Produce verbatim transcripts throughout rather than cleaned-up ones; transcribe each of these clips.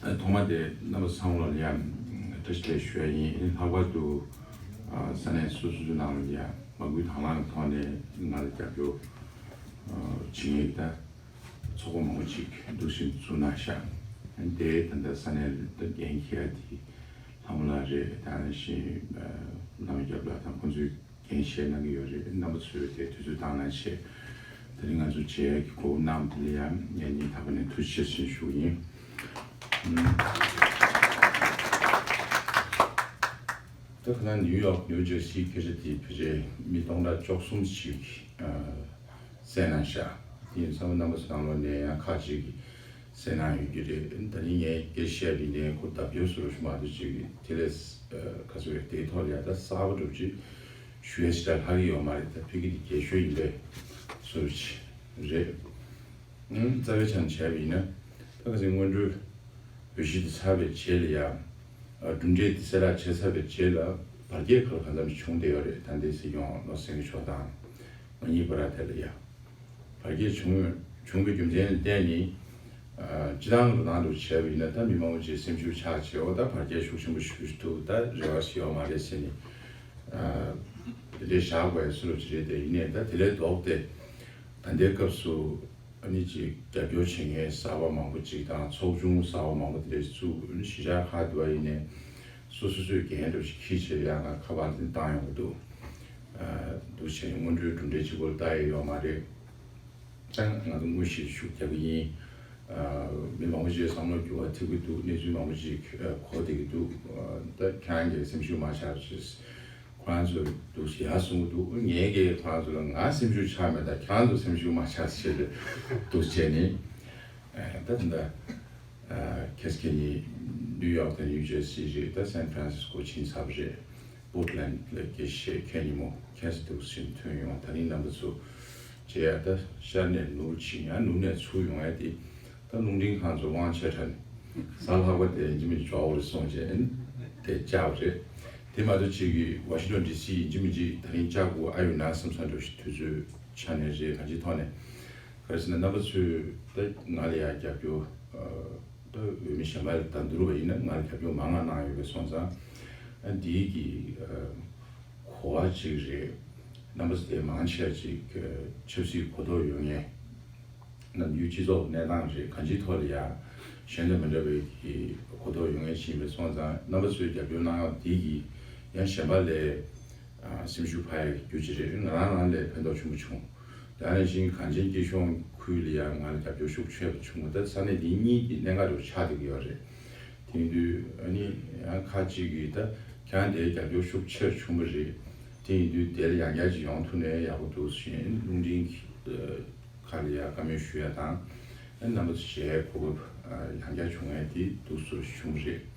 ཐོག་མ་དེ་རྣམ་པ་ཚང་མ་ལ་ཡང་བཀྲ་ཤིས་བདེ་ལེགས་ཞུ་ཡ་ཡིན། ལྷག་པར་དུ་ས་གནས་སོ་སོ་ཚོའི་ནང་ལ་ཡང་མ་སྐུལ་དང་བླངས་ཐོག་ནས་ང་ལ་རྒྱབ་སྐྱོར་བྱེད་མཁན་གྱི་ད་ཚོགས་པ་མང་པོ་ཅིག་འདུག་སེ་བཙུགས་གནང་ཤག་དེ་ད་ལྟ་ས་གནས་ལ་འགན་འཁྱེར་ཡ་དེ་ལྷ་མོ་ལགས་རེད། དེ་ནང་བཞིན་བླ་མ་རྒྱབ་ལགས་དང་ཁོང་ཚོས་འགན་བཞེས་གནང་གི་ཡོད་རེད། རྣམ་པ་ཚོས་དེ་དུས་ཚོད་བཏང་གནང་བྱས་དེ་རིང་ང་ཚོ་མཇལ་ཡ་གི་གོ་སྐབས་གནང་བ་དེ་ལ་ཡང་ངས་སྙིང་ཐག་པ་ནས་ཐུགས་རྗེ་ཆེ་ཞུ་གི་ཡིན། ད་ཁ་སང་ནིའུ་ཡོག་ནིའུ་ཇར་སིའི་སྐད་ཆ་དེ་ཕལ་ཆེར་མི་སྟོང་ཕྲག་བཅུ་གསུམ་ཞིག་གསན་གནང་ཤག་དེ་ཡིན་ཙང་རྣམ་པ་ཚོ་ནང་ལོགས་ནས་ཡང་ཁག་ཅིག་གིས་གསན་གནང་ཡོད་ཀྱི་རེད། ད་རིང་ངས་སྐད་ཆ་བཤད་པའི་ནས་ཁོ་ལྡབ་སྐྱོར་བཟོ་རོགས་ཞུ་མ་གཏོགས་ཅིག་དེ་ལས་ག་ཚོད་རེད། དེའི་ཐོག་ལ་ཡང་ད་གསར་པ་འདྲ་པོ་ཅིག་ཞུ་ཡ་ཞེ་དྲག་ལྷག་གི་ཡོད་མ་རེད། ད་ཕ་གི་དེ་རྒྱས་ཤོས་ཡིན་པས་བཟོ་རོགས་ཅིག་རེད། ཨང་། རྩ་བའི་ཆ་ནས་བྱས་པ་ཡིན་ན་ད་ག་ཚོད་སྔོན་འགྲོའི་བོད་གཞིས་དེ་ཚར་བའི་རྗེས་ལ་ཡང་གྲུབ་འབྲས་དེ་གསལ་བསྒྲགས་བྱས་ཚར་བའི་རྗེས་ལ་བར་བརྒལ་ག་ལ་གང་འཚམ་བྱུང་བསྡད་ཡོད་རེད། ད་ལྟའི་སྲིད་སྐྱོང་བློ་སེང་གེ་མཆོག་དང་མ་ཉེས་པ་ར་དེ་ལ་ཡང་བར་བརྒལ་བྱུང་བྱུང་བའི་རྒྱུ་མཚན་ལ་བརྟེན་ནས་སྤྱི་བཏང་འགྲོ་སྟངས་འདྲ་བྱས་པ་ཡིན་ན་ད་མི་མང་པོ་ཅིག་སེམས་ཤུགས་ཆག་བྱས། འོ་ད་བར་བརྒལ་ཤུགས་ཆེན་པོ་ཞིག་འདུག་ད་རེ་བ་ཞིག་ཡོད་མ་རེད་ཟེར་ནས་དེ་འདྲའི་བཞག་དགོས་ཡ་སུ་རུ་ཅི་རེད། དེ་ཡིན་ནའི་ད་དེ་ལས་ལྡོག་སྟེ་ད་ལྟའི་སྐབས་སུ། ཨ་ནི་ཅིག་རྒྱབ་སྐྱོར་བྱེད་མཁན་གསར་པ་མང་པོ་ཅིག་དང་ཚོགས་ཆུང་གསར་པ་མང་པོ་དེ་འདྲ་བཙུགས། ཨ་ནི་གཞིས་ཆགས་ཁག་འདུག་པ་ཡིན་ནའི་སོ་སོ་སོའི་འགན་འདྲ་ཞིག་འཁྱེར་བྱས་ཡང་ང་ཁ་པར་དེ་བཏང་ཡོང་གི་འདུག་ཨ་འདུག་བྱས་ནས་སྔོན་འགྲོའི་གྲུབ་འབྲས་གཅིག་པོར་ལྟ་ཡི་ཡོད་མ་རེད། ད་ང་ཚོ་དངོས་གཞིར་ཤུགས་རྒྱག་གི་ཡིན། ཨ་མི་མང་པོ་ཞིག་བསམ་བློ་འགྱུར་བ་ཐེབས་ཀྱི་འདུག་གནས་ཚུལ་མང་པོ་ཞིག་གོ་བསྡད་ཀྱི་འདུག་ད་ཁྱེད་རང་གིས་སེམས་ཤུགས་མ་ཆག་ཅེས། ཁོ་རང་ཚོས་འདུག་ཞེས་ཡར་གསུང་གི་འདུག་ངས་ཀྱིས་ཁོ་རང་ཚོ་ལ་ང་སེམས་ཤུགས་ཆག་མེད། ད་ཁྱེད་རང་ཚོ་སེམས་ཤུགས་མ་ཆག་ཟེར་ཏེ་འདུག་བྱས་ནས། ཨ་ད་ད་ལྟ་ཨ་ཁེ་སི་ཁེ་ཉིན་ནིའུ་ཡོག་དང་ནིའུ་ཇར་སི་རེད། ད་སན་ཧྥ་རན་སིས་ཀོ་ཕྱིན་ཚར་བ་རེད། པོར་ཊི་ལེན་ཌི་ལ་དགེ་བཤེས་ཁེ་ཉིན་མོ་ཁེ་སི་འདུག་ཕྱིན་ཐོན་ཡོང་། ད་རིང་རྣམ་པ་ཚོ་མཇལ་ཡ་ད་ཤར་ནས་ནུབ་ཕྱིན། ཡང་ནུབ་ནས་ཚུར་ཡོང་ཡ་དེ། ད་རླུང་འཕྲིན་ཁང་ཚོ་དབང་ཆེ་དྲགས་ནས་གཟའ་ལྷག་པ་དེ་ཡིན་གཅིག་མིན་གཅིག་འབྱོར་བ་རེད་གསུངས་བྱས་དེ་བཅར་བ་རེད། དེ་མ་གཏོགས་གཅིག་གིས་ཝ་ཤིང་ཊོན་ཌི་སི་ཡིན་གཅིག་མིན་གཅིག་ད་རིང་བཅར་དགོས་ཨ་ཡོད་ན་བསམ་བསམ་འདྲ་ཞིག་དུས་ཚོད་ཆ་ནས་རེད། གང་ཅིའི་ཐོག་ནས་ག་རེ་ཟེར་ན་རྣམ་པ་ཚོས་ད་ང་ལ་ཡ་རྒྱབ་སྐྱོར་ད་འོས་མི་གཞན་པ་ལ་ད་བསྡུར་བ་ཡིན་ན་ང་ལ་རྒྱབ་སྐྱོར་མང་ང་གནང་ཡོད་པ་སོང་ཙང་ཨ་འདིའི་གི་གོ་བ་གཅིག་རེད། རྣམ་པ་ཚོ་དེ་མང་ཆེ་བ་ཅིག་ཆབ་སྲིད་གོ་རྟོགས་ཡོད་མཁན། ནམ་རྒྱུན་སྤྱི་ཚོགས་གནས་སྟངས་རེད། གང་ཅིའི་ཐོག་ལ་ཡང་གཞན་དང་མི་འདྲ་བའི་གི་གོ་རྟོགས་ཡོད་མཁན་ཞིག་ཡིན་པ་སོང་ཙང་རྣམ་པ་ཚོས་རྒྱབ་སྐྱོར་གནང་ཡག་འདི་གིས་ཡང་གཞན་པ་ལས་ཨ་སེམས་ཤུགས་འཕར་ཡག་གི་རྒྱུ་ཅིག་རེད། ང་རང་རང་ལ་ཕན་ཐོགས་ཆེན་པོ་བྱུང་། དེ་ནང་བཞིན་གངས་ཅན་སྐྱིད་གཤོངས་ཁུལ་ལ་ཡང་ང་ལ་རྒྱབ་སྐྱོར་ཤུགས་ཆེ་བ་བྱུང་། ད་ས་གནས་འདི་གཉིས་ཀྱི་གནད་འགག་འདྲ་བོ་ཆགས་བསྡད་ཀྱི་ཡོད་རེད། དེ་ཡིན་དུས་ཨ་ནི་ཡང་ཁ་ཅིག་གིས་ད་ཁྱེད་རང་དེའི་རྒྱབ་སྐྱོར་ཤུགས་ཆེར་བྱུང་བ་རེད། དེ་ཡིན་དུས་དེ་ལ་ཡང་བསྐྱར་ཅིག་ཡོང་ཐུབ་ན་ཡག་པོ་འདུག་ཟེར། རླུང་འཕྲིན་ཁ་ལ་ཡ་བཀའ་མོལ་ཞུ་ཡ་དང་། ཨ་རྣམ་པ་ཚོ་མཇལ་གོ་སྐབས་ཡང་བསྐྱར་བྱུང་ཡ་དེ་འདུག་སེ་བྱུང་བ་རེད།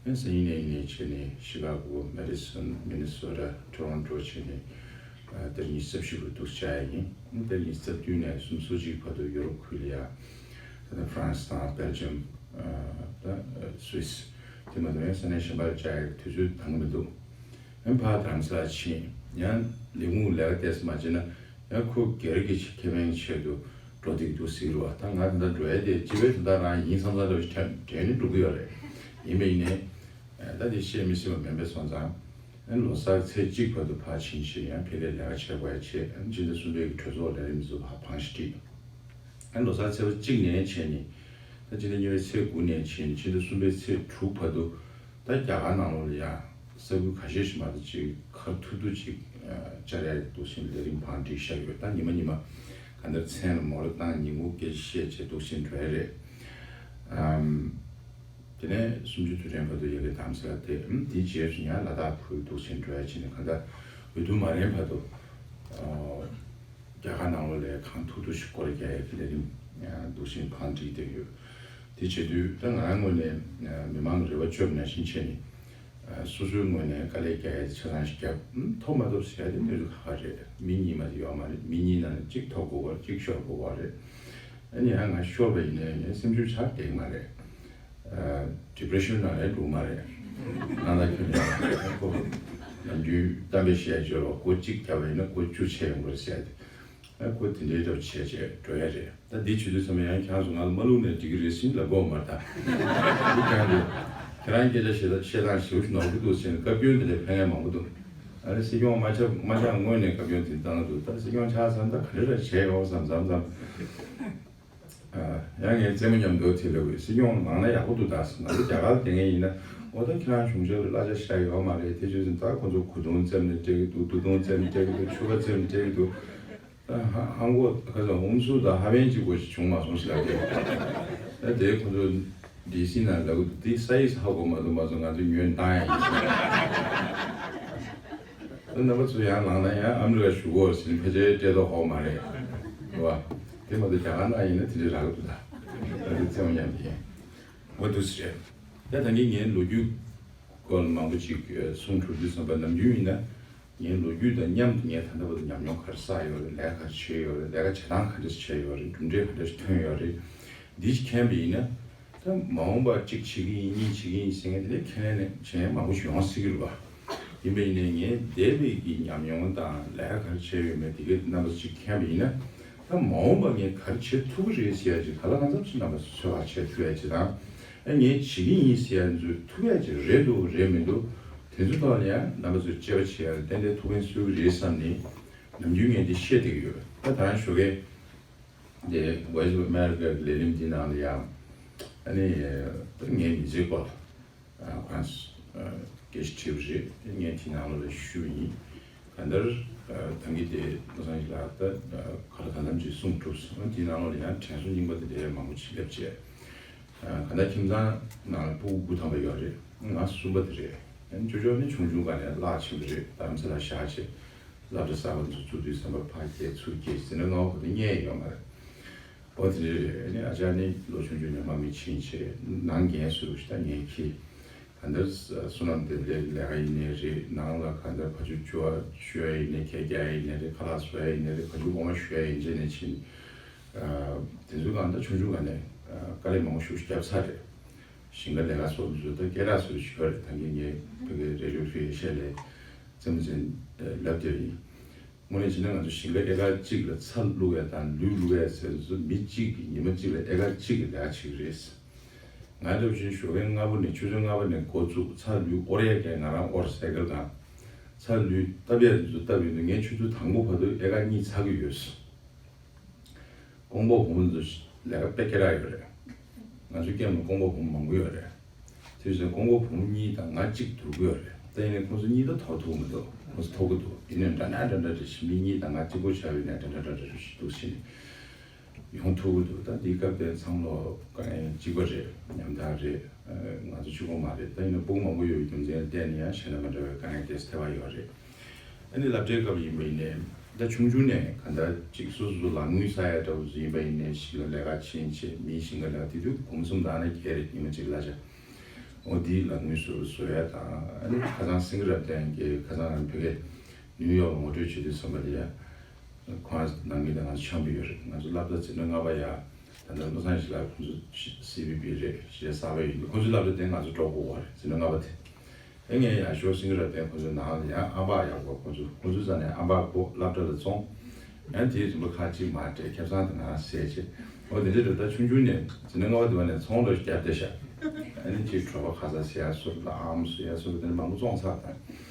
ཨ་སང་ཉིན་ནས་ཡིན་ནའི་བྱས་ནས་ཤི་ཀ་གོ། མེ་ཌི་སོན། མི་ནི་སོ་ཊ། ཊོ་རོན་ཊོ་བྱས་ནས་ཨ་ཏ་རིག་ཉི་ཤུ་རྩ་བཞི་བར་དུ་བཅར་ཡ་ཡིན། ཨ་ཏ་རིག་ཉི་ཤུ་རྩ་བདུན་ནས་སུམ་ཅུ་སོ་གཅིག་བར་དུ་ཡུ་རོབ་ཁུལ་ལ་ཡ། ད་ལྟ་ཧྥ་རན་སི་དང་སྦེལ་ཇམ། ཨ་ད་སུད་སི། དེ་མ་གཏོགས་ཡང་ས་གནས་གཞན་པར་བཅར་ཡག་དུས་ཚོད་འདང་གི་མི་འདུག་ཨ་ཕར་དྷ་རམ་ས་ལར་ཕྱིན། ཡང་ལས་ཁུངས་ལས་ཀ་ཏོག་ཙམ་མ་བྱས་ན་ཡང་ཁོ་སྒེར་གྱི་ཁེ་ཕན་ཆེད་དུ་འགྲོ་བསྡད་ཀྱི་འདུག་ཟེར་གྱི་རེད་པ། ད་ང་ད་ལྟ་འགྲོ་ཡ་དེ་སྤྱི་པའི་དོན་དག་རང་ཡིན་བསམ་བསམ་འདྲ་བོ་ཞིག་དྲན་དྲན་ནས་འགྲོ་གི་ཡོད་རེད། ཡིན་པ་ཡིན་ནའི་ད་དེ་བཤད་མི་སྲིད་པ་མིན་པས་སོང་ཙང་། ཨ་ལོ་གསར་ཚེས་གཅིག་བར་དུ་ཕར་ཕྱིན་བྱས་ཡང་ཕ་གིར་ལས་ཀ་བྱེད་དགོས་ཡ་བྱས། ཨ་ཕྱི་ཟླ་གསུམ་པའི་གི་གྲོས་ཚོགས་ལས་རིམ་ཚོ་ཕར་བང་ཞིག་བསྒྲིགས། ཨ་ལོ་གསར་ཚེས་པ་གཅིག་ནས་བྱས་ནས་ད་ཕྱི་ཟླ་གཉིས་པའི་ཚེས་དགུ་ནས་བྱས་ནས་ཕྱི་ཟླ་གསུམ་པའི་ཚེས་དྲུག་བར་དུ་ད་རྒྱ་གར་ནང་ལོགས་ལ་ཡང་ས་ཁུལ་ཁ་ཤས་ཤིག་མ་གཏོགས་ཅིག་ག་རེ་ཐུབ་ཐུབ་ཅིག་བཅར་ཡ་འདུག་ཟེར་ལས་རིམ་བང་བསྒྲིགས་བཞག་ཡོད། ད་ཉི་མ་ཉི་མ་ག་འདྲ་མཚན་ལ་མོ་ར་བཏང་ཉིན་གུང་སྐད་ཆ་བཤད་བྱས་འདུག་ཟེར་འགྲོ་ཡ་རེད། ཨམ། དེ་ནས་སུམ་ཅུ་དུས་དྲན་བར་དུ་ཡ་གི་དྷ་རམ་ས་ལ་བསྡད། ཨམ། དེའི་རྗེས་སུ་ཡང་ལ་དྭགས་ཁུལ་འདུག་ཟེར་འགྲོ་ཡ་བྱས་ནས་གང་ལྟར་འོས་བསྡུ་མ་རན་བར་དུ། ཨོ། རྒྱ་གར་ནང་ལོགས་ལ་གང་ཐུབ་ཐུབ་ཞིག་སྐོར་རྒྱག་ཡ་གི་ལས་རིམ་ཡང་འདུག་ཟེར་བང་བསྒྲིགས་བསྡད་ཡོད། དེ་བྱེད་དུས་ད་ང་རང་ངོས་ནས་མི་མང་གི་རེ་བ་བཅོལ་བ་ནང་བཞིན་བྱས་ནས། སོ་སོའི་ངོས་ནས་དཀའ་ལས་རྒྱག་ཡ་དེ་ཆ་ཚང་ཞིག་བརྒྱབ། ཐོབ་མ་ཐོབ་ཟེར་ཡ་དེ་གནས་ཚུལ་ཁག་ཁག་རེད། མི་གཉིས་མ་གཏོགས་ཡོད་མ་རེད། མི་གཉིས་ནང་ནས་གཅིག་ཐོབ་དགོས་པ་རེད། གཅིག་ཤོར་དགོས་པ་རེད། ཨ་ནི་ཡང་ང་ཤོར་བ་ཡིན་ནའི་ངའི་སེམས་ཤུགས་ཆག་བསྡད་མ་རེད། ཨ་ཌི་པི་རེ་ཤན་ནང་ལ་འགྲོ་མ་རེད། ནང་ལ་ཁྱོད་ནས་ཁོ་ནམ་རྒྱུན་གཏམ་དཔེ་བཤད་ཡ་ཅིག་ཡོད་རེད་པ། སྒོ་གཅིག་བརྒྱབ་པ་ཡིན་ན་སྒོ་བཅུ་ཕྱེ་ཡོང་གི་རེད་ཟེར་ཡ་དེ། ཨ་ཁོ་དེ་འདྲའི་འདྲ་བོ་བྱས་བྱས་འགྲོ་ཡ་རེད། ད་འདི་བྱེད་དུས་ཙམ་པ་ཡང་ཁྱེད་རང་ཚོ་ང་ལ་མ་བླུགས་ནས་འགྲིག་གི་རེད་ཟེར་ལབ་དགོས་མ་རེད་ད། འདི་ཀྱང་རེད། ཁྱེད་རང་སྐད་ཆ་བཤད་ད་བཤད་སྟངས་ཞེ་པོ་ཞིག་ནོར་གི་འདུག་ཟེར་ནས་བཀའ་བཀྱོན་དེ་འདྲ་ཕན་མཁན་མང་པོ་འདུག་ཨ་ནི་སྲིད་སྐྱོང་མ་ཆགས་མ་ཆགས་སྔོན་ནས་བཀའ་བཀྱོན་དེ་བཏང་གི་འདུག་ད་སྲིད་སྐྱོང་ཆགས་ཙང་ད་ག་འདྲ་རེ་བྱས་ཡོང་བསམ་བསམ་བསམ། ཨ། ཡང་ངའི་རྩེད་མོ་མཉམ་དུ་དེ་ལབ་དགོས། སྲིད་སྐྱོང་ནང་ན་ཡག་པོ་འདུག་ད་ང་ཚོ་རྒྱ་གར་དེ་ངའི་ཡིན་ན་འོ་ད་ཁྱེད་རང་གཞུང་ཞབས་ལ་གླ་ཆ་བཞག་ཡོད་མ་རེད། དེ་བྱས་ཙང་ད་ཁོ་ཚོ་གོས་ཐུང་རྩེད་མོ་སྤྲད་ཀྱི་འདུག་སྟོད་ཐུང་རྩེད་མོ་སྤྲད་ཀྱི་འདུག་ཕྱུ་པ་རྩེད་མོ་སྤྲད་ཀྱི་འདུག་ད་ཧ་ཧང་གོ་ཁ་སང་འོམ་སུ་དང་ཧ་བན་གཅིག་པོ་ཞིག་བྱུང་མ་སོང་ཞེས་ལབ་ཀྱི་ད་དེ་ཁོ་ཚོ་ཌི་སི་ནང་ལབ་ཀྱི་འདུག་དེ་ས་ཡིས་ཧ་གོ་མ་ཐུབ་མ་སོང་། ང་ཚོ་ཉོས་བཏང་ཡ་ཡིན་ཟེར། རྣམ་པ་ཚོ་ཡང་ལངས་ན་ཡང་ཨ་མི་རི་ཀ་བཞུགས་གོ་ཟེར་ཕལ་ཆེར་སྤྲད་མདོག་ཁ་པོ་མ་རེད། རེད་བ། དེ་མ་གཏོགས་རྒྱ་གར་ནང་ཡིན་ན་དེ་འདྲའི་རག་གི་འདུག་ད་ད་དེ་ཚེ་དབང་མཉམ་དུ་ཡིན། འོ་འདུག་སེ་རེད། ད་ད་གིན་ངའི་ལོ་རྒྱུས་སྐོར་ལ་མང་པོ་ཅིག་གསུང་གྲུབ་དུས་ཙམ་པ་ནམ་རྒྱུན་ཡིན་ན་ངའི་ལོ་རྒྱུས་དང་མཉམ་དུ་ངས་ད་ལྟ་བར་དུ་ཉམས་མྱོང་ག་རེ་བསགས་ཡོད་རེད། ལས་ཀ་ག་རེ་བྱས་ཡོད་རེད། ལས་ཀ་བྱེད་སྟངས་ག་འདྲ་བྱས་ཡོད་རེད། གྲུབ་འབྲས་ག་འདྲ་ཐོན་ཡོད་རེད། འདི་ཞིག་མཁྱེན་པ་ཡིན་ན། ད་མ་འོངས་པར་གཅིག་བྱེད་ཀྱི་ཡིན་གཉིས་བྱེད་ཀྱི་ཡིན་ཟེར་མཁན་དེ་ལས་ཁས་ལེན་ནས་བྱེད་མཁན་མང་པོ་ཞིག་ཡོང་སྲིད་ཀྱི་རེད་པ། ཡིན་པ་ཡིན་ནའི་ངས་འདས་པའི་གི་ཉམས་མྱོང་དང་ལས་ཀ་ག་རེ་བྱས་ཡོད་མེད་དེ་གའི་རྣམ་པ་ཅིག་མཁྱེན་པ་ཡིན་ན། ད་མ་འོངས་པ་ངས་ག་རེ་བྱེད་ཐུབ་ཀྱི་རེད་ཟེར་ཡ་ཅིག་ག་ལ་གང་འཚམ་ཞིག་རྣམ་པ་ཚོས་ཚོད་དཔག་བྱེད་ཐུབ་ཡ་ཅིག་དང་། ཨ་ངས་བྱེད་ཀྱི་ཡིན་ཟེར་ཡ་ཚོས་ཐུབ་ཡ་ཅིག་རེད་འདུག་རེད་མི་འདུག་དེ་ཚོའི་ཐོག་ལ་ཡང་རྣམ་པ་ཚོས་དཔྱད་པ་བྱེད་ཡ་ཏན་ཏན་ཐུགས་ཕན་གསོས་ཀྱི་རེད་བསམ་ནས་ནམ་རྒྱུན་ངས་འདི་བཤད་བསྡད་ཀྱི་ཡོད། ད་ད་ཞོགས་ཀས། དེ་Voice of America གི་ལས་རིམ་འདི་ནང་ལ་ཡང་ཨ་ནི་ད་ངའི་མི་ཚེའི་སྐོར་ལ་ཁོང་སྐད་ཆ་དྲིས་པ་རེད། དེ་ངས་དེ་ནང་ལོགས་ལ་ཞུས་པ་ཡིན། གང་ལྟར་ད་གིན་དེ་བློ་བཟང་ཡེ་ཤེས་ལགས་ད་ག་ལ་གང་འཚམ་ཅིག་གསུངས་གྲུབ་སོང་། དེ་ནང་ལོགས་ལ་ཡང་དྲན་གསོ་རྙིང་པ་དེ་འདྲའི་མང་པོ་ཅིག་སླེབས་བྱས། གང་ལྟར་ཁྱིམ་ཚང་ནང་ལ་སྤུ་གུ་དགུ་ཐམ་པ་ཡོད་རེད། ང་གསུམ་པ་དེ་རེད། ཨ་ནི་ཅོ་ཅོ་ནི་ཆུང་ཆུང་སྒང་ནས་བརླག་ཕྱིན་པ་རེད། རྡ་རམ་ས་ལ་བཞག་བྱས། སློབ་གྲྭ་གསར་པ་ཚོ་བཙུགས་དུས་ཙམ་པ་ཕར་བསྐྱལ་ཚུར་བསྐྱལ་ཟེར་ན་ང་ཁོ་ཚོ་རྙེད་ཡོད་མ་རེད། ཨོ་དེ་འདྲ་རེད། ཨ་ནི་ཨ་ཅག་ནི་ལོ་ཆུང་ཆུང་ནས་དམག་མི་ཕྱིན་བྱས་ནང་འགན་སུ་རུ་ཞིག་ད་ངས་འཁྱེར། གང་ལྟར་བསོད་ནམས་ལྡན་པའི་ལས་ཀ་ཡིན་ནའི་རེད། ནང་ལ་གང་ལྟར་བ་ཕྱུགས་བཅུ་བ་ཞུ་ཡ་ཡིན་ནའི་གད་རྒྱག་ཡ་ཡིན་ནའི་རེད། ཁ་ལག་བཟོ་ཡ་ཡིན་ནའི་རེད། བ་ཕྱུགས་འོ་མ་བཞོ་ཡ་ཡིན་བྱས་ནས་ཕྱིན། དེ་ཚོའི་སྒང་ད་ཆུང་ཆུང་སྒང་ནས་དཀའ་ལས་མང་པོ་ཞིག་བརྒྱབ་ཚར་རེད། ཞིང་ཁ་ལས་ཀ་སོགས་འདི་ཚོ་ད་སྐད་གྲགས་སུ་ཞུ་བ་རེད། ད་གིན་ངས་བོད་ཀྱི་རེ་ཌི་ཡོ་ཕི་ཤལ་ལས་རྩེད་མོ་རྩེ་ལབ་བསྡད་པ་ཡིན། དངོས་གནས་བྱས་ན་ང་ཚོ་ཞིང་ཁ་ཨེ་ཀར་གཅིག་ལ་ཚྭ་བླུག་ཡ་དང་ལུད་བླུག་ཡ་ཟེར་དུས་ཚོད་མི་གཅིག་གིས་ཉི་མ་གཅིག་ལ་ཨེ་ཀར་གཅིག་གི་ལས་ཀ་བྱེད་ཀྱི་རེད། ང་འདྲ་བོ་ཅིག་ཞོགས་ཀས་སྔ་པོ་ནས་ཆུ་ཚོད་ལྔ་པ་ནས་འགོ་བཙུགས། ཚྭ་ལུད་དབོར་ཡ་གས་ང་རང་དབོར། སའི་ཀལ་དང་། ཚྭ་ལུད་བཏབ་ཡ་དེ་ཚོ་བཏབ་ཡོང་དུས་ངས་ཆུ་ཚོད་དང་པོ་བར་དུ་ཨེ་ཀར་གཉིས་ཚ་གི་ཡོད། ཀོང་པོ་བུ་མོ་ཚོ་ལས་ཀ་དཔེ་སྐད་གྲགས་ཡོད་རེད། ང་ཚོའི་ཀེམ་ལ་ཀོང་པོ་བུ་མོ་མང་པོ་ཡོད་རེད། དེ་བཞིན་ཀོང་པོ་བུ་མོ་གཉིས་དང་ང་གཅིག་བསྡུར་གི་ཡོད་རེད། ད་ཡིན་ནའི་ཁོང་ཚོ་གཉིས་ད་ཐོག་ཐུག་མི་འདུག་ཁོང་ཚོ་ཐོག་གི་འདུག་ཡིན་ནའི་འདྲ་འདྲ་འདྲ་འདྲ་རེད། ཞི་མི་གཉིས་དང་ང་གཅིག་པོ་ཆགས་ཡོད་ནའི་འདྲ་འདྲ་འདྲ་འདྲ་རེད་ཞིག་འདུག་ཕྱིན་ཡོང་ཐུབ་ཀྱི་འདུག་ད་འདིའི་སྐབས་དེ་ཚང་མ་ལོ་དཀའ་ངལ་གཅིག་པ་རེད། ཉམ་ཐག་རེད། ང་ཚོ་གཅིག་པོ་མ་རེད། ད་ཡིན་ནའི་སྤུ་གུ་མང་པོ་ཡོད་པའི་རྒྱུ་མཚན་ལ་བརྟེན་ནས་ཡང་གཞན་དང་མི་འདྲ་བའི་དཀའ་ངལ་དེ་ཚོ་འཕྲད་པ་ཡོད་རེད། ཨ་ནི་སློབ་གྲྭའི་སྐབས་ཡིན་པ་ཡིན་ནའི་ད་ཆུང་ཆུང་ནས་གང་ལྟར་ཅིག་སོ་སོ་སོ་ལག་དངུལ་བསགས་ཡ་འདྲ་བོ་ཡིན་པ་ཡིན་ནའི་ཞིང་ཁ་ལས་ཀ་ཕྱིན་བྱས་མིའི་ཞིང་ཁ་ལས་ཀ་དེ་དུས་གུང་གསུམ་དང་ནི་བརྒྱད་རེད། ཉི་མ་གཅིག་གླ་ཆ། འོ་དེའི་ལག་དངུལ་སོ་སོ་བཟོ་ཡ་དང་། ཨ་ནི་ཁ་སང་སེང་གེ་རབ་བརྟན་གྱིས་ཁ་སང་རང་བོད་སྐད་ནིའུ་ཡོག་ལ་ངོ་སྤྲོད་བྱེད་དུས་ཙམ་པ་ལ་ཡ། ཁོང་ནང་མི་དང་ང་ཚོ་འཆམ་པོ་ཡོད་རེད། ང་ཚོ་སློབ་གྲྭ་འཛིན་གྲྭ་ལྔ་པ་ཡ། ད་ལྟ་བློ་བཟང་ཡེ་ཤེས་ལགས་ཁོང་ཚོ་སི་བི་བི་རེད། གཞི་རྒྱ་གསར་པ་ཡིན་འདུག་ཁོང་ཚོའི་སློབ་གྲྭ་དེ་ང་ཚོ་འགྲོ་དགོས་པ་རེད། འཛིན་གྲྭ་ལྔ་པ་དེ། ཨེ་ངས་ཡར་ཞོགས་སེང་གེ་རབ་བརྟན་ཁོང་ཚོའི་ནང་ལ་ཡང་ཨམ་པགས་ཡག་པོ། ཁོང་ཚོ་ཁོང་ཚོའི་རྩ་ནས་ཨམ་པགས་བོ་སློབ་གྲྭ་ལ་བཙོང་། ཡང་དེའི་རིན་པ་ཁག་གཅིག་མར་སྤྲད། ཁེ་བཟང་དེ་ང་རང་ཟས་བྱས། འོ་དེ་འདྲའི་འགྲོ། ད་ཆུང་ཆུང་ནས་འཛིན་གྲྭ་ལྔ་པ་དེ་བ་ནས་ཚོང་ལ་བརྒྱབ་བསྡད་ཤག་ཨ་ནི་ཅིག་གྲོད་པ་ཁ་ཚ་ཟེར་ཡ་སོགས་ལ་ཨམ་ཟེར་ཡ་སོགས་དེ་འདྲ་མང་པོ་བཙོང་ཚར་དང་།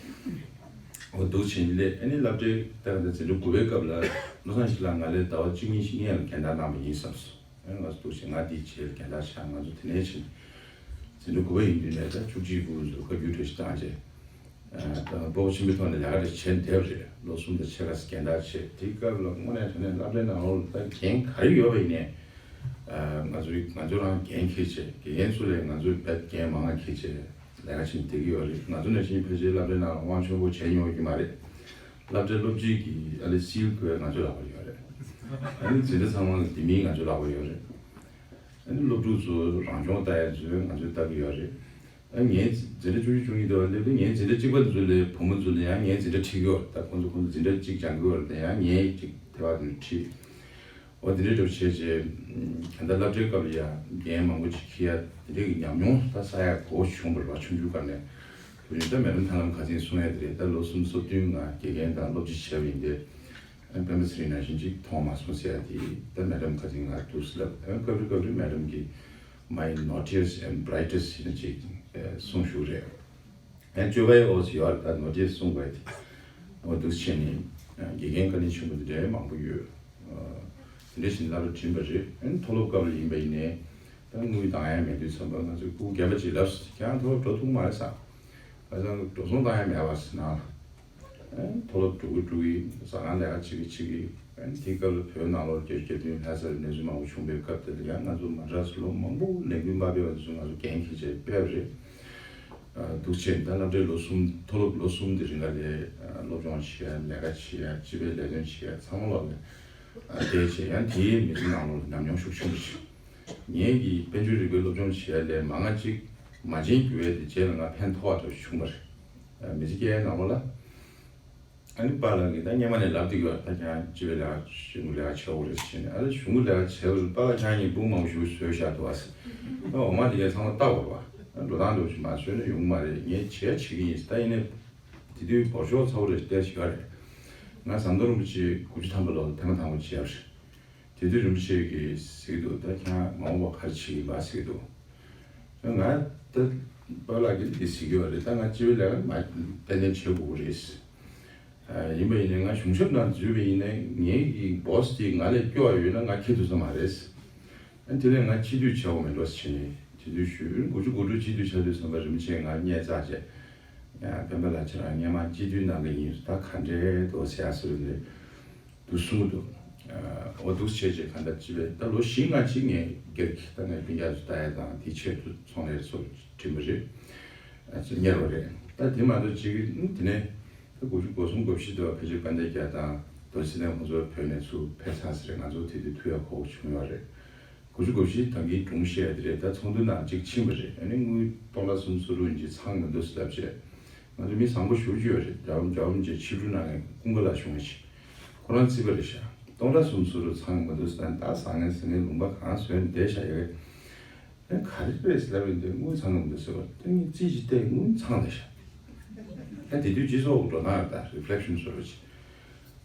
འོ་འདུག་ཕྱིན་སླེབས། ཨ་ནི་སློབ་གྲྭའི་ད་ག་ད་འཛིན་གྲྭ་དགུ་པའི་སྐབས་ལ་བློ་བཟང་ཡེ་ཤེས་ལགས་ང་ལས་ཟླ་བ་གཅིག་གཉིས་ཤིག་སྔོན་ལ་རྒན་བདག་གནང་བ་ཡིན་བསམས་སོང་། ཨ་ནི་ང་ཚོ་འདུག་ཕྱིན་ང་འདི་བྱས་རྒན་བདག་ཆགས། ང་ཚོ་དེ་ནས་ཕྱིན། འཛིན་གྲྭ་དགུ་པ་ཡིན་དུས་ནས་ད་བཅུ་གཅིག་དགུ་ཚོ་བཀའ་བརྒྱུད་བཀྲ་ཤིས་བཏང་རྗེས། ཨ་ད་སྤོབས་པ་ཆེན་པོའི་ཐོག་ནས་ལས་ཀ་དེ་བྱས་བསྡད་པ་རེད། ལོ་གསུམ་དང་ཕྱེད་ཀ་ཙམ་རྒན་བདག་བྱས། དེའི་སྐབས་ལ་དངོས་གནས་དྲང་གནས་སློབ་གྲྭའི་ནང་ལོགས་ལ་ད་འགན་ག་རེ་ཡོད་པ་ཡིན་ནའི། ཨ་ང་ཚོའི་ང་ཚོ་རང་འགན་འཁྱེར་བྱས། དགེ་རྒན་ཚོ་ལས་ང་ཚོའི་བེད་འགན་མང་བ་འཁྱེར་བྱས་ལས་ཀ་བྱེད་བསྡད་ཀྱི་ཡོད་རེད། ང་ཚོ་ནང་བཞིན་ཕལ་ཆེར་སློབ་གྲྭའི་ནང་ལ་དབང་ཆེན་པོ་བྱས་མྱོང་ཡོད་ཀྱི་མ་རེད། སློབ་གྲྭའི་སློབ་སྤྱི་གི་ཨ་ལེ་སིལ་དགོས་ང་ཚོའི་ལག་པར་ཡོད་རེད། ཨ་ནི་འཛིན་གྲྭ་ཚང་མ་གི་དེ་མིན་ང་ཚོའི་ལག་པར་ཡོད་རེད། ཨ་ནི་སློབ་ཕྲུག་ཚོ་རང་སྦྱོང་ལྟ་ཡ་ཚོས་ང་ཚོས་ལྟ་གི་ཡོད་རེད། ཨ་ངའི་འཛིན་གྲྭ་བཅུ་གཅིག་བཅུ་གཉིས་དེ་བ་སླེབས་དུས་ངའི་འཛིན་གྲྭ་གཅིག་པ་ཚོ་ལས་བུ་མོ་ཚོ་ལ་ཡང་ངའི་འཛིན་གྲྭ་ཁྲིད་ཀྱི་ཡོད་རེད། ད་ཁོང་ཚོ་ཁོང་ཚོ་འཛིན་གྲྭ་གཅིག་སྦྱང་གི་ཡོད་རེད། དེ་ཡང་ངའི་གཅིག་དེ་བ་དེ་ཁྲིད། འོ་དེ་འདྲའི་འགྲོ་བྱས་རྗེས་ད་ལྟ་སློབ་གྲྭའི་སྐབས་ལ་ཡང་འགན་མང་པོ་ཅིག་འཁྱེར་ཡ་དེ་འདྲའི་གི་ཉམས་མྱོང་ད་བསགས་ཡ་གོ་བྱུང་བ་རེད་བ། ཆུང་ཆུང་སྐབས་ནས་བུ་ཡིན་ད་མེ་ལོང་ཐང་ལམ་ཁ་སང་གསུང་ཡ་དེ་རེད། ད་ལོ་གསུམ་སོ་བདུན་ང་དགེ་རྒན་དང་སློབ་སྤྱི་བྱས་པ་ཡིན་ཏེ། ཨ་པད་མ་ཚེ་རིང་ནང་བཞིན་ཅིག་མཐོང་མ་སོང་ཟེར་ཡ་དེ་ད་མེ་ཌམ་ཁ་ཅིག་ང་འདུག་སེ་ལབ། ཨ་སྐབས་རེ་སྐབས་རེ་མེ་ཌམ་གྱིས་my naughtiest and brightest ཡིན་ན་ཅིག་གསུང་ཞུ་རེད། ཨ་སྤྱོད་པའི་འོ་ཟེར་ཡོད་རེད། ད་naughtiest གསུང་དགོས་དེ་འོ་འདུག་སེ་བྱས་ནས་དགེ་རྒན་བཀའ་དྲིན་ཆེན་པོ་འདི་འདྲའི་མང་པོ་ཡོད། དེ་འདྲ་བཞིན་སློབ་གྲྭ་འགྲིམས་པ་རེད། ཨ་མཐོ་སློབ་སྐབས་ལ་ཡིན་པ་ཡིན་ནའི་ད་དངུལ་འདང་ཡ་མེད་དུས་ཙམ་པ་ང་ཚོས་སྐུ་རྒན་པ་ཅིག་ལབ་སོང་། ཁྱེད་རང་མཐོ་སློབ་འགྲོ་ཐུབ་མ་རེད་ཟེར། ཁ་སང་འགྲོ་སོང་བཏང་ཡ་མེད་པ་ཟེར་ན། ཨེ་མཐོ་སློབ་འགྲོ་གི་འགྲོ་གི་ཟ་ཁང་ལས་ཀ་བྱེད་གི་བྱེད་གི། ཨེ་དེའི་སྐབས་ལ་བོད་ནང་ལོགས་ཀྱི་རྒྱ་དུས་ལྷ་སར་གནས་ཚུལ་མང་པོ་བྱུང་བའི་སྐབས་དེ་ལ་ཡང་ང་ཚོ་མ་དྲགས་སུ་ལོ་མང་པོ་ལས་འགུལ་མ་སྤེལ་བ་དེ་ཚོ་ང་ཚོ་འགན་འཁྱེར་བྱས་སྤེལ་བ་རེད། ཨ་འདུག་བྱས་ད་སློབ་གྲྭའི་ལོ་གསུམ་མཐོ་སློབ་ལོ་གསུམ་དེ་རིང་ག་ལས་ཨ་སློབ་སྦྱོང་བྱེད་ཡ་ལས་ཀ་བྱེད་ཡ་སྤྱི་པའི་ལས་དོན་བྱེད་ཡ་ཚང་མ་ལོག་ལས་ཨ་བལྟས་བྱས་ཡང་དེའི་མི་ཚེ་ནང་ལོགས་ལ་ཉམས་མྱོང་ཤུགས་ཆེན་པོ་ཞིག་ངེད་ཀྱིས་དཔལ་འབྱོར་རིག་པའི་སློབ་སྦྱོང་བྱེད་ཡ་ལས་མང་ང་གཅིག་མ་བྱན་རྒྱུ་བས་དེ་རྗེས་ལ་ང་ཕན་ཐོགས་པ་འདྲ་བྱུང་བ་རེད། མི་ཚེ་སྐྱེལ་ཡའི་ནང་ལོགས་ལ། ཨ་ནི་པཱ་ལགས་ཀྱིས་ད་སྔོན་མ་ནས་ལབ་བསྡད་ཀྱི་ཡོད་རེད། ད་ཁྱེད་རང་སྤྱི་པའི་ལས་ཀ་གཞུང་གི་ལས་ཀ་བྱེད་དགོས་རེད་ཟེར་ནས། ཨ་ནི་གཞུང་གི་ལས་ཀ་བྱེད་དགོས་རེད། པཱ་ལགས་ཁྱེད་རང་གཉིས་དཔུང་མང་པོ་ཞིག་བཟོས་བཞག་འདུག་ཨ། ཨ་འོ་མ་དེ་གས་ཚང་མ་ལྟ་དགོས་རེད་པ། ཨ་འགྲོ་སྟངས་འདྲ་བོ་ཞིག་མ་བཟོས་ན་ཡོང་གི་མ་རེད། ངས་བྱས་བྱེད་ཀྱི་ཡིན། ད་ཡིན་ནའི་དེ་དུས་འབོར་ཤོག་ཚ་པོ་རེ་བལྟས་བཞག་རེད། ང་ཟམ་གདོང་རིན་པོ་ཆེ་དགུ་བཅུ་ཐམ་པ་ལོ་ཐེངས་མ་དང་པོ་མཇལ་བ་རེད། དེ་དུས་རིན་པོ་ཆེ་གིས་ཟེར་གྱི་འདུག་ད་ཁྱེད་རང་མ་འོངས་པ་ག་རེ་བྱེད་ཀྱི་ཡིན་པ་ཟེར་གྱི་འདུག་ང་ད་པཱ་ལགས་ཀྱིས་འདི་ཟེར་གྱི་ཡོད་རེད། ད་ང་སྤྱི་པའི་ལས་ཀ་མ་ཏན་ཏན་བྱེད་དགོས་ཀྱི་རེད། ཨ་ཡིན་པ་ཡིན་ནའི་ང་གཞུང་ཞབས་ནང་འཛུལ་བ་ཡིན་ནའི་ངའི་གི་བོ་སི་དེ་ང་ལས་སྐྱོ་བ་ཡོད་ན་ང་ཁྱེར་ཐུབ་ས་མ་རེད། ཨ་དེ་ལས་ང་སྤྱི་འཐུས་བྱ་དགོས་མེད་འགྲོ་ཟེར་བྱས་ནས་སྤྱི་འཐུས་ཞུས། དགུ་བཅུ་གོ་དྲུག་སྤྱི་འཐུས་བྱ་དུས་ཙམ་པ་རིན་པོ་ཆེས་ང་སྙད་བཙགས་བྱས། ཡ་སྤེན་པ་ལགས་ཁྱེད་རང་སྔོན་མ་སྤྱི་འཐུས་གནང་གི་ཡིན། ད་ག་འདྲས་འདུག་ཟེར་ཡ་ཟེར་བ་རེད། འདུག་གསུང་གི་འདུག་འོ་འདུག་བྱས་བྱས་གང་ལྟར་ཅི་བས་ད་ལོ་བཞི་ལྔ་ཅིག་ངས་སྒེར་གྱི་ད་ངས་སྤུན་ཀྱག་ཚོ་ལྟ་ཡ་དང་དེའི་ཆེད་དུ་ཚོང་ལས་སོགས་འགྲིམ་པ་རེད། ཨ་ཙི་གཉེར་བ་རེད། ད་དེ་མ་གཏོགས་ཅིག་དེ་ནས་ད་དགུ་བཅུ་གོ་གསུམ་གོ་བཞི་དུ་བ་ཕལ་ཆེར་དཔལ་ལྡན་རྒྱལ་དང་རྡོ་རྗེ་ཚེ་བརྟན་ཁོང་ཚོ་བོད་ནས་ཚུར་ཕེབས་ཚར་ཟེར། ང་ཚོ་དེ་དུས་ཐུག་ཡ་གོ་བྱུང་ཡོད་རེད། དགུ་བཅུ་གོ་བཞི་ད་གིན་སྒྲུང་བཤད་ཡ་དེ་རེད། ད་ཚོགས་འདུ་ནང་གཅིག་ཕྱིན་པ་རེད། ཨ་ནི་དངུལ་སྟོང་ཕྲག་སུམ་ཅུ་སོ་དྲུག་ཡིན་གྱི་ཚང་མི་འདུག་ཟེར་ལབ་བྱས། ང་ཚོ་མི་བཟང་པོ་ཞེ་པོ་ཅིག་ཡོད་རེད། རྒྱལ་བ་རྒྱལ་བ་རིན་པོ་ཆེ་ཆིབས་འགྲོ་གནང་མཁན་ཀུན་དགའ་ལགས་བྱུང་བ་ཞིག་ཁོ་རང་རྩིས་པ་རེད་ཤག་སྟོང་ཕྲག་སུམ་ཅུ་སོ་དྲུག་ཚང་མི་འདུག་ཟེར། ད་བཟང་ངན་ཟེར་མཁན་ལུང་པ་གང་བཟོས་ནས་བསྡད་ཤག་ཡོད་རེད། ཨ་ག་རེ་རེད་ཟེར་ལབ་ཡོང་དུས་དངུལ་ཚང་གི་མི་འདུག་ཟེར་བ། ད་ངས་རྩིས་ཅིག་བལྟས། དངུལ་ཚང་བསྡད་ཤག་ད་དེ་དུས་སྤྱི་ཚོགས་འགྲོ་སྟངས་ཡོད་ད། རི་ཕི་ལེག་ཤན་བཟོ་འདྲ་ཅིག་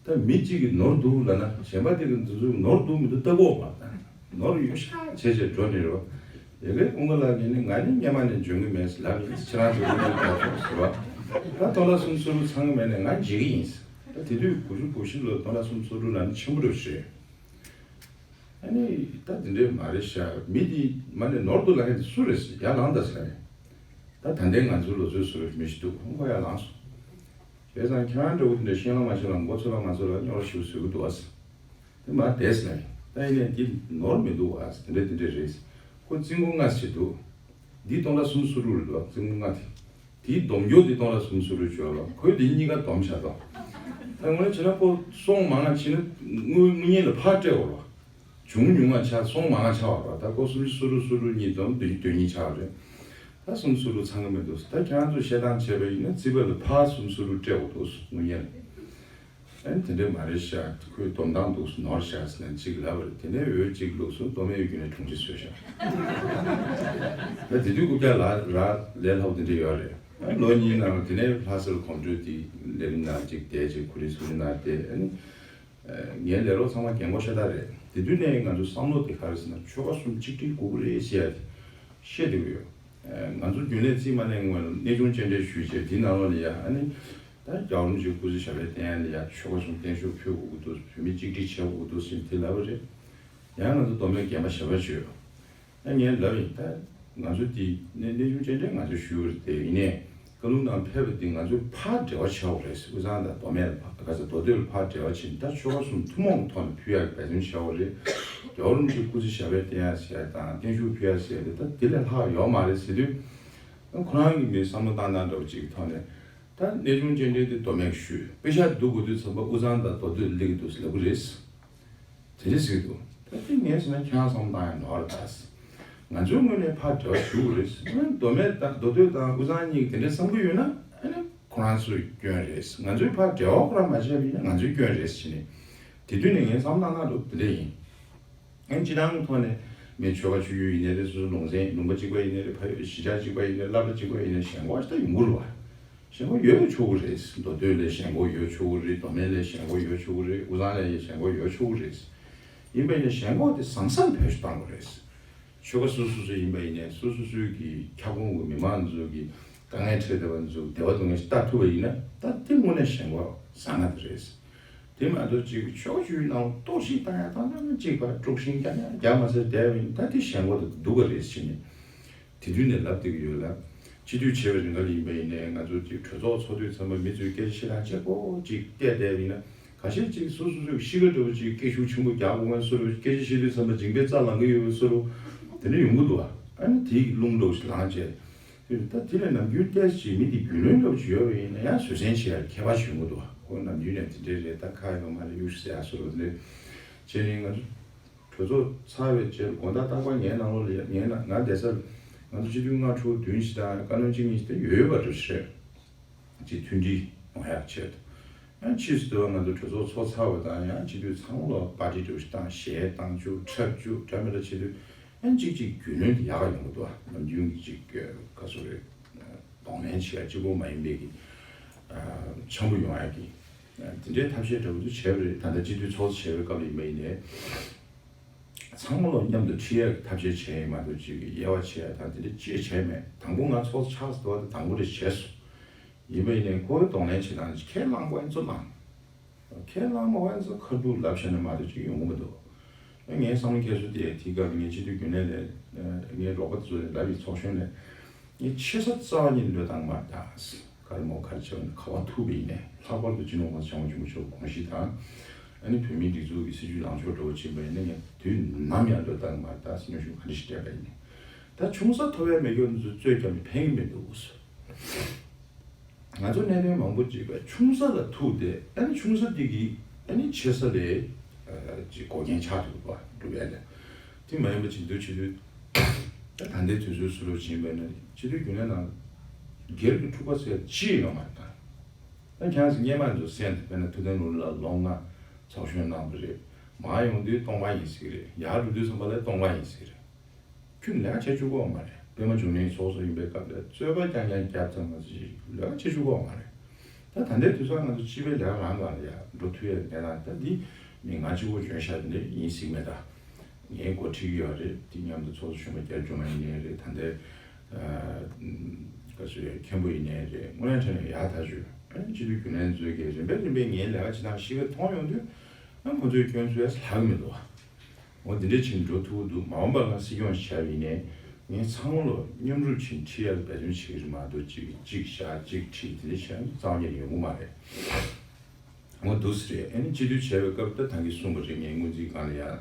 ད་མི་གཅིག་གིས་ནོར་འདུག་ལབ་ན་གཞན་པ་དེ་གིས་འདི་ཚོ་ནོར་འདུག་མི་འདུག་ལྟ་གི་ཡོད་མ་རེད། ནོར་ཡོད་ཤག་བྱས་བྱས་འགྲོ་ནི་རེད་པ། ཡ་གི་ཀུན་དགའ་ལགས་ཀྱིས་ནི་ང་ནི་སྔོན་མ་ནས་འཇོན་གི་མེད་ཟེར་ལབ་ཡིན། ཁྱེད་རང་ཚོ་ཀུན་དགའ་ལགས་ཚོ་ཟེར་བ། ད་སྟོང་ཕྲག་སུམ་ཅུ་སོ་དྲུག་ཚང་གི་མེད་ནས་ང་འཇིགས་གི་ཡིན་ཟེར། ད་དེ་དུས་དགུ་བཅུ་གོ་བཞི་ལོ་སྟོང་ཕྲག་སུམ་ཅུ་སོ་དྲུག་ལབ་ན་ཆེན་པོ་འདྲ་བོ་ཞིག་རེད། ཨ་ནི་ད་དེ་འདྲས་མ་རེད་ཤག་མི་དེ་མ་ནས་ནོར་འདུག་ལབ་མཁན་དེ་སུ་རེད་ཟེར། ཡར་ལངས་དང་ཟེར་རེད། ད་ད་ལྟའི་ང་ཚོའི་ལོ་ཚོད་བཟོ་འདྲ་མི་ཞིག་འདུག་ཁོ་ཡར་ལངས་སོང་། བྱས་ཙང་ཁྱེད་རང་འདྲ་བོ་དེ་འདྲ་ཤེས་ལ་མ་ཤེས་ལ་མགོ་ཚོས་ལ་ང་ཚོ་ལ་རྙོག་དྲ་ཞིག་བཟོ་གི་འདུག་ཨ་ཟེར། དེ་མ་བསྡད་ཟེར་ནས། ད་ཡིན་ནའི་འདི་ནོར་མི་འདུག་ཨ་ཟེར། དེ་འདྲ་དེ་འདྲ་རེད་ཟེར། ཁོ་རྩིས་འགོ་ལྔ་ཟེར་འདུག་འདི་སྟོང་ཕྲག་སུམ་ཅུ་སོ་དྲུག་རེད་འདུག་ཨ། རྩིས་འགོ་ལྔ་དེ། དེའི་སྡོམ་རྒྱུ་དེ་སྟོང་ཕྲག་སུམ་ཅུ་སོ་དྲུག་བྱོས་ལ། ཁོས་དེ་གཉིས་ཀ་སྡོམ་བཞག་དང་། ད་དངོས་གནས་བྱས་ན་ཁོ་སོང་མང་ང་ཕྱིན་ན་དངུལ་དངུལ་གཉེར་ལ་ཕར་སྤྲད་འོ་ལ། བྱུང་ཉུང་ང་ཆགས། སོང་མང་ང་ཆགས་པ་རེད། ད་ཁོ་སུམ་ཅུ་སོ་དྲུག་སོ་དྲུག་གཉིས་བསྡོམས་བདུན་ཅུ་དོན་གཉིས་ཆགས་པ་རེད། ད་སུམ་ཅུ་སོ་དྲུག་ཚང་གི་མི་འདུག་ད་ཁྱེད་རང་ཚོས་བཤད་སྟངས་བྱས་པ་ཡིན་ན་རྩིས་པ་ལ་ཕར་སུམ་ཅུ་སོ་དྲུག་སྤྲད་འོ་འདུག་དངུལ་གཉེར་ལ། ཨ་ནི་དེ་འདྲས་མ་རེད་ཤག་ཁོས་སྡོམ་སྟངས་འདུག་སེ་ནོར་ཤག་ཟེར་ནས་གཅིག་ལབ་པ་རེད། དེ་ནས་འོས་གཅིག་བླུགས་སོང་། སྡོམ་ཡས་བརྒྱུད་ནས་དྲུང་ཆེ་བཟོས་ཤག་ད་དེ་དུས་རྐུབ་བཀྱག་ལ་རག་ལས་སླ་པོ་དེ་འདྲས་ཡོད་རེད། ཨ་ལོ་གཉིས་ནང་ལ་དེ་ནས་ལྷ་སར་གོམ་བགྲོད་དེ་ལས་རིམ་ནང་གཅིག་བསྡད་ཅིག་ཁོ་རའི་ཟུར་ནང་བསྡད། ཨ་ནི་ངའི་ལས་རོགས་ཚང་མ་རྒན་གོག་ཤ་སྟག་རེད། དེ་དུས་ནས་ང་ཚོའི་བསམ་བློ་དེ་ག་རེ་ཟེར་ན་ཆོལ་ཁ་གསུམ་གཅིག་སྒྲིལ་དགོས་ཀྱི་རེད་ཟེར་ཡ་དེ་བཤད་བསྡད་ཀྱི་ཡོད། ང་ཚོ་རྒྱུན་ལས་རྩིས་མ་ལེན་སྔོན་ལ་གནས་ཆུང་མཇལ་འཕྲད་ཞུས་བྱས་དེའི་ནང་ལོགས་ལ་ཡ་ཨ་ནི། ད་རྒྱལ་བ་རིན་པོ་ཆེའི་སྐུ་ཚེ་ཞབས་པད་བརྟན་ཡ་ལ་ཡ་ཆོལ་ཁ་གསུམ་བརྟན་བཞུགས་ཕུལ་དགོས་ཀྱི་འདུག་བོད་མི་གཅིག་སྒྲིལ་བྱེད་དགོས་ཀྱི་འདུག་ཟེར་དེ་ལབ་པ་རེད། ཡང་ང་ཚོ་མདོ་སྨད་རྒན་པ་ཞབས་པ་ཞུས། ཨ་ངས་ལབ་ཡིན། ད་ང་ཚོ་འདི་གནས་གནས་ཆུང་མཇལ་འཕྲད་ང་ཚོས་ཞུས་པ་རེད་དེ། ཡིན་ནའི་བཀའ་ལུང་ནང་ཕེབས་པ་འདི་ང་ཚོས་ཕར་འབྲེལ་བ་བྱ་དགོས་རེད། དབུས་གཙང་དང་མདོ་སྨད་ལ་ཕར་ག་ཚོད་མདོ་སྟོད་ལ་ཕར་འབྲེལ་བ་བྱས་ནས་ད་ཆོལ་ཁ་གསུམ་ཐུན་མོང་གི་ཐོག་ནས་ཕུལ་ཡག་གི་འབད་བརྩོན་བྱ་དགོས་རེད། རྒྱལ་བ་རིན་པོ་ཆེའི་སྐུ་ཚེ་ཞབས་པད་བརྟན་ཡག་ཟེར་ཡག་དང་བརྟན་བཞུགས་ཕུལ་ཡག་ཟེར་ཡག་དེ་ད་དེ་ལས་ལྷག་ཡོད་མ་རེད་ཟེར་དུས། ཁོ་རང་གི་མི་བསམ་བློ་བཏང་སྟངས་འདྲ་བོ་ཅིག་གི་ཐོག་ནས། ད་གནས་ཆུང་མཇལ་འཕྲད་དེ་མདོ་སྨད་ཞུས། དཔེ་ཆ་བསྡུ་དགོས་དུས་ཙམ་པ་དབུས་གཙང་དང་མདོ་སྟོད་སླེབས་ཀྱི་འདུག་ཟེར་ལབ་ཀྱི་རེད། དེ་འདྲ་ཟེར་གྱི་འདུག་ད་དེ་ངས་ཟེར་ན་ཁྱེད་རང་བསམ་བློ་བཏང་ཡ་ནོར་ད། ང་ཚོའི་ངོས་ནས་ཕར་འབྲེལ་བ་ཞུ་དགོས་རེད། མདོ་སྨད་དང་མདོ་སྟོད་དང་དབུས་གཙང་གཉིས་ཀྱིས་དེ་འདྲ་བསམ་གྱི་ཡོད་ན་ཨ་ནི་ཁོ་རང་ཚོའི་སྐྱོན་རེད། ང་ཚོའི་ཕར་འབྲེལ་བ་ཁོ་རང་མ་བྱས་པ་ཡིན་ན་ང་ཚོའི་སྐྱོན་རེད་ཟེར་ནས། དེ་དུས་ནས་ངས་བསམ་བློ་བཏང་སྟངས་འདྲ་བོ་དེ་འདྲ་ཡིན། ཨ་ནི་སྤྱི་བཏང་གི་ཐོག་ནས་མི་ཆོལ་ཁ་ཆོས་བརྒྱུད་ཡིན་ནའི་རེད། སོ་སོ་ལུང་ཚན་ལུང་པ་གཅིག་པ་ཡིན་ནའི་རེད། ཕ་ཡུལ་གཞིས་ཆགས་གཅིག་པ་ཡིན་ནའི་རེད། སློབ་གྲྭ་གཅིག་པ་ཡིན་ནའི་ཞེན་ཁོག་ཅིག་ད་ཡོང་གི་རེད་བ། ཞེན་ཁོག་ཡོད་ཆོག་གི་རེད། མདོ་སྟོད་ལ་ཞེན་ཁོག་ཡོད་ཆོག་གི་རེད། མདོ་སྨད་ལ་ཞེན་ཁོག་ཡོད་ཆོག་གི་རེད། དབུས་གཙང་ལ་ཡང་ཞེན་ཁོག་ཡོད་ཆོག་གི་རེད། ཡིན་པ་ཡིན་ན་ཞེན་ཁོག་དེ་བཟང་སར་བེད་སྤྱོད་གཏང་དགོས་རེད། ཆོལ་ཁ་སོ་སོ་སོ་ཡིན་པ་ཡིན་ནའི་སོ་སོ་སོའི་གི་ཁྱབ་ཁོངས་ཀྱི་མི་མང་ཚོ་གི་དཀའ་ངལ་འཕྲད་བསྡད་པ་ཚོ་བདེ་བ་སྡུག་བསྔལ་ཞིག་ལྟ་ཐུབ་པ་ཡིན་ན། ད་དེ་དངོས་གནས་ཞེན་ཁོག་བཟང་ང་དེ་རེད། དེ་མ་གཏོགས་ཅིག་ཕྱོགས་བཅུའི་ནང་གཏོར་བཤིག་བཏང་ཡ་དང་། ནམ་གཅིག་པ་དཀྲུག་ཤིང་རྒྱག་ཡ་རྒྱག་མ་ཚར་བསྡད་པ་ཡིན། ད་དེ་ཞེན་ཁོག་དེ་སྡུག་ག་རེད་ཟེར་ནས། དེ་དུས་ནས་ལབ་བསྡད་ཀྱི་ཡོད་ལ། སྤྱི་འཐུས་བྱས་པའི་རིང་ག་ལ་ཡིན་པ་ཡིན་ནའི་ང་ཚོ་ཅིག་གྲོས་ཚོགས་ཚོགས་དུས་ཙམ་པ་མི་ཚོས་སྐད་ཆ་བཤད་སྟངས་གཅིག་པོ་ཅིག་བལྟས་བསྡད་པ་ཡིན་ན། ཁ་ཤས་ཅིག་སོ་སོ་སོའི་གཤིས་ཀ་འདྲ་བོ་ཅིག་སྐད་ཤུགས་ཆེན་པོ་རྒྱག་དགོས་ངེས་བཟོ་འདྲ། སྐད་ཆ་བཤད་དུས་ཙམ་པ་མཇིང་པའི་རྩ་ལངས་ཀྱི་ཡོད་པའི་བཟོ་འདྲ། དེ་འདྲ་ཡོང་གི་འདུག་བ། ཨ་ནི་དེའི་རླུང་འདྲ་བོ་ཞིག་ལངས་བྱས། ད་དེ་ལས་ནམ་རྒྱུན་ཏོག་ཙམ་མི་དེ་རྒྱུས་ལོན་འདྲ་བོ་ཅིག་ཡོད་པ་ཡིན་ན་ཡང་བཟོད་བསྲན་བྱེད་ཡ་ཁྱད་པར་ཞིག་ཡོང་གི་འདུག་བ། ཁོ་ནམ་རྒྱུན་ནས་དེ་འདྲས་རེད། ད་ཁ་ཡོད་མ་རེད། གཡུག་ཟེར་ཡ་བཟོ་འདྲ་དེ་འདྲས་བྱས་ནས། ང་ཚོ་གྲོས་ཚོགས་ཚར་བའི་རྗེས་དགོང་དག་རྟག་པར་ངའི་ནང་ལོགས་ལ་ཡ། ངའི་ནང་ང་བསྡད་སར་ང་ཚོ་སྤྱི་འཐུས་ལྔ་དྲུག་བདུན་ཞིག་དང་བཀའ་བློན་གཅིག་གཉིས་ཞིག་ད་ཡོད་ཡོད་པ་འདྲ་བོ་ཞིག་རེད། ཅིག་མཐུན་སྒྲིལ་ཡོང་ཡག་ཆེད་དུ། ཡང་ཕྱིས་སུ་དེ་བ་ང་ཚོ་གྲོས་ཚོགས་ཚོགས་ཚར་བ་དང་ཡང་སྤྱི་འཐུས་ཚང་མ་ལ་པར་ཊི་འདྲ་བོ་ཞིག་བཏང་། གཞས་བཏང་བཅུག་འཁྲབ་བཅུག་འདྲ་མི་འདྲ་བྱེད་དུས། ཡང་གཅིག་གཅིག་རྒྱུས་ལོན་དེ་ཡག་ག་ཡོང་གི་འདུག་བ། ནམ་རྒྱུན་གྱི་ཅིག་ག་ཚོད་རེད། གདོང་ལེན་བྱེད་ཡ་གཅིག་པོ་མ་ཡིན་པའི་གི་འཆམ་པོ་ཡོང་ཡ་གི་དེ་འདྲའི་ཐབས་ཤེས་འདྲ་བོ་ཚོ་བྱས་པ་རེད། ད་ལྟ་སྤྱི་འཐུས་ཚོགས་གཙོ་བྱས་པའི་སྐབས་ལ་ཡིན་པ་ཡིན་ནའི། ཚང་མ་ལོ་མཉམ་དུ་ཁྲིད་ཡག་ཐབས་ཤེས་བྱས་ཡིན་མ་གཏོགས་ཅིག་གི་དབྱེ་བ་ཕྱེ་ཡ་དང་དེ་འདྲ་ཅིག་བྱས་མེད། དང་པོ་ང་ཚོགས་གཙོ་ཆགས་ཟེར་བ་དེ་དང་པོ་རེ་བྱས་སོང་། ཡིན་པ་ཡིན་ནའི་ཁོའི་གདོང་ལེན་བྱེད་སྟངས་ཁས་བླངས་པ་ཡིན་ཚོ་ལངས། ཁས་བླངས་པ་ཡིན་ཚོ་ཁ་ཐུག་ལབ་བྱས་ན་མ་གཏོགས་ཅིག་ཡོང་གི་མི་འདུག་ངའི་བསམ་བློ་འཁྱེར་སོ་དེ་དེའི་སྐབས་ངའི་སྤྱི་འཐུས་རྒྱུན་ལས་ལས་ངའི་རོགས་པ་ཚོ་ལ་ལབ་ཡི། ཚོགས་གཞོན་ལས། ངས་ཆེ་ས་རྩ་བ་ཉིད་ནས་བློས་བཏང་མ་རེད། ད་ག་རེ་མོ་ག་རེ་བྱས་པ་ནི་ག་བ་ཐུག་པ་ཡིན་ནའི། ལྷག་པར་དུ་སྤྱི་ནོར་༸གོང་ས་༸སྐྱབས་མགོན་ཆེན་པོ་མཆོག་དགོངས་གཞི་དང་། ཨ་ནི་བོད་མིའི་སྒྲིག་འཛུགས་ཀྱི་སྲིད་བྱུས་ལངས་ཕྱོགས་འདྲ་བོ་ཕྱིན་པ་ཡིན་ན་ངས་དུས་ནམ་ཡང་བློས་བཏང་མ་རེད། ད་སེམས་ཤུགས་ག་འདྲ་ཞིག་སྤྲད་པ་ཡིན་ནའི། ད་ཆུང་ས་ཐོབ་ཡ་མེད་རྒྱུ་འདི་ཚོ་རྩོད་རྒྱབ་ནས་ཕན་གྱི་མི་འདུག་ཟེར། ང་ཚོ་གནད་དོན་མང་པོ་ཅིག་ཆུང་ས་ལ་ཐུག་སྟེ། ཨ་ནི་ཆུང་ས་དེ་གིས་ཨ་ནི་ཆེ་ས་ལ་ཅིག་འགོག་རྐྱེན་ཆགས་འདུག་པ། སྒྲུབ་ཡ་ལ། དེ་མ་ཡིན་པ་ཅིག་འདུག་བྱེད་དུས། ད་ད་ལྟའི་དུས་ཚོད་སུ་རུ་ཕྱིན་པས་ན་སྤྱི་འཐུས་རྒྱུན་ལས་ནང་སྒེར་གྱི་འཁྲུག་པ་ཟེར་ཅི་ཡོད་མ་རེད། ད་ཁྱེད་རང་ཚོ་སྔོན་མ་ཚོ་གསན་དང་། དཔེར་ན་ཐུབ་བསྟན་ལུང་རིགས་ལགས་ལོ་ལྔ་ཚོགས་གཞོན་གནང་བ་རེད། མར་ཡོང་དུས་སྟོང་པ་ཡིན་ཟེར་གི་རེད། ཡར་འགྲོ་དུས་ཙམ་པ་ལ་སྟོང་པ་ཡིན་ཟེར་གི་རེད། ཁྱོད་ལས་ཀ་བྱེད་བཅུག་གི་ཡོད་མ་རེད། པད་མ་འབྱུང་གནས་ཚོགས་གཙོ་ཡིན་པའི་སྐབས་ལ་རྩོད་པ་རྐྱང་རྐྱང་བརྒྱབ་ཙམ་མ་ཟད་ལས་ཀ་བྱེད་བཅུག་གི་ཡོད་མ་རེད། ད་ད་ལྟའི་དུས་ཚོད་ང་ཚོ་སྤྱི་པའི་ལས་ཀ་རང་སྒང་ལ་ཡ་འགྲོ་ཐུབ་ཡ་མེད་ན། ད་འདི་མི་ང་གཅིག་པོ་འཇོན་ཤག་དེ་འདྲ་ཡིན་སྲིད་མེད། ད་ངས་འགོ་ཁྲིད་ཀྱི་ཡོད་རེད། དེ་མཉམ་དུ་ཚོགས་གཙོ་གཞོན་པ་རྒྱ་ཆུང་མ་ཡིན་ནའི་རེད། ད་ལྟའི་ཨ་ག་ཚོད་མཁན་པོ་ཡིན་ནའི་རེད། དངོས་ཡང་བྱས་ནས་ཡག་ཐག་ཆོད། ཨ་ནི་སྤྱི་འཐུས་རྒྱུན་ལས་ཚོས་ཀྱིས་རིམ་པས་རིམ་པས་ངའི་ལས་ཀ་བྱེད་སྟངས་གཤིས་ཀ་མཐོང་ཡོང་དུས། ཨ་ཁོ་ཚོའི་སྐྱོན་འཛུགས་ཡ་ལྷག་མི་འདུག་བ། འོ་འདི་འདྲས་བྱས་ནས་འགྲོ་ཐུབ་ཀྱི་འདུག་མ་འོངས་པར་ང་སྲིད་སྐྱོང་ཞིག་བྱས་པ་ཡིན་ནའི། ངས་ཚང་མ་ལོ་མཉམ་རུབ་བྱས་ནས་ཁྲིད་ཡ་ལ་འབད་བརྩོན་བྱེད་ཀྱི་རེད་མ་གཏོགས་ཅིག་གཅིག་བཞག་གཅིག་ཁྲིད་དེ་འདྲས་བྱས་ན་རྩ་བ་ཉིད་ནས་ཡོང་གི་མ་རེད། འོ་འདུག་སེ་རེད། ཨ་ནི་སྤྱི་འཐུས་བྱས་པའི་སྐབས་ད་ད་གིན་གསུངས་པ་རེད། ངས་སྔོན་རྩིས་སྒང་ལ་ཡ།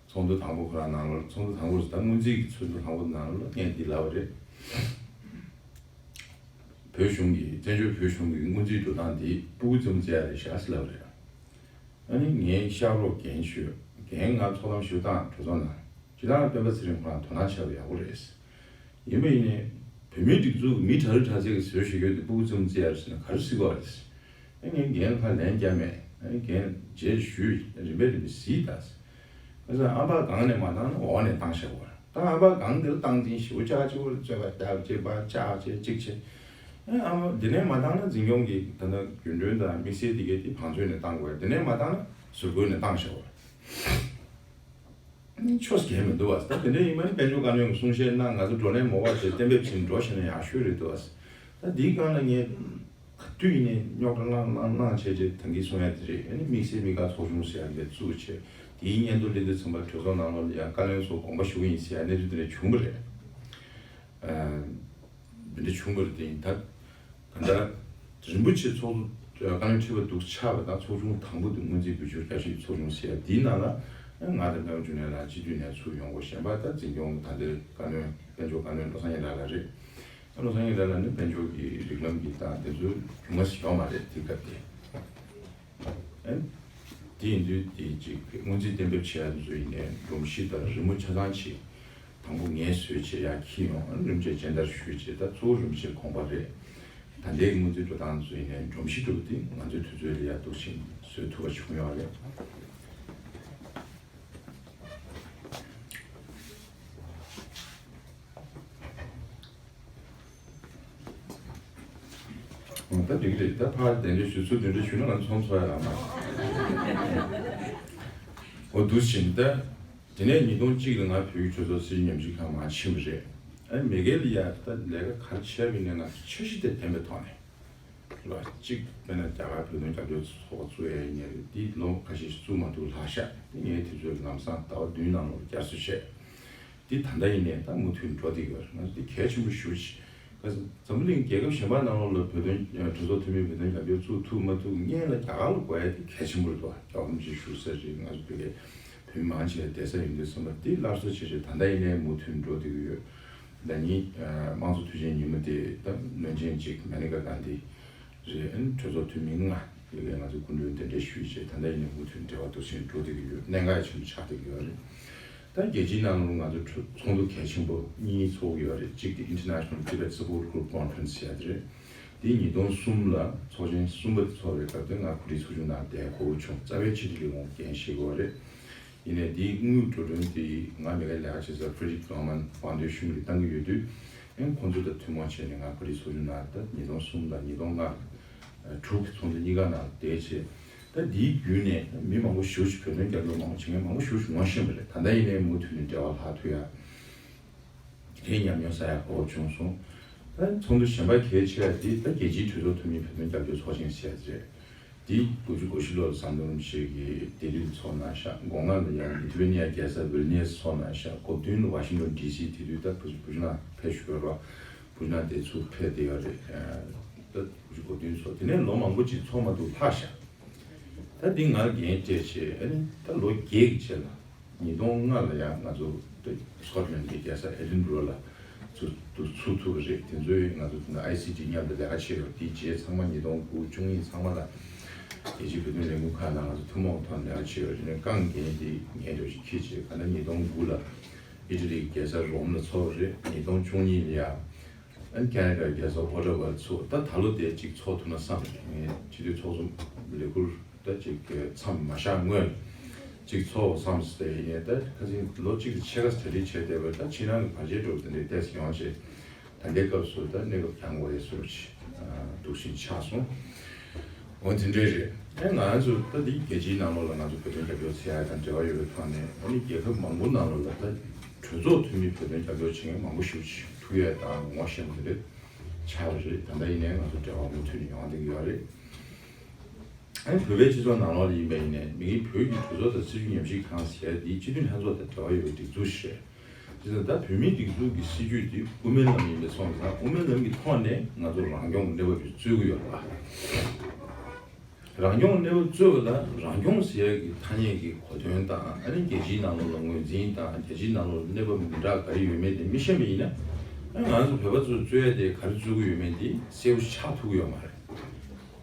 ཚོགས་འདུ་དང་པོ་ཁོ་རང་ནང་ལོགས། ཚོགས་འདུ་དང་པོ་ཟེར་ད་སྔོན་རྩིས་ཀྱི་ཚོགས་འདུ་དང་པོ་ནང་ལོགས་ངས་འདི་ལབ་པ་རེད། བོད་གཞུང་གི་བཙན་བྱོལ་བོད་གཞུང་གི་སྔོན་རྩིས་འགྲོ་སྟངས་འདི་སྤུ་གུ་རྩེད་མོ་རྩེ་ཡ་རེད་ཤག་ཟེར་ལབ་པ་རེད། ཨ་ནི་ངས་ཤག་རོགས་རྒན་ཞུས། རྒན་ང་ཚོགས་གཏམ་ཞུ་སྟངས་གྲོས་ཚོགས་ནང་། སྤྱིར་བཏང་སྤེན་པ་ཚེ་རིང་ཁོ་རང་དོ་སྣང་བྱས་པ་ཡག་པོ་རེད། ཡིན་པ་ཡིན་ནའི། བོད་མིའི་སྒྲིག་འཛུགས་མི་གྲ་རི་གྲ་ཚད་ཀྱི་བཟོས་བཞག་རྒྱུ་དེ་སྤུ་གུ་རྩེད་མོ་རྩེ་ཡ་རེད་ཟེར་ན་ག་རེ་སྲིད་གོ་རེད། ཨ་ངས་རྒན་ལ་ཕར་ལན་བརྒྱབ་མེད། ཨ་ནི་རྒན་རྗེས་ཞུས། རིམ་པས་རིམ་པས་གཟིགས་ད། ཁ་སང་ཨ་ཕ་སྒང་ནས་མ་བཏང་ན་འོག་ནས་བཏང་བཞག་པ་རེད། ད་ཨ་ཕ་སྒང་འདིར་སྟངས་འཛིན་ཞེ་པོ་ཅིག་བྱེད་དགོས་རེད། རྩོད་པ་རྒྱག་བྱེད་པ་ཅིག་བྱེད་གཅིག་བྱེད། ཨ་ཨ་མ་འདི་ནས་མ་བཏང་ན་འཛིན་སྐྱོང་གི་ད་ལྟ་རྒྱུན་གྲོན་དང་དམིགས་བསལ་འདི་གའི་དེ་བང་མཛོད་ནས་བཏང་དགོས། འདི་ནས་མ་བཏང་ན་ཟུར་བཀོལ་ནས་བཏང་བཞག་པ་རེད། ཆོས་གལ་མི་འདུག་བ། ད་དེ་འདྲ་ཡིན་པ་ནི་དཔལ་འབྱོར་བཀའ་བློན་གྱི་གསུང་བཤད་གནང་། ང་ཚོ་བགྲོ་གླེང་མོ་བ་བྱས་གཏན་འབེབས་བྱས་ནས་འགྲོ་ཤེས་ན་ཡག་ཤོས་རེད་འདུག་བ། ད་འདིའི་སྒང་ལ་ངས་ག་དུས་ཡིན་ནའི་རྙོག་དྲ་གནང་གནང་གནང་བྱས་བྱས་ད་གིན་གསུང་ཡ་དེ་རེད། ཨ་ནི་དམིགས་བསལ་དམིགས་བཀར་ཚོགས་ཆུང་ཟེར་ཡ་འདི་བཙུགས་བྱས། དེའི་སྙན་ཐོ་སླེབས་དུས་ཙམ་པ་གྲོས་ཚོགས་ནང་ལོགས་ལ་ཡང་བཀའ་བློན་ཚོ་དགོངས་པ་ཞུ་གི་ཡིན་ཟེར་ཡ་གནས་ཚུལ་དེ་འདྲ་བྱུང་བ་རེད། ཨ། འདི་འདྲ་བྱུང་བ་རེད། དེ་ཡིན་ད། ད་ལྟ་རིན་པོ་ཆེ་ཚོགས་གཙོ་བཀའ་བློན་ཁྲི་པ་འདུག་ཆགས་པ་དང་། ཚོགས་ཆུང་དང་པོ་དེ་སྔོན་རྩིས་བོད་བསྒྱུར་བསྐྱར་ཞིབ་ཚོགས་ཆུང་ཟེར་ཡ་དེའི་ནང་ལ་ང་དང་ཀརྨ་འབྱུང་གནས་ལགས་སྤྱི་འཐུས་ནས་ཚུར་ཡོང་དགོས། གཞན་པ་ད་འཛིན་སྐྱོང་ད་ལྟའི་བཀའ་བློན་དཔལ་འབྱོར་བཀའ་བློན་བློ་བཟང་ཡེ་ལགས་ལགས་རེད། ད་བློ་བཟང་ཡེ་ལགས་ལགས་ནི་དཔལ་འབྱོར་གྱི་རིགས་ལམ་གྱི་སྟངས་དེ་ཚོ་རྒྱུས་མངའ་ཞིག་ཡོད་མ་རེད་དེ་སྐབས་དེ། ཨེ། དེ་ཡིན་དུས་དེ་ཅིག་སྔོན་རྩིས་གཏན་འབེབས་བྱས་ཡ་དེ་ཚོ་ཡིན་ནའི་སྒྲོམ་གཞི་དང་རི་མོ་ཆ་ཚང་ཅིག་དང་པོ་ངས་བཟོས་བྱས་ཡར་འཁྱེར་ཡོང་། རིན་པོ་ཆེ་སྦྱིན་བདག་ཞུས་བྱས། ད་གཙོ་བོ་རིན་པོ་ཆེ་དགོངས་པ་རེད། ད་ལྟའི་སྔོན་རྩིས་འགྲོ་སྟངས་དེ་ཚོ་ཡིན་ནའི་སྒྲོམ་གཞི་འདྲ་བོ་དེ་ང་ཚོའི་དུས་ཚོད་ལ་ཡ་འདུག་ཕྱིན་བཟོས་ཐུབ་པ་བྱུང་ཡོད་རེད། ད་འགྲིག་རེད། ད་ཕར་གདན་འདྲེན་ཞུ་ཚུར་གདན་འདྲེན་ཞུ་ན་ང་ཚོ་ཚོང་ཚོགས་ཡ་རང་མ། འོ་འདུག་ཕྱིན་ད། དེ་ནས་ཉིས་སྟོང་གཅིག་ལ་ང་བོད་ཀྱི་གྲོས་ཚོགས་སྲིད་བྱུས་ཉམས་ཞིབ་ཁང་མར་ཕྱིན་པ་རེད། ཨ་མེ་གྷལ་ཡ་ད་ལས་ཀ་ག་རེ་བྱས་པ་ཡིན་ནའི་ང་ཚོ་འཆར་གཞི་དེ་ལྡན་པའི་ཐོག་ནས། རེད་བ། གཅིག་དཔེར་ན་རྒྱ་གར་བོད་དོན་རྒྱབ་སྐྱོར་ཚོགས་པ་བཙུགས་ཡ་ཡིན་ནའི་རེད། འདི་ལོ་ཁ་ཤས་ཤིག་བཙུགས་མ་ཐུབ་ལྷག་ཤག་དེ་ངས་དུས་ཚོད་ལམ་སང་ཟླ་བ་བདུན་ནང་ལོགས་བསྐྱར་གསོ་བྱས། འདི་ད་ལྟ་ཡིན་ནའི་ད་མུ་མཐུད་འགྲོ་བསྡད་ཡོད་རེད། ང་ཚོ་འདི་གལ་ཆེན་པོ་ཞེ་པོ་ཅིག་ཁ་སང་འཛམ་བུ་གླིང་རྒྱལ་ཁབ་གཞན་པ་ནང་ལོགས་ལ་བོད་དོན་གྲོས་ཚོགས་འཐུས་མི་བོད་དོན་རྒྱབ་སྐྱོར་བཙུགས་ཐུབ་མ་ཐུབ་སྔོན་ལ་རྒྱ་གར་ལ་དགོས་ཡ་དེ་གལ་ཆེན་པོ་རེད་དོ། རྒྱལ་བ་རིན་པོ་ཆེ་བཞུགས་ས་རེད། ང་ཚོ་བོད་སྐད་བོད་མི་མང་ཆེ་བསྡད་ས་ཡིན་དུས་ཙམ་པ་འདི་སླར་གསོ་བྱེད་ཆེད་ད་ལྟ་ཡིན་ནའི་མུ་མཐུད་འགྲོ་བསྡད་ཀྱི་ཡོད། ཟླ་ཉིན་དམངས་གཙོ་དུས་ཆེན་ཉིན་མོ་དེ་ད་བློན་ཆེན་གཅིག་མེ་ནེ་ཀ་གྷན་དྷི་རེད། ཨ་ནི་གྲོས་ཚོགས་འཐུས་མི་ལྔ་ཡོད་པས་ང་ཚོ་སྐུ་མགྲོན་གདན་འདྲེན་ཞུས་བྱས་ད་ལྟ་ཡིན་ནའི་མུ་མཐུད་འབྲེལ་བ་འདུག་སེ་འགྲོ་བསྡད་ཀྱི་ཡོད། གནད་འགག་ཆེན་པོ་ཆགས་བསྡད་ཀྱི་ཡོད་རེད། ད་རྒྱལ་སྤྱིའི་ནང་ལ་ང་ཚོ་ཚོགས་འདུ་གལ་ཆེན་པོ་གཉིས་ཚོགས་ཀྱི་ཡོད་རེད། གཅིག་དེ་International Tibet Support Group Conference ཟེར་ཡ་དེ་རེད། འདི་ཉིས་སྟོང་གསུམ་ལ་ཚོགས་ཆེན་གསུམ་པ་དེ་ཚོགས་པའི་སྐབས་དེ་ང་གོ་སྒྲིག་ཚོགས་ཆུང་ནང་བསྡད་གོ་བྱུང་། རྩ་བའི་ཕྱི་དྲིལ་ལས་ཁུངས་འགན་བཞེས་ཀྱི་ཡོད་རེད། ཡིན་ནའི་འདིའི་དངུལ་འགྲོ་གྲོན་དེ་ང་མེ་གྷལ་ལ་ལས་ཀ་བྱེད་ས་Frederick Dorman Foundation གིས་བཏང་གི་ཡོད་དུས། ཨེ་ཁོང་ཚོ་དང་ཐུན་མོང་བྱས་ནས་ང་གོ་སྒྲིག་ཚོགས་ཆུང་ནང་ད་ཉིས་སྟོང་གསུམ་དང་ཉིས་སྟོང་ལྔ་དྲུག་གི་ཚོགས་འདུ་གཉིས་ཀ་ནང་བསྡད་བྱས། ད་འདིའི་བརྒྱུད་ནས་མི་མང་པོ་ཞེ་པོ་ཅིག་བོད་དོན་རྒྱབ་སྐྱོར་མང་པོ་བྱེད་མཁན་མང་པོ་ཞེ་པོ་ཅིག་ངོ་ཤེས་པ་རེད། ད་ལྟ་ཡིན་ནའི་མུ་མཐུད་ནས་འབྲེལ་བ་ལྷག་ཐུབ་ཡ། དེ་ཉམས་མྱོང་ས་ཡག་གོ་བྱུང་སོང་། ད་ཚོགས་འདུ་གཞན་པ་གལ་ཆེ་བ་དེ་ད་རྒྱལ་སྤྱིའི་གྲོས་ཚོགས་འཐུས་མི་བོད་དོན་རྒྱབ་སྐྱོར་ཚོགས་ཆེན་ཟེར་ཡ་དེ་རེད། དེ་དགུ་བཅུ་གོ་བཞི་ལོར་ཟམ་གདོང་རིན་པོ་ཆེ་གིས་ལྡི་ལིར་ཚོགས་གནང་ཤག་སྒོ་ལྔ་ལ་ཡང་ལི་ཐུ་ཝེ་ནི་ཡ་རྒྱལ་ས་ཝིལ་ནི་ཡས་ཚོགས་གནང་ཤག་སྐབས་བདུན་ལ་ཝ་ཤིང་ཊོན་ཌི་སི་དེ་དུས་ད་བུ་བུ་ཆུང་ནང་ཕེབས་བཞུགས་ཡོད་རེད་བ། བུ་ཆུང་ནང་དེ་ཚུར་ཕེབས་བསྡད་ཡོད་རེད། ད་དགུ་བཅུ་གོ་བདུན་ཚོགས་དེ་ནས་ལོ་མང་པོ་ཅིག་ཚོགས་མ་ཐུབ་ལྷག་ཤག་ད་འདི་ང་འགན་སྤྲད་བྱས་ཨ་ནི་ད་ལོ་བརྒྱད་ཀྱི་རྗེས་ལ་ཉིས་སྟོང་ལྔ་ལ་ཡང་ང་ཚོ་སི་ཀོ་ཊི་ལན་གྱི་རྒྱལ་ས་ཨེ་ཌིན་བྷ་རོ་ལ་ཚུར་ཚུར་ཚུགས་ཐུབ་པ་རེད། དེ་ཚོའི་ང་ཚོ་དེ་ནས་ཨའི་སི་ཊི་མཉམ་དུ་ལས་ཀ་བྱས་ཡོད། དེའི་རྗེས་ཚང་མ་ཉིས་སྟོང་དགུ་བཅུ་གཉིས་ཚང་མ་ལ་རྒྱལ་སྤྱིའི་བོད་དོན་ལས་འགུལ་ཁག་ནང་ང་ཚོ་ཐུན་མོང་ཐོག་ནས་ལས་ཀ་བྱས་ཡོད་རེད། ནས་རྐང་འགན་དེ་ངས་འདྲ་ཞིག་འཁྱེར་བྱས་ག་ན་ཉིས་སྟོང་དགུ་ལ་ཨི་ཊ་ལི་གི་རྒྱལ་ས་རོམ་ལ་ཚོགས་པ་རེད། ཉིས་སྟོང་བཅུ་གཉིས་ལ་ཡང་ཨ་ནི་ཁེ་ན་ཌ་རྒྱལ་ས་ཨོ་ཊ་ཝ་ཚུགས། ད་ད་ལོ་དེ་གཅིག་ཚོགས་ཐུབ་ན་བསམ་རེད། ངས་སྤྱི་འཐུས་ཚོགས་གཙོ་ལས་ཁུར་ད་གཅིག་མཚམས་མ་བཞག་སྔོན་གཅིག་ཚོགས་བསམ་སྟེ་ཡིན་ནའི་ད་ཁ་སང་ལོ་གཅིག་གི་ཕྱེད་ཀ་གྲ་སྒྲིག་བྱས་བསྡད་པ་ད་ཕྱི་ནང་གི་བར་ཆད་འགྲོ་དེ་འདྲའི་ཏོག་ཙམ་ཡོང་བྱས། ད་ལྟའི་སྐབས་སུ་ད་གནས་སྐབས་གྱང་དགོས་ཡས་སུ་འདུག་བཞིན་ཆགས་སོང་། འོ་དེ་འདྲའི་རེད། ཨེ་ང་ཚོ་ད་འདི་རྒྱལ་སྤྱིའི་ནང་ལོགས་ལ་ང་ཚོ་བོད་དོན་རྒྱབ་སྐྱོར་བྱེད་ཡ་དང་འབྲེལ་བ་ཡོད་པའི་ཐོག་ནས་ཨ་ནི་རྒྱལ་ཁབ་མང་པོ་ནང་ལོགས་ལ་ད་གྲོས་ཚོགས་འཐུས་མི་བོད་དོན་རྒྱབ་སྐྱོར་བྱེད་མཁན་མང་པོ་ཞིག་ཐུག་ཡ་དང་ངོ་ཤེས་པ་དེ་འདྲ་ཆགས་པ་རེད། ད་ལྟ་ཡིན་ནའི་ང་ཚོ་འབྲེལ་བ་མུ་མཐུད་ནས་ཡོང་བསྡད་ཀྱི་ཡོད་རེད། ཨ་ནི་བོད་པའི་སྤྱི་ཚོགས་ནང་ལོགས་ལ་ཡིན་པ་ཡིན་ནའི་མི་རིགས་བོད་ཀྱི་གྲོས་ཚོགས་དང་སྲིད་བྱུས་ཉམས་ཞིབ་ཁང་ཟེར་ཡ་འདི་སྤྱི་འཐུས་ལྷན་ཚོགས་དང་འབྲེལ་བ་ཡོད་པའི་སྒྲིག་འཛུགས་ཤིག་རེད། དེ་ཚོ་ད་བོད་མིའི་སྒྲིག་འཛུགས་ཀྱི་སྲིད་བྱུས་དེ་དབུ་མའི་ལམ་ཡིན་པས་སོང་ཙང་དབུ་མའི་ལམ་གྱི་ཐོག་ནས་ང་ཚོ་རང་སྐྱོང་གི་གནས་བབ་ཅིག་རྩོད་ཀྱི་ཡོད་རེད་པ། རང་སྐྱོང་གནས་བབ་རྩོད་པ་ལ་རང་སྐྱོང་ཟེར་ཡག་གི་ཐ་སྙད་ཀྱི་གོ་དོན་དང་ཨ་ནི་རྒྱལ་སྤྱིའི་ནང་ལོགས་ལ་ངོས་འཛིན་དང་རྒྱལ་སྤྱིའི་ནང་ལོགས་ལ་གནས་བབ་མི་འདྲ་ག་རེ་ཡོད་མེད་དེ་མི་ཤེས་པ་ཡིན་ན། ཨ་ང་ཚོ་བོད་པ་ཚོ་རྩོད་ཡ་དེ་ག་རེ་རྩོད་ཀྱི་ཡོད་མེད་དེ་གསལ་པོ་ཆགས་ཐུབ་ཀྱི་ཡོད་མ་རེད།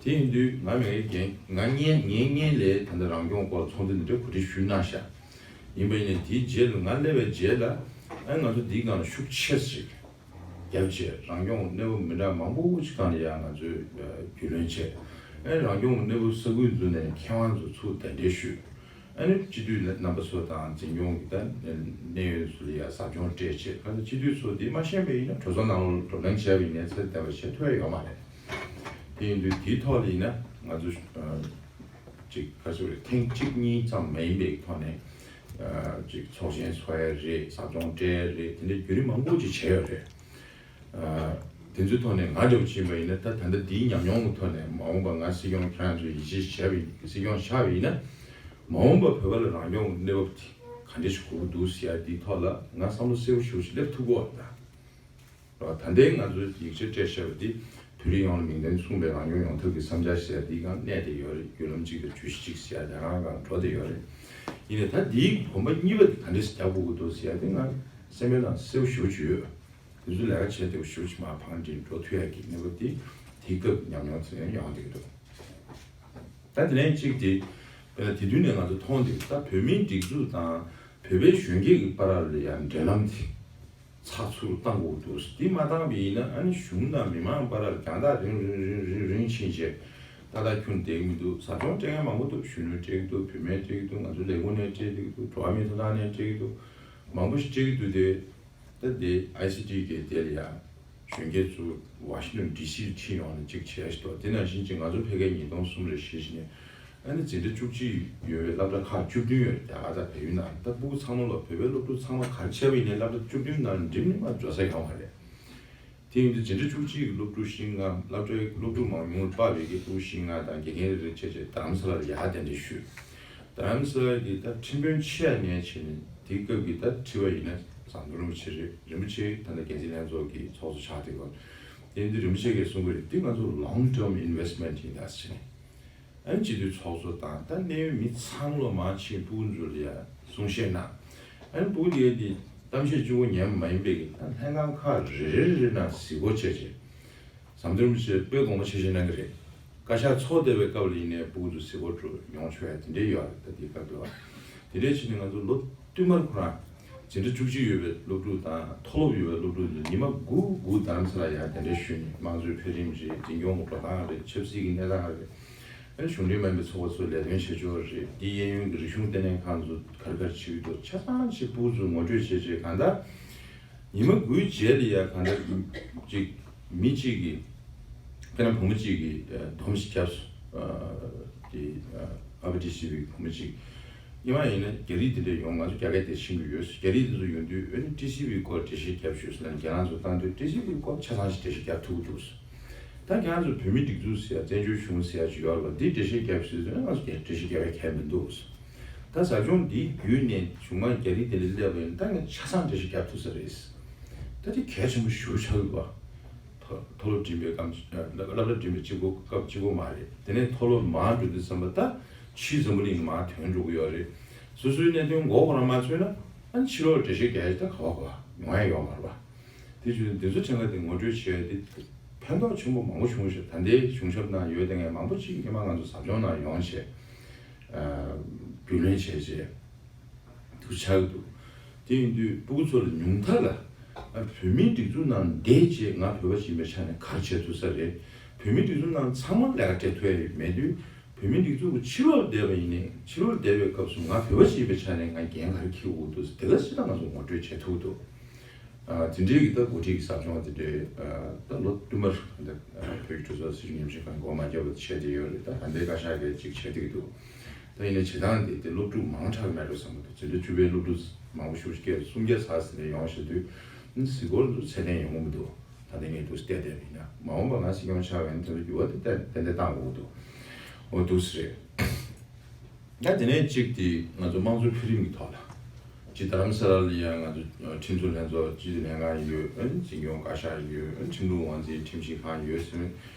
དེ་ཡིན་དུས་ང་མེད་རྒན་ང་ངའི་ངའི་ངའི་ལས་ད་ལྟ་རང་སྐྱོང་སྐོར་ཚོགས་འདུ་འདི་འདྲ་གོ་སྒྲིག་ཞུས་གནང་ཤག་ཡིན་པ་ཡིན་ནའི་དེའི་རྗེས་ལ་ང་སླེབས་པའི་རྗེས་ལ་ཨ་ང་ཚོ་འདིའི་སྒང་ལ་ཤུགས་ཆེ་ཞིག་རྒྱབ་བྱས་རང་སྐྱོང་གནས་བབ་མི་འདྲ་མང་པོ་ཞིག་སྒང་ལ་ཡང་ང་ཚོས་རྒྱུས་ལོན་བྱས། ཨ་རང་སྐྱོང་གནས་བབ་ས་ཁུལ་འཛུལ་ནས་མཁས་དབང་ཚོ་ཚུར་གདན་འདྲེན་ཞུས། ཨ་ནི་སྤྱི་འཐུས་རྣམ་པ་ཚོ་དང་འཛིན་སྐྱོང་གི་ད་གནད་ཡོད་ཚོ་ལ་ཡང་ཟབ་སྦྱོང་སྤྲད་བྱས་ཁ་སང་སྤྱི་འཐུས་ཚོ་འདི་མ་ཤེས་པ་ཡིན་ན་གྲོས་ཚོགས་ནང་ལ་བགྲོ་གླེང་བྱས་པ་ཡིན་ནའི་ཚད་ལྡན་པ་བྱེད་ཐུབ་ཡ་ཡོད་མ་རེད། དེ་ཡིན་དུས་དེའི་ཐོག་ལ་ཡིན་ན་ང་ཚོ་ཅིག་ག་ཚོད་རེད་ཐེངས་གཅིག་གཉིས་ཙམ་མ་ཡིན་པའི་ཐོག་ནས་ཅིག་ཚོགས་ཆེན་ཚོགས་ཡ་རེད། ཟབ་སྦྱོང་སྤྲད་ཡ་རེད། དེ་འདྲའི་བརྒྱུད་རིམ་མང་པོ་ཅིག་བྱས་ཡོད་རེད། དེ་ཚོའི་ཐོག་ནས་ང་འདྲ་བོ་ཕྱིན་པ་ཡིན་ན་ད་ད་ལྟ་འདིའི་ཉམས་མྱོང་གི་ཐོག་ནས་མ་འོངས་པ་ང་སྲིད་སྐྱོང་ཁྱེད་རང་ཚོས་ཡིད་ཆེས་བྱས་པ་ཡིན་སྲིད་སྐྱོང་ཆགས་པ་ཡིན་ན་མ་འོངས་པ་བོད་པ་ལ་རང་སྐྱོང་གི་གནས་བབ་དེ་ག་འདྲ་ཞིག་དགོས་ཀྱི་འདུག་ཟེར་ཡ་འདིའི་ཐོག་ལ་ང་བསམ་བློ་གསལ་པོ་ཞེ་པོ་ཞིག་སླེབས་ཐུབ་ཀྱི་ཡོད་རེད་ད། ད་ལྟའི་ང་ཚོས་ཡིག་ཆ་སྤྲད་བཞག་པ་འདི་བོད་རིགས་ཡོངས་ལ་མིང་དོན་མཚུངས་པའི་རང་སྐྱོང་ཡོང་ཐབས་ཀྱི་བསམ་འཆར་ཟེར་ཡ་འདིའི་སྒང་གནས་བསྡད་ཡོད་རེད། བརྒྱུད་ལམ་གཅིག་དང་བརྗོད་གཞི་གཅིག་ཟེར་ཡ་དེ་རང་སྒང་འགྲོ་བསྡད་ཡོད་རེད། ཡིན་ནའི་ད་འདིའི་གོམ་པ་གཉིས་པ་དེ་ག་འདྲ་ཞིག་རྒྱག་དགོས་ཀྱི་འདུག་ཟེར་ཡ་དེ་ང་སེམས་པའི་ནང་གསལ་པོ་ཞེ་པོ་ཅིག་ཡོད། དེ་ཚོའི་ལས་ཀ་བྱས་བསྡད་པ་ཞེ་པོ་ཅིག་མར་བང་སྒྲིག་འགྲོ་ཐུབ་ཡ་གི་གནས་བབ་དེ་དེའི་སྐབས་ཉམས་མྱོང་དེ་ནས་ཡོང་བསྡད་ཀྱི་འདུག་ད་དེ་ནས་གཅིག་དེ་དཔེར་ན་དེ་དུས་ནས་ང་ཚོ་མཐོང་བསྡད་ད་བོད་མིའི་སྒྲིག་འཛུགས་དང་བོད་པའི་གཞོན་སྐྱེས་ཀྱི་བར་ལ་ཡང་འབྲེལ་ལམ་དེ་ཚགས་ཚུད་བཏང་དགོས་འདུག་འདི་མ་བཏང་བ་ཡིན་ན་ཨ་ནི་གཞུང་དང་མི་མང་བར་ལ་རྒྱང་ཐག་རིང་རིང་རིང་རིང་རིང་ཕྱིན་རྗེས་ཏག་ཏག་ཁྱོན་བསྡད་ཀྱི་མི་འདུག་ཟབ་སྦྱོང་སྤྲད་མཁན་མང་པོ་འདུག་གཞོན་ནུ་སྤྲད་ཀྱི་འདུག་བུད་མེད་སྤྲད་ཀྱི་འདུག་ང་ཚོ་ལས་ཁུངས་ནས་སྤྲད་ཀྱི་འདུག་འགྲོ་བ་མིའི་ཐོབ་ཐང་ནས་སྤྲད་ཀྱི་འདུག་མང་པོ་ཞིག་སྤྲད་ཀྱི་འདུག་དེ། ད་དེ་ཨའི་སི་ཊི་གི་དེ་ལ་ཡང་ གཞོན་སྐྱེས་ཚོ་ཝ་ཤིང་ཊོན་ཌི་སི་ཁྲིད་ཡོང་ནས་ཅིག་བྱས་ཤིག་འདུག་དེ་ནང་བཞིན་ཅིག་ང་ཚོ་ཕ་གིར་ཉིས་སྟོང་གསུམ་རེ་བཞི་བཞི་ནས་ཨ་ནི་འཛིན་གྲྭ་བཅུ་གཅིག་ཡོད་པའི་སློབ་གྲྭ་ཁག་བཅུ་བདུན་ཡོད་རེད། རྒྱ་གར་དང་བལ་ཡུལ་ནང་ད་ཕྲུ་གུ་ཚང་མ་ལ་བོད་པའི་སློབ་ཕྲུག་ཚང་མ་ག་རེ་བྱས་པ་ཡིན་ནའི་སློབ་གྲྭ་བཅུ་བདུན་ནང་འགྲིམ་ནས་མར་འགྲོ་ས་ཡོད་མ་རེད། དེ་ཡིན་དུས་འཛིན་གྲྭ་བཅུ་གཅིག་གི་སློབ་ཕྲུག་བཞི་ལྔ་སློབ་གྲྭའི་སློབ་ཕྲུག་མང་ཉུང་དཔག་པའི་གི་ཕྲུ་གུ་བཞི་ལྔ་དང་དགེ་རྒན་རེ་རེ་བྱས་བྱས་རྡ་རམ་ས་ལར་ཡར་གདན་འདྲེན་ཞུས། རྡ་རམ་ས་ལ་གི་ད་ཁྲིམས་དཔོན་ཆེ་ཡ་ནས་བྱས་ནས་དེའི་སྐབས་ཀྱི་ད་ཁྲི་པ་ཡིན་ན་ཟམ་གདོང་རིན་པོ་ཆེ་རེད། རིན་པོ་ཆེ་ད་ལྟ་འགན་འཛིན་ལྷན་ཚོགས་ཀྱི་ཚོགས་གཙོ་ཆགས་དེ་གོ། དེ་ཡིན་དུས་རིན་པོ་ཆེ་གིས་གསུང་གི་རེད། འདི་ང་ཚོ་long term investment ཡིན་ད་ཟེར་ནས། ཨ་ནི་སྤྱི་འཐུས་ཚོགས་གཙོ་དང་ད་གནད་ཡོད་མི་ཚང་མ་ལ་མར་ཕྱིན་ཕྲུ་གུ་ཚོ་ལ་ཡ་གསུང་བཤད་གནང་། ཨ་ནི་ཕྲུ་གུ་དེ་གའི་དེ་གཏམ་བཤད་གཅིག་པོ་ཉན་པ་མ་ཡིན་པའི་གི་ད་ལྷན་ཁང་ཁག་རེ་རེ་རེ་རེ་ནང་གཟིགས་སྐོར་བྱས་བྱས། ཟམ་གདོང་རིན་པོ་ཆེ་དཔེ་དགོངས་པ་ཆེ་བཞེས་གནང་གི་རེད། བཀའ་ཤག་ཚོགས་བསྡད་པའི་སྐབས་ལ་ཡིན་ནའི་ཕྲུ་གུ་ཚོ་གཟིགས་སྐོར་འགྲོ་ཡོང་ཆོག་ཡ་དེ་འདྲའི་ཡོད་རེད། ད་དེའི་སྐབས་དེ་བ། དེ་འདྲའི་ཕྱིན་ནས་ང་ཚོ་ལོ་བསྟུད་མར་ཁོ་རང་འཛིན་གྲྭ་བཅུ་གཅིག་ཡོད་པའི་སློབ་ཕྲུག་དང་མཐོ་སློབ་ཡོད་པའི་སློབ་ཕྲུག་ཚོ་ཉི་མ་དགུ་དགུ་རྡ་རམ་ས་ལ་ཡར་གདན་འདྲེན་ཞུས་ནས་དམངས་གཙོའི་འཕེལ་རིམ་རེད། འཛིན་སྐྱོང་གི་འགྲོ་སྟངས་རེད། ཆབ་སྲིད་ཀྱི་གནས་སྟངས་རེད། ཨ་ནི་གཞུང་འབྲེལ་མ་ཡིན་པའི་ཚོགས་པ་ཚོས་ལས་དོན་བྱེད་ཕྱོགས་རེད། འདི་གཡས་གཡོན་གྱི་རིག་གཞུང་ལྟེ་གནས་ཁང་ཚོ་ག་རེ་ག་རེ་བྱེད་ཀྱི་འདུག་ཆ་ཚང་ཞིག་ཕྲུ་གུ་ཚོས་ངོ་སྤྲོད་བྱས་བྱས་གང་ལྟར། ཉི་མ་དགུའི་རྗེས་ལ་ཡ་གང་ལྟར་ཅིག་མི་གཅིག་གིས་དཔེར་ན་བུ་མོ་གཅིག་གིས་ཨ་སྡོམ་ཞིག་བརྒྱབ་སོང་། ཨ་དེ་ཨ་ཨ་ཕ་ཊི་སི་བི་བུ་མོ་གཅིག་ཉི་མ་ཡིན་ན་རྒྱ་རིགས་དེ་འདྲ་ཡོང་། ང་ཚོ་རྒྱ་སྐད་དེ་ཤེས་ཀྱི་ཡོད། རྒྱ་རིགས་དེ་ཚོ་ཡོང་དུས་ཨ་ནི་ཊི་སི་བི་སྐོར་འགྲེལ་བཤད་བརྒྱབ་ཤོག་ཟེར་ནས་ཁྱེད་རང་ཚོ་བཏང་དུས་ཊི་སི་བི་སྐོར་ཆ་ཚང་ཞིག་འགྲེལ་བཤད་བརྒྱབ་ཐུབ་ཀྱི་འདུག་ད་ཁྱེད་རང་ཚོ་བོད་མིའི་སྒྲིག་འཛུགས་ཟེར་ཡ་བཙན་བྱོལ་གཞུང་ཟེར་ཡ་ཅིག་ཡོད་རེད་པ། འདི་འགྲེལ་བཤད་བརྒྱབ་ཤོག་ཟེར་ན་ང་ཚོ་འགྲེལ་བཤད་བརྒྱབ་ཡ་གལ་མི་འདུག་ད་ཟབ་སྦྱོང་འདིའི་བརྒྱུད་ནས་གཞུང་མང་རྒྱ་རིགས་དེ་འདྲ་སླེབས་པ་ཡིན་ན་ད་ངས་ཆ་ཚང་འགྲེལ་བཤད་བརྒྱབ་ཐུབ་ས་རེད། ད་དེ་གལ་ཆེན་པོ་ཞེ་པོ་ཆགས་ཀྱི་འདུག་པ། མཐོ་མཐོ་སློབ་འགྲིམ་པའི་སྐབས་སློབ་གྲྭ་འགྲིམ་པའི་གཅིག་པོ་སྐབས་གཅིག་པོ་མ་རེད། དེ་ནས་མཐོ་སློབ་མར་འགྲོ་དུས་ཙམ་པ་ད་ཕྱིའི་འཛམ་བུ་གླིང་ནས་མར་ཐོན་འགྲོ་གི་ཡོད་རེད། སོ་སོའི་གནད་དོན་མགོ་ཁོ་རང་མ་ཚོས་ན་ཨ་ནི་ཕྱི་ལོགས་འགྲེལ་བཤད་རྒྱག་ཡ་ད་ག་བ་ག་བ་ཡོང་ཡ་ཡོད་མ་རེད་པ། དེ་བྱས་ནས་འདི་ཚོ་ཕྲན་ཁ་དེ་ངོ་སྤྲོད་བྱས་ཏེ་ཕན་ཐོགས་ཆེན་པོ་མང་པོ་བྱུང་ཞེས། ད་ལྟའི་གཞུང་ཞབས་ནང་ཡོད་དེ་ངས་མང་པོ་ཅིག་སྔོན་མ་ང་ཚོ་ཟབ་སྦྱོང་ནང་ཡོང་བྱས་རྒྱུས་ལོན་བྱས་རྗེས་འདུག་ཆགས་ཀྱི་འདུག་དེ་ཡིན་དུས་ཕྲུ་གུ་ཚོ་ལ་ཉུང་མཐའ་ལ་ཨ་བོད་མིའི་སྒྲིག་འཛུགས་ནང་བསྡད་བྱས་ང་བོད་པ་ཞིག་ཡིན་པའི་ཆ་ནས་ག་རེ་བྱེད་ཐུབ་ས་རེད། བོད་མིའི་སྒྲིག་འཛུགས་ནང་ཚང་མ་ལས་ཀ་སྤྲད་ཐུབ་ཡ་ཡོད་མེད་དུས། བོད་མིའི་སྒྲིག་འཛུགས་ཀྱི་ཕྱི་ལོགས་ལ་བསྡད་པ་ཡིན་ནའི་ཕྱི་ལོགས་ལ་བསྡད་པའི་སྐབས་སུ་ང་བོད་པ་ཞིག་ཡིན་པའི་ཆ་ནས་ང་འགན་ག་རེ་འཁྱེར་དགོས་འདུག་དེ་ག་ཞིག་ལ་ང་ཚོ་ངོ་སྤྲོད་བྱེད་ཐུབ་འདུག་ཨ་དེ་འདྲའི་གི་ད་འགོ་ཁྲིད་ཀྱི་ཟབ་སྦྱོང་དེ་འདྲའི་ཨ་ད་ལོ་བསྟུད་མར་ད་བོད་ཀྱི་གྲོས་ཚོགས་སྲིད་བྱུས་ཉམས་ཞིབ་ཁང་འགོ་མ་བརྒྱབ་པ་བྱས་བསྡད་ཡོད་རེད། ད་ད་ལྟའི་བཀའ་ཤག་གིས་ཅིག་བྱེད་བསྡད་ཀྱི་འདུག་ད་ཡིན་ནའི་བྱེད་སྟངས་དེ་དེ་སློབ་ཕྲུག་མང་དྲགས་མེད་འགྲོ་བསམ་གྱི་འདུག་འཛིན་གྲྭ་བཅུ་པའི་སློབ་ཕྲུག་མང་པོ་ཞེ་པོ་ཅིག་སྐྱེས་སོང་། སུམ་བརྒྱ་ཚར་ཟིན་ནས་ཡོང་བཞིན་དུས་གཟིགས་སྐོར་དུ་ཚད་ལྡན་ཡོང་གི་མི་འདུག་ད་ལྟ་ངས་འདུག་བལྟས་བསྡད་པ་ཡིན་ན་མ་འོངས་པ་ང་སྲིད་སྐྱོང་ཆགས་པ་ཡིན་ན་དེ་ཚོ་འགྱུར་བ་དེ་ཏན་ཏན་བཏང་དགོས་ཀྱི་འདུག་འོ་འདུག་སེ་རེད། ད་དེ་ནས་གཅིག་དེ་ང་ཚོ་དམངས་གཙོའི་འཕེལ་རིམ་གྱི་ཐོག་ལ། སྤྱི་རྡ་རམ་ས་ལ་ལ་ཡང་ང་ཚོ་ཁྲིམས་བཟོ་ལྷན་ཚོགས་སྤྱི་འཐུས་ལྷན་ཁང་ཡོད། འཛིན་སྐྱོང་བཀའ་ཤག་ཡོད། ཁྲིམས་ལུགས་དབང་འཛིན་ཁྲིམས་ཞིབ་ཁང་ཡོད་ཟེར་ནས་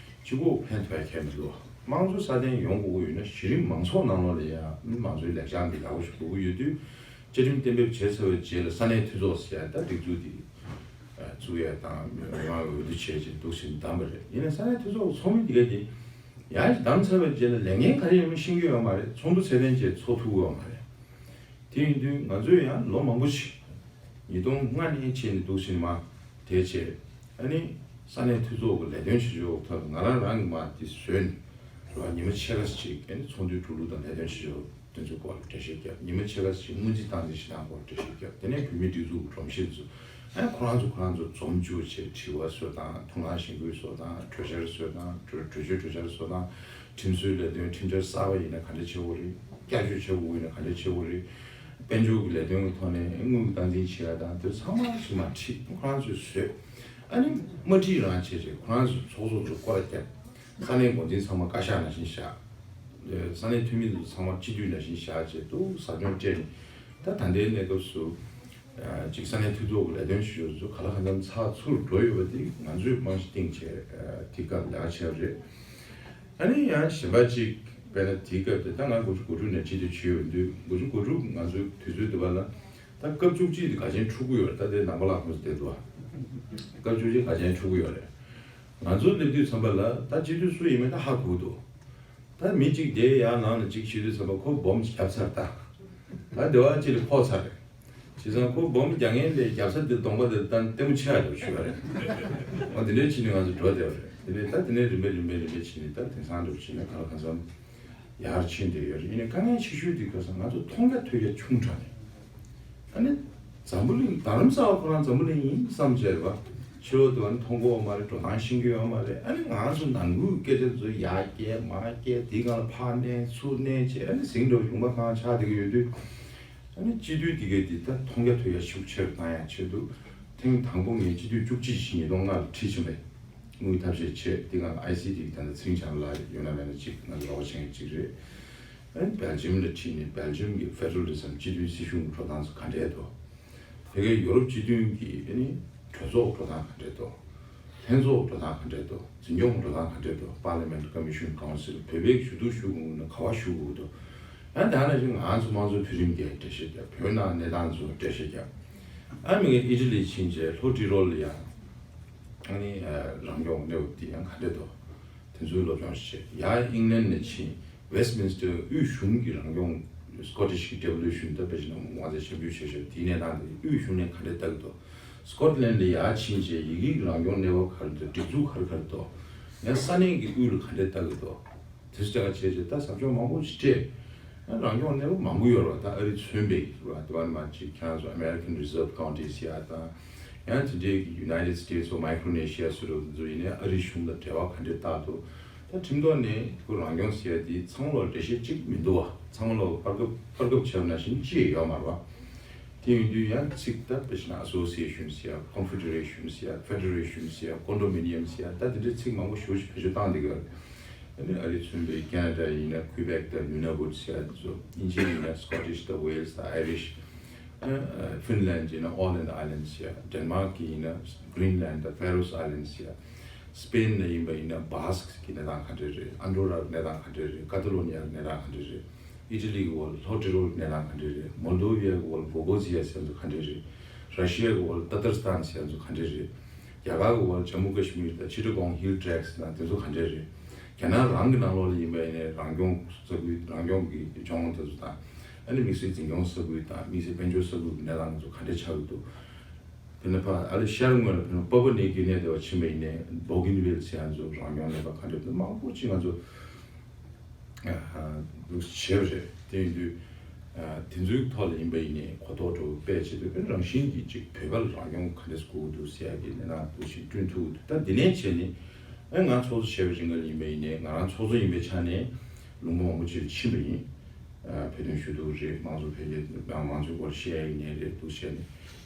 གཅིག་པོ་ཕན་ཐོགས་ཡ་གལ་མི་འདུག་དམངས་གཙོ་སྲ་བརྟན་ཡོང་དགོས་ཀྱི་ཡོད་ན་གཞི་རིམ་མང་ཚོགས་ནང་ལོགས་ལ་ཡང་མང་གཙོའི་ལེགས་ཆ་འདི་ཡག་པོ་ཞིག་དགོས་ཀྱི་ཡོད་དུས། བཅའ་ཁྲིམས་གཏན་འབེབས་བྱས་ཚར་བའི་རྗེས་ལ་ས་གནས་འཐུས་ཚོགས་ཟེར་ཡ་ད་སྒྲིག་འཛུགས་འདི་བཙུགས་ཡ་དང་མི་མང་གི་འོས་བསྡུ་བྱས་རྗེས་འདུག་སེ་བདམས་པ་རེད། ཡིན་ན་ས་གནས་འཐུས་ཚོགས་ཀྱི་ཚོགས་མི་འདི་ག་དེ་ཡང་བདམས་ཚར་བའི་རྗེས་ལ་ལས་འགན་ག་རེ་ཡོད་མེད་ཤེས་ཀྱི་ཡོད་མ་རེད། ཚོགས་འདུ་ཚད་ལྡན་བཅས་ཚོགས་ཐུབ་ཀྱི་ཡོད་མ་རེད། དེ་ཡིན་དུས་ང་ཚོས་ཡང་ལོ་མང་པོ་ཞིག་ཉིས་སྟོང་ལྔ་ནས་བྱས་ནས་འདུག་སེ་མར་དེ་བྱས། ཨ་ནི་ས་གནས་འཐུས་ཚོགས་ཀྱི་ལས་དོན་བྱེད་ཕྱོགས་ཐོག་ང་རང་རང་གིས་མར་དེ་བཟོས་ནས་ལོ་ཉི་མ་ཕྱེད་ཀ་ཅིག་ཨ་ནི་ཚོགས་འདུའི་འགྲོ་ལུགས་དང་ལས་དོན་བྱེད་ཕྱོགས་དེ་ཚོའི་སྐོར་ལ་འགྲེལ་བཤད་བརྒྱབ། ཉི་མ་ཕྱེད་ཀ་ཞིག་སྔོན་རྩིས་སྟངས་འཛིན་བྱེད་སྟངས་སྐོར་འགྲེལ་བཤད་བརྒྱབ། དེ་ནས་བོད་མིའི་སྒྲིག་འཛུགས་ཀྱི་སྒྲོམ་གཞི་དེ་ཚོ་ཨ་ཁོ་རང་ཚོ་ཁོ་རང་ཚོ་འཛོམས་བཅུག་བྱས་དྲི་བ་བཟོ་སྟངས། ཐུགས་སྣང་གཞེན་སྐུལ་བཟོ་སྟངས། གྲོས་འཆར་བཟོ་སྟངས། གྲོས་གྲོས་ཆོད་གྲོས་འཆར་བཟོ་སྟངས། ཁྲིམས་བཟོའི་ལས་དོན་ཁྲིམས་འཆར་གསར་པ་ཡིན་ན་ག་འདྲ་བྱེད་དགོས་རེད། བསྐྱར་བཅོས་བྱེད་དགོས་ཡིན་ན་ག་འདྲ་བྱེད་དགོས་རེད། དཔལ་འབྱོར་གྱི་ལས་དོན་གྱི་ཐོག་ནས་དངུལ་གྱི་སྟངས་འཛིན་བྱེད་ཡ་དང་དེ་ཚང་མ་ཞིག་མར་ཁྲིད་ཁོ་རང་ཚོས་བཟོས། ཨ་ནི་མ་ཁྲིད་རང་བྱས་བྱས་ཁོ་རང་ཚོས་ཚོགས་གཙོ་ཚོ་སྐོར་ར་བརྒྱབ། ས་གནས་འགོ་འཛིན་ཚང་མ་བཀའ་ཤག་ནང་བཞིན་བཞག་ས་གནས་འཐུས་མི་ཚོ་ཚང་མ་སྤྱི་འཐུས་ནང་བཞིན་བཞག་བྱས་འདུག་ཟབ་སྦྱོང་སྤྲད་ནས་ད་ད་ལྟའི་གནས་སྐབས་སུ། ཨ་གཅིག་ས་གནས་འཐུས་ཚོགས་ཀྱི་ལས་དོན་ཞུ་ཡོད་ཚོ་ག་ལ་གང་འཚམ་ཚགས་ཚུད་འགྲོ་ཡོད་པ་དེ་ང་ཚོས་རྨང་གཞི་བཏིང་བྱས་ཨ་དེ་སྐབས་ལས་ཀ་བྱས་པ་རེད། ཨ་ནི་ཡང་གཞན་པ་གཅིག་དཔེར་ན་དེའི་སྐབས་དེ་ད་ང་དགུ་བཅུ་གོ་དྲུག་ནས་སྤྱི་འཐུས་བྱས་ཡོད་དུས་དགུ་བཅུ་གོ་དྲུག་ང་ཚོའི་དུས་ཚོད་དེ་བ་ལ་ད་སྐབས་བཅུ་གཅིག་དེ་ག་ཅན་འཁྲུག་གི་ཡོད་རེད། ད་དེ་ནང་པ་ལགས་ཁོང་ཚོ་བསྡད་འདུག་ཨ། སྐབས་བཅུ་གཅིག་ག་ཅན་འཁྲུག་གི་ཡོད་རེད། ང་ཚོ་སླེབས་དུས་ཙམ་པ་ལ་ད་སྤྱི་འཐུས་སུ་ཡིན་མིན་ད་ཧ་གོ་གི་འདུག་ད་མི་གཅིག་དེ་ཡར་ལངས་ནས་གཅིག་བྱེད་དུས་ཙམ་པ་ཁོ་སྦོམ་བརྒྱབ་ཚར། ད་ད་དེ་བ་གཅིག་ལ་ཕོག་ཚར་རེད། བྱས་ཙང་ཁོ་སྦོམ་རྒྱག་མཁན་དེ་རྒྱབ་ས་དེ་གདོང་པ་དེ་ད་ལྟད་མོ་ཆེ་བ་འདྲ་བྱུང་བ་རེད། འོ་དེ་འདྲའི་ཕྱིན་ནས་ང་ཚོ་འགྲོ་བསྡད་པ་རེད། དེ་ནས་ད་དེ་ནས་རིམ་པས་རིམ་པས་རིམ་པས་ཕྱིན་ནས་ད་དེང་སང་འགྲོ་ཕྱིན་ནས་ག་ལ་གང་འཚམ་ཡར་ཕྱིན་བསྡད་ཡོད་རེད། ཡིན་ནའི་དཀའ་ངལ་ཆེ་ཤོས་དེ་ག་ས་ང་ཚོ་མཐོང་རྒྱ་ཐོས་རྒྱ་ཆུང་དྲགས་ནས། ཨ་ནི་འཛམ་བུ་གླིང་རྡ་རམ་ས་ལ་ཁོ་རང་འཛམ་བུ་གླིང་ཡིན་བསམ་བྱས་རེད་པ། ཕྱི་ལོགས་དུ་ཨ་ནི་མཐོང་གི་ཡོད་མ་རེད། འགྲོ་སྟངས་ཤེས་ཀྱི་ཡོད་མ་རེད། ཨ་ནི་ང་ཚོ་ནང་ཁུལ་སྐད་ཆ་ཚོ་ཡར་བསྐྱལ་མར་བསྐྱལ་དེའི་སྒང་ལ་ཕར་མནན་ཚུར་མནན་བྱས། ཨ་ནི་ཟིང་འགྲོ་ལུང་པ་གང་ཆགས་བསྡད་ཀྱི་ཡོད་དུས། ཨ་ནི་སྤྱི་འཐུས་དེ་གས་དེ་ད་མཐོང་རྒྱ་ཐོས་རྒྱ་ཤུགས་ཆེ་རུ་བཏང་ཡ་ཆེད་དུ། ཐེངས་དང་པོ་ངས་སྤྱི་འཐུས་བཅུ་གཅིག་ཕྱི་ཉིས་སྟོང་ལྔ་ལ་ཁྲིད་ཕྱིན་པས། དངུལ་ཐབས་ཤེས་བྱས། དེ་སྒང་ལ་ཨའི་སི་ཊི་གི་ད་ལྟ་ཚེ་རིང་བྱམས་ལགས་ཡོད་ན་མེད་ན་གཅིག་ང་ཚོ་རོགས་པ་བྱེད་མཁན་གཅིག་རེད། ཨ་ནི་སྦེལ་ཇམ་ལ་ཁྲིད་ནས་སྦེལ་ཇམ་གྱི་ཕེ་ཌེ་རལ་ལི་ཛམ་སྤྱི་མཐུན་སྲིད་གཞུང་འགྲོ་སྟངས་སུ་ག་འདྲས་འདུག་དེ་གའི་ཡོ་རོབ་སྤྱི་མཐུན་གྱི་ཨ་ནི་གྲོས་ཚོགས་འགྲོ་སྟངས་ག་འདྲས་འདུག་ལྷན་ཚོགས་འགྲོ་སྟངས་ག་འདྲས་འདུག་འཛིན་སྐྱོང་འགྲོ་སྟངས་ག་འདྲས་འདུག Parliament, Commission, Council། བོད་པས་ཞུ་གཏུག་ཞུ་དགོས་ན་ག་པར་ཞུ་དགོས་འདུག་ཡང་དེ་ནང་བཞིན་ང་ཚོ་དམངས་གཙོའི་བརྒྱུད་རིམ་འགའི་འགྲེལ་བཤད་རྒྱབ། བོད་ནང་གནས་སྟངས་ཚོ་འགྲེལ་བཤད་རྒྱབ། ཨ་མི་གི་ཨི་ཊ་ལི་ཕྱིན་རྗེས་ལྷོ་ཏི་རོ་ལ་ཡང་ཨ་ནི་རང་སྐྱོང་གནས་བབ་དེ་ཡང་ག་འདྲས་འདུག་དེ་ཚོའི་སློབ་སྦྱོང་ཞིག་བྱས། ཡར་ཨིང་ལན་ནས་ཕྱིན། Westminster དབུས་གཞུང་གི་རང་སྐྱོང་། Scottish གི་devolution ད་དཔེ་བྱས་ན་ང་ཚོས་ཞབས་ཞུ་བྱེད་ཤོག་དེའི་གནས་སྟངས་དེ་དབུས་གཞུང་ནས་ག་འདྲས་ལྟ་གི་འདུག Scotland ལ་ཡར་ཕྱིན་རྗེས་ཡི་གེ་གི་རང་སྐྱོང་གནས་བབ་ག་རེ་འདུག་སྒྲིག་འཛུགས་ག་རེ་ག་རེ་འདུག་ཡང་ས་གནས་ཀྱི་དབུས་ལ་ག་འདྲས་ལྟ་གི་འདུག་དེ་ཚོ་ལྟ་ག་བྱས་རྗེས་ད་ཟབ་སྦྱོང་མང་པོ་ཞིག་སྤྲད། ཡང་རང་སྐྱོང་གནས་བབ་མང་པོ་ཡོད་རེད་བ། ད་ཨ་རི་མཚོན་པའི་རེད་བ། དེ་བར་མ་གཅིག་ཁྱེད་རང་ཚོ་American Reserve Counties ཡ་དང་། ཡང་དེ་འདྲའི་གི་United States of Micronesia ཟེར་བ་ཚོ་ཡིན་ནའི་ཨ་རིའི་གཞུང་དང་འབྲེལ་བ་ག་འདྲས་བཏགས་འདུག་ད་ཁྲིམས་ཐོག་ནས་ཁོ་རང་སྐྱོང་ཟེར་ཡ་དེ་ཚང་མ་ལོག་འགྲེལ་བཤད་གཅིག་མི་འདུག་བ། ཚང་མ་ལོག་བར་སྐབས་བར་སྐབས་བྱས་པ་ནང་བཞིན་ཅི་ཡང་ཡོད་མ་རེད་བ། དེ་ཡིན་དུས་ཡང་ཚིག་ད་དཔེ་བྱས་ན་Association ཟེར་ཡ། Confederation ཟེར་ཡ། Federation ཟེར་ཡ། Condominium ཟེར་ཡ། ད་དེ་འདྲའི་ཚིག་མང་པོ་ཞེ་པོ་ཅིག་བེད་སྤྱོད་བཏང་བསྡད་ཀྱི་ཡོད་རེད། ཨ་ནི་ཨ་རི་མཚོན་པའི་ཁེ་ན་ཌ་ཡིན་ན་Quebec དང་Nunavut ཟེར་ཡ་དེ་ཚོ། དབྱིན་ཇི་ཡིན་ན་Scottish དང་Wales དང་Irish། ཨ་ནི་Finland ཡིན་ན་Åland Islands ཟེར་ཡ། Denmark གི་ཡིན་ན་Greenland དང་Faroe Islands ཟེར་ཡ། Spain ནས་ཡིན་པ་ཡིན་ན་Basque གི་གནས་སྟངས་ག་འདྲས་རེད། Andorra གི་གནས་སྟངས་ག་འདྲས་རེད། Catalonia གི་གནས་སྟངས་ག་འདྲས་རེད། ཨི་ཊ་ལི་གི་འོག་ལྷོ་ཏི་རོ་གི་གནས་སྟངས་ག་འདྲས་རེད། Moldova གི་འོག་Bogota ཟེར་ཡ་ཚོ་ག་འདྲས་རེད། Russia གི་འོག་Tatarstan ཟེར་ཡ་ཚོ་ག་འདྲས་རེད། རྒྱ་གར་གི་འོག་Jammu Kashmir དང་Chittagong Hill Tracts དང་དེ་ཚོ་ག་འདྲས་རེད། རྒྱ་ནག་རང་གི་ནང་ལོགས་ལ་ཡིན་པ་ཡིན་ནའི་རང་སྐྱོང་ས་ཁུལ། རང་སྐྱོང་གི་ལྗོངས་དེ་ཚོ་དང་། ཨ་ནི་དམིགས་བསལ་འཛིན་སྐྱོང་ས་ཁུལ་དང་དམིགས་བསལ་དཔལ་འབྱོར་ས་ཁུལ་གྱི་གནས་སྟངས་དེ་ཚོ་ག་འདྲས་ཆགས་ཀྱི་འདུག་དེ་ནས་ཕར་ཨ་ལེ་ཤར་ངོས་ལ་ཕེབས་ན་Papua New Guinea དེ་བ་ཕྱིན་པ་ཡིན་ནའི་Bougainville ཟེར་ཡ་ཚོ་རང་སྐྱོང་གནས་བབ་ག་འདྲས་འདུག་མང་པོ་ཅིག་ང་ཚོ་ཨ་ཧ་འདུག་བྱས་པ་རེད། དེ་ཡིན་དུས་ཨ་དེ་ཚོའི་ཐོག་ལ་ཡིན་པ་ཡིན་ནའི་གོ་རྟོགས་འགྲོ་སྤེལ་ཆེད་དུ་རང་བཞིན་གྱིས་ཅིག་བོད་པ་ལ་རང་སྐྱོང་ག་འདྲས་དགོས་ཀྱི་འདུག་ཟེར་ཡ་གི་གནས་སྟངས་འདུག་ཅིག་བསྐྲུན་ཐུབ་ཀྱི་འདུག་ད་འདི་ནས་བྱས་ནས་ཨ་ང་ཚོགས་གཙོ་བྱས་པའི་རིང་ལ་ཡིན་པ་ཡིན་ནའི་ང་རང་ཚོགས་གཙོ་ཡིན་པའི་ཆ་ནས་ལུང་པ་མང་པོ་ཅིག་ལ་ཕྱིན་པ་ཡིན། ཨ་བོད་དོན་ཞུ་གཏུག་རེད། དམངས་གཙོ་འཕེལ་རྒྱས་དང་དམངས་གཙོའི་སྐོར་བཤད་ཡ་ཡིན་ནའི་རེད། འདུག་བྱས་ནས་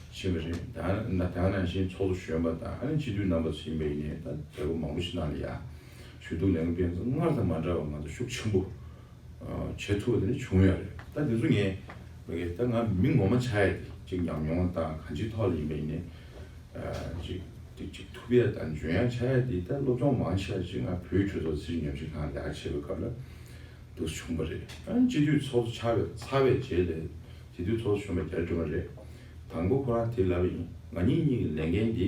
ཕྱིན་པ་རེད། ད་ན་ད་ནང་བཞིན་ཚོགས་གཙོ་གཞོན་པ་དང་ཨ་ནི་སྤྱི་འཐུས་རྣམ་པ་ཚོ་ཡིན་པ་ཡིན་ནའི་ད་བལ་པོ་མང་པོ་ཞིག་ནང་ལ་ཡ་ཞུ་གཏུག་ལས་འགུལ་སྤེལ་ཚོ་སྔར་དང་མ་འདྲ་བ་ང་ཚོ་ཤུགས་ཆེན་པོ་ཨ་བྱེད་ཐུབ་པ་དེ་འདྲ་བྱུང་ཡོད་རེད། ད་འདི་ཚོ་ངས་མ་གི་ད་ང་མི་ངོ་མ་ཆགས་ཡ་དེ་ཅིག་ཉམས་མྱོང་དང་གང་ཅིའི་ཐོག་ལ་ཡིན་པ་ཡིན་ནའི་ཨ་ཅིག་དེ་ཅིག་ཐུབ་ཡ་དང་འཇོན་ཡ་ཆགས་ཡ་དེ་ད་སློབ་སྦྱོང་མང་ཆེ་བ་ཅིག་ང་བོད་ཀྱི་གྲོས་ཚོགས་སྲིད་ཉམས་ཞིབ་ཁང་ལ་ལས་ཀ་བྱེད་པའི་སྐབས་ལ། འདུག་བྱུང་བ་རེད། ཨ་ནི་སྤྱི་འཐུས་ཚོགས་གཙོ་ཆགས་པའི་ཚར་བའི་རྗེས་ལ་སྤྱི་འཐུས་ཚོགས་གཙོ་གཞོན་པ་རྒྱ་རི་སྒྲོལ་མ་རེད། དང་པོ་ཁོ་རང་དེ་ལབ་ཡིན། ང་གཉིས་གཉིས་ཀྱི་ལས་འགན་འདི་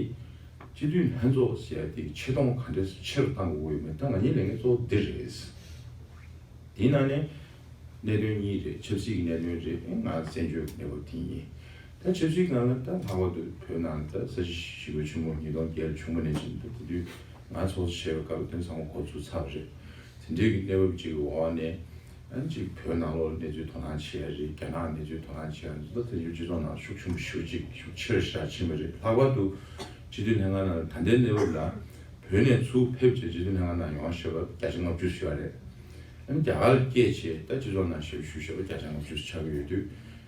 སྤྱི་འཐུས་ལྷན་ཚོགས་ཟེར་ཡ་དེ་ཆེ་མཐོང་ག་འདྲས་ཆེ་རུ་གཏང་དགོས་ཀྱི་ཡོད་མེད། ད་ང་གཉིས་ལས་འགན་གཙོ་བོ་འདི་རེད། དེའི་ནང་ནས་གནད་དོན་གཉིས་རེད། ཆབ་སྲིད་ཀྱི་གནད་དོན་རེད། ཨེ་ང་བཙན་བྱོལ་གྱི་གནས་བབ་དེ་ཡིན། ད་ཆབ་སྲིད་སྒང་ལ་ད་ལྷག་པར་དུ་བོད་ནང་ལ་ད་ས་བྱི་ཞི་རྒོལ་ཆེན་མོ་ཉིས་སྟོང་བརྒྱད་ལ་བྱུང་བ་ནས་བྱུང་འདུག་དེ་དུས་ང་ཚོགས་གཙོ་བྱས་པའི་སྐབས་ལ་དེ་ཚང་མ་གོ་ཚུགས་ཚར་བ་རེད། དེ་འདྲའི་གི་གནས་བབ་ཅིག་གི་འོག་ནས་ཨ་ནི་ཅིག་བོད་ནང་ལོགས་ལ་གནས་ཚུལ་དོ་སྣང་བྱེད་ཡ་རེད། རྒྱ་ནག་གནས་ཚུལ་དོ་སྣང་བྱེད་ཡ་ཚོ་ད་དེང་དུས་སྤྱི་ཚོགས་ནང་ཤུགས་ཆེན་པོ་ཞེ་པོ་ཅིག་ཤུགས་ཆེ་རུ་ཞེ་དྲག་ཕྱིན་པ་རེད། ལྷག་པར་དུ་སྤྱི་འཐུས་ལྷན་ཁང་ནང་ལ་ད་ལྟའི་གནས་བབ་ལ་བོད་ནས་ཚུར་ཕེབས་བྱས་སྤྱི་འཐུས་ལྷན་ཁང་ནང་ཡོང་བ་ཞེས་པ་བརྒྱ་ཆ་ལྔ་བཅུ་ཞུ་བ་རེད། ཨ་ནི་རྒྱ་གར་ལ་སྐྱེས་བྱས་ད་སྤྱི་ཚོགས་ནང་ཞབས་ཞུ་ཞེས་པ་བརྒྱ་ཆ་ལྔ་བཅུ་ཆགས་ཀྱི་ཡོད་དུས།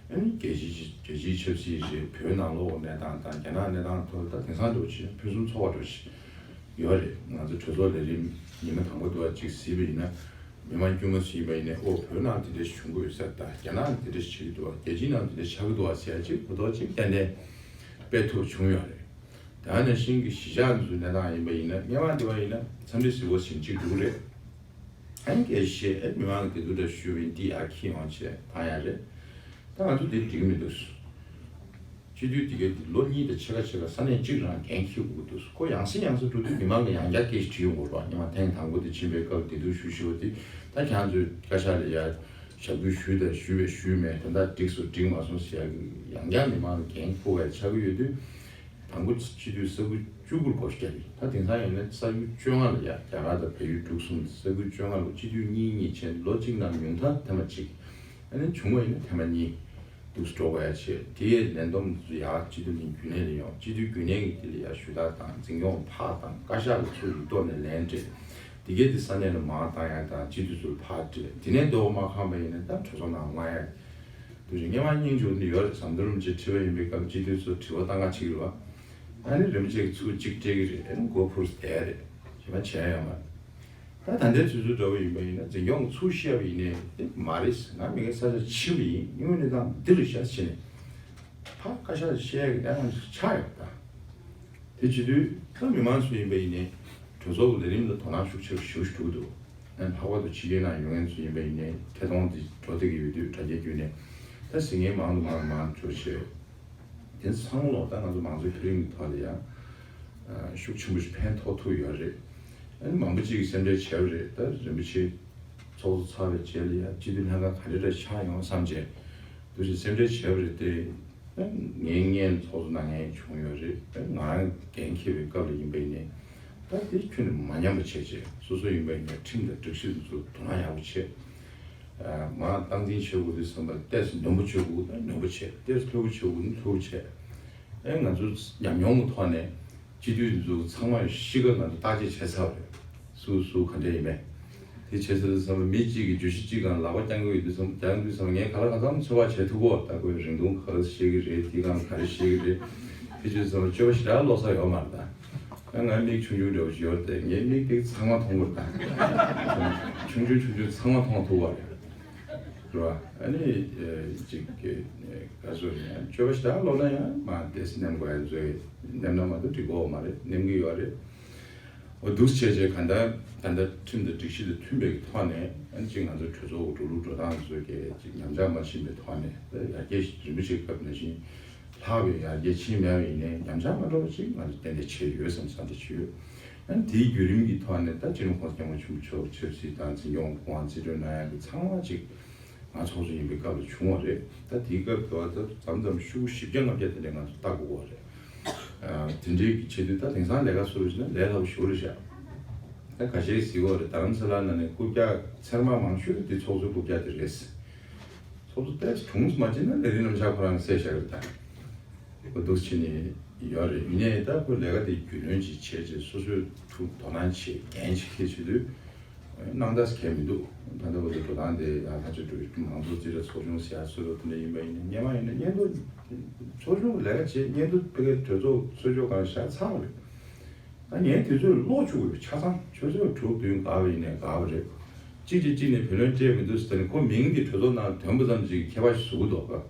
ཨ་ནི་རྒྱལ་སྤྱིའི་རྒྱལ་སྤྱིའི་ཆབ་སྲིད་རེད། བོད་ནང་ལོགས་གནས་སྟངས་དང་རྒྱ་ནག་གནས་སྟངས་ཐོག་ད་དེང་སང་འགྲོ་ཕྱིན་ཕུན་སུམ་ཚོགས་པ་འགྲོ་ཞིག་ཡོད་རེད། ང་ཚོ་གྲོས་ཚོགས་ལས་རིམ་ཉི་མ་དང་པོ་དུ་བ་གཅིག་གཟིགས་པ་ཡིན་ན། མི་མང་དཀྱུས་མ་ཞིག་ཡིན་པ་ཡིན་ནའི་ཨོ་བོད་ནང་དེ་འདྲ་ཞིག་བྱུང་གི་ཡོད་ས་རེད། ད་རྒྱ་ནག་དེ་འདྲ་ཞིག་བྱེད་ཀྱི་འདུག་བ། རྒྱལ་སྤྱིའི་ནང་དེ་འདྲ་ཞིག་ཆགས་ཀྱི་འདུག་བ་ཟེར་ཡ་ཅིག་གོ་རྟོགས་ཅིག་ཏན་ཏན་སྤེལ་ཐུབ་བྱུང་ཡོད་རེད། ད་ནང་བཞིན་གྱི་གཞིས་ཆགས་འདི་ཚོའི་གནས་སྟངས་ཡིན་པ་ཡིན་ན་སྔོན་མ་དེ་བ་ཡིན་ན་འཚམས་འདྲི་ཟེར་བ་ཞིག་གཅིག་འདུག་རེད། ཨ་ནི་སྐད་ཆ་བཤད། ཨེ་མི་མང་གི་བདེ་སྡུག་འདྲ་ཞུ་བ་ཡིན། འདི་ཡར་འཁྱེར་ཡོང་བྱས་བཏང་ཡ་རེད། ད་ང་ཚོ་འདི་འགྲིག་གི་མི་འདུག་སྤྱི་འཐུས་དེ་གའི་དེ་ལོ་གཉིས་དང་ཕྱེད་ཀ་ཕྱེད་ཀ་ས་གནས་གཅིག་རང་འགན་འཁྱེར་དགོས་ཀྱི་འདུག་ཁོ་ཡང་སེ་ཡང་སེ་འགྲོ་དུས་མི་མང་གིས་ཡང་བསྐྱར་སྐད་ཆ་དྲི་ཡོང་གི་རེད་པ། སྔོན་མ་ཐེངས་དང་པོ་དེ་ཕྱིན་པའི་སྐབས་བདེ་སྡུག་ཞུ་ཞུ་བ་དེ་ད་ཁྱེད་ཚོས་བཀའ་ཤག་ལ་ཡར་ཞབས་སྐུལ་ཞུས་དང་ཞུས་པས་ཞུས་མེད། དོན་དག་འགྲིག་སོང་འགྲིག་མ་སོང་ཟེར་ཡ་གི་ཡང་བསྐྱར་མི་མང་ལ་འགན་འཁུར་བ་ཆགས་ཀྱི་ཡོད་དུས། དང་པོ་སྤྱི་འཐུས་ས་ཁུལ་བཅུ་དགུ་ལ་བགོ་བཤའ་བརྒྱབ་ཡིན། ད་དེང་སང་ཡིན་ན་ས་ཁུལ་བཅོ་ལྔ་ལ་ཡ། རྒྱ་གར་དང་བལ་ཡུལ་འདུག་གསུམ་ས་ཁུལ་བཅོ་ལྔ་ལ་སྤྱི་འཐུས་གཉིས་གཉིས་བྱས་ལོ་གཅིག་ནང་ཉུང་མཐའ་ཐེངས་མ་གཅིག་ཨ་ནི་བྱུང་བ་ཡིན་ན་ཐེངས་མ་གཉིས། འདུག་སེ་འགྲོ་དགོས་ཡ་བྱས། དེ་ཡས་ལས་བསྡོམས་ཚོ་ཡར་སྤྱི་འཐུས་ནས་རྒྱུན་ལས་ལ་ཡོང་། སྤྱི་འཐུས་རྒྱུན་ལས་ཀྱིས་དེ་ལ་ཡར་ཞུ་དག་བཏང་། འཛིན་སྐྱོང་ཕར་བཏང་། བཀའ་ཤག་གིས་ཚུར་ཡིག་ཐོག་ནས་ལན་སྤྲད། དེ་གས་དེ་ས་གནས་ལ་མར་བཏང་ཡ་དང་། སྤྱི་འཐུས་ཚོར་ཕར་སྤྲད། དེ་ནས་འདོད་པ་མ་ཁེངས་པ་ཡིན་ན་ད་གྲོས་ཚོགས་ནང་མངགས་ཡ། དུས་ཆེན་སྔོན་མ་སྙིང་རྗེ་པོ་འདི་ཡོད་རེད། ཟམ་གདོང་རིན་པོ་ཆེ་ཁྲི་པ་ཡིན་པའི་སྐབས་སྤྱི་འཐུས་ཚོ་དྲི་བ་བཏང་ག་ཕྱིན་རེད་བ། ཨ་ནི་རིན་པོ་ཆེ་གིས་ཚུར་གཅིག་སྤྲད་ཀྱི་རེད། ཨ་ནི་མགོ་འཕུར་བསྡད་རེད། གཞན་པ་བྱས་ཡོད་མ་རེད། ད་ད་ལྟའི་དུས་ཚོད་འདྲ་བོ་ཡིན་པ་ཡིན་ན། འཛིན་སྐྱོང་ཚུར་བཤད་པ་ཡིན་ནའི་དེ་མ་རེད། ང་མི་ཁའི་ས་ཆར་ཕྱིན་པ་ཡིན། དངོས་གནས་དང་འདི་རེད་ཤག་བྱས་ནས་ཕར་བཀའ་ཤག་བཤད་ཀྱི་གནས་སྟངས་ཤིག་ཆགས་ཡོད་ད། དེ་བྱེད་དུས་ད་མི་མང་ཚོ་ཡིན་པ་ཡིན་ནའི་གྲོས་ཚོགས་ཀྱི་ལས་རིམ་ལ་དོ་སྣང་ཤུགས་ཆེ་རུ་ཞེ་པོ་ཞིག་འགྲོ་གི་འདུག། ཨ་ནི་ལྷག་པར་དུ་ཕྱི་རྒྱལ་ནང་ཡོང་མཁན་ཚོ་ཡིན་པ་ཡིན་ནའི་ཐད་གཏོང་དེ་འགྲོ་བསྡད་ཀྱི་ཡོད་དུས་དྲ་རྒྱའི་བརྒྱུད་ནས་ད་གཟིགས་མཁན་མང་དུ་མང་དུ་མང་དུ་འགྲོ་བྱས། དེ་ཚང་མ་ལོག་ད་ང་ཚོ་མང་གཙོའི་འཕེལ་རིམ་གྱི་ཐོག་ལ་ཡང་ཤུགས་ཆེན་པོ་ཞིག་ཕན་ཐོགས་ཐུབ་ཡོད་རེད། ཨ་ནི་མང་པོ་ཅིག་གིས་སེམས་ཁྲལ་བྱས་པ་རེད། ད་རིན་པོ་ཆེ་ཚོགས་གཙོ་ཚར་བའི་རྗེས་ལ་ཡང་སྤྱི་འཐུས་ལྷན་ཁང་ག་འདྲ་འདྲ་ཆགས་ཡོང་བསམ་བྱས། འདུག་སེ་སེམས་ཁྲལ་བྱས་པ་རེད་དེ། ཨ་ངའི་སྔོན་ཚོགས་གཙོ་གནང་མཁན་བྱུང་ཡོད་རེད། ཨ་ང་རང་འགན་འཁྱེར་བའི་སྐབས་ལ་ཡིན་པ་ཡིན་ནའི་ད་དེ་ཁྱོན་ནས་མ་ཉམས་པ་བྱས་བྱས། སོ་སོ་ཡིན་པ་ཡིན་ནའི་ཁྲིམས་དང་སྒྲིག་གཞི་དེ་ཚོ་དོ་སྣང་ཡག་པོ་བྱས། མར་སྟངས་འཛིན་བྱེད་དགོས་དུས་ཙམ་པ་ཏོག་ཙམ་ནན་པོ་བྱེད་དགོས་ན་ནན་པོ་བྱེད། ཏོག་ཙམ་ལྷོད་པོ་བྱེད་དགོས་ན་ལྷོད་པོ་བྱེད། ཨེ་ང་ཚོ་ཉམས་མྱོང་གི་ཐོག་ནས་སྤྱི་འཐུས་འདི་ཚོ་ཚང་མ་གཤིས་ཀ་ང་ཚོ་བརྟག་དཔྱད་བྱས་ཚར་བ་རེད། སུ་སུ་ག་འདྲ་ཡིན་མིན། དེ་བྱས་ཚར་དུས་ཙམ་པ་མི་གཅིག་གིས་བརྗོད་གཞི་གཅིག་སྒང་ལག་པ་བརྐྱང་གི་ཡོད་དུས་ཙམ། བརྐྱང་དུས་ཙམ་པ་ངས་ག་ལ་གང་འཚམ་ཚོད་དཔག་བྱེད་ཐུབ་གོ། ད་ཁོས་རིང་ཐུང་ག་རེ་བཤད་ཀྱི་རེད། དེའི་སྒང་ག་རེ་བཤད་ཀྱི་རེད། དེ་བྱས་ཙམ་པ་སྤྱོད་པ་ཞེ་དྲག་ལོག་ས་ཡོད་མ་རེད་ད། ང་ང་མིག་ཆུང་ཆུང་འདྲ་བོ་ཞིག་ཡོད་རེད་དེ། ངའི་མིག་དེ་ཚང་མ་མཐོང་གི་རེད་ད། ཆུང་ཆུང་ཆུང་ཆུང་ཚང་མ་མཐོང་ཐུབ་པ་རེད། རེད་བ། ཨ་ནི་ཨེ་ཅིག་གི་ཨེ་ག་རེ་ཟེར་ཡང་སྤྱོད་པ་ཞེ་དྲག་ལོག་ན་ཡང་མར་ཏོག་ཙམ་ནེམ་དགོས་ཡ་ཚོ་ནེམ་ན་མ་གཏོགས་འགྲིག་གི་ཡོད་མ་རེད། ནེམ་གི་ཡོད་རེད། འོ་འདུག་སེ་བྱས་བྱས་གང་ལྟར་ད་ལྟ་ཁྲིམས་དང་སྒྲིག་གཞི་དང་མཐུན་པའི་ཐོག་ནས། ཨ་ནི་ཅིག་ང་ཚོ་གྲོས་ཚོགས་འགྲོ་ལུགས་འགྲོ་སྟངས་ཚོ་གི་ཅིག་ཉམས་ཆག་མ་ཕྱིན་པའི་ཐོག་ནས། ད་ཡར་རྒྱས་རིན་པོ་ཆེའི་སྐབས་ནང་བཞིན་ལྷག་པའི་ཡར་རྒྱས་ཕྱིན་མེད་པ་ཡིན་ནའི་ཉམས་ཆག་མ་འགྲོ་བ་ཅིག་ང་ཚོ་ཏན་ཏན་བྱས་ཡོད་བསམ་བསམ་འདྲ་ཅིག་ཡོད། ཨ་ནི་དེའི་བརྒྱུད་རིམ་གྱི་ཐོག་ནས་ད་སྤྱི་ནོར་གོང་ས་སྐྱབས་མགོན་ཆེན་པོ་མཆོག་ཆབ་སྲིད་དང་འཛིན་སྐྱོང་གོང་འོག་རྩིས་སྤྲོད་གནང་ཡག་གི་ཚང་མ་ཅིག་ང་ཚོགས་གཙོ་ཡིན་པའི་སྐབས་ལ་བྱུང་བ་རེད། ད་དེའི་སྐབས་དེ་བ་ད་མཚམས་མཚམས་ཤོག་གུ་བཞི་བརྒྱ་ལྔ་བརྒྱ་དེ་འདྲ་ང་ཚོ་ལྟ་དགོས་པ་རེད། ཨ་དེ་འདྲའི་གི་བྱེད་དུས་ད་དེང་སང་ལས་ཀ་སུ་རུ་བྱེད་ན་ལས་སླ་པོ་ཞེ་པོ་རེད་ཤག། ད་ཁ་ཤས་ཟེར་གི་ཡོད་རེད། རྡ་རམ་ས་ལ་ནང་ནས་རྐུབ་བཀྱག་ཚེར་མ་མང་ཤོས་དེ་ཚོགས་གཙོའི་རྐུབ་བཀྱག་དེ་རེད། ཚོགས་གཙོ་ཏོག་ཙམ་གྲུང་མ་བྱེད་ན་ལས་རིམ་རྣམ་གཞག་ཁོ་རང་གིས་སེལ་བཞག་གི་རེད་ད། འོ་འདུག་སེ་བྱས་ནས་ཡོད་རེད། ཡིན་ནའི་ད་ཁོ་ལས་ཀ་དེ་རྒྱུས་ལོན་ཅིག་བྱས་རྗེས་སོ་སོས་ཐུགས་དོ་སྣང་བྱེད། འགན་ཅིག་འཁྱེར་བྱེད་དུས། སྣང་དག་གལ་མི་འདུག། ད་ལྟ་བར་དུ་འགྲོ་སྟངས་དེ་ཡག་ཐག་ཆོད་འགྲོ། མང་གཙོ་རྩིས་ཁྲ་ཚོགས་ཆུང་ཟེར་ཡག་སུ་རུ་དེ་འདྲ་ཡིན་པ་ཡིན་ན། སྔོན་མ་ཡིན་ན་སྙན་ཐོ་ཚོགས་ཆུང་ལས་ཀ་བྱེད། སྙན་ཐོ་ཕ་གིའི་གྲོས་ཚོགས་གསོལ་ཆོག་སྒང་བཞག་ཚར་བ་རེད། ད་ངས་དུས་ཚོད་ལོག་བཅུག་གི་ཡོད། ཆ་ཚང་ཆུ་ཚོད་དྲུག་བདུན་འགོར་བ་ཡིན་ནའི་འགོར་བ་རེད། གཅིག་གིས་གཅིག་ནས་བུ་ལོན་སྤྲད་མི་འདུག་ཟེར་ནས་ཁོ་མིང་འདི་གྲོས་ཚོགས་ནང་ཐོན་པ་ཙམ་གྱིས་ཁྱད་པར་ཞིག་བཟོ་གི་འདུག་ག།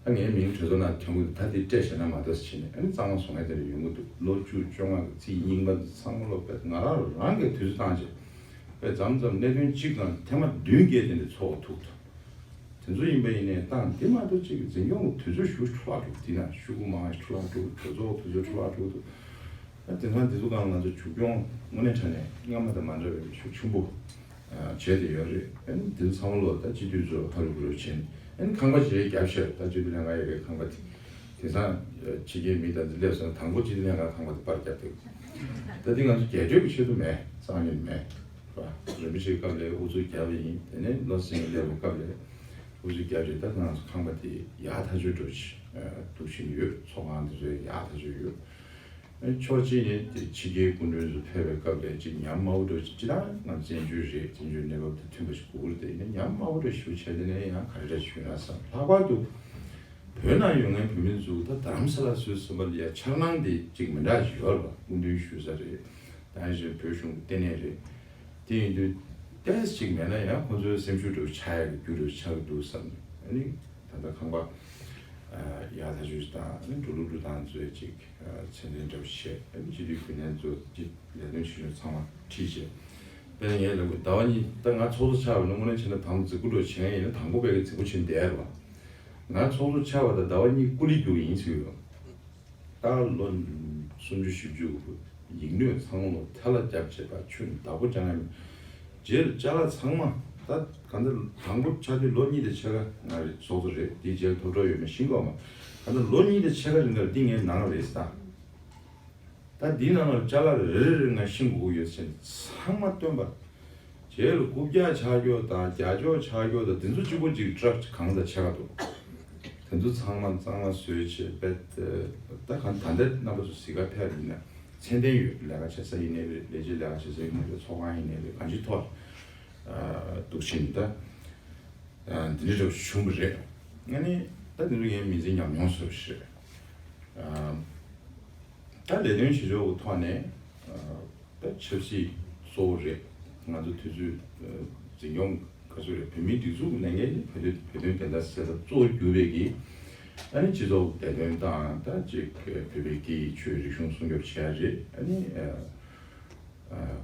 ད་ངའི་མིང་གྲོས་ཚོགས་ནང་ཐོན་གི་འདུག། ད་དེ་སྤྲད་བཞག་ན་མ་གཏོགས་ཟེར་ནས། ཨ་ནི་གཙང་མ་བཟོ་མཁན་དེ་འདྲ་ཡོང་གི་འདུག། ལོ་བཅུ་བཅོ་ལྔ་གི་རྩིས་རྙིང་པ་ཚང་མ་ལོག་པས་ང་རང་རང་གིས་དུས་ཚོད་བཏང་བྱས་པས་མཚམས་མཚམས་གནད་དོན་གཅིག་སྒང་ཐེངས་མ་བདུན་བརྒྱད་དེ་འདྲ་ཚོགས་ཐུག་འདུག། དེ་ཚོ་ཡིན་པ་ཡིན་ནའི་ཏང་དེ་མ་གཏོགས་གཅིག་གི་འཛིན་སྐྱོང་གི་དུས་ཚོད་ཞུ་འཕྲོ་བརླག་འགྲོ། དེ་ན་ཤོག་གུ་མང་ཞིག་འཕྲོ་བརླག་འགྲོ། གྲོས་ཚོགས་དུས་ཚོད་འཕྲོ་བརླག་འགྲོ་འདུག། ད་དེང་སང་དེ་ཚོ་སྒང་ང་ཚོ་མཇུག་སྐྱོང་དངོས་གནས་དྲང་གནས་སྔ་མ་དང་མ་འདྲ་བའི་ཤུགས་ཆེན་པོ་བྱས་ཏེ་ཡོད་རེད། ཨ་ནི་དེ་ཚོ་ཚང་མ་ལོ་ད་སྤྱི་འཐུས་ཚོ་ཧ་རུ་བུ་རུ་བྱས་ནས། ཨ་ནི་ཁང་པ་ཞིག་རྒྱབ་ཤར། ད་སྤྱི་འཐུས་ལྷན་ཁང་ཡོད་པའི་ཁང་པ་དེ། དེང་སང་ཕྱི་རྒྱལ་མི་དང་དེ་སླེབས་སོང་། དང་པོ་སྤྱི་འཐུས་ལྷན་ཁང་ཁང་པ་དེ་པར་བརྒྱབ་འདུག། ད་དེ་ང་ཚོ་རྒྱལ་སྤྱོད་ཀྱི་ཆེད་དུ་མེད། སང་ཉིན་མེད། རེད་པ། རིན་པོ་ཆེའི་སྐབས་ལ་ཨུ་ཚུགས་བརྒྱབ་པ་ཡིན། དེ་ནས་བློ་སེང་སླེབས་པའི་སྐབས་ལ་ཨུ་ཚུགས་བརྒྱབ་རེད། ད་ང་ཚོ་ཁང་པ་དེ་ཡག་ཐག་ཆོད་འགྲོ་ཆེ་འདུག་བཞིན་ཡོད། ཚོགས་ཁང་དེ་ཚོ་ཡག་ཐག་ཆོད་ཡོད། ཕྱོགས་གཅིག་ནས་དེ་ཕྱི་རྒྱལ་སྐུ་མགྲོན་ཚོ་ཕེབས་པའི་སྐབས་ལ་ཅིག་ཉམས་དམའ་བོ་འགྲོ་ཆེ། ཅི་ལྟར་ང་བཙན་བྱོལ་རེད། བཙན་བྱོལ་གནས་བབ་དང་མཐུན་པ་ཞིག་དགོས་ཀྱི་རེད་དེ། ཡིན་ན་ཉམས་དམའ་བོ་འགྲོ་ཞེ་པོ་བྱས། དེ་ནས་ཡང་ག་རེ་འདྲ་ཞིག་ཡོད་ན་བསམ། ལྷག་པར་དུ་བོད་ནང་ཡོད་མཁན་བོད་མི་ཚོ་ད་རྡ་རམ་ས་ལ་ཚོའི་སེམས་པ་ལ་ཡ་འཆར་སྣང་དེ་ཅིག་མི་འདྲ་ཞིག་ཡོད་རེད་པ། སྐུ་མདུན་ཞུ་ས་རེད། ད་གཞན་བོད་གཞུང་གི་ལྟེ་གནས་རེད། དེ་ཡིན་དུས་ཏོག་ཙམ་ཅིག་མེད་ན་ཡང་ཁོང་ཚོའི་སེམས་ཤུགས་འདྲ་བོ་ཆག་ཡག་གི་རྒྱུ་འདྲ་བོ་ཆགས་ཀྱི་འདུག་བསམ་ནས། ཨ་ནི་ད་ལྟ་ཁང་པ་ཡག་ཐག་ཆོད་ཅིག་དང་། ཨ་ནི་འགྲོ་ལུགས་འགྲོ་སྟངས་ཚོའི་ཅིག་ཚད་ལྡན་འདྲ་བོ་བྱས། ཨ་ནི་སྤྱི་འཐུས་རྒྱུན་ལས་ཚོ་ཅིག་ལས་དོན་ཆེ་ཆུང་ཚང་མ་ཁྲིད་བྱས། དཔེར་ན་ངས་ལབ་དགོས། ཟླ་བ་གཉིས། ད་ང་ཚོགས་གཙོ་ཆགས་པ་ནི་དངོས་གནས་བྱས་ན་དང་པོ་རྫིག་པོ་འདྲ་བོ་བྱེད་མཁན་ཡིན་ན་དང་པོ་ཕ་གི་རྫིག་པོ་བྱེད་བསྡད་རེད་པ། ང་ཚོགས་གཙོ་ཆགས་པ་དང་ཟླ་བ་གཉིས་ཀོ་ལི་རྒྱུགས་ཡིན་ཟེར་གི་ཡོད། ད་ལོ་སུམ་ཅུ་བཞི་བཅུ་ཡིག་སྣོད་ཚང་མ་ལོ་ཐལ་བ་བརྒྱབ་བྱས་པ། ཆུ་བདག་པོ་རྒྱག་ཡ་མེད། རྗེས་ལ་ཅ་ལག་ཚང་མ། ད་ག་འདྲ་དང་པོ་ཆགས་དུས་ལོ་གཉིས་དང་ཕྱེད་ཀ་ང་རེ་ཚོགས་གཙོ་རེད། དེའི་རྗེས་ལ་ཐོབ་གྲོགས་ཡོད་མེད་ཤེས་ཀྱི་ཡོད་མ་རེད། ག་འདྲ་ལོ་གཉིས་དང་ཕྱེད་ཀ་རིང་ག་ལ་འདི་ངའི་ནང་རེད་ཟེར། ད་ད་འདིའི་ནང་ལ་ཅ་ལག་རེ་རེ་རེ་ང་ཤེས་དགོས་ཀྱི་ཡོད་ཟེར་ནས་ཚང་མ་སྟོན་པ། རྗེས་ལ་རྐུབ་བཀྱག་ཆག་རྒྱུ་དང་རྒྱ་ཅོག་ཆག་རྒྱུ་དང་དེ་ཚོ་གཅིག་པོ་གཅིག་ཊྲག་གང་དང་ཕྱེད་ཀ་འདུག། དེ་ཚོ་ཚང་མ་གཙང་མ་བཟོས་བྱས་པས། ད་གང་ད་ལྟ་རྣམ་པ་ཚོ་གཟིགས་ག་ཕེབས་ཡིན་ན་མཚན་ལྡན་ཡོད། ལས་ཀ་བྱེད་ས་ཡིན་ནའི་རེད། ལས་བྱེད་ལས་ཀ་བྱེད་ས་ཡིན་ནའི་རེད། ཚོགས་ཁང་ཡིན་ནའི་རེད། གང་ཅིའི་ཐོག་འདུག་ཕྱིན་ད། འདི་འདྲ་བྱུང་བ་རེད། ཨ་ནི་ད་འདི་ཚོ་ངའི་མི་ཚེ་ཉམས་མྱོང་བཟོ་ཞིག་རེད། ད་ལས་དོན་བྱེད་ཕྱོགས་ཀྱི་ཐོག་ནས་ད་ཆབ་སྲིད་གཙོ་བོ་རེད། ང་ཚོ་དུས་ཚོད་འཛིན་སྐྱོང་ག་ཚོད་རེད། བོད་མིའི་སྒྲིག་འཛུགས་ཀྱི་ལས་འགན་ནི་བོད་དོན་བོད་དོན་བདེན་མཐའ་གསལ་ཐབས་གཙོ་བོ་གྱུར་པའི་གི་ཨ་ནི་སྤྱི་ཚོགས་བདེ་དོན་དང་ད་ཅིག་བོད་པའི་སྐད་ཡིག་ཆོས་རིག་གཞུང་སྲུང་སྐྱོབ་བྱེད་ཡ་རེད། ཨ་ནི་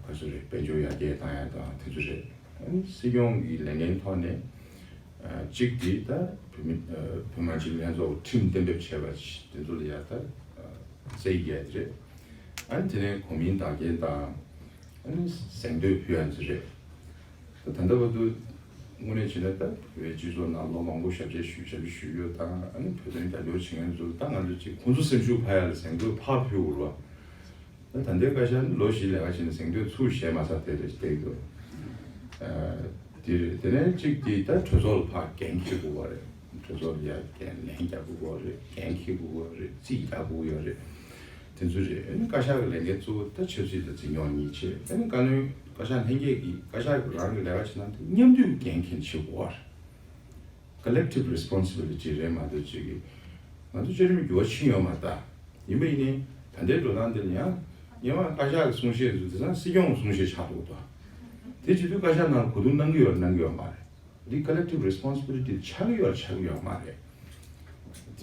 ག་ཚོད་རེད། དཔལ་འབྱོར་ཡར་རྒྱས་བཏང་ཡ་དང་དེ་ཚོ་རེད། ཨ་ནི་སྲིད་སྐྱོང་གི་ལས་འགན་ཐོག་ནས་གཅིག་དེ་ད་བོད་མི་བོད་མི་མང་སྤྱི་འཐུས་ལྷན་ཚོགས་ཁྲིམས་གཏན་འབེབས་བྱས་པ་དེ་ཚོ་ལ་ཡ་ད་རྩིས་རྒྱག་ཡ་དེ་རེད། ཨ་ནི་དེ་ནས་གོ་མིན་བདག་གཉེར་དང་ཨ་ནི་གཟེངས་བསྟོད་ཕུལ་ཡ་ཚོ་རེད། ད་ད་ལྟ་བར་དུ་དངོས་གནས་བྱས་ན་ད་བོད་སྤྱི་ཚོགས་ནང་ལོ་མང་པོ་ཞབས་ཕྱི་ཞུ་ཞབས་ཕྱི་ཞུ་ཡོད་དང་ཨ་ནི་བོད་དོན་རྒྱབ་སྐྱོར་བྱེད་མཁན་ཚོ་ད་ང་ཚོ་ཅིག་ཁོང་ཚོ་སེམས་ཤུགས་འཕར་ཡ་ལ་གཟེངས་བསྟོད་ཕར་ཕུལ་དགོས་རེད་བ། ད་ད་ལྟའི་བཀའ་ཤག་ནི་ལོ་བཞི་ལས་ཀ་བྱས་ནས་གཟེངས་བསྟོད་ཚུར་བཞེས་མ་ཚར་དེ་རེད་བསྡད་འདུག་དེ་རེད། དེ་ནས་གཅིག་དེ་ད་གྲོས་ཚོགས་ལ་ཕར་འགན་འཁྱེར་དགོས་པ་རེད། གྲོས་ཚོགས་ལ་ཡ་འགན་ལན་རྒྱག་དགོས་པ་རེད། འགན་འཁྱེར་དགོས་པ་རེད། རྩིས་རྒྱག་དགོས་ཡོད་རེད། དེ་ཚོ་རེད། ཨ་ནི་བཀའ་ཤག་གི་ལས་འགན་གཙོ་བོ་ད་ཆབ་སྲིད་དང་འཛིན་སྐྱོང་གཉིས་བྱེད། ཨ་ནི་བཀའ་བློན་བཀའ་ཤག་ལྷན་རྒྱས་ཀྱིས་བཀའ་ཤག་རང་གི་ལས་ཀ་བྱེད་ན་དེ་མཉམ་འདུས་འགན་འཁྱེར་བྱེད་དགོས་པ་རེད། Collective responsibility རེད་མ་གཏོགས་ཅིག་གིས་ང་ཚོ་བཅའ་ཁྲིམས་འགྱུར་བ་ཕྱིན་ཡོད་མ་རེད་ད། ཡིན་པ་ཡིན་ནའི་ད་ལྟའི་འགྲོ་སྟངས་འདི་ལ་ཡང་སྔོན་མ་བཀའ་ཤག་གི་གསུང་བཤད་ཚོ་དེང་སང་སྲིད་སྐྱོང་གི་གསུང་བཤད་ཆགས་འདུག་ད། དེ་བྱེད་དུས་བཀའ་ཤག་ནང་གོ་བསྡུར་གནང་གི་ཡོད་རེད་གནང་གི་ཡོད་མ་རེད། འདི་collective responsibility ཆགས་ཀྱི་ཡོད་རེད་ཆགས་ཀྱི་ཡོད་མ་རེད། དེ་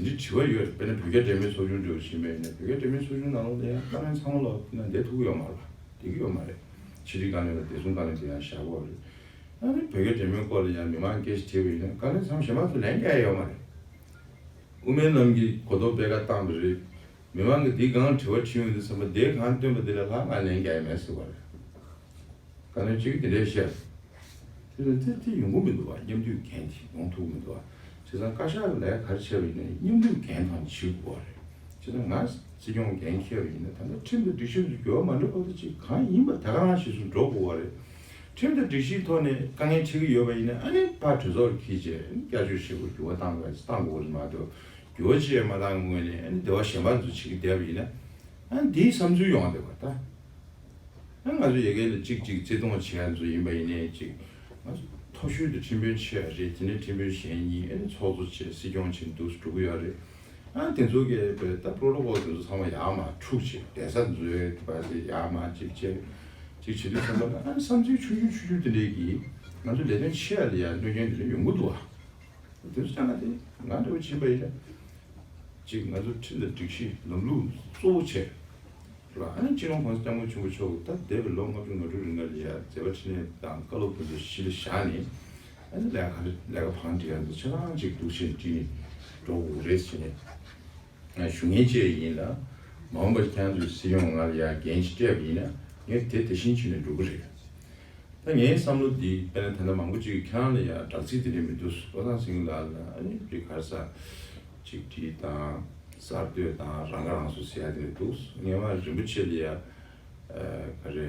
འདྲའི་དྲི་བ་ཡོད་རེད། དཔེར་ན་བོད་རྒྱ་འབྲེལ་མོལ་ཚོགས་ཆུང་འདྲ་བོ་ཞིག་ཡིན་པ་ཡིན་ན་བོད་རྒྱ་འབྲེལ་མོལ་ཚོགས་ཆུང་ནང་ལོགས་ལ་ཡང་བཀའ་བློན་ཚང་མ་ལོག་ཡིན་ན་བསྡད་ཐུབ་ཀྱི་ཡོད་མ་རེད་པ། བསྡད་ཀྱི་ཡོད་མ་རེད། ཕྱི་དྲིལ་བཀའ་བློན་དང་བདེ་སྲུང་བཀའ་བློན་དེ་ཡང་བཞག་གི་ཡོད་རེད། ཨ་ནི་བོད་རྒྱ་འབྲེལ་མོལ་སྐོར་ལ་ཡང་མི་མང་སྐད་ཆ་དྲིས་པ་ཡིན་ན་བཀའ་བློན་ཚང་མ་གཞན་པ་ཚོ་ལན་རྒྱག་ཡ་ཡོད་མ་རེད། དབུ་མའི་ལམ་གྱི་གོ་རྟོགས་སྤེལ་ཁ་བཏང་བ་རེད། མི་མང་གིས་འདི་གང་དྲི་བ་དྲིས་ཡོང་དུས་ཙམ་པ་དེ་གང་བཏོན་པ་དེ་ལ་ལྷག་ང་ལན་རྒྱག་ཡ་མེད་ཟེར་བ་རེད། བཀའ་བློན་གཅིག་གིས་དེ་འདྲས་བཤད། དེ་ལ་དེ་དེ་ཡོང་གི་མི་འདུག་བ། མཉམ་འདུས་འགན་དེ་ཡོང་ཐུབ་ཀྱི་མི་འདུག་བ། བྱས་ཙང་བཀའ་ཤག་ལས་ག་རེ་བྱས་པ་ཡིན་ན་མཉམ་འདུས་འགན་དང་བྱེད་དགོས་པ་རེད། བྱས་ཙང་ང་སྲིད་སྐྱོང་འགན་འཁྱེར་བ་ཡིན་ན་ད་ལྟ་ཁྲིམས་དང་སྒྲིག་གཞི་ཚོ་འགྱུར་བ་མ་འགྲོ་བར་དུ་ཅིག་གང་ཡིན་པ་ད་ག་རང་ཞིག་སུ་འགྲོ་དགོས་པ་རེད། ཁྲིམས་དང་སྒྲིག་གཞིའི་ཐོག་ནས་དཀའ་ངལ་འཕྲད་ཀྱི་ཡོད་པ་ཡིན་ན་ཨ་ནི་ཕར་གྲོས་ཚོགས་ལ་འཁྱེར་བྱས་བསྐྱར་བཅོས་བྱེད་དགོས། འགྱུར་བ་གཏང་དགོས་བཏང་དགོས་རེད་མ་གཏོགས་འགྱུར་བ་ཅི་ཡང་མ་བཏང་སྔོན་ནས་ཨ་ནི་སྡེ་བ་གཞན་པ་ཚོ་བྱེད་ཀྱི་བསྡད་པ་ཡིན་ན་ཨ་ནི་འདིའི་བསམ་ཚུལ་ཡོང་བསྡད་པ་ད། ང་ཚོ་ཡ་གི་ལ་གཅིག་གཅིག་བརྩི་མཐོང་བྱེད་ཡ་ཚོ་ཡིན་པ་ཡིན་ནའི་གཅིག་ང་ཚོ་མཐོ་ཤོས་དེ་ཁྲིམས་དཔོན་ཆེ་བ་རེད། དེ་ནས་ཁྲིམས་དཔོན་གཞན་གཉིས་ཨ་ནི་ཚོགས་གཙོ་བྱས་སྲིད་སྐྱོང་བྱས་འདུག་འགྲོ་གི་ཡོད་རེད། ཨ་དེ་ཚོ་གི་བའི་ད་པྲོ་ཊོ་ཀོལ་དེ་ཚོ་ཚང་མ་ཡར་མར་འཁྲུག་བྱས་བསྡད་ས་དེ་ཚོའི་བ་དེ་ཡར་མར་གཅིག་བྱས་གཅིག་བྱེད་དུས་ཙམ་པ་ལ་ཨ་བསམ་ཚུལ་ཆུང་ཆུང་ཆུང་ཆུང་དེ་འདྲས་ཀྱིས་ང་ཚོ་ལས་དོན་ཆེ་བ་ལ་ཡར་གནོད་སྐྱོན་དེ་འདྲ་ཡོང་གི་འདུག་ཨ། དེ་ཚོ་ཅང་ང་དེ་ང་འདྲ་བོ་ཕྱིན་པ་ཡིན་ན་གཅིག་ང་ཚོ་ཁྲིམས་དང་སྒྲིག་གཞི་ལམ་ལུགས་གཙོ་བོ་བྱས། རེད་བ། ཨ་ནི་སྤྱི་ནོར་༸གོང་ས་༸སྐྱབས་མགོན་ཆེན་པོ་མཆོག་གིས་ད་འདས་པའི་ལོ་ལྔ་བཅུ་ང་དྲུག་རིང་ལ་ཡ་མཛད་པ་འཕྲིན་ལས་དང་བཀའ་སློབ་དེ་ཚོ་གཞི་ལ་བཞག་ནས་ཨ་ནི་ལས་ཀ་ལས་ཀ་བང་སྒྲིག་ཡ་ཚོ་ཆ་ཚང་ཅིག་འདུག་བྱས་བྲིས་ནས་འགྲོ་དགོས་རེད་ཟེར་ནས་ང་ཞུ་མཁན་བཅས་ཡིན་ལ། མ་འོངས་པར་ཁྱེད་རང་ཚོའི་སྲིད་སྐྱོང་ང་ལ་ཡ་འགན་ཞིག་སྤྲད་པ་ཡིན་ན་ངས་དེ་དེ་བཞིན་བྱས་ནས་འགྲོ་གི་རེད། ད་ངའི་བསམ་བློ་འདི་དཔེར་ན་ད་ལྟ་མང་པོ་ཅིག་ཁྱེད་རང་ལ་ཡང་དྲག་ཚིག་དེ་འདྲ་མི་འདུག་བློ་བཟང་སེང་གེ་ལགས་ལ་ཨ་ནི་རི་གར་ས་ཅིག་བྲིས་དང་གསར་གཏོད་དང་རང་ཁ་རང་གསོ་ཟེར་ཡ་དེ་འདྲ་འདུག་ངས་མ་རིན་པོ་ཆེ་ལ་ཡ་ག་རེ་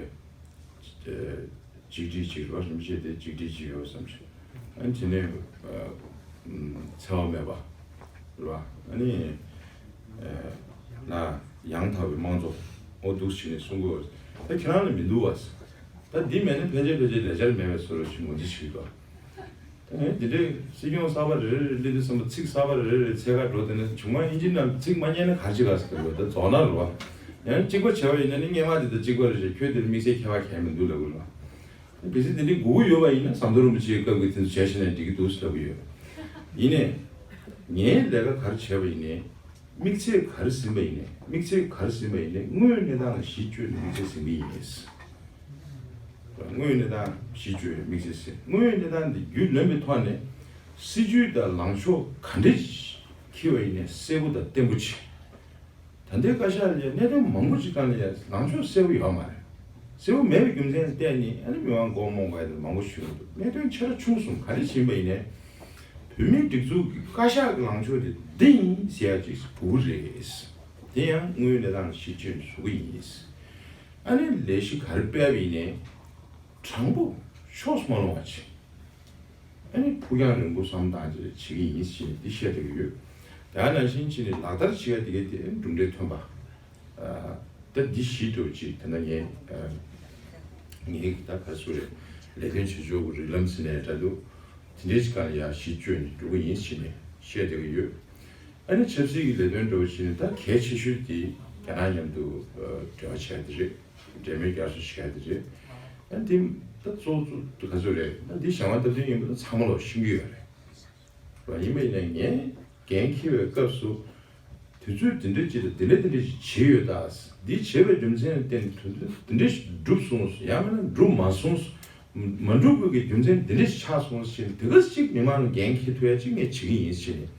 ཅིག་བྲིས་ཅིག་རོ་རིན་པོ་ཆེ་དེ་ཅིག་བྲིས་ཅིག་ཡོད་བསམ་ཞིག་ཨ་ནི་དེ་ནས་འཚེ་བ་མེད་པ་རེད་བ། ཨ་ནི་ལ་ཡང་དག་པའི་དམངས་གཙོ་ཨོ་འདུག་བྱས་ནས་གསུང་དགོས་པ་ད་ཁྱེད་རང་ལ་མི་འདུག་བ། ད་འདི་མེད་ན་ཕལ་ཆེར་ཕལ་ཆེར་ལས་འཆར་མེད་པའི་བཟོ་འདྲ་ཞིག་ངོས་འཛིན་བྱེད་ཀྱི་འདུག་ད་ངས་འདི་འདྲའི་སྲིད་སྐྱོང་གསར་པ་རེ་རེ་རེ་སླེབས་དུས་ཙམ་པ་ཚིག་གསར་པ་རེ་རེ་རེ་འཚོལ་ག་འགྲོ། དེ་ནས་བྱུང་བ་ཨིན་ཇི་ནང་ཚིག་མ་རྙེད་ན་ག་རེ་བྱེད་ག་ཟེར་གི་རེད། ད་རྫོགས་ན་རེད་བ། ཡང་གཅིག་པ་བྱས་པ་ཡིན་ན་ནི་སྔོན་མ་དེ་དང་གཅིག་པ་རེད་ཅེས་ཁྱོད་དེར་དམིགས་བསལ་ཁྱད་པར་གང་ཡང་མི་འདུག་ལབ་གི་རེད་བ། གལ་སྲིད་དེ་འདྲའི་དགོས་མཁོ་ཡོད་པ་ཡིན་ན་ཟམ་གདོང་རིན་པོ་ཆེའི་སྐབས་ཀྱི་དེ་ཚོ་བྱས་ཤེས་ན་འགྲིག་གི་འདུག་ཟེར་ལབ་གི་ཡོད། ཡིན་ནའི་ངའི་ལས་ཀ་ག་རེ་བྱས་པ་ཡིན་ནའི། དམིགས་ཚད་ག་རེ་ཟིན་པ་ཡིན་ནའི། དམིགས་ཚད་ག་རེ་ཟིན་པ་ཡིན་ནའི་དངོས་ཡོད་གནས་སྟངས་ལ་གཞི་བཅོལ་ནས་དམིགས་ཚད་ཟིན་གྱི་ཡིན། དངོས་ཡོད་གནས་སྟངས་གཞི་བཅོལ་བའི་དམིགས་ཚད་ཟིན། དངོས་ཡོད་གནས་སྟངས་འདི་རྒྱུས་ལོན་པའི་ཐོག་ནས་སྲིད་ཇུས་དང་ལངས་ཕྱོགས་ག་འདྲ་འཁྱེར་བ་ཡིན་ནའི་གསལ་པོ་དང་བརྟན་པོ་བྱེད། ད་ལྟའི་བཀའ་ཤག་ལ་ཡང་གནད་དོན་མང་པོ་ཅིག་སྒང་ལ་ཡང་ལངས་ཕྱོགས་གསལ་པོ་ཡོད་མ་རེད། གསལ་པོ་མེད་པའི་རྒྱུ་མཚན་ལ་བརྟེན་ནས་ཨ་ནི་མི་མང་མགོ་རྨོངས་པ་ཡང་མང་པོ་ཞིག་ཡོང་འདུག་གནད་དོན་ཆེ་ར་ཆུང་གསུམ་ག་རེ་ཕྱིན་པ་ཡིན་ནའི། བོད་མིའི་སྒྲིག་འཛུགས་ཀྱི་བཀའ་ཤག་གི་ལངས་ཕྱོགས་དེ་འདི་ཡིན་ཟེར་ཡ་ཅིག་དགོས་ཀྱི་རེད། དེ་ཡང་དངོས་ཡོད་གནས་སྟངས་ལ་གཞི་བཅོལ་ནས་བཟོ་གི་ཡིན། ཨ་ནི་ལས་གཞི་ག་རེ་སྤེལ་བ་ཡིན་ནའི་དྲང་པོ་ཕྱོགས་སུ་མ་ལྷུང་བ་བྱེད། ཨ་ནི་ཕུགས་རྒྱང་རིང་པོ་བསམ་བཏང་བྱས་བྱེད་ཀྱི་ཡིན་ཞེས་འདི་བཤད་བསྡད་ཀྱི་ཡོད། ད་ནང་བཞིན་བྱས་ནས་ལག་བསྟར་བྱེད་ཡ་དེ་གའི་དེ་གྲུབ་འབྲས་ཐོན་པ། ཨ། ད་འདི་བཞི་འདྲ་བོ་ཅིག་ད་ལྟ་ངས་ཨ། ངས་ད་ག་ཚོད་རེད། ལས་དོན་བྱེད་ཕྱོགས་ཀྱི་རིགས་ལམ་ཟེར་ནའི་འདྲ་འདུག་དེ་འདྲའི་ཅིག་སྒང་ལ་ཡ་གཞི་བཅོལ་ནས་འགྲོ་གི་ཡིན་ཟེར་ནས་བཤད་བསྡད་ཀྱི་ཡོད། ཨ་ནི་ཆབ་སྲིད་ཀྱི་ལས་དོན་འདྲ་བོ་བྱས་ནས་ད་གལ་ཆེ་ཤོས་དེ་རྒྱ་ནག་མཉམ་དུ་ཨ། འབྲེལ་བ་བྱས་ཏེ་རེད། འབྲེལ་མོལ་བསྐྱར་གསོ་བྱས་ཏེ་རེད། ཨ་འདི་ད་གཙོ་གཙོ་ག་ཚོད་རེད། ད་འདི་གཞན་དབང་སྟབས་བསྟུན་ཡིན་པ་ད་ཚང་མ་ལོག་ཤེས་ཀྱི་ཡོད་རེད། ར་ཡིན་པ་ཡིན་ན་ངས་འགན་འཁྱེར་བའི་སྐབས་སུ། དུས་ཚོད་འདི་འདྲ་ཅིག་དང་འདི་འདྲ་འདི་འདྲ་ཅིག་བྱས་ཡོད་ད། འདི་བྱས་པའི་རྒྱུ་མཚན་ལ་བརྟེན་དུས་ཚོད་འདི་འདྲ་ཞིག་འགྲུབ་སོང་། ཡང་མིན་ན་འགྲུབ་མ་སོང་། མ་འགྲུབ་དགོས་ཀྱི་རྒྱུ་མཚན་འདི་འདྲ་ཞིག་ཆགས་སོང་ཞེས་དེ་ག་ཅིག་མི་མང་ལ་འགན་འཁྱེར་ཐུབ་ཡ་ཅིག་ངས་བྱེད་ཀྱི་ཡིན་ཞེས་ནས་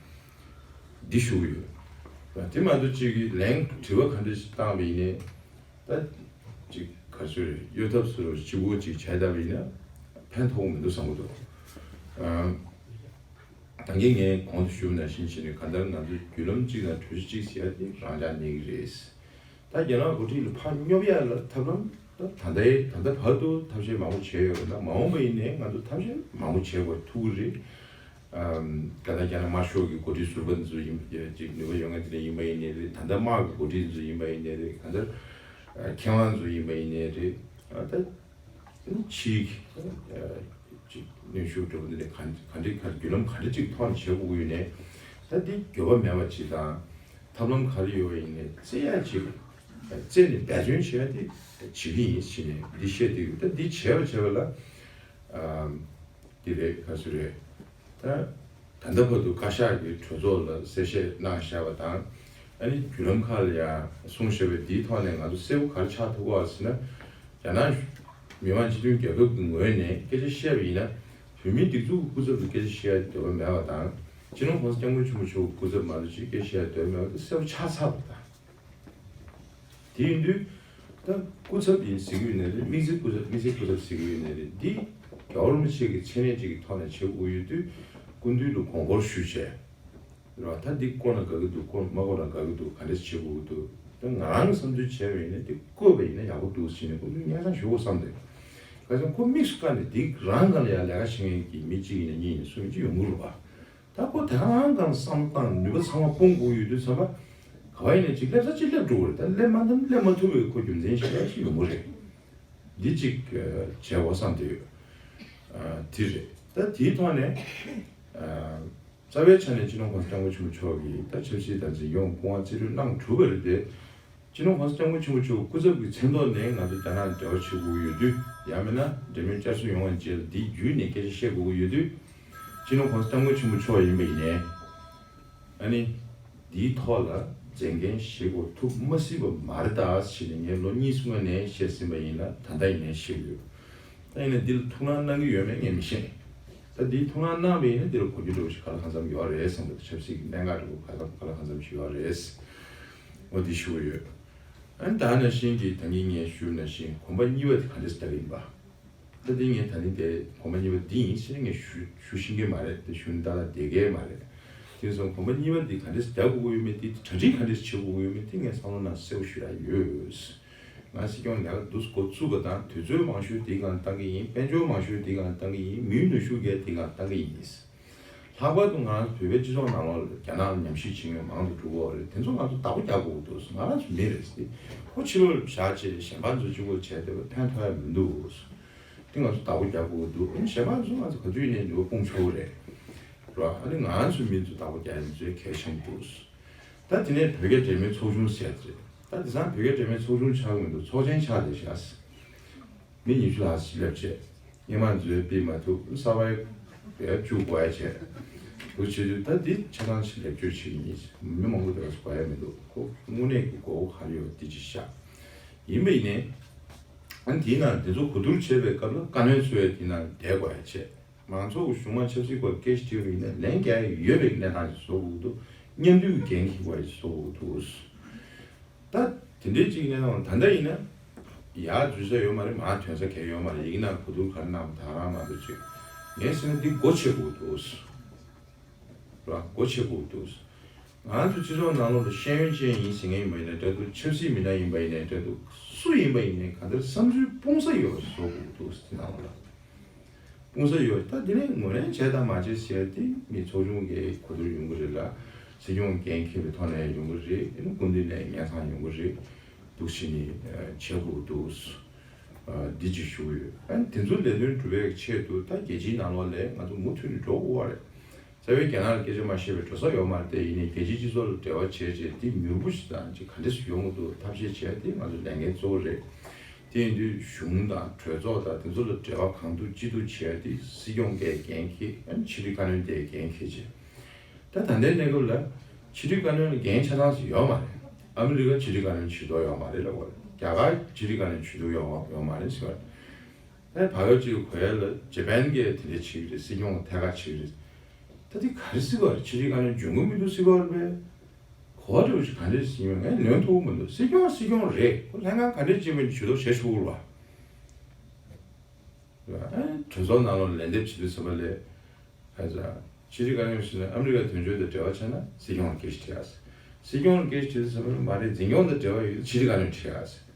འདི་ཞུ་གི་ཡོད། ར་དེ་མ་གཏོགས་ཅིག་གིས་ལན་དྲི་བ་ག་འདྲ་ཞིག་བཏང་བ་ཡིན་ནའི། ད་ཅིག་ག་ཚོད་རེད། གཡོལ་ཐབས་སུ་གཅིག་པོ་ཅིག་བྱས་བསྡད་པ་ཡིན་ན་ཕན་ཐོགས་མི་འདུག་བསམ་གྱི་འདུག་ཨ། ད་གིན་ངས་གོང་དུ་ཞུས་པ་ནང་བཞིན་བྱས་ནས་གང་ལྟར་ང་ཚོ་བརྒྱུད་ལམ་གཅིག་དང་གྲོས་གཞི་གཅིག་ཟེར་ཡ་དེ་རང་འཇགས་གནས་ཀྱི་རེད། ད་རྒྱ་ནག་འགོ་ཁྲིད་ལ་ཕར་སྙོབ་ཡ་ལ་ཐབས་ལམ་ད་ད་ལྟའི་ད་ལྟ་བར་དུ་ཐབས་ཤེས་མང་པོ་བྱས་ཡོད་རེད། ད་མ་འོངས་པ་ཡིན་ནའི་ང་ཚོ་ཐབས་ཤེས་མང་པོ་བྱེད་དགོས་ཐུག་གི་རེད། ཨམ། ག་ད་རྒྱ་ནག་དམར་ཤོག་གི་འགོ་ཁྲིད་ཟུར་པ་ཚོ་ཡིན་ཅིག་ནུས་པ་ཡོད་མཁན་དེ་འདྲ་ཡིན་པ་ཡིན་ནའི་རེད། ད་ལྟ་དམག་གི་འགོ་ཁྲིད་ཚོ་ཡིན་པ་ཡིན་ནའི་རེད། གང་ལྟར་ཨ། མཁས་དབང་ཚོ་ཡིན་པ་ཡིན་ནའི་རེད། ཨ། ད་ཕྱིའི་ཨ། ཅིག་གནོན་ཤུགས་འདྲ་པོ་འདི་འདྲ་ག་ག་འདྲ་ག་བརྒྱུད་ལམ་ག་འདྲ་ཅིག་ཐོག་ནས་བྱེད་དགོས་ཀྱི་ཡོད་ནའི་ད་འདི་འགྱོད་པ་མེད་པ་ཅིག་དང་། ཐབས་ལམ་ག་རེ་ཡོད་པ་ཡིན་ནའི་རྩེ་ཡ་ཅིག་རྩེ་ནས་འབད་བརྩོན་བྱེད་ཡ་དེ་བྱེད་ཀྱི་ཡིན་ཞེས་ནས་འདི་བཤད་དུ་ཡོད། ད་འདི་བྱས་པ་བྱས་པ་ལ་ཨ། འདི་རེད། ག་ཚོད་རེད། ད་ད་ལྟ་བར་དུ་བཀའ་ཤག་གི་གྲོས་ཚོགས་ལ་གསལ་བཤད་གནང་བཞག་པ་དང་། ཨ་ནི་བརྒྱུད་ལམ་ཁག་ལ་ཡང་གསུངས་བཞག་པའི་འདིའི་ཐོག་ནས་ང་ཚོ་གསལ་པོ་ག་རེ་ཆགས་ཐུབ་ཀྱི་ཡོད་ཟེར་ན། རྒྱ་ནག་མི་དམངས་སྤྱི་མཐུན་རྒྱལ་ཁབ་ཀྱི་ངོས་ནས་སྐད་ཆ་བཤད་པ་ཡིན་ན། བོད་མིའི་སྒྲིག་འཛུགས་ཀྱི་སྐུ་ཚབ་ལ་སྐད་ཆ་བཤད་ཡ་འདོད་པ་མེད་པ་དང་། སྤྱི་ནོར་༸གོང་ས་༸སྐྱབས་མགོན་ཆེན་པོ་མཆོག་གི་སྐུ་ཚབ་མ་གཏོགས་ཅིག་སྐད་ཆ་བཤད་ཡ་འདོད་པ་མེད་པ་དེ་གསལ་པོ་ཆགས་ཚར་བ་དང་། དེ་ཡིན་དུས། ད་སྐུ་ཚབ་ཡིན་ཟེར་གྱི་ཡོད་ནའི་རེད། དམིགས་བསལ་སྐུ་ཚབ་དམིགས་བསལ་སྐུ་ཚབ་ཟེར་གྱི་ཡོད་ནའི་རེད། འདི་རྒྱལ་བ་རིན་པོ་ཆེ་གི་མཚན་གནས་ཅིག་གི་ཐོག་ནས་བྱེད་དགོས་ཡོད་དུས། སྐུ་མདུན་དུ་དགོངས་སྐོར་ཞུས་བྱས། རེད་བ། ད་འདི་བསྐོ་ན་དགའ་གི་འདུག་བསྐོ་མ་བསྐོ་ན་དགའ་གི་འདུག་ག་འདྲས་བྱེད་དགོས་ཀྱི་འདུག་ད་ང་རང་གི་བསམ་ཚུལ་བྱས་པ་ཡིན་ན་འདི་བསྐོས་པ་ཡིན་ན་ཡག་པོ་འདུག་ཟེར་ནས་སྐུ་མདུན་སྙན་སེང་ཞུ་དགོས་བསམ་སྟེ། ག་ཚོད་ཁོ་དམིགས་སུ་བཀར་ནས་འདི་རང་སྒང་ལ་ཡང་ལས་ཀ་བྱེད་མཁན་གྱི་མི་གཅིག་ཡིན་ན་གཉིས་ཡིན་ན་གསུམ་ཡིན་ན་གཅིག་ཡོང་གི་རེད་བ། ད་ཁོ་དེ་ག་རང་གང་བསམ་བློ་བཏང་ནུས་པ་ཚང་མ་སྤུངས་དགོས་ཡོད་དུས་ཙམ་པ། ག་བ་ཡིན་ན་ཅིག་སླེབས་ས་ཅིག་སླེབས་འགྲོ་གི་རེད། ད་སླེབས་མ་ཐུབ་སླེབས་མ་ཐུབ་པའི་ཁོ་རྒྱུ་མཚན་ཞིག་ཡང་ཞིག་ཡོང་གི་རེད། འདི་ཅིག་བྱས་འོ་བསམ་དེ་ཡོད། ཨ། དེ་རེད། ད་དེའི་ཐོག་ནས། ཨ། རྩ་བའི་ཆ་ནས་སྤྱི་ནོར་༸གོང་ས་༸སྐྱབས་མགོན་ཆེན་པོ་མཆོག་གིས་ད་ཆབ་སྲིད་དང་འཛིན་སྐྱོང་སྐུ་དབང་རྩིས་སྤྲོད་གནང་གྲུབ་པ་རེད་དེ། སྤྱི་ནོར་༸གོང་ས་༸སྐྱབས་མགོན་ཆེན་པོ་མཆོག་སྐུ་ཚབ་ཀྱི་མཚན་ཐོག་ནས་ང་ཚོ་རྒྱ་ནག་འབྲེལ་བ་བྱེད་དགོས་ཀྱི་ཡོད་དུས། ཡང་མིན་ན་འབྲེལ་མོལ་བསྐྱར་གསོ་ཡོང་བའི་རྗེས་ལ་འདི་བརྒྱུད་ནས་སྐད་ཆ་བཤད་དགོས་ཀྱི་ཡོད་དུས། སྤྱི་ནོར་༸གོང་ས་༸སྐྱབས་མགོན་ཆེན་པོ་མཆོག་ཡིན་པ་ཡིན་ནའི། ཨ་ནི། འདིའི་ཐོག་ལ་མཛད་འགན་བཞེས་དགོས་ཐུག་མ་སྲིད་པ་མ་རེད་ད་ཞེས་ནས་ངས་ལོ་གཉིས་སྔོན་ནས་བཤད་ཟིན་པ་ཡིན་ལ་ད་ལྟ་ཡིན་ནའི་བཤད་ཡོད། ད་ཡིན་ན་འདི་ལ་ཐུགས་སྣང་གནང་གི་ཡོད་མེད་ངས་མི་ཤེས། ད་འདིའི་ཐུགས་སྣང་གནང་བ་ཡིན་ན་འདི་ལ་གོ་རྒྱུ་འདྲ་བོ་ཞིག་ག་ལ་གང་འཚམ་ཡོད་རེད་བསམ་གི་འདུག་ཆབ་སྲིད་ཀྱི་གནད་འགག་འདྲ་བོ་ག་ལ་ག་ལ་གང་འཚམ་ཞིག་ཡོད་རེད། འོ་འདི་ཞུ་གི་ཡོད། ཨ་ནི་ད་ནང་བཞིན་གྱི་ད་གིན་ངས་ཞུས་ནང་བཞིན་གོམ་པ་གཉིས་པ་དེ་ག་འདྲས་བསྡད་ཀྱི་ཡིན་པ། ད་འདི་ངས་ད་ནི་དེ་གོམ་པ་གཉིས་པ་འདི་ཡིན་ཟེར་ནས་ངས་ཞུ་ཞུ་ཤེས་ཀྱི་མ་རེད། དེ་ཞུ་ནས་ད་ལ་བསྡད་ཀྱི་མ་རེད། དེ་སོང་གོམ་པ་གཉིས་པ་འདི་ག་འདྲས་བསྡད་དགོས་ཀྱི་ཡོད་མེད། དེ་གྲ་སྒྲིག་ག་འདྲས་བྱེད་དགོས་ཀྱི་ཡོད་མེད་དེ་ངས་བསམ་བློ་ནང་གསལ་པོ་ཞུ་ཡ་ཡོད། ང་སྲིད་སྐྱོང་ལས་ཀ་འདུག་འགོ་བཙུགས་པ་དང་དུས་ཚོད་མང་ཤོས་དེའི་སྒང་བཏང་གི་ཡིན། དཔལ་འབྱོར་མང་ཤོས་དེའི་སྒང་བཏང་གི་ཡིན། མིའི་ནུས་ཤུགས་གས་དེའི་སྒང་བཏང་གི་ཡིན། ལྷག་པར་དུ་ང་རང་ཚོ་བོད་པའི་སྤྱི་ཚོགས་ནང་ལོགས་ལ་རྒྱ་ནག་ལ་ཉམས་ཞིབ་བྱེད་མཁན་མང་དུ་འགྲོ་གི་ཡོད་རེད། དེ་ཚོ་ང་ཚོ་བདག་པོ་རྒྱག་དགོས་ཀྱི་འདུག་ང་རང་ཚོ་མི་རེད་ཟེར། ཁོ་ཕྱི་ལོགས་ལ་བཞག་བྱས་གཞན་པ་ཚོ་གཅིག་པོ་བྱས་བསྡད་པ་ཕན་ཐོགས་ཡ་མི་འདུག་དེ་ང་ཚོ་བདག་པོ་རྒྱག་དགོས་ཀྱི་འདུག་ཨ་ནི་གཞན་པ་ཚོ་ང་ཚོ་ག་དུས་ཡིན་ནའི་ནུས་པ་སྤུངས་ཆོག་གི་རེད། རེད་བ། ཨ་ནི་ང་རང་ཚོའི་མི་ཚོ་བདག་པོ་རྒྱག་ཡ་ཚོ་གལ་ཆེན་པོ་འདུག་ད་དེ་ནས་བོད་རྒྱ་འབྲེལ་མོལ་ཚོགས་ཆུང་ཟེར་ཡ་ཚོ་རེད། ད་དེང་སང་བོད་རྒྱ་འབྲེལ་མོལ་ཚོགས་ཆུང་ཆགས་ཀྱི་མི་འདུག་ཚོགས་ཆེན་ཆགས་བསྡད་ཤག་མི་ཉི་ཤུ་ལྷག་ཅིག་སླེབས་བྱས། སྔོན་མ་མཛོད་ཕུད་མ་ཐུབ་གསར་པ་བས་བཅུག་དགོས་ཡ་བྱས། འདུག་བྱེད་དུས་ད་འདི་ཆ་ཚང་ཞིག་ལེགས་བཅོས་བྱེད་ཀྱི་ཡིན། མི་མང་པོ་དེ་ལ་དགོས་ཡ་མི་འདུག་ཁོ་དངོས་གནས་ཀྱི་དགོས་མཁོ་ག་རེ་ཡོད་འདི་ཅིག་བཞག་ཡིན་པ་ཡིན་ནའི། ཨ་ནི་དེའི་ནང་དེ་ཚོ་གོ་བསྡུར་བྱེད་པའི་སྐབས་ལ་བཀའ་བློན་ཚོས་དེའི་ནང་བསྡད་དགོས་ཡ་བྱས། མང་ཚོགས་ཀྱི་གཞུང་མང་ཆབ་སྲིད་སྐོར་སྐད་ཆ་དྲིས་པ་ཡིན་ན་ལན་རྒྱག་ཡ་ཡོད་པའི་གནས་སྟངས་ཤིག་བཟོ་དགོས་ཀྱི་འདུག་མཉམ་འདུས་ཀྱི་འགན་འཁྱེར་དགོས་ཡ་ཞིག་བཟོ་དགོས་ཀྱི་འདུག་ད་དེ་འདྲའི་གཅིག་གནས་སྟངས་ད་ལྟ་ཡིན་ན། ཡར་འཛུལ་ས་ཡོད་མ་རེད། མར་ཐོན་ས་གང་ཡང་ཡོད་མ་རེད། ཡིན་ན་གོ་བསྡུར་ག་རེ་གནང་བ་དེ་རང་མ་གཏོགས་ཅིག་ངས་ཟེར་ན་འདི་སྒོ་ཕྱེ་དགོས་འདུག་ར་སྒོ་ཕྱེ་དགོས་འདུག་ང་ཚོ་སྤྱི་ཚོགས་ནང་ལོགས་ལ་ཤེས་ཡོན་ཅན་ཡིན་ཟེར་མཁན་ཡིན་པ་ཡིན་ན་འདྲ་འདུག་ཆབ་སྲིད་མི་སྣ་ཡིན་པ་ཡིན་ན་འདྲ་འདུག་སུ་ཡིན་པ་ཡིན་ནའི་གང་ལྟར་བསམ་ཚུལ་སྤུངས་ས་ཡོད་པ་བཟོ་དགོས་འདུག་དེ་ནང་ལ། སྤུངས་ས་ཡོད། ད་དེ་ནས་ངོས་ལེན་བྱས་དང་མ་བྱས་ཟེར་ཏེ་མི་ཚོགས་ཆུང་གིས་གོ་བསྡུར་ཡོང་གི་རེད་ལ། སྲིད་སྐྱོང་འགན་འཁྱེར་བའི་ཐོག་ནས་ཡོང་གི་རེད། ཨ་ནི་སྐུ་མདུན་ནས་སྙན་སེང་ཡོང་གི་རེད། འདུག་བྱས་ནས་བྱེད་དགོས་འདུག་འདི་ཅིག་ཞུ་གི་ཡོད། ཨ་ནི་དེ་ཚོ་ལས་དོན་སྒྲུབ་པའི་ཆེད་དུ་ད་རྒྱལ་སྤྱིའི་ནང་ལོགས་ལ་ང་ཚོ་མུ་མཐུད་ནས་འགྲོ་དགོས་པ་རེད། རྩ་བའི་རྒྱ་ནག་ལ་སྐད་ཆ་མ་བཤད་པའི་འགྲོ་ས་ཡོད་མ་རེད་དེ། ཡིན་ནའི་རྒྱལ་སྤྱིའི་སྤྱི་ཚོགས་ལ་འབྲེལ་བ་བྱས་བྱས་དེ་མྱུར་པོ་ཞིག་དང་ཅིག་ག་འདྲས་སུ་ཡོང་གི་འདུག་ཐབས་ཤེས་བྱས་དེ་ང་ཚོ་ལས་འགན་གཙོ་བོ་རེད། དེ་ཡིན་དུས་གཞུང་དང་གྲོས་ཚོགས་དང་དེ་ཚོ་ལ་འབྲེལ་བ་གང་ཐུབ་ཅི་ཐུབ་བྱས་དེ་སྲིད་སྐྱོང་གིས་འགན་འཁྱེར། ཕྱི་དྲིལ་བཀའ་བློན་དེས་འགན་འཁྱེར་བྱས། ད་ད་ལྟའི་གནས་སྐབས་ལ་ཕྱི་དྲིལ་བཀའ་བློན་ལ་འགན་ཆ་ཚང་ཞིག་ཡོད་མ་རེད། ཨ་མི་རི་ཀ་ཕྱི་དྲིལ་བཀའ་བློན་བྱེད་ཐུབ་ཡོད་མ་རེད་ལབ་པ་རེད། རྒྱ་གར་ཕྱི་དྲིལ་བཀའ་བློན་བྱེད་ཐུབ་ཡོད་ཡོད་མ་རེད་ཟེར་བ་རེད། ད་བར་སྐབས་ཅིག་གོ་ཡ་ལ་ཇེ་པན་གྱིས་དེ་འདྲ་བྱེད་ཀྱི་རེད། སྲིད་སྐྱོང་ལ་ཐད་ཀར་བྱེད་ཀྱི་རེད། ད་དེ་ག་རེ་སྲིད་པ་རེད། ཕྱི་དྲིལ་བཀའ་བློན་འཇོན་གྱི་མི་འདུག་སྲིད་པ་རེད་པས། གོ་བ་འདྲ་བོ་ཞིག་ག་འདྲས་ཟིན་ཡོད་ངས་ལོན་ཐུབ་ཀྱི་མི་འདུག་སྲིད་སྐྱོང་སྲིད་སྐྱོང་རེད། ཁོ་ལྷན་ཁང་ག་འདྲས་ཅིག་མིན་ཇུས་གཏོགས་བྱེད་ཆོག་གི་རེད་བ། གྲོས་ཚོགས་ནང་ལོགས་ལན་འདེབས་བྱེད་དུས་ཙམ་པ་ལས། ཨ་ཙང་། ཕྱི་དྲིལ་བཀའ་བློན་ཞིག་ནས་ཨ་མི་རི་ཀ་དོན་གཅོད་དང་འབྲེལ་བ་ཆགས་ན་སྲིད་སྐྱོང་ལ་སྐད་ཆ་དྲིས་ཨ་ཟེར། སྲིད་སྐྱོང་ལ་སྐད་ཆ་དྲིས་ཙམ་པ་ལས་མ་རེད། འཛིན་སྐྱོང་དང་འབྲེལ་བ་ཡོད་ཕྱི་དྲིལ་བཀའ་བློན་དྲིས་ཨ་ཟེར།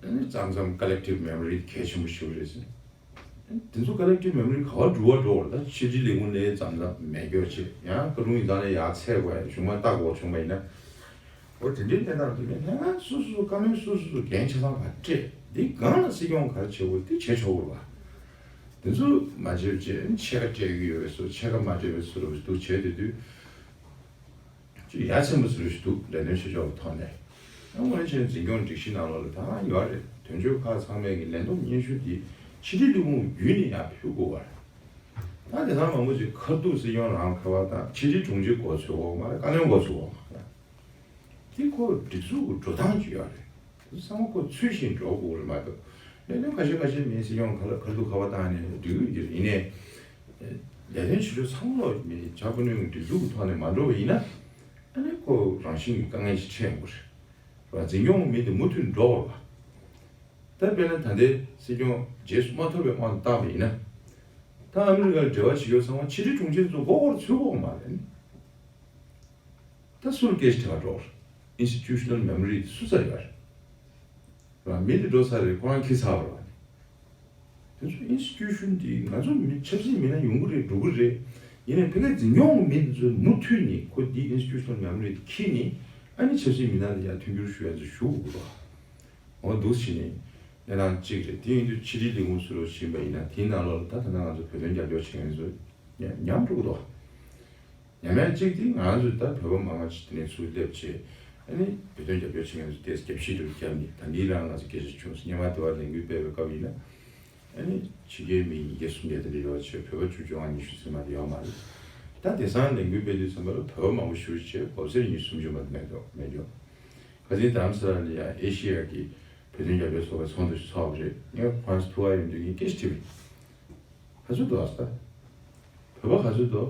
ཨ་ནི་མཚམས་མཚམས་ཀ་ལེག་ཊིབ་མེ་མོ་རི་གལ་ཆེན་པོ་ཞིག་རེད་ཟེར། དེ་ཚོ་ཀ་ལེག་ཊིབ་མེ་མོ་རི་ག་བ་འགྲུབ་པ་འགྲོ་བར་ད་ཕྱི་དྲིལ་ལས་ཁུངས་ནས་མཚམས་མཚམས་མེད་སྐྱོ་བྱེད་ཡང་བཀའ་དྲུང་ཡིག་ཚང་ནས་ཡར་ཚད་དགོས་ཡ་གཞུང་མ་ལྟ་དགོས་བྱུང་བ་ཡིན་ན། འོ་དེ་འདྲའི་གནས་སྟངས་དེ་ནས་ལྷན་ཁང་སོ་སོ་སོ་བཀའ་བློན་སོ་སོ་སོ་འགན་ཆ་ཚང་ཕར་སྤྲད་དེ་སྒང་ལ་སྲིད་སྐྱོང་ག་རེ་བྱེད་དགོས་དེ་བྱེད་ཆོག་གི་རེད་བ། དེ་ཚོ་མ་བྱེད་བྱེད་ཕྱེད་ཀ་སྤྲད་ཀྱི་ཡོད་པའི་བཟོ་ཕྱེད་ཀ་མ་སྤྲད་པའི་བཟོ་འདྲ་བོ་ཞིག་འདུག་བྱས་དེ་དུས། ཅིག་ཡ་མཚན་པོ་ཟེར་ཞིག་འདུག་ལས་དོན་བྱེད་ཕྱོགས་ཀྱི་ཐོག་ནས། ཡང་སྔོན་ཆད་འཛིན་སྐྱོང་སྒྲིག་གཞི་ནང་ལོགས་ལ་ད་ཡོད་རེད། དོན་གཅོད་ཁག་ཚང་མས་ཀྱི་ལས་བསྡོམས་སྙན་ཞུ་འདི་ཕྱི་དྲིལ་ལས་ཁུངས་བརྒྱུད་ནས་ཡར་ཕུལ་དགོས་པ་རེད། ད་དེང་སང་མང་པོ་ཅིག་ཁ་ཐུག་སྲིད་སྐྱོང་རང་ཁ་པར་དང་ཕྱི་དྲིལ་དྲུང་ཆེ་འགོ་ཚུགས་འོག་མ་རེད། བཀའ་བློན་འགོ་ཚུགས་འོག་མ་རེད། དེ་ཁོ་སྒྲིག་འཛུགས་ཀྱི་འགྲོ་སྟངས་ཅིག་ཡོད་རེད། དེ་ཚང་མ་ཁོ་ཚུལ་བཞིན་འགྲོ་དགོས་རེད་མ་གཏོགས། ལས་དོན་ཁ་ཤས་ཁ་ཤས་མིན་སྲིད་སྐྱོང་ཁ་ལ་ཁ་ཐུག་ཁ་པར་བཏང་ནས་འགྲིག་གི་རེད། ཡིན་ནའི། ལས་དོན་བྱེད་ཕྱོགས་ཚང་མ་ལོག་མི་བྱ་སྤུ་ནུས་ཀྱི་སྒྲིག་འཛུགས་ཀྱི་ཐོག་ནས་མ་འགྲོ་བ་ཡིན་ན། ཨ་ནི་ཁོ་རང་བཞིན་གྱི་དཀའ་ངལ་ཞིག་འཕྲད་ཡོང་གི་རེད། ར་འཛིན་སྐྱོང་མི་དེ་མུ་མཐུད་འགྲོ་བར་བ། ད་དཔེར་ན་ད་ལྟའི་སྲིད་སྐྱོང་རྗེས་སུ་མ་ཐོབ་པའི་དབང་དུ་བཏང་བ་ཡིན་ན། ད་ཨ་མི་རི་ཀར་འབྲེལ་བ་བྱེད་ཡོད་ཚང་མ་ཕྱི་དྲིལ་དྲུང་ཆེ་ཚོ་མགོ་སྐོར་ཚུད་དགོས་མ་རེད། ད་སུར་སྐད་ཆ་དྲི་བ་འགྲོ། Institutional Memory་དེ་སུ་ཚ་ཡོད་རེད། རང་མི་དེ་འགྲོ་ཚར་རེད། ཁོ་རང་ཁྱི་ཚར་བ་རེད། དེ་ཚོ་Institution་དེ་ང་ཚོ་མི་ཆབ་སྲིད་མི་སྣ་ཡོང་གི་རེད། འགྲོ་གི་རེད། ཡིན་ནའི་ཕ་གིའི་འཛིན་སྐྱོང་གི་མི་དེ་ཚོ་མུ་མཐུད་ནས་ཁོ་འདི་Institutional Memory་དེ་འཁྱེར་ནས་ཨ་ནི་ཆབ་སྲིད་མི་སྣ་ལ་ཡང་མཐུན་འགྱུར་ཞུ་ཡ་ཚོ་ཞུ་དགོས་རེད། འོ་འདུག་བྱས་ནས་གནས་སྟངས་གཅིག་རེད། དེ་ཡིན་དུས་ཕྱི་དྲིལ་ལས་ཁུངས་སུ་རུ་ཕྱིན་པ་ཡིན་ན་དེའི་ནང་ལོགས་ལ་ད་ད་ལྟ་ང་ཚོ་བོད་དོན་རྒྱབ་སྐྱོར་བྱེད་མཁན་ཚོ་ཉམས་འགྲོ་གི་འདུག་ཉམས་ཡ་གཅིག་དེ་ང་ཚོས་ད་བོད་པ་མང་ང་ཅིག་དེ་ནས་ཚུར་སླེབས་བྱས། ཨ་ནི་བོད་དོན་རྒྱབ་སྐྱོར་བྱེད་མཁན་ཚོ་དེ་རྒྱབ་བཤིག་འགྲོ་རྒྱབ་ནས་ད་འདིའི་རང་ང་ཚོ་སྐད་ཆ་བྱུང་སོང་། སྔོན་མ་དེ་བར་ལས་འགུལ་སྤེལ་བའི་སྐབས་ཡིན་ན། ཨ་ནི་ཕྱི་རྒྱལ་མི་ཉིས་བརྒྱ་སུམ་བརྒྱ་དེ་འདྲ་ཡོད་བྱས་བོད་པ་བཅུ་བཅོ་ལྔ་ཉི་ཤུ་ཙམ་མ་གཏོགས་ཡོད་མ་རེད། ད་དེང་སང་ལས་འགུལ་སྤེལ་དུས་ཙམ་པ་ལ་བོད་པ་མང་པོ་ཞེ་པོ་ཅིག་གོ་སེར་ཉི་ཤུ་སུམ་ཅུ་མ་གཏོགས་མེད་འགྲོ་མེད་འགྲོ། ཁ་སང་རྡ་རམ་ས་ལ་ལ་ཡ་ཨེ་ཤི་ཡ་གི་བོད་དོན་རྒྱབ་སྐྱོར་ཚོགས་པའི་ཚོགས་འདུ་ཞིག་ཚོགས་པ་རེད། ངས་ཁོང་ཚོ་ཐུག་པ་ཡོང་དུས་ངས་སྐད་ཆ་དྲིས་པ་ཡིན། ག་ཚོད་འདུག་ཨ་ཟེར། བོད་པ་ག་ཚོད་འདུག་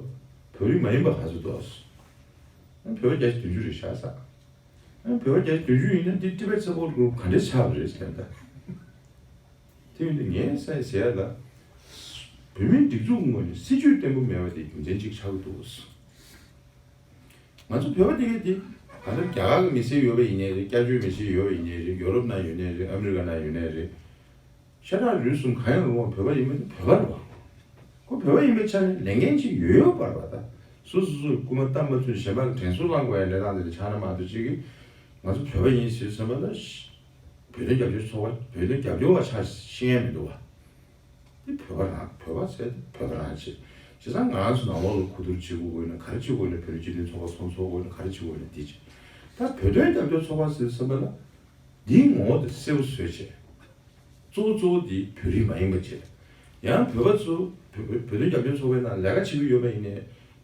བོད་རིགས་མ་ཡིན་པ་ག་ཚོད་འདུག་ཨ་ཟེར། བོད་པ་བརྒྱ་ཆ་བདུན་ཅུ་རེད་ཤག་ཟེར། བོད་པ་བརྒྱ་ཆ་བདུན་ཅུ་ཡིན་ན་འདི་Tibet Support Group་ག་འདྲས་ཆགས་པ་རེད་ཟེར་ད། དེ་ཡིན་དུས་ངས་ཟེར་ཟེར་ཡ་ལ། བོད་མིའི་སྒྲིག་འཛུགས་ངོས་ནས་སྲིད་ཇུས་བརྟན་པོ་མེད་པ་དེ་རྒྱུ་མཚན་གཅིག་ཆགས་ཀྱི་འདུག་ཟེར། ང་ཚོ་བོད་པ་དེ་གས་དེ་ག་ལེར་རྒྱ་གར་གྱི་མི་སེར་ཡོད་པ་ཡིན་ནའི་རེད། སྐྱབས་བཅོལ་མི་སེར་ཡོད་པ་ཡིན་ནའི་རེད། ཡོ་རོབ་ནང་ཡོད་ནའི་རེད། ཨ་མི་རི་ཀ་ནང་ཡོད་ནའི་རེད། ཤ་ཁྲག་རུས་གསུམ་གང་ཡང་རུང་བ་བོད་པ་ཡིན་པ་དེ་བོད་པ་རེད་བ། ཁོ་བོད་པ་ཡིན་པའི་ཆ་ནས་ལས་འགན་ཅིག་ཡོད་ཡོད་པ་རེད་བ། ད་སོ་སོ་སོའི་རྐུན་མ་གཏམ་མ་ཚུན་གཞན་པ་གི་དྲན་གསོ་བླང་དགོས་ཡ་གནས་སྟངས་དེ་འདྲ་ཆགས་ན་མ་གཏོགས་ཅིག་གིས་ང་ཚོ་བོད་པ་ཡིན་ཟེར་བསམ་པ་ལ། བོད་དོན་རྒྱབ་སྐྱོར་ཚོགས་པ་བོད་དོན་རྒྱབ་སྐྱོར་བ་ཆགས་ཤེས་ཡ་མི་འདུག་བ། འདི་བོད་པ་རང་བོད་པ་ཟེར་དེ་བོད་པ་རང་བྱེད། བྱས་ཙང་ང་ཚོ་ནང་ལོགས་ལ་གོ་བསྡུར་བྱེད་དགོས་དགོས་ན་ག་རེ་བྱེད་དགོས་ན། བོད་རིགས་སྤྱི་མཐུན་ཚོགས་པ་ཚོགས་ཚོགས་དགོས་ན་ག་རེ་བྱེད་དགོས་ན་འདི་བྱེད། ད་བོད་དོན་རྒྱབ་སྐྱོར་ཚོགས་པ་ཟེར་བསམ་པ་ལ། འདིའི་ངོ་བོ་དེ་གསལ་པོ་བཟོས་བྱས། གཙོ་བོ་གཙོ་བོ་དེ་བོད་རིགས་མ་ཡིན་པ་བྱས། ཡང་བོད་པ་ཚོ་བོད་བོད་བོད་དོན་རྒྱབ་སྐྱོར་ཚོགས་པའི་ནང་ལས་ཀ་བྱེད་ཀྱི་ཡོད་པ་ཡིན་ནའི།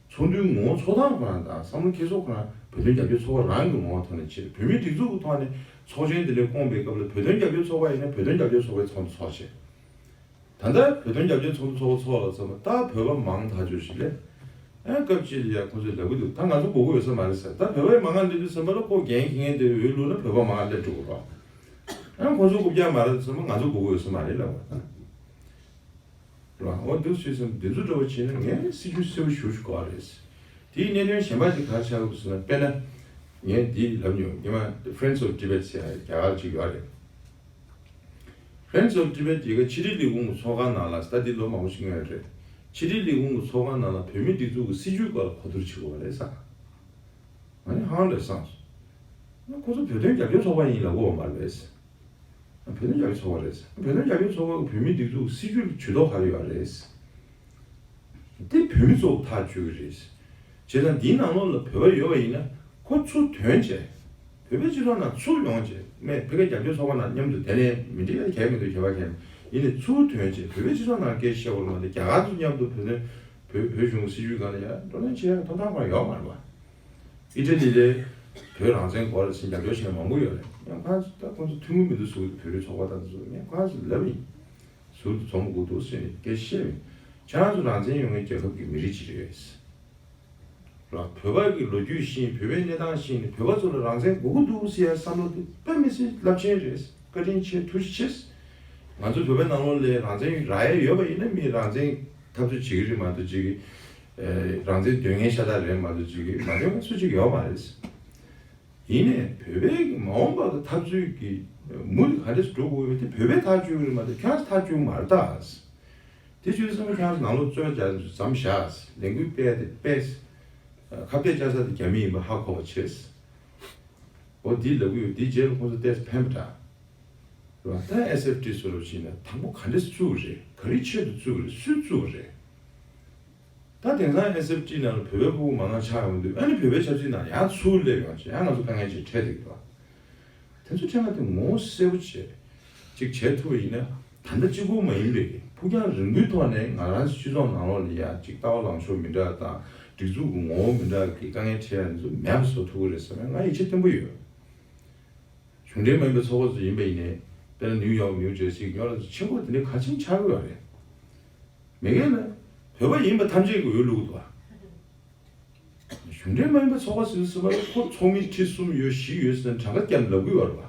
ཚོགས་འདུའི་ངོ་བོ་ཚོགས་སྟངས་ཁོ་རང་དང་བསམ་བློ་འཁྱེར་སོ་ཁོ་རང་བོད་དོན་རྒྱབ་སྐྱོར་ཚོགས་པ་རང་གི་ངོ་བོ་ཐོག་ནས་བྱས། བོད་མིའི་སྒྲིག་འཛུགས་ཀྱི་ཐོག་ནས་ཚོགས་ཆེན་དེ་འདྲ་བསྐོངས་པའི་སྐབས་ལ་བོད་དོན་རྒྱབ་སྐྱོར་ཚོགས་པ་ཡིན་ན་བོད་དོན་རྒྱབ་སྐྱོར་ཚོགས་པའི་ཚོགས་འདུ་ཚོགས་བྱས། ད་ལྟ་བོད་དོན་རྒྱབ་སྐྱོར་ཚོགས་འདུ་ཚོགས་པ་ཚོགས་ལ་བསམ་པ་ད་བོད་པ་མང་ཐག་ཆོད་ཞིག་ལས། ཨ་སྐབས་ཅིག་ལ་ཡ་ཁོ་ཚོས་ལབ་གི་འདུག་ད་ང་ཚོ་དགོས་ཀྱི་ཡོད་ས་མ་རེད་ཟེར། ད་བོད་པ་མང་ང་སླེབས་དུས་ཙམ་པ་ལ་ཁོ་འགན་འཁྱེར་མཁན་དེ་འོས་བླུགས་ན་བོད་པ་མང་ང་སླེབས་འགྲོ་གི་རེད། ཨ་ཁོ་ཚོ་རྐུབ་བཀྱག་མ་རེད་ཙམ་པ་ང་ཚོ་དགོས་ཀྱི་ཡོད་ས་མ་རེད་ལབ་པ། རེད་བ། འོ་འདུག་སེ་བསམ་འདི་ཚོ་འདྲ་བོ་བྱས་ན་ངས་སྲིད་ཇུས་གསལ་པོ་ཞེ་པོ་ཞིག་དགོས་རེད། དེའི་གནད་དོན་གཞན་པ་ཅིག་ག་རེ་ཆགས་ཀྱི་ཟེར་ན། དཔེར་ན། ངས་འདི་ལབ་མྱོང་། སྔོན་མ་Friends of Tibet་ཟེར་ཡ་རྒྱ་གར་ཅིག་ཡོད་རེད། Friends of Tibet་དེ་ག་ཕྱི་དྲིལ་ལས་ཁུངས་ཀྱི་ཚོགས་ཁང་ནང་ལ་ད་འདི་ལོ་མང་པོ་ཞིག་སྔོན་རེད། ཕྱི་དྲིལ་ལས་ཁུངས་ཀྱི་ཚོགས་ཁང་ནང་ལ་བོད་མིའི་སྒྲིག་འཛུགས་ཀྱི་སྲིད་བྱུས་སྐོར་ལ་གོ་བསྡུར་བྱེད་དགོས་པ་རེད་ཟེར། ང་ནི་ཧང་རེད་བསམ་སོང་། ཁོ་ཚོ་བོད་དོན་རྒྱབ་སྐྱོར་ཚོགས་པ་ཡིན་ལབ་དགོས་པ་མ་རེད། བོད་དོན་རྒྱབ་སྐྱོར་ཚོགས་པ་རེད། བོད་དོན་རྒྱབ་སྐྱོར་ཚོགས་པ་གིས་བོད་མིའི་སྒྲིག་འཛུགས་སྲིད་བྱུས་ལ་ཇུས་གཏོགས་ག་རེ་ཡོད་རེད། དེ་བོད་མི་ཚོ་ཐག་གཅོད་ཀྱི་རེད། བྱས་ཙང་འདིའི་ནང་ལོགས་ལ་བོད་པ་ཡོད་པ་ཡིན་ན་ཁོ་ཚུར་ཐོན་བྱས། བོད་པའི་སྤྱི་ཚོགས་ནང་ཚུར་ཡོང་བྱས་མེད་ཕ་གིའི་རྒྱབ་སྐྱོར་ཚོགས་པ་ནང་མཉམ་དུ་དེ་ནས་མི་འགྲིག་ཡ་གལ་མི་འདུག་གལ་བ་གལ་མེད་ཡིན་ནས་ཚུར་ཐོན་བྱས་བོད་པའི་སྤྱི་ཚོགས་ནང་སྐད་བཤད་དགོས་རེད་མ་གཏོགས་རྒྱ་གར་ཚོ་མཉམ་དུ་བོད་དོན་བོད་བོད་གཞུང་སྲིད་བྱུས་སྒང་ལ་ཡ་བགྲོ་གླེང་བྱེད་ཡ་ཐོབ་ཐང་ཁོ་རང་ཡོད་མ་རེད་པ། ཨི་ཊ་ལི་ལས་བོད་རང་བཙན་སྐོར་ལ་ཕྱིན་རྒྱབ་སྐྱོར་བྱས་མང་པོ་ཡོད་རེད། ཡང་ཁ་ད་ཁོང་ཚོ་ཐུན་མོང་མི་འདུག་ཟེར་གི་འདུག་བོད་རིགས་ཚོགས་པ་དང་ཚོ་ངས་ཁ་ཚོ་ལབ་ཡིན། ཟུར་དུ་འཛོམས་དགོས་འདུག་ཟེར་ནས་སྐད་བཤད་ཡིན། ཁྱེད་རང་ཚོ་རང་བཙན་ཡོད་མཁན་རྒྱལ་ཁབ་ཀྱི་མི་རིགས་ཅིག་རེད། ར་བོད་པ་གི་ལོ་རྒྱུས་ཤེས་བོད་པའི་གནས་སྟངས་ཤེས་ནས་བོད་པ་ཚོ་ལ་རང་བཙན་དགོས་ཀྱི་འདུག་ཟེར་ཡ་བསམ་བློ་དེ་དཔེ་མི་སྲིད་རླབས་ཆེན་རེད། བཀའ་དྲིན་ཆེ་ཐུགས་རྗེ་ཆེ། ང་ཚོ་བོད་པའི་ནང་ལོགས་ལ་རང་བཙན་རག་ཡ་ཡོད་པ་ཡིན་ན་མི་རང་བཙན་འཐབ་རྩོད་བྱེད་ཀྱི་རེད་མ་གཏོགས་ཅིག་གི་རང་བཙན་འདོད་མཁན་ཤ་སྟག་རེད་མ་གཏོགས་ཅིག་གི་མ་འདོད་མཁན་སུ་གཅིག་ཡོད་མ་རེད། ཡིན་ནའི་བོད་པའི་མ་འོངས་པ་གི་འཐབ་རྩོད་ཀྱི་མུ་དེ་ག་འདྲས་སུ་འགྲོ་དགོས་ཡོད་པ་དེ་བོད་པས་ཐག་གཅོད་ཀྱི་རེད་མ་གཏོགས་ཁྱེད་རང་ཚོས་ཐག་གཅོད་ཀྱི་མ་རེད་ད། དེ་བྱས་ཙང་ཁྱེད་རང་ཚོ་ནང་ལོགས་རྩོད་པ་རྒྱག་མཚམས་བཞག་ལས་འགུལ་སྤེལ་ཏེ་སྤེལ། ཁ་གཏད་བཅག་ས་དེ་རྒྱ་མི་ཡིན་པ་ཧ་གོ་བ་བྱས། འོ་འདི་ལབ་གི་ཡོད། འདི་རྗེས་ལ་ཁོང་ཚོ་ཏོག་ཙམ་ཕན་པ་འདྲ། རེད་བ། ད་ཨེས་ཨེཕ་ཊི་བཟོ་འདྲ་བྱས་ན་དང་པོ་ག་འདྲས་བཙུགས་རེད། ག་རེའི་ཆེད་དུ་བཙུགས་རེད། སུས་བཙུགས་རེད། ད་དེང་སང་ཨེས་ཨེཕ་ཊི་ནང་ལ་བོད་པའི་ཕྲུ་གུ་མང་ང་ཆགས་ཡོང་དུས་ཨ་ནི་བོད་པའི་ཆབ་སྲིད་ནང་ཡང་ཚུར་སླེབས་ཡོང་བྱས་ཡང་ང་ཚོ་དཀའ་ངལ་ཅིག་འཕྲད་བསྡད་ཀྱི་འདུག་དེ་ཚོ་ཕྲན་ང་དེ་ངོ་བོ་གསལ་པོ་བྱས་ཅིག་བྱེད་ཐུབ་པ་ཡིན་ན་ད་ལྟ་གཅིག་པོ་མ་ཡིན་པའི་ཕུགས་རྒྱང་རིང་པོའི་ཐོག་ནས་ང་རང་ཚོའི་སྤྱི་ཚོགས་ནང་ལོགས་ལ་ཡ་ཅིག་ལྟ་བ་ལངས་ཕྱོགས་མི་འདྲ་དང་སྒྲིག་འཛུགས་ཀྱི་ངོ་བོ་མི་འདྲ་གི་དཀའ་ངལ་འཕྲད་ཡ་དེ་ཚོ་མེད་པ་བཟོ་ཐུབ་ཀྱི་རེད་བསམ་ཡ་ང་ཡིད་ཆེས་བརྟན་པོ་ཡོད། གཞུང་འབྲེལ་མ་ཡིན་པའི་ཚོགས་པ་ཚོ་ཡིན་པ་ཡིན་ནའི་དཔེར་ན་ནིའུ་ཡོག་ནིའུ་ཇར་སི་གི་ཉོ་ལ་ཆེན་པོ་དེ་འདྲའི་གལ་ཆེན་ཆགས་ཀྱི་ཡོད་རེད། མེད་མཁན་ལ་བོད་པ་ཡིན་པ་ཐམས་ཅད་ཀྱི་འོས་བླུག་འདུག་བ། གཞུང་འབྲེལ་མ་ཡིན་པའི་ཚོགས་པ་ཟེར་ཟེར་བ་ལ་ཁོ་ཚོགས་མི་ཁྲི་གསུམ་ཡོད་བཞི་ཡོད་ཟེར་ནས་གྲངས་ཀ་བརྒྱབ་ལབ་ཀྱི་ཡོད་རེད་བ།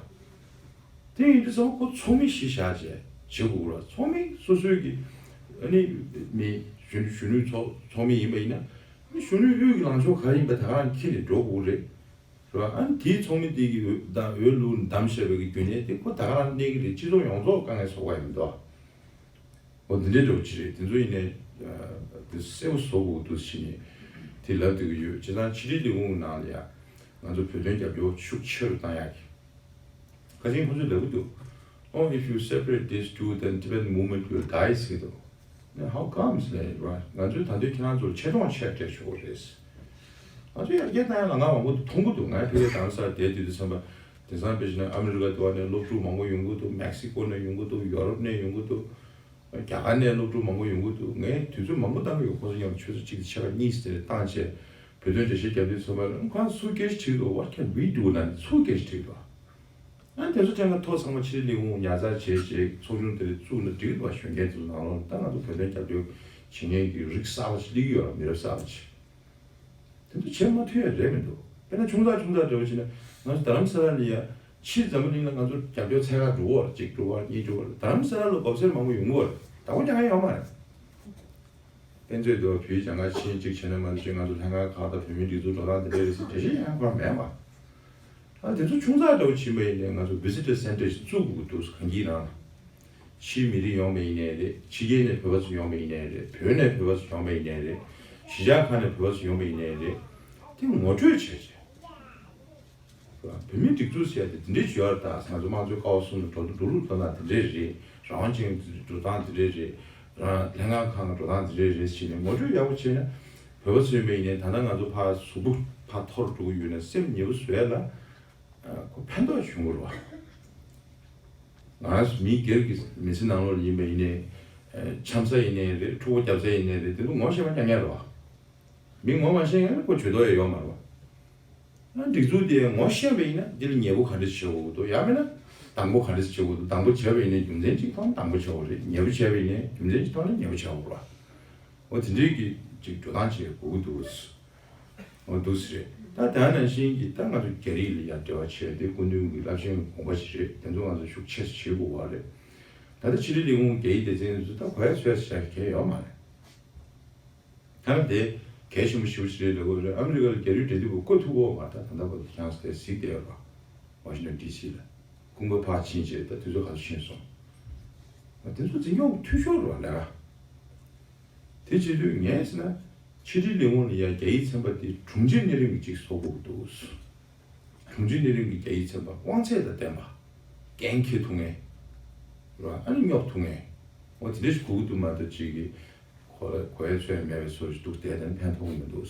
དེ་ཡིན་དུས་ཙམ་ཁོ་ཚོགས་མི་བཞི་བཞག་བྱས་བྱེད་དགོས་རེད་བ། ཚོགས་མི་སོ་སོའི་གི་ཨ་ནི་མི་གཞོན་གཞོན་ནུའི་ཚོགས་ཚོགས་མི་ཡིན་པ་ཡིན་ན་ཨ་ནི་གཞོན་ནུའི་དབུས་ཀྱི་ལངས་ཕྱོགས་ག་རེ་ཡིན་པ་ད་ག་རང་འཁྱེར་ནས་འགྲོ་དགོས་རེད། རེད་བ། ཨ་ནི་དེའི་ཚོགས་མི་དེ་གི་འོས་དང་འོས་བླུག་བདམས་བཞག་པའི་གི་རྒྱུ་ནས་དེ་ཁོ་ད་ག་རང་གནས་ཀྱི་རེད། སྤྱི་ཚོགས་ཡོངས་རྫོགས་དཀའ་ངལ་བཟོ་ག་ཡིན་མི་འདུག་འོ་འདི་འདྲའི་འདྲ་བོ་ཅིག་རེད། དེ་ཚོ་ཡིན་ནའི་དེ་གསལ་པོ་བཟོ་དགོས་འདུག་ཕྱི་ནས་དེ་ལབ་བསྡད་ཀྱི་ཡོད། བྱས་ཙང་ཕྱི་དྲིལ་ལས་ཁུངས་ནང་ལ་ཡ་ང་ཚོ་བོད་དོན་རྒྱབ་སྐྱོར་ཤུགས་ཆེ་རུ་བཏང་ཡག་གི་ཁ་ཆེན་ཁོ་ཚོས་ལབ་ཀྱི་འདུག Oh, if you separate these two, then Tibetan movement will die ཟེར་གྱི་འདུག་ནས་how comes ལས་ར་ང་ཚོས་ད་དུང་ཁྱེད་རང་ཚོར་ཆེ་མཐོང་ཆེ་སྤྲད་ཆོག་གི་རེད། ང་ཚོས་ཡར་རྒྱས་བཏང་ཡ་ལ་ང་མང་པོ་མཐོང་གི་འདུག་ངས་ཕ་གིར་རྡ་རམ་ས་ལ་བསྡད་དུས་དུས་ཙམ་པ་དེང་སང་དཔེ་བྱས་ན་ཨ་མི་རི་ཀ་དུ་བ་ནས་སློབ་ཕྲུག་མང་པོ་ཡོང་གི་འདུག་མེག་སི་ཀོ་ནས་ཡོང་གི་འདུག་ཡོ་རོབ་ནས་ཡོང་གི་འདུག་རྒྱ་གར་ནས་སློབ་ཕྲུག་མང་པོ་ཡོང་གི་འདུག་ངས་དུས་ཚོད་མང་པོ་བཏང་གི་ཡོད། ཁོང་ཚོ་མཉམ་དུ་ཆུ་ཚོད་གཅིག་དང་ཕྱེད་ཀ་གཉིས་ཙམ་རེ་བཏང་བྱས་བོད་དོན་འགྲེལ་བཤད་རྒྱབ་དུས་ཙམ་པ་ལ་ཁོང་ཚོས་སྐད་ཆ་དྲིས་འདུག What can we do ལབ་ནས་ཚུར་སྐད་ཆ་དྲིས་འདུག་ཨ་ནི་དེ་ཚོ་དྲན་ཁ་ཐོག་ཚང་མ་ཕྱི་དྲིལ་ལས་ཁུངས་ཉར་ཚགས་བྱས་རྗེས་ཚོགས་ཆུང་དེ་འདྲ་བཙུགས་ན་འགྲིག་གི་འདུག་གཞོན་སྐྱེས་ཚོ་ནང་ལོགས་ད་ང་ཚོ་བོད་དོན་རྒྱབ་སྐྱོར་བྱེད་མཁན་གྱི་རིགས་གསར་པ་ཞིག་སླེབས་ཀྱི་ཡོད་རེད། མི་རབས་གསར་པ་ཞིག་དེ་ཚོ་བྱེད་མ་ཐུབ་ཡ་རེད་མི་འདུག་དཔེར་ན་ཆུང་ཙག་ཆུང་ཙག་འདྲ་བོ་བྱས་ན་ང་ཚོ་རྡ་རམ་ས་ལ་ལ་ཡ་ཕྱིར་འཛམ་བུ་གླིང་ལ་ང་ཚོ་རྒྱབ་སྐྱོར་འཚོལ་ག་འགྲོ་གི་ཡོད་རེད། གཅིག་འགྲོ་གི་ཡོད་རེད། གཉིས་འགྲོ་གི་ཡོད་རེད། རྡ་རམ་ས་ལ་ལ་སྒོ་སེར་མང་པོ་ཡོང་གི་ཡོད་རེད། བདག་པོ་རྒྱག་མཁན་ཡོད་མ་རེད། དཔེ་མཛོད་དུ་བོད་ཡིག་སྦྱང་ག་ཕྱིན་གཅིག་བྱས་ན་མ་གཏོགས་ང་ཚོ་ལྷན་ཁང་ཁག་དང་བོད་མིའི་སྒྲིག་འཛུགས་འགྲོ་སྟངས་དེ་འདྲ་རེད་ཟེར་འགྲེལ་བཤད་ཡང་གང་མེད་པ། ཨ་དེ་ཚོ་ཆུང་ཙག་འདྲ་བོ་ཕྱིན་པ་ཡིན་ནའི་ང་ཚོ་བི་ཟི་ཊར་སེན་ཊར་ཞིག་བཙུགས་དགོས་ཀྱི་འདུག་གངས་སྐྱིད་ནང་ལ། ཕྱིའི་མི་རིགས་ཡོང་བ་ཡིན་ནའི་རེད། ཕྱི་རྒྱལ་ནས་བོད་པ་ཚོ་ཡོང་བ་ཡིན་ནའི་རེད། བོད་ནས་བོད་པ་ཚོ་ཡོང་བ་ཡིན་ནའི་རེད། གཞིས་ཆགས་ཁག་ནས་བོད་པ་ཚོ་ཡོང་བ་ཡིན་ནའི་རེད། དེ་ངོ་སྤྲོད་བྱས་བྱས། བོད་མིའི་སྒྲིག་འཛུགས་ཟེར་ཡ་དེ་དེ་འདྲའི་བྱུང་ཡོད་རེད། ད་ང་ཚོ་དམངས་གཙོའི་ཀ་བ་གསུམ་ལ་འགྲོ་འགྲོ་ལུགས་འགྲོ་སྟངས་དེ་འདྲས་རེད། རང་དབང་ཅན་འགྲོ་སྟངས་དེ་འདྲས་རེད། རང་ལྷན་ཁང་ཁག་འགྲོ་སྟངས་དེ་འདྲས་རེད་ཟེར་ནས་ངོ་སྤྲོད་ཡག་པོ་བྱས་ན་བོད་པ་ཚོ་ཡིན་པ་ཡིན་ནའི་ད་ལྟ་ང་ཚོ་ཕར་གཟུགས་པོ་ཕར་འཐོར་འགྲོ་གི་ཡོད་ན་སེམས་ཉེ་པོ་བཟོ་ཡ་ལ་ཁོ་ཕན་ཐོགས་བྱུང་གི་རེད་བ། ང་རང་ཚོ་མི་སྒེར་གྱི་མི་ཚེ་ནང་ལོགས་ལ་ཡིན་པ་ཡིན་ནའི་འཆམ་ས་ཡིན་ནའི་རེད། འཁྲུག་པ་རྒྱབ་ས་ཡིན་ནའི་རེད། དེ་ཚོ་ངོ་ཤེས་པ་རྐྱང་རྐྱང་རེད་བ། མི་ངོ་མ་ཤེས་མཁན་ལ་ཁོ་བྱེད་དོ་ཡ་ཡོད་མ་རེད་བ། ཨ་སྒྲིག་འཛུགས་དེ་ངོ་ཤེས་པ་ཡིན་ན་འདི་ལ་ཉེས་པོ་ག་འདྲ་བྱེད་དགོས་འདུག་ཡང་མིན་ན་དང་པོ་ག་འདྲ་བྱེད་དགོས་འདུག་དང་པོ་བྱས་པ་ཡིན་ན་རྒྱུ་མཚན་གཅིག་ཐོག་ནས་དང་པོ་བྱེད་དགོས་རེད། ཉེས་པོ་བྱས་པ་ཡིན་ན་རྒྱུ་མཚན་གཅིག་ཐོག་ནས་ཉེས་པོ་བྱེད་དགོས་རེད་བ། འོ་དེ་འདྲའི་གི་ཅིག་འགྲོ་སྟངས་བྱེད་དགོས་ཀྱི་འདུག་འོ་འདུག་སེ་རེད། ད་དེ་ནང་བཞིན་གྱི་ད་ང་ཚོ་རྒྱ་རིགས་ལ་ཡང་འབྲེལ་བ་བྱས་ཏེ་སྐུ་མདུན་གྱི་རླབས་ཆེན་གྱི་དགོངས་པ་ཞིག་རེད། དེ་ཚོ་ང་ཚོ་ཤུགས་ཆེ་ཙམ་བྱེད་དགོས་པ་རེད། ད་ལྟ་ཕྱི་དྲིལ་ལས་ཁུངས་རྒྱ་ཡིག་སྡེ་ཚན་ཚོ་ད་གོ་ཡ་ཚོད་ཡ་ཞེ་དྲག་གལ་ཡོད་མ་རེད། ཐ་ན་དེ་གལ་ཆེན་པོ་ཞེ་པོ་ཞིག་རེད་ལབ་དགོས་རེད། ཨ་མི་རི་ཀ་ལ་རྒྱ་རིགས་འབྲེལ་མཐུད་པ་བསྐོ་ཐུབ་ཀྱི་ཡོད་མ་རེད། ད་ད་ལྟ་བར་དུ་ཁྱེད་རང་ཚོ་དེ་གཟིགས་བསྡད་ཡོད་རེད་པ། ཝ་ཤིང་ཊོན་ཌི་སི་ལ་ཁུངས་པ་ཕར་ཕྱིན་བྱས་ད་དུས་ཚོད་ག་ཚོད་ཕྱིན་སོང་། དེ་ཚོ་འཛིན་སྐྱོང་འཐུས་ཤོར་རེད་པ་ལས་ཀ། དེ་བྱེད་དུས་ངས་ཟེར་ན། ཕྱི་དྲིལ་ལས་ཁུངས་ལ་ཡ་རྒྱ་ཡིག་ཚན་པ་དེ་དྲུང་ཆེ་གནས་རིམ་གྱི་གཅིག་བཟོ་དགོས་ཀྱི་འདུག་དྲུང་ཆེ་གནས་རིམ་གྱི་རྒྱ་ཡིག་ཚན་པ་དབང་ཚད་དང་ལྡན་པ། འགན་འཁྱེར་ཐུབ་མཁན། རེད་བ། ཨ་ནི་སྙོབ་ཐུབ་མཁན། འོ་དེ་འདྲ་ཞིག་དགོས་ཀྱི་འདུག་མ་གཏོགས་གཅིག་གིས་གོ་གོ་ཡ་ཚོད་མེད་པའི་བཟོ་ཞིག་འདུག་བསྡད་དེ་ཕན་ཐོགས་ཀྱི་མི་འདུག་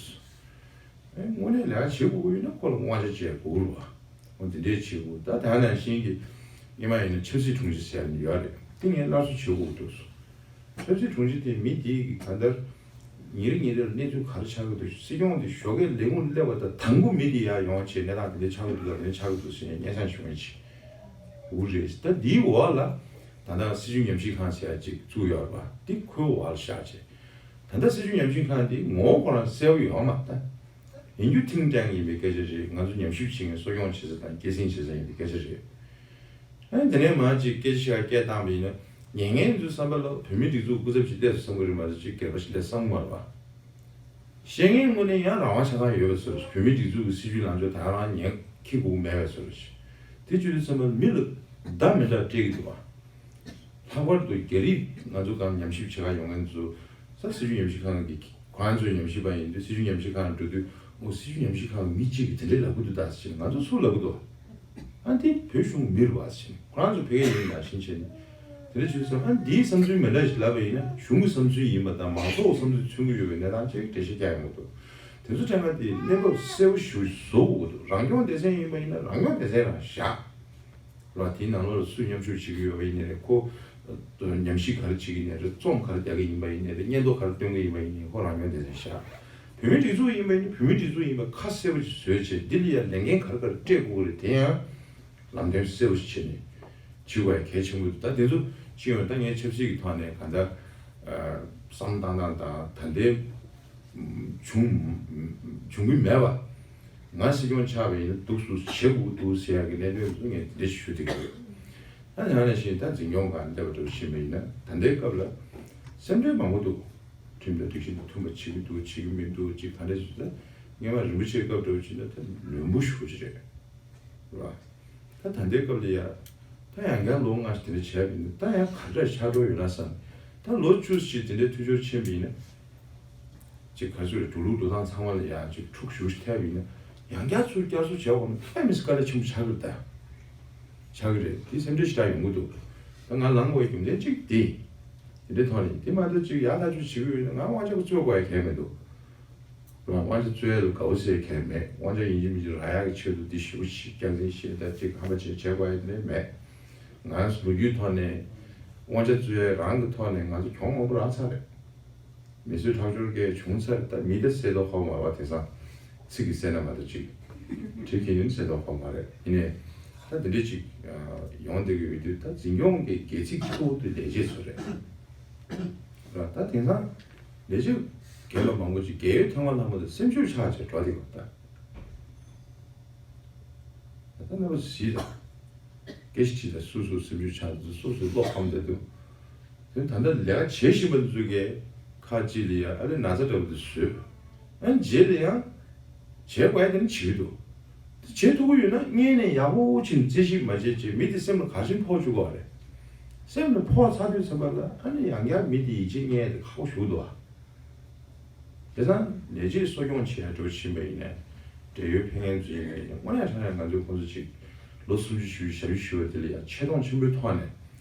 ཨེ། དངོས་གནས་ལས་ཀ་བྱེད་དགོས་ཀྱི་ཡོད་ན་ཁོ་ལ་དབང་ཆ་སྤྲད་དགོས་རེད་བ། འོ་འདི་འདྲས་བྱེད་དགོས། ད་ད་ནང་བཞིན་གྱི་སྔོན་མ་ཡིན་ན་ཆབ་སྲིད་དྲུང་ཆེ་ཟེར་ནས་ཡོད་རེད། དེ་ངས་སླར་གསོ་བྱེད་དགོས་འདུག་ཆབ་སྲིད་དྲུང་ཆེ་དེ་མི་དེ་གི་གང་ལྟར་ཉིན་རེ་ཉིན་རེ་ལ་གནས་ཚུལ་ག་རེ་ཆགས་ཀྱི་འདུག་སྲིད་སྐྱོང་དེ་ཞོགས་ཀས་ལས་ཁུངས་སླེབས་པ་དང་དང་པོ་མི་དེ་ཡར་ཡོང་བྱས་གནས་སྟངས་དེ་འདྲ་ཆགས་ཀྱི་འདུག་ལ་དེ་འདྲ་ཆགས་ཀྱི་འདུག་ཟེར་ནས་སྙན་སེང་ཞུ་མཁན་ཅིག་དགོས་རེད། ད་འདིའི་འོག་ལ་ད་ལྟ་སྲིད་བྱུས་ཉམས་ཞིབ་ཁང་ཟེར་ཡ་ཅིག་བཙུགས་ཡོད་རེད་པ། འདི་ཁོའི་འོག་ལ་བཞག་བྱས། ད་ལྟ་སྲིད་བྱུས་ཉམས་ཞིབ་ཁང་འདི་ངོ་བོ་ཁོ་རང་གསལ་པོ་ཡོད་མ་རེད། ཡིན་རྒྱུ་ཐིང་ཀྲེང་ཡིན་པའི་སྐད་ཆ་རེད། ང་ཚོ་ཉམས་ཞིབ་བྱེད་མཁན་གསོ་སྐྱོང་བྱེད་ས་དང་སྐྱེད་སྲིང་བྱེད་ས་ཡིན་པའི་སྐད་ཆ་རེད། ཨ་ནི་དེ་ནས་མར་ཅིག་སྐད་ཆ་ཞིག་སྐད་བཏང་བ་ཡིན་ན། ཉན་མཁན་ཚོའི་བསམ་པ་ལ་བོད་མིའི་སྒྲིག་འཛུགས་སྐུ་ཚབ་ཅིག་སླེབས་སོང་བསམ་གྱི་རེད་མ་གཏོགས་ཅིག་སྒེར་པ་ཞིག་སླེབས་བསམ་གྱི་མ་རེད་པ། བཤད་མཁན་དངོས་གནས་ཡང་རང་དབང་ཆ་ཚང་ཡོད་པའི་བཟོ་འདྲ། བོད་མིའི་སྒྲིག་འཛུགས་ཀྱི་སྲིད་བྱུས་ལངས་ཕྱོགས་ད་རང་ཉན་ཁྱི་གུག་མེད་པའི་བཟོ་འདྲ་ཞིག་དེ་བྱེད་དུས་ཙམ་པ་མི་ལ་བརྡ་མི་འདྲ་སྤྲད་ཀྱི་འདུག་པ། ལྷག་པར་དུ་རྒྱ་རིགས་ང་ཚོ་གང་ཉམས་ཞིབ་བྱེད་ག་ཡོང་མཁན་ཚོ་ས་སྲིད་བྱུས་ཉམས་ཞིབ་ཁང་གི་ཁོ་རང་ཚོའི་ཉམས་ཞིབ་པ་ཡིན་དུས་སྲིད་བྱུས་ཉམས་ཞིབ་ཁང་འགྲོ་དུས་འོ་སྲིད་བྱུས་ཉམས་ཞིབ་ཁང་མི་གཅིག་གིས་དེ་འདྲ་ལབ་ཀྱི་འདུག་ད་ཟེར་ནས་ང་ཚོ་སུ་ལབ་ཀྱི་འདུག་ཨ་འདི་བོད་གཞུང་མི་རེད་བ་ཟེར་ནས་ཁོ་རང་ཚོ་ཕ་གི་ཡིན་ནང་བཞིན་བྱས་ནས་དེ་འདྲ་བྱས་ཙང་ཨ་འདིའི་བསམ་ཚུལ་མི་འདྲ་ཞིག་ལབ་པ་ཡིན་ན་གཞུང་གི་བསམ་ཚུལ་ཡིན་པ་དང་མང་ཚོགས་བསམ་ཚུལ་མཚོན་གྱི་ཡོད་པའི་གནས་སྟངས་ཅིག་འགྲེལ་བཤད་རྒྱག་ཡོང་གི་འདུག་དེ་ཚོ་དྲན་པ་དེ་གནས་བབ་གསལ་པོ་ཞིག་བཟོ་དགོས་ཀྱི་འདུག་རང་སྐྱོང་སྡེ་ཚན་ཡིན་པ་ཡིན་ན་རང་སྐྱོང་སྡེ་ཚན་རང་བཞག་ར། དེའི་ནང་ལོགས་ལ་སུས་མཉམ་ཞུགས་བྱེད་ཀྱི་ཡོད་པ་ཡིན་ནའི་རེད། ཁོ་ཉམས་ཞིབ་ག་རེ་བྱེད་ཀྱི་ཡིན་ནའི་རེད། རྩོམ་ག་རེ་རྒྱག་གི་ཡིན་པ་ཡིན་ནའི་རེད། སྙན་ཐོ་ག་རེ་སྟོན་གྱི་ཡིན་པ་ཡིན་ནའི་ཁོ་རང་སྐྱོང་སྡེ་ཚན་བཞག་བོད་མིའི་སྒྲིག་འཛུགས་ཡིན་པ་ཡིན་ན་བོད་མིའི་སྒྲིག་འཛུགས་ཡིན་པ་ཁ་གསལ་པོ་ཞིག་བཟོས་བྱས་འདི་ལ་ཡང་ལས་འགན་ག་རེ་ག་རེ་སྤྲད་དགོས་ཀྱི་རེད། དེ་ཡང་ལམ་སྟོན་གསལ་པོ་ཞིག་བྱས་ནས་བྱེད་དགོས་ཡ་གལ་ཆེན་པོ་འདུག་ད་དེ་ཚོ་ཅི་ཡོང་ད་ངས་ཆབ་སྲིད་ཀྱི་ཐོག་ནས་གང་ལྟར་བསམ་བཏང་སྟངས་དང་ད་ལྟའི་བྱུང་བྱུང་གི་མེད་པ། ང་སྲིད་སྐྱོང་ཆགས་པ་ཡིན་ན་འདུག་སུ་བྱེད་དགོས་འདུག་ཟེར་ཡག་གི་གནད་དོན་དེ་ཚོ་ངས་འདི་འདྲ་ཞུ་བསྡད་ཀྱི་ཡོད། ད་ཡང་ནས་བཞིན་ད་འཛིན་སྐྱོང་སྒང་འདེབས་པ་འདྲ་བོ་ཕྱིན་པ་ཡིན་ན་ད་ལྟའི་སྐབས་ལ་སེམས་ཁྲལ་མང་པོ་འདུག་ཁྲིམས་དང་སྒྲིག་གཞི་དང་མཐུན་པ་བྱེད་ཀྱི་འདུག་བྱེད་ཀྱི་མི་འདུག་ཅིག་ད་འདྲ་ཞིག་ད་སྔོན་མ་རིན་པོ་ཆེའི་སྐབས་འདྲ་བོ་ཕྱིན་ན་ད་ལུས་པོ་ཞུ་གི་རེད། རེད་བ། ད་ད་ལྟའི་སྐབས་ལ་ཡ། ད་ཡང་བསྐྱར་ལོ་ལྔ་ཞིག་དེ་འདྲ་བྱས་པ་ཡིན་ན་ད་ཡང་ག་འདྲ་ཆགས་འགྲོ་ཡོད་ན་བསམ། ད་ལོ་བཅུ་ཞིག་དེ་འདྲའི་འཐུས་ཤོར་ཕྱིན་པ་ཡིན་ན། ཅིག་ག་ཚོད་རེད་འགྲོ་ལུགས་འགྲོ་སྟངས་ཚང་མ་ལ་ཡང་ཅིག་འཁྲུག་ཞུགས་ཤིག་ཐེབས་པ་ཡིན་ན་ཡང་བསྐྱར་ཚུར་བསྐྱར་གསོ་བྱས་འོང་ན་ཨེ་མི་སི་དཀའ་ལས་ཆེན་པོ་ཆགས་ཀྱི་རེད་ད། ཆགས་ཀྱི་རེད་དེ་སེམས་ཁྲལ་ཞེ་དྲག་ཡོང་གི་འདུག་ད་ང་ལངས་དགོས་རྒྱུ་མཚན་གཅིག་དེ། དེ་འདྲའི་ཐོག་ནས་དེ་མ་གཏོགས་ཅིག་ཡག་ཐག་ཆོད་བྱེད་ཀྱི་ཡོད་ན་ང་དབང་ཆ་ག་རྩོད་དགོས་ཡ་གལ་མི་འདུག་དབང་ཆ་རྩོད་ཡ་ལ་དགའ་བོ་ཟེར་གལ་མེད། དབང་ཆ་ཡིན་གཅིག་མིན་གཅིག་རག་ཡག་གི་ཆེད་དུ་འདི་ཞེ་པོ་ཞིག་རྒྱང་འཛིན་བྱེད་ད་ཅིག་ཧམ་པ་བྱེད་བྱེད་དགོས་ཡ་དེ་འདྲ་མེད། ང་ལོ་རྒྱུས་ཐོག་ནས་དབང་ཆ་རྩོད་ཡ་རང་གི་ཐོག་ནས་ང་ཚོ་གྱོང་མང་པོ་རག་ཚར་རེད། མི་གསོད་ཁྲག་སྦྱོར་སྐད་བྱུང་ཚར་ད་མི་ད་གསད་མདོག་ཁ་པོ་མ་རེད་བ། དེང་སང་ཚིག་གིས་གསད་ན་མ་གཏོགས་ཅིག་གྲི་གིས་ནི་གསད་མདོག་ཁ་པོ་མ་རེད། ཡིན་ནའི་ད་འདི་འདྲ་ཅིག་ཡོང་བསྡད་ཀྱི་ཡོད་དུས་ད་འཛིན་སྐྱོང་གི་སྒལ་ཚིགས་གཙོ་བོ་དེ་ལས་བྱེད་ཚོ་རེད། ད་དེང་སང་ལས་བྱེད་རྒན་པ་མང་པོ་ཅིག་རྒས་ཡོལ་ཐོན་པ་ལྷག་མ་དང་སེམས་ཤུགས་ཆག་བྱས་འགྲོ་བསྡད་ཡོད་ད། ད་ལྟ་རྣམ་པ་གཟིགས་དང་། སྐད་ཆ་དྲིས་དང་སོ་སོ་སེམས་ཤུགས་ཆག་འདུག་སོ་སོ་བློ་ཕམ་བསྡད་འདུག་དེ་ད་ལྟ་ལས་ཀ་བྱེད་བཞིན་པ་འདི་ཚོ་གས་ཁ་ཅིག་ལ་ཡ་ཨ་ལས་ན་ཚ་འདྲ་པོ་འདི་བཟོས། ཨ་ནི་རྗེས་ལ་ཡང་བྱེད་དགོས་ཡ་དེ་ནི་བྱེད་ཀྱི་འདུག་དེ་བྱེད་ཐུབ་ཀྱི་ཡོད་ན་སྔོན་ནས་ཡག་པོ་བྱས་ནས་རྩད་ཞིབ་མ་བྱས་བྱས་མི་དེ་སེམས་ལ་ག་ཤེད་ཕོག་བཅུག་གི་རེད། སེམས་ལ་ཕོག་ཚར་དུས་ཙམ་པ་ལ་ཨ་ནི་ཡང་བསྐྱར་མི་དེ་ཡིད་ཆེས་རྙེད་ཡ་དེ་ཁག་པོ་ཞིག་འདུག་ཨ། དེ་དང་ལས་བྱེད་གསོ་སྐྱོང་བྱེད་ཡ་འགྲོ་བཞིན་པ་ཡིན་ནའི། འབྲེལ་ཡོད་ཕན་ཚུན་ཡིན་ནའི་དངོས་གནས་དྲང་གནས་ང་ཚོས་ཁོང་ཚོ་ཅིག་ལོ་སུམ་ཅུ་བཞི་བཅུ་ཞབས་ཞུ་ཞུ་བ་དེ་ལ་ཡང་ཆེ་མཐོང་ཆེན་པོའི་ཐོག་ནས་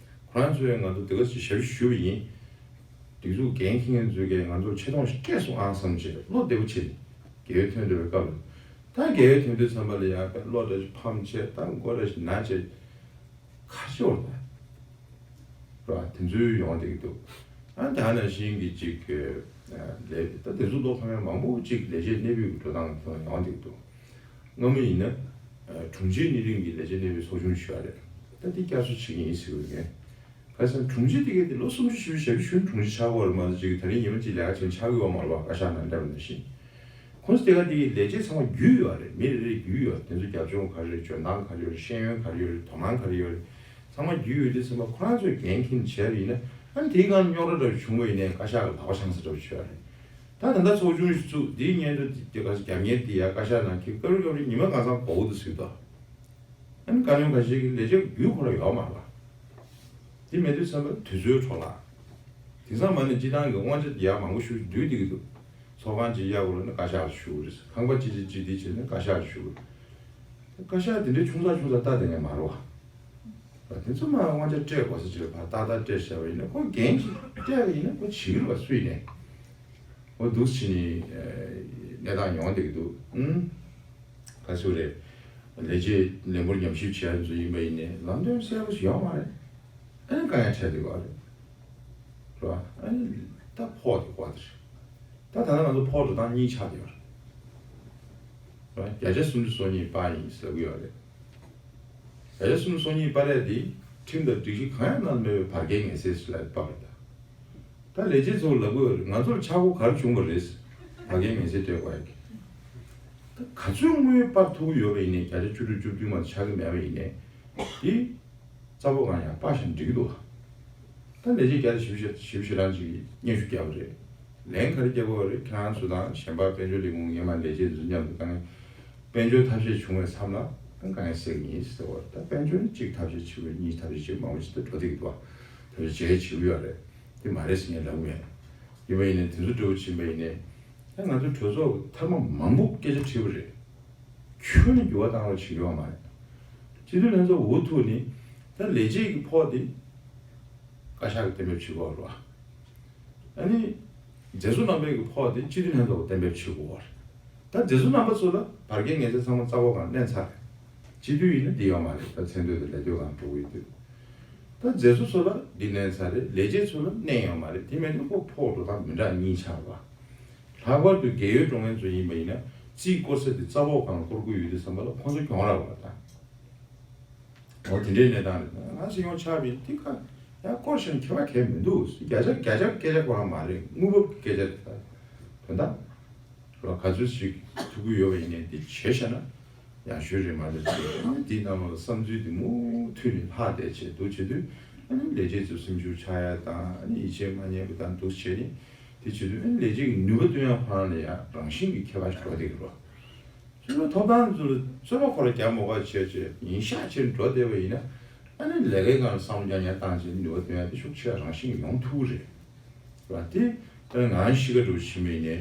ཁོ་རང་ཚོས་ང་ཚོ་དེ་ག་ཅིག་ཞབས་ཞུ་ཞུ་བ་ཡིན། སྒྲིག་འཛུགས་འགན་འཁྱེར་མཁན་ཚོས་ཀྱང་ང་ཚོར་ཆེ་མཐོང་ཞིག་སྤྲད་སོང་ཨང་བསམ་བྱས་བློ་བདེ་པོ་བྱས་ནས་རྒས་ཡོལ་ཐོན་འགྲོ་བའི་སྐབས་ལ། ད་རྒས་ཡོལ་ཐོན་དུས་ཙམ་པ་ལ་ཡང་བློ་འདྲ་ཞིག་ཕམ་བྱས་ད་མགོ་འདྲ་ཞིག་ན་བྱས། ཁ་ཤོར་དང་། ར་དེ་ཚོའི་ཡོང་བསྡད་ཀྱི་འདུག་ཨ་ད་ནང་བཞིན་གྱི་ཅིག་ལས་ད་དེ་ཚོ་ལོ་ཁ་མ་མང་པོ་ཅིག་ལས་བྱེད་གནས་སྤོས་ཀྱི་འགྲོ་སྟངས་དེ་ཡོང་བསྡད་ཀྱི་འདུག་སྔ་མོ་ཡིན་ན་དྲུང་ཆེ་གནས་རིམ་གྱི་ལས་བྱེད་གནས་སྤོས་ཚོགས་ཆུང་ཞུ་བ་རེད། ད་དེ་བསྐྱར་གསོ་བྱེད་ཀྱི་ཡིན་ཟེར་གྱི་ཡོད་མཁན། ཁ་སང་དྲུང་ཆེ་དེ་གས་དེ་ལོ་སུམ་ཅུ་བཞི་བཅུ་ཞབས་ཞུ་དྲུང་ཆེ་ཆགས་ཀྱི་ཡོད་རེད་མ་གཏོགས་ཅིག་ད་རིང་ཉི་མ་གཅིག་ལས་ཀ་བྱས་ནས་ཆགས་ཀྱི་ཡོད་མ་རེད་པ། བཀའ་ཤག་ནང་སླེབས་པ་ནང་བཞིན། ཁོང་ཚོ་དེ་ག་དེ་གི་ལས་བྱེད་ཚང་མ་རྒྱུས་ཡོད་རེད། མི་རེ་རེ་རྒྱུས་ཡོད། དེ་ཚོ་རྒྱབ་ལྗོངས་ག་རེ་རེད། འཇོན་ཐང་ག་རེ་ཡོད་རེད། ཤེས་ཡོན་ག་རེ་ཡོད་རེད། དོ་སྣང་ག་རེ་ཡོད་རེད། ཚང་མ་རྒྱུས་ཡོད་དུས་ཚང་མ་ཁོ་རང་ཚོས་འགན་འཁྱེར་བྱས་པ་ཡིན་ན་ཨ་ནི་དེའི་སྒང་རྙོག་དྲ་འདྲ་བྱུང་བ་ཡིན་ནའི་བཀའ་ཤག་གི་ལག་པ་འཆང་ས་འདྲ་བྱས་པ་རེད། ད་ད་ལྟ་ཚོགས་ཆུང་ཞིག་བཙུགས་དེའི་སྔོན་དུ་དེ་ག་རྒྱབ་གཉེར་དེ་ཡ་བཀའ་ཤག་ནང་འཁྱེར་སྐབས་རེ་སྐབས་རེ་ཉི་མ་གང་ཚང་གོ་བོ་དུ་ཟིག་དོ། ཨ་ནི་བཀའ་བློན་ཁ་ཤས་ཀྱི་ལས་བྱེད་རྒྱུས་ཁོ་རང་ཡོད་མ་རེད་པ། དེ་མེད་དུས་ཙམ་པ་དུས་ཚོད་འཕྲོ་བརླག་དེང་སང་མ་ཎི་སྤྱི་བཏང་གི་དབང་ཆ་ཡག་མང་པོ་ཞིག་བསྡུས་བསྡད་ཀྱི་འདུག་ཚོགས་ཁང་གཅིག་གཡར་དགོས་ལབ་ན་བཀའ་ཤག་ལ་ཞུ་གི་རེད། ཁང་པ་གཅིག་གཅིག་གཅིག་དེ་བྱས་ན་བཀའ་ཤག་ལ་ཞུ་གི་རེད། བཀའ་ཤག་དེ་འདྲའི་ཆུང་ཙག་ཆུང་ཙག་ལྟ་བསྡད་མཁན་མ་རེད་བ། དེ་ཚོ་མ་དབང་ཆ་སྤྲད་དགོས་ས་ཅིག་ལ་ཕར་ཏག་ཏག་སྤྲད་བཞག་པ་ཡིན་ན་ཁོ་འགན་ཅིག་སྤྲད་པ་ཡིན་ན་ཁོ་བྱེད་ཀྱི་རེད་བ། སུ་ཡིན་ནའི་ཁོ་འདུག་སེ་བྱས་ནས་གནས་སྟངས་ཡོང་བསྡད་ཀྱི་འདུག་ཨུམ། ག་ཚོད་རེད། ལས་བྱེད་ལས་འབོར་ཉམས་ཞིབ་བྱེད་ཡ་ཚོ་ཡིན་པ་ཡིན་ནའི་ལམ་སྟོན་གསལ་པོ་ཞིག་ཡོད་མ་རེད། ཨ་ནི་དཀའ་ངལ་འཕྲད་བསྡད་ཡོད་རེད། རེད་བ། ཨ་ནི་ད་ཕོགས་དེ་དགོས་དེ་རེད། ད་ད་ལྟ་ང་ཚོ་ཕོགས་འགྲོ་སྟངས་གཉིས་ཆགས་བསྡད་ཡོད་རེད། རེད་བ། བརྒྱ་ཆ་སུམ་ཅུ་སོ་གཉིས་པར་ཡིན་ཟེར་གྱི་ཡོད་རེད། བརྒྱ་ཆ་སུམ་ཅུ་སོ་གཉིས་པར་ཡ་དེ་ཁྲིམས་དང་སྒྲིག་གཞི་གང་ཡང་ནང་མེད་པའི་བར་བརྒལ་ངེས་སེལ་ཞིག་ལ་པར་རེད་ད། ད་ལས་བྱེད་ཚོ་ལབ་དགོས་རེད། ང་ཚོར་ཆག་སྒོ་ག་རེ་བྱུང་བ་རེད། བར་བརྒལ་ངེས་སེལ་སྤྲད་དགོས་ཡ་གི། ད་ག་ཚོད་དངུལ་སྤར་ཐུབ་ཀྱི་ཡོད་པ་ཡིན་ནའི་བརྒྱ་ཆ་བཅུ་དྲུག་བཅུ་བདུན་མ་གཏོགས་ཆག་གི་མེད་པ་ཡིན་ནའི། དེ་རྩ་བོ་གང་ཡང་སྤར་བཞག་འགྲིག་གི་འདུག་ད་ལས་བྱེད་བརྒྱ་ཆ་བཞི་བཅུ་ཞེ་བཞི་བཅུ་ཞེ་གྲངས་ཅིག་གིས་སྙན་ཞུ་བརྒྱབ་པ་རེད། ལན་ག་རེ་བརྒྱབ་ཡོད་རེད། ཁྱེད་རང་ཚོ་དང་གཞན་པ་དཔལ་འབྱོར་ལས་ཁུངས་སྔོན་མ་ལས་བྱེད་ཚོ་མཉམ་དུ་བཏང་། དཔལ་འབྱོར་ཐབས་ཤེས་བྱུང་བའི་མཚམས་ལ་དཀའ་ངལ་སེལ་གྱི་ཡིན་ཟེར་བ་རེད། ད་དཔལ་འབྱོར་ནི་གཅིག་ཐབས་ཤེས་བྱེད་དགོས། གཉིས་ཐབས་ཤེས་བྱེད་དགོས། མང་པོ་ཞིག་ད་འགྲོ་བསྡད་ཀྱི་འདུག་ཐབས་ཤེས་བྱེད་བྱེད་ཀྱི་ཡོད་རེད། དེ་མ་རེད་ཟེར་ངས་ལབ་མེད། ཡིན་པ་ཡིན་ནའི་དེ་ཚོ་འགྲོ་བཞིན་པ་ཡིན་ནའི། ད་ང་ཚོ་གྲོས་ཚོགས་ཀྱི་མཐའ་མ་མང་པོ་སྐད་ཆ་དྲིས་པ་རེད། ཁྱོན་ནས་འགྱུར་བ་བཏང་རོགས་བྱེད་ཀྱི་ཡོད་མ་རེད། སྤྱི་འཐུས་ལྷན་ཚོགས་འོས་ཐུག་ནི། ད་ལས་བྱེད་ཀྱི་ཕོགས་དེ་བཀའ་ཤག་གིས་གཏན་འབེབས་བྱེད་དགོས་རེད་བ། ཨ་ནི། མཛད་གཙོ་རྣམ་པའི་གི་ཕོགས་དེ་སྤྱི་འཐུས་ལྷན་ཚོགས་ཀྱིས་གཏན་འབེབས་བྱེད་དགོས་རེད། ད་མཛད་གཙོ་རྣམ་པ་ཚོ་ལ་བར་བརྒལ་ངེས་སེལ་ཚང་མ་རྩ་བ་གང་ལེན་ཚར་རེད། སྤྱི་འཐུས་ཡིན་ན་འདི་ཡོད་མ་རེད། ད་མཚན་སྡོད་དང་ལས་སྡོད་གང་འགྲོ་གི་ཡོད་དུས། ད་མཛད་གཙོ་ཚོ་ལ་འདི་ལེན་ཚར་རེད། ལས་བྱེད་ཚོ་ལ་ལེན་ཡོད་མ་རེད། དེ་མིན་ན་ཁོ་ཕོགས་འགྲོ་སྟངས་མི་འདྲ་གཉིས་ཆགས་པ། ལྷག་པར་དུ་རྒས་ཡོལ་འགྲོ་མཁན་ཚོ་ཡིན་པ་ཡིན་ན་རྩིས་སྐོར་ས་དེ་རྩ་བོ་གང་སྐོར་དགོས་ཡོད་དུས་ཙམ་པ་ལ་ཁོ་ཚོ་གྱོང་རག་པ་དང་། འོ་དེ་འདྲའི་གནས་སྟངས་རེད། ང་སྲིད་སྐྱོང་ཆགས་པ་ཡིན་དེ་ཁ་ཡང་སྐོར་བཞིན་ཁྱད་པར་གང་ཡང་མི་འདུག་བརྒྱ་ཆ་བརྒྱ་ཆ་སྐད་ཆ་ཁོ་རང་མ་རེད། དངོས་འབབ་ཀྱི་སྐད་ཆ་རེད། ད་དོན་དག་རོ་ག་ཚོད་ཞིག་ཐུག་གི་ཡོད་པ་ཡིན་ནའི་འདི་བྱས་བཞག་ན་ཡག་ཤོས་རེད་མ་རེད་ཟེར། འདི་རྣམས་ལ་བསམ་ཚུལ་འདི་མུ་མཐུད་ནས་ལྷག་བསྡད་བྱས་འདུག་བྱེད་དུས། ཨ་ནི་ལས་བྱེད་ཚོ་སེམས་ཤུགས་ཆག་ཡ་དང་། ཨ་ནི་ཡིད་ཆེས་མ་རྙེད་པ་དང་འདུག་བྱས་ནས་དེ་བྱེད་དུས། ཨ་ནི་ལས་བྱེད་ཀྱི་ནུས་པ་བཏོན་ཡ་ཁོ་རང་ལ་ཡང་རང་བཞིན་གྱིས་ཁྱད་པར་ཞིག་འགྲོ་བསྡད་ཀྱི་རེད། ཚུར་ཐོབ་ཐང་ཚུར་རྩོད་པ་ཁོ་ར་རྒྱབ་མ་དགོས་བྱས་བྱས་ཉིན་ཞག་ཕྱིན་འགྲོ་བསྡད་པ་ཡིན་ན། ཨ་ནི་ལས་ཀའི་སྒང་ལ་བསམ་བློ་རྒྱག་ཉར་བཏང་བྱས་ནུས་པ་བཏོན་ཡ་དེ་ཤུགས་ཆེ་རང་བཞིན་གྱིས་ཡོང་ཐུབ་ཀྱི་རེད། རེད་བ། དེ་ད་ང་གཤིས་ཀ་འགྲོ་ཕྱིན་པ་ཡིན་ནའི།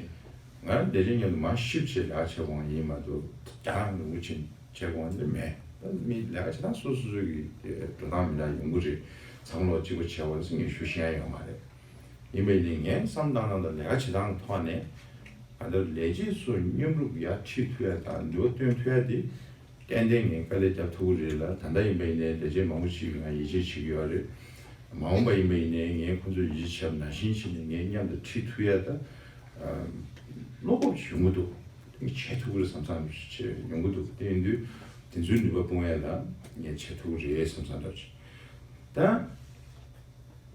ང་ལས་བྱེད་མཉམ་དུ་མར་གཤིབ་བྱས་ལས་ཀ་བྱེད་དགོས་ཡིན་མ་གཏོགས་རྒྱང་རིང་པོ་ཕྱིན་བྱེད་དགོས་འདི་མེད། ད་མི་ལས་ཀ་བྱེད་སྟངས་སོ་སོ་སོ་གི་འགྲོ་སྟངས་མི་འདྲ་ཡོང་གི་རེད། ཚང་མ་ལོ་གཅིག་པ་བྱས་པ་ཟེར་ངས་ཞུ་ཤེས་ཡ་ཡོད་མ་རེད། ཡིན་པས་ནི་ངས་བསམ་བཏང་སྟངས་དང་ལས་ཀ་བྱེད་སྟངས་ཀྱི་ཐོག་ནས། ང་ཚོ་ལས་བྱེད་ཚོ་མཉམ་རུབ་ཡར་ཁྲིད་ཐུབ་ཡ་དང་ནུས་པ་བཏོན་ཐུབ་ཡ་དེ་ཏན་ཏན་ངས་དཀའ་ལས་རྒྱབ་ཐུབ་ཀྱི་རེད་ལ། ད་ལྟ་ཡིན་པ་ཡིན་ནའི་ལས་བྱེད་མང་པོ་ཞིག་གིས་ང་ཡིད་ཆེས་བྱེད་ཀྱི་ཡོད་རེད། མ་འོངས་པ་ཡིན་པ་ཡིན་ནའི་ངས་ཁོང་ཚོར་ཡིད་ཆེས་བྱེད་པ་ནང་བཞིན་བྱས་ནས་ངས་མཉམ་དུ་ཁྲིད་ཐུབ་ཡ་ད་བློ་སྤོབས་ཡོང་གི་འདུག་དེ་བྱེད་ཐུབ་ཀྱི་རེད་བསམ་བསམ་བྱས་ཡོང་གི་འདུག་དེ་ཡིན་དུས་དེ་ཚོའི་ནུས་པ་སྤུངས་ཡ་ལ་ངས་བྱེད་ཐུབ་ཀྱི་རེད་བསམ་བསམ་འདྲ་བྱས། ད།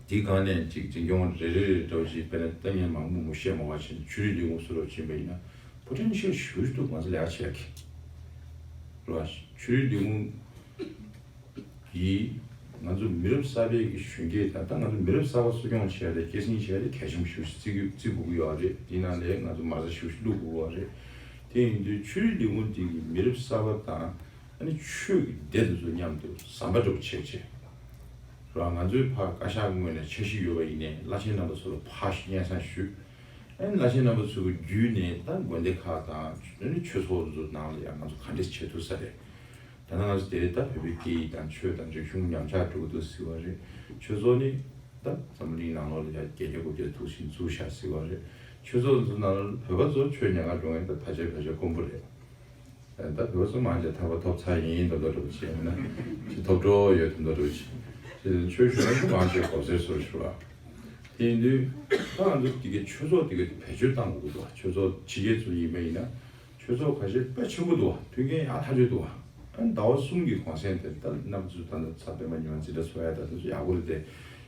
དེའི་སྒང་ནས་ཅིག་འཛིན་སྐྱོང་རེ་རེ་རེ་འདྲ་བོ་ཞིག་དཔེར་ན་ལྟ་ངན་མང་པོ་མང་པོ་བཤད་མ་བ་ཕྱིན་ཆོས་རིག་ལས་ཁུངས་སུ་རོགས་ཕྱིན་པ་ཡིན་ན་པོ་ཊེན་ཤལ་ཞེ་པོ་ཅིག་འདུག་ང་ཚོ་ལས་ཀ་བྱེད་ཡ་གི་རེད་བ། ཆོས་རིག་ལས་ཁུངས་ཀྱིས་ང་ཚོ་མི་རབས་གསར་པའི་གི་གཞོན་སྐྱེས་དང་། ད་ང་ཚོ་མི་རབས་གསར་པ་གསོ་སྐྱོང་བྱེད་ཡ་དང་སྐྱེད་སྲིང་བྱེད་ཡ་དེ་གལ་ཆེན་པོ་ཞེ་པོ་ཅིག་བརྩི་དགོས་ཀྱི་ཡོད་རེད། དེའི་ནང་ལས་ང་ཚོ་མ་རྩ་ཞེ་པོ་ཅིག་བླུག་དགོས་ཀྱི་ཡོད་རེད། དེ་ཡིན་དུས་ཆོས་རིག་ལས་ཁུངས་དེ་གི་མི་རབས་གསར་པ་དང་། ཨ་ནི་ཆོས་ཀྱི་སྡེ་དེ་ཚོ་མཉམ་དུ་ཟམ་པ་འདྲ་པོ་ཕྱེ་བྱས། རང་ང་ཚོའི་ཕར་བཀའ་ཤག་ངོས་ནས་འཆར་གཞི་ཡོད་པ་ཡིན་ནའི་བླ་ཆེན་རྣམ་པ་ཚོ་ལ་ཕར་སྙན་སེང་ཞུས། ཨ་ནི་བླ་ཆེན་རྣམ་པ་ཚོ་གི་བརྒྱུད་ནས་ད་དགོན་སྡེ་ཁག་དང་། ཨ་ནི་ཆོས་ཚོགས་དེ་ཚོ་ནང་ལ་ཡང་ང་ཚོ་ག་འདྲས་བྱེད་ཐུབ་ས་རེད། ད་ནང་ང་ཚོ་དེ་ད་བོད་པའི་སྐད་ཡིག་དང་ཆོས་དང་རིག་གཞུང་ཉམས་ཆག་འགྲོ་གི་འདུག་ཟེར་བ་རེད། ཆོས་ཚོགས་ནི་ད་འཛམ་བུ་གླིང་ནང་ལོགས་ལ་ཡང་བརྒྱད་བརྒྱ་དགུ་བརྒྱ་ཐུག་བཞིན་བཙུགས་བཞག་ཟེར་བ་རེད། ཆོས་ཚོགས་དེ་ཚོ་ནང་ལ་བོད་པ་ཚོ་ཆོས་ཉན་ག་འགྲོ་མཁན་ད་ཕལ་ཆེར་ཕལ་ཆེར་དཀོན་པོ་རེད། ད་བོད་སོ་མང་ཆེ་ཐར་པ་ཐོབ་ཚར་ཡིན་མདོག་མདོག་འདྲ་པོ་བྱས་ན། ཅི་ཐོབ་འགྲོ་ཡོད་མདོག་མདོག་འདྲ་པོ་བྱས། ཆོས་ཞུ་མཁན་མང་ཆེ་གོ་སེར་སོར་ཞུ་བ། དེ་ཡིན་དུས་ད་ང་ཚོ་དེ་གའི་ཆོས་ཚོགས་དེ་གའི་དེ་བེད་སྤྱོད་གཏང་དགོས་ཀྱི་འདུག་ཆོས་ཚོགས་ཕྱི་རྒྱལ་ཚོ་ཡིན་པ་ཡིན་ན་ཆོས་ཚོགས་ཁ་ཤས་དཔེ་ཆེན་པོ་འདུག་མཐུན་རྐྱེན་ཡག་ཐག་ཆོད་འདུག་ཨ་ནི་ཟླ་བ་གསུམ་གྱི་གུང་སེང་དེ་ད་རྣམ་པ་ཚོ་ད་ལྟ་ཚ་པད་མ་ཉི་མ་འཛིན་གྲྭ་ཚོགས་ཡ་ད་དེ་ཚོ་ཡག་པོ་རེད་དེ།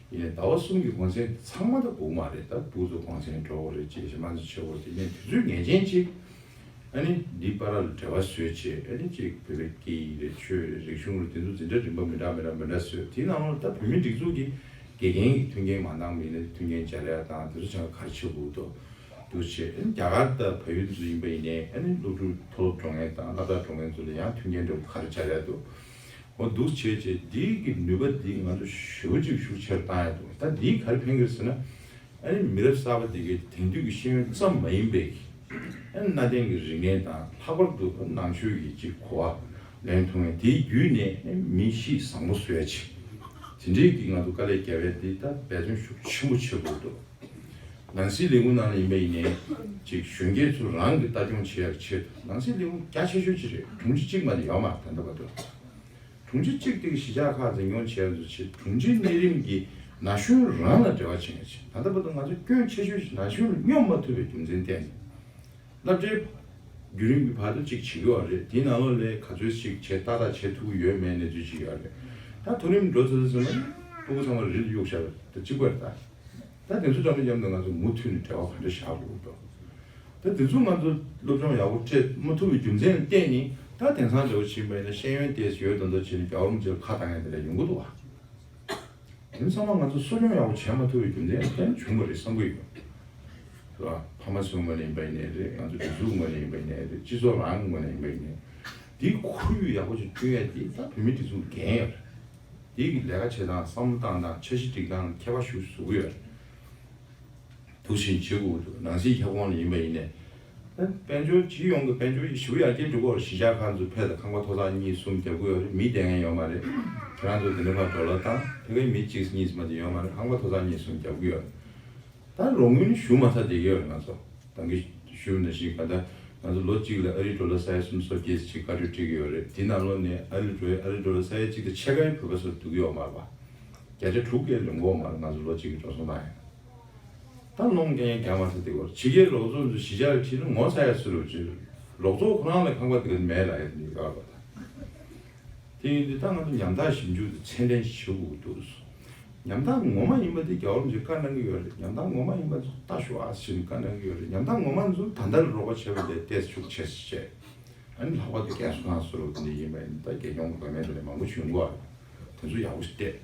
ཡིན་ནའི་ཟླ་བ་གསུམ་གྱི་གུང་སེང་དེ་ཚང་མ་ད་དགོས་མ་རེད། ད་བུ་ཚོ་གུང་སེང་འགྲོ་དགོས་རེད། ཅེས་ཞེ་མ་ཚོ་བྱེད་དགོས་རེད། ཡིན་ནའི་དུས་ཚོད་ངེས་ཅན་ཅིག་ཨ་ནི་འདི་བར་ལ་འབྲེལ་བ་བཟོས་བྱས། ཨ་ནི་གཅིག་བོད་པའི་སྐད་ཡིག་རེད། ཆོས་རེད། རིག་གཞུང་རེད། དེ་ཚོ་འཛིན་གྲྭ་རིམ་པ་མི་འདྲ་མི་འདྲ་མི་འདྲ་བཟོས། དེའི་ནང་ལོགས་ད་བོད་མིའི་སྒྲིག་འཛུགས་ཀྱི་དགེ་རྒན་གྱི་མཐུན་རྐྱེན་མ་འདང་མི་ནི་མཐུན་རྐྱེན་སྦྱར་ཡ་དང་། དེ་ཚོ་ཆ་ག་རེ་བྱེད་དགོས་འདུག་འདུག་བྱས། ཨ་ནི་རྒྱ་གར་དང་བལ་ཡུལ་ཚོ་ཡིན་པ་ཡིན་ནའི་ཨ་ནི་སློབ་ཕྲུག་མཐོ་སློབ་འགྲོ་མཁན་དང་སློབ་གྲྭ་འགྲོ་མཁན་ཚོ་ལ་ཡང་མཐུན་རྐྱེན་འདྲ་པོ་ག་རེ་སྦྱར་ཡ་འདུག་འོ་འདུག་བྱས་བྱས་འདི་གི་ནུས་པ་འདི་ང་ཚོ་ཞེ་པོ་ཅིག་ཤུགས་ཆེར་བཏང་ཡ་འདུག་ད་འདིས་ག་རེ་ཕན་གི་རེད་ཟེར་ན། ཨ་ནི་མི་རབས་གསར་པ་དེ་གའི་དེང་དུས་ཀྱི་ཤེས་ཡོན་ཙམ་མ་ཡིན་པའི་ཨ་ནི་གནའ་དེང་གི་རིག་གནས་དང་ལྷག་པར་དུ་ནང་ཆོས་ཀྱི་ཅིག་གོ་བ་ལེན་ཐུབ་མཁན་དེའི་བརྒྱུད་ནས་ཨ་ནི་མི་གཤིས་བཟང་པོ་བཟོ་ཡ་ཅིག་དེ་འདྲའི་གི་ང་ཚོ་དཀའ་ལས་རྒྱག་ཡ་དེ་ད་འབད་བརྩོན་ཤུགས་ཆེན་པོ་བྱེད་དགོས་འདུག་ནང་སྲིད་ལས་ཁུངས་ནང་ལ་ཡིན་པ་ཡིན་ནའི་ཅིག་གཞོན་སྐྱེས་ཚོ་རང་གི་ལྟ་སྐྱོང་བྱེད་ཡག་ཆེད་དུ་ནང་སྲིད་ལས་ཁུངས་རྒྱ་ཆེ་ཤོས་ཅིག་རེད། དྲུང་ཆེ་གཅིག་མ་གཏོགས་ཡོད་མ་རེད་ད་ལྟ་བར་དུ། དྲུང་ཆེ་གཅིག་དེ་གཞིས་ཆགས་ཁག་འཛིན་སྐྱོང་བྱས་ཚུལ་ཆེད་དྲུང་ཆེའི་གནས་རིམ་གྱི་ན་གཞོན་རང་ལ་འབྲེལ་བ་བྱེད་མཁན་ཆེད་ད་ལྟ་བར་དུ་ང་ཚོ་སྐྱོན་ཆེ་ཤོས་ཤིག་ན་གཞོན་ལ་སྙོབ་མ་ཐུབ་པའི་རྒྱུ་མཚན་བརྟེན་ནས་སློབ་གྲྭའི་བརྒྱུད་རིམ་གྱི་བར་དུ་གཅིག་བྱེད་ཀྱི་ཡོད་རེད། དེའི་ནང་ལོགས་ལ་ག་ཚོད་ཅིག་བྱས་ཏག་ཏག་བྱེད་ཐུབ་ཀྱི་ཡོད་མེད་གནས་ཚུལ་ཅིག་ཡོད་རེད། ད་མཐོ་རིམ་འགྲོ་ཚར་ཚར་ན་ཕྲུ་གུ་ཚང་མ་རིལ་གཡུག་བཞག་པ་ད་གཅིག་པ་རེད་ད། ད་དེ་ཚོ་འདྲ་མི་འཇམ་དུ་ང་ཚོ་མུ་མཐུད་ནས་འབྲེལ་བ་ག་འདྲ་བཞག་དགོས་འདུག་ད་དེ་ཚོ་ང་ཚོ་སློབ་སྦྱོང་ཡག་པོ་སྤྲད་མ་ཐུབ་པའི་རྒྱུ་མཚན་ལ་བརྟེན་ནས་ད་དེང་སང་འདྲ་བོ་ཕྱིན་པ་ཡིན་ན་ཤེས་ཡོན་ཏོག་ཙམ་ཡོད་མདོག་མདོག་བྱས་ནས་རྒྱལ་བ་རིན་པོ་ཆེར་ཁ་བཏང་ཡ་དེ་འདྲ་ཡོང་གི་འདུག་བ། དེ་ཚང་མ་ང་ཚོ་གསོ་སྐྱོང་ཡག་པོ་བྱས་མ་ཐུབ་པའི་རྒྱུ་མཚན་ལ་བརྟེན་བྱུང་བ་རེད་བསམ་གྱི་ཡོད། རེད་བ། ཕ་མ་ཚོའི་ངོས་ནས་ཡིན་པ་ཡིན་ནའི་རེད། ང་ཚོ་སྒྲིག་འཛུགས་ངོས་ནས་ཡིན་པ་ཡིན་ནའི་རེད། སྤྱི་ཚོགས་རང་གི་ངོས་ནས་ཡིན་པ་ཡིན་ནའི། དེའི་ཁོར་ཡུག་ཡག་པོ་ཞིག་བསྐྲུན་ཡ་དེ་ད་བོད་མིའི་སྒྲིག་འཛུགས་འགན་ཡོད་རེད། དེའི་གི་ལས་ཀ་བྱེད་སྟངས་བསམ་བློ་བཏང་སྟངས་འཆར་གཞི་སྒྲིག་སྟངས་ཁྱད་པར་ཞིག་བཟོ་གི་ཡོད་རེད། འདུག་བཞིན་བྱེད་དགོས་འདུག་ནང་སྲིད་ཁྱབ་ཁོངས་ལ་ཡིན་པ་ཡིན་ནའི། ད་དཔལ་འབྱོར་སྤྱི་ཡོངས་ཀྱི་དཔལ་འབྱོར་ཞེ་པོ་ཡར་རྒྱས་འགྲོ་གི་ཡོད་རེད། གཞིས་ཆགས་ཁག་ཚོ་ཕེབས་དང་ཁང་པ་ཐོག་ཚད་གཉིས་གསུམ་རྒྱག་གི་ཡོད་རེད། མི་བསྡད་མཁན་ཡོད་མ་རེད། ཁྱེད་རང་ཚོ་དེ་འདྲ་མར་འགྲོ་ལོག་བཏང་ཕ་གིའི་མི་གཅིག་གཉིས་མ་གཏོགས་ཡོད་མ་རེད། ཁང་པ་ཐོག་ཚད་གཉིས་གསུམ་རྒྱག་གི་ཡོད་རེད། ད་རོགས་དངུལ་ནི་ཞུ་མ་ཚར་བསྡད་ཀྱི་ཡོད་རེད། ང་ཚོ་ད་གིན་ཞུས་ནང་བཞིན་ག་ད་ང་ཚོ་ལོ་གཅིག་ལ་ཨ་རིའི་ཌོ་ལར་ས་ཡ་སུམ་ཅུ་སོ་བརྒྱད་ཅིག་བཀའ་འཁྲོལ་སྤྲད་ཀྱི་ཡོད་རེད། དེ་ནང་ལོགས་ནས་ཨ་རི་འགྲོ་ཡ་ཨ་རིའི་ཌོ་ལར་ས་ཡ་གཅིག་དང་ཕྱེད་ཀ་ཡང་བོད་པ་ཚོར་ཐུག་གི་ཡོད་མ་རེད་པ། བརྒྱ་ཆ་དྲུག་བརྒལ་ལོན་གྱི་ཡོད་མ་རེད། ང་ཚོ་ལོ་གཅིག་གི་འགྲོ་སོང་བཏང་ཡ། ད་སློང་མཁན་རྒྱ་མ་ཚ་དེ་གོ་ཕྱི་རྒྱལ་རོགས་ཚོགས་ཚོ་གཞིས་ཆགས་ལ་ཁྲིད་ན་ངོ་ཚ་ཡ་སུ་རུ་ཅི་རོགས་ཚོགས་ཁོ་རང་ལ་ཁང་པ་དེ་ག་མེད་ལ་ཡ་དེ་ཡོད་པ་དང་། དེ་ཡིན་དུས་ད་ང་ཚོ་ཉམ་ཐག་ཞིབ་འཇུག་དེ་ཚད་ལྡན་ཞིག་བྱེད་དགོས་འདུག་ཉམ་ཐག་ངོ་མ་ཡིན་པ་དེ་རྒྱལ་བ་རིན་པོ་ཆེས་བཀའ་གནང་གི་ཡོད་རེད། ཉམ་ཐག་ངོ་མ་ཡིན་པ་ཚོ་ལྟ་ཞོག་ཨ་ཟེར་ནས་བཀའ་གནང་གི་ཡོད་རེད། ཉམ་ཐག་ངོ་མ་ཚོ་ད་ལྟ་ལ་རོགས་པ་བྱེད་པ་དེ་ཏོག་ཙམ་ཤུགས་ཆེ་ཙམ་བྱས། ཨ་ནི་ལྷག་པར་དུ་རྒན་གསོ་ཁང་སུ་རུ་དེ་འདྲ་ཡིན་པ་ཡིན་ད་རྒྱལ་ཡོངས་བག་མེད་དེ་ལས་མང་པོ་བྱུང་གོ། དེ་ཚོ་ཡག་པོ་ཞིག་བལྟས།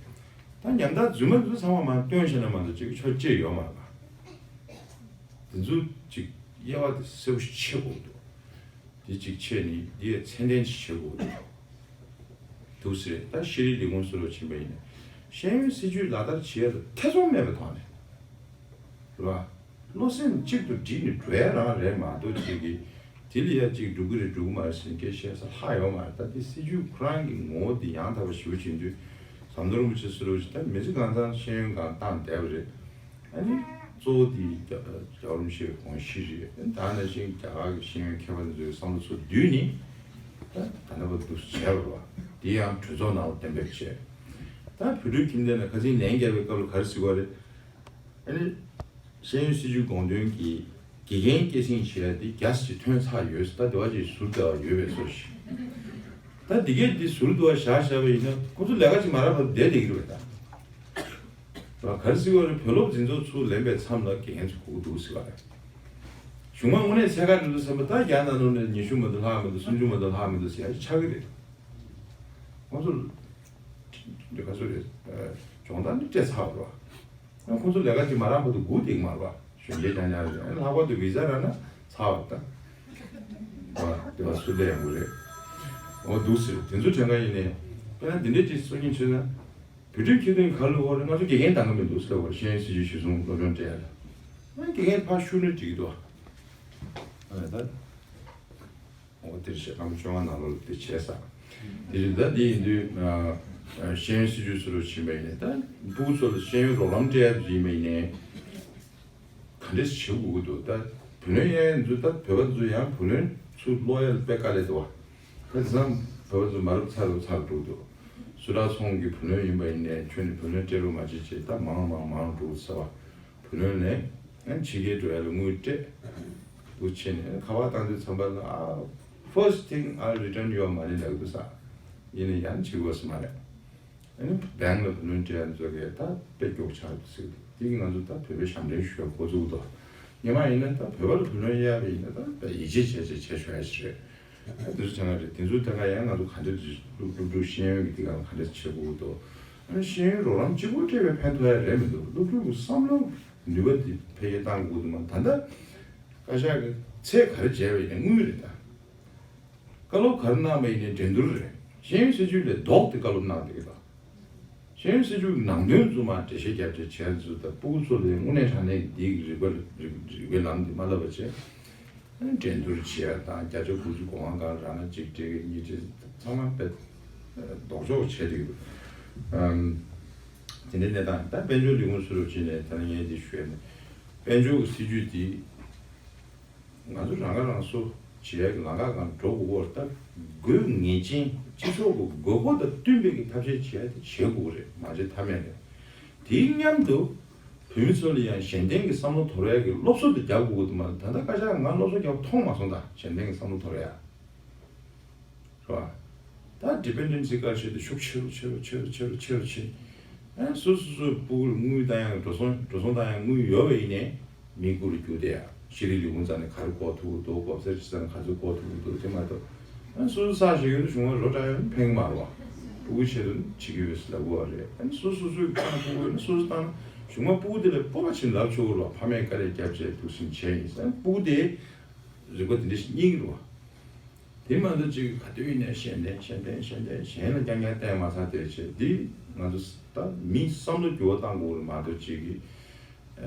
ད་ཉམ་ཐག་རྫུན་མ་ཚོ་ཚང་མ་མར་བཏོན་བྱས་ན་མ་གཏོགས་ཅིག་ཆོ་ཅེས་ཡོད་མ་རེད་པ། དེ་ཚོ་ཅིག་དབྱེ་བ་དེ་གསལ་པོ་ཞིག་ཕྱེ་དགོས་འདུག་དེ་གཅིག་བྱས་ནས་འདི་ཡ་ཚད་ལྡན་ཅིག་བྱེད་དགོས་འདུག་ཟེར། ད་ཤེས་རིག་ལས་ཁུངས་སུ་རུ་ཕྱིན་པ་ཡིན་ན་ཤེས་ཡོན་སྲིད་ཇུས་ལག་བསྟར་བྱེད་ཡ་ལ་ཐེ་ཚོམ་མེད་པའི་ཐོག་ནས་རེད་བ། བློ་སེམས་གཅིག་ཏུ་བསྒྲིལ་ནས་འགྲོ་ཡ་རང་རེད་མ་གཏོགས་ཅིག་གིས་དེ་ལ་ཡ་གཅིག་འགྲུབ་ཀྱི་རེད་འགྲུབ་ཀྱི་མ་རེད་ཟེར་སྐད་བཤད་ས་ལྷག་ཡོད་མ་རེད། ད་དེ་སྲིད་ཇུས་ཁོ་རང་གི་ངོ་བོ་དེ་ཡང་དག་པ་ཞེ་པོ་བྱེད་དུས་ཟམ་གདོང་རིན་པོ་ཆེ་སུ་རུ་ཅིག་ད་མི་ཚེ་གང་ཚང་ཤེས་ཡོན་སྒང་བཏང་བསྡད་པ་རེད། ཨ་ནི་གཙོ་བོ་དེ་རྒྱ་རྒྱལ་བ་རིན་པོ་ཆེའི་དགོངས་གཞི་རེད། ད་ནང་བཞིན་རྒྱ་གར་གྱི་ཤེས་ཡོན་མཁས་པ་དེ་ཚོའི་བསམ་བློ་ཚོ་བསྡུས་ནས་ད་ད་ལྟ་བར་དུ་བྱས་པ་རེད་བ། དེ་ཡང་གྲོས་ཚོགས་ནང་ལ་གཏན་འབེབས་བྱས། ད་བོད་ཕྲུག་ཁྱིམ་སྡེ་ནང་ཁ་སང་ལན་བརྒྱབ་པའི་སྐབས་ལ་ག་རེ་ཟེར་བ་རེད། ཨ་ནི་ཤེས་ཡོན་སྲིད་བྱུས་དགོངས་དོན་གྱི་དགེ་རྒན་སྐྱེད་སྲིང་བྱས་ཏེ་རྒྱ་ཆེ་ཐོན་ཚར་ཡོད་ཟེར། ད་དེ་བ་ཅིག་ཟུར་དུ་ཡོད་པའི་བཟོ་ཞིག་ད་དེ་གས་འདི་ཟུར་དུ་བཞག་བཞག་པ་ཡིན་ན་ཁོ་ཚོ་ལས་ཀ་ཅིག་མ་རག་པར་བསྡད་བསྡད་ཀྱི་རེད་པས་ད། ག་རེ་ཟེར་བ་རེད། བོད་སློབ་འཛིན་ཚོགས་ཚུར་ལེན་པའི་མཚམས་ལ་དགེ་རྒན་ཚོ་དགོས་ཀྱི་འདུག་ཟེར་བ་རེད། གཞུང་མང་དངོས་གནས་ཚད་བཀག་འགྲོ་འདུག་བསམ་པ་ད་རྒྱ་ནག་ནང་ནས་ཉི་ཤུ་མ་གཏོགས་ལྷག་མི་འདུག་སུམ་ཅུ་མ་གཏོགས་ལྷག་མི་འདུག་ཟེར་ཡ་ཆགས་ཀྱི་རེད། ཁོང་ཚོ་འདི་ག་ཚོད་རེད། སྦྱོང་བརྡར་ནི་སྤྲད་ཚར་བ་རེད་བ། ཁོང་ཚོ་ལས་ཀ་ཅིག་མ་རག་བར་དུ་སྒུག་བསྡད་ཀྱི་མ་རེད་བ། གཞོན་སྐྱེས་རྐྱང་རྐྱང་རེད། ལྷག་པར་དུ་བི་ཟ་རག་ན་ཚར་བ་རེད་ད། བ་དེ་བ་སུ་ལས་ཡོང་གི་རེད། འོ་འདུག་ཟེར་དེ་ཚོ་དྲན་ག་ཡིན་ནའི། དཔེར་ན་འདི་འདྲས་ཅིག་གསུང་གིན་བྱས་ན། བོད་ཕྲུག་ཁྱེར་དོན་ག་ལ་འོ་རེད། ང་ཚོ་དགེ་རྒན་གཏང་གི་མི་འདུག་ཟེར་བ་རེད། ཤེས་ཡོན་སྲིད་བྱུས་གཞིར་བཟུང་སློབ་སྦྱོང་སྤྲད་ཡ་ལ། ང་དགེ་རྒན་ཕར་བསྐྱུར་ན་འགྲིག་གི་འདུག་ཨ། ཨ་ད། འོ་དེར་བཤད་སྐར་མ་བཅོ་ལྔ་ནང་ལོགས་ལ་དེ་བྱས་ས། དེ་རེད། ད་དེ་ཡིན་དུས་ཤེས་ཡོན་སྲིད་བྱུས་སུ་རུ་ཕྱིན་པ་ཡིན་ནའི་ད་ཕྲུ་གུ་ཚོ་ལ་ཤེས་ཡོན་རོགས་རམ་སྤྲད་ཡ་ཡིན་པ་ཡིན་ནའི་ག་འདྲས་བྱེད་དགོས་ཀྱི་འདུག་ད་བུ་ལོན་གཡར་ཡ་ཚོ་ད་བོད་པ་ཚོ་ཡང་བུ་ལོན་ཚུར་སློག་ཡ་ལ་དཔེ་དཀའ་ལས་འདུག་བ། ད་དེང་སང་བོད་པ་ཚོ་མ་རབས་ཚ་རུ་ཚ་རུ་འགྲོ་འདུག་སུ་ར་ཚོང་གི་བུ་ལོན་ཡིན་པ་ཡིན་ནའི་ཁྱོན་ནས་བུ་ལོན་སྤྲད་རོགས་མ་བྱེད་ཅེས་ད་མང་མང་མང་འགྲོ་ཚར་བ། བུ་ལོན་ལེན། ཕྱི་རྒྱལ་འགྲོ་ཡ་ལ་དངུལ་སྤྲད། འདུག་བྱས་ནས་ཁ་པར་བཏང་དུས་ཙམ་པ་ལ་ཨ། First thing I return your money ལབ་འདུག་ས། ཡིན་ནའི་ཡང་བྱེད་དགོས་སུ་མ་རེད། ཨ་ནི་བེང་ལ་བུ་ལོན་སྤྲད་ཡ་ཚོ་གས་ད་དཔེ་སྐྱོག་ཆགས་འདུག་ཟེར་འདུག་དེ་གི་ང་ཚོ་ད་བོད་པའི་ཞབས་འདྲེན་ཞུ་ཡ་འགོ་བཙུགས་འདུག་སྔོན་མ་ཡིན་ན་ད་བོད་པ་ལ་བུ་ལོན་གཡར་བ་ཡིན་ན་ད་དཔེ་ཡིད་ཆེས་བྱས་བྱས་བྱས་ཞུ་ཡ་ཞིག་རེད། དེ་ཚོ་དེ་སྔ་རེད། དེ་ཚོ་དེ་སྔ་ཡང་ང་ཚོ་ག་འདྲ་སློབ་སློབ་ཕྲུག་ཤེས་ཡོན་གྱི་དེ་སྒང་ག་འདྲ་བྱེད་དགོས་འདུག་ཨ་ནི་ཤེས་ཡོན་རོགས་རམ་གཅིག་པོ་སྤྲད་པའི་ཕན་ཐོགས་ཡ་རེད་མི་འདུག་སློབ་ཕྲུག་གི་བསམ་བློ་ནུས་པ་དེ་འཕེལ་རྒྱས་གཏང་དགོས་འདུག་མ། ད་ལྟ་བཀའ་ཤག་གི་ཚད་ག་རེ་བྱས་པ་ཡིན་ན་དངུལ་རེད་ད། བཀའ་སློབ་ག་རེ་གནང་བ་ཡིན་ནའི་འགྲན་བསྡུར་རེད། ཤེས་ཡོན་སྲིད་བྱུས་ལས་ལྡོག་སྟེ་བཀའ་སློབ་གནང་བསྡད་ཀྱི་འདུག་ཤེས་ཡོན་སྲིད་བྱུས་ཀྱི་ནང་དོན་ཚོ་མར་འགྲེལ་བཤད་རྒྱབ་བྱས་བྱས་ཚུལ་དང་སྤུ་གུ་ཚོ་ལ་དངོས་གནས་དྲང་གནས་ཀྱི་འདི་གི་རིག་པ་རིག་རིག་པའི་ལམ་འདི་མ་བསླབ་པ་བྱས། འགྲན་བསྡུར་བྱེད་ཡ་དང་བརྒྱ་ཆ་དགུ་བཅུ་གོ་ལྔ་གང་རག་ན་གཅིག་སྤྲད་གི་གཉིས་སྤྲད་ཚང་མ་དཔེ་ལྡོག་ཕྱོགས་བྱས་འདུག་དེ་འདྲའི་གནས་སྟངས་ད་དཔལ་འབྱོར་ལས་ཁུངས་སུ་རུབ་ཕྱིན་ནས་ད་ནི་ངས་འདི་ཞུས་ནས་དཔལ་འབྱོར་གྱི་སྲིད་ཇུས་འདི། ང་ཚོ་རང་ཁ་རང་གསོ་བྱེད་ཡ་གི་ལམ་ཁ་སྒང་འགྲོ་དགོས་པར་ལྟར་དགོས་ངེས་ཅན་སྤྱི་ཚོགས་ཀྱི་དགོས་མཁོ་དང་བསྟུན་པའི་གི་ཐབས་ཤེས་བྱེད་ཡ་དེ་བྱེད་དགོས་རེད་མ་བྱེད་ཐབས་མེད་རེད། དེའི་མཉམ་དུ་བོད་མི་ཚོ་ལ་ཡང་གཞན་བརྟེན་གྱི་བསམ་བློ་དོར་ཡ་གི་སློབ་གསོ་དེ་རྒྱག་དགོས་ཀྱི་འདུག་མ་ད་ལྟ་སྐད་ཆ་ང་སློབ་གསོ་རྒྱག་མཐོང་མ་སོང་ད་གཞན་བརྟེན་གྱི་བསམ་བློ་དོར་ཡ། རེད་བ། ད་dependency culture དེ་ཤུགས་ཆེ་རུ་ཆེ་རུ་ཆེ་རུ་ཆེ་རུ་ཆེ་རུ་ཕྱིན། ཨ་སོ་སོ་སོའི་སྤུ་གུར་དངུལ་བཏང་ཡང་འགྲོ་སོང་འགྲོ་སོང་བཏང་ཡང་དངུལ་ཡོད་པ་ཡིན་ནའི་མི་རྐུ་རུ་རྒྱུག་བསྡད་ཡ། ཤེས་རིག་ལས་ཁུངས་རྩ་ནས་ག་རེ་དགོས་ཐུག་འདུག་སྒོ་སེར་སྤྱི་ཚང་ག་ཚོད་དགོས་ཐུག་འདུག་དེ་མ་གཏོགས་ཨ་སོ་སོ་ས་ཞིག་ཡོད་དུ་བྱུང་བ་རོ་བྲག་ཡོད་ན་ཕན་གི་མ་རེད་བ། སྤུ་གུ་ཆེད་དུ་བྱེད་ཀྱི་ཡོད་ཟེར་ལབ་དགོས་བ་རེད། ཨ་སོ་སོ་སོའི་ཁང་སྤུ་གུ་ཡོད་ན་སོ་སོ་བཏང་ན་གཞུག་མ་སྤུ་གུ་དེ་ལ་སྤོབས་པ་ཕྱིན་ལབ་ཆོག་གི་རེད་བ། ཕ་མས་དཀའ་ལས་བརྒྱབ་བྱས་ཐུགས་སེམས་བྱས་ཡིན་ཟེར་སྤུ་གུ་དེ་རིག་པ་དེ་འདྲ་ཞིག་རྙེད་ཀྱི་རེད་བ། དེ་མ་གཏོགས་ཅིག་ག་དུས་ཡིན་ནའི་ཤེས་ལྡན་ཤེས་ལྡན་ཤེས་ལྡན་གཞན་ལ་རྐྱང་རྐྱང་བསྟན་མ་ཚར་དེ་བྱས་འདི་ང་ཚོ་ད་མིའི་བསམ་བློ་འགྱུར་བ་གཏང་དགོས་རེད་མ་གཏོགས་ཅིག་གི་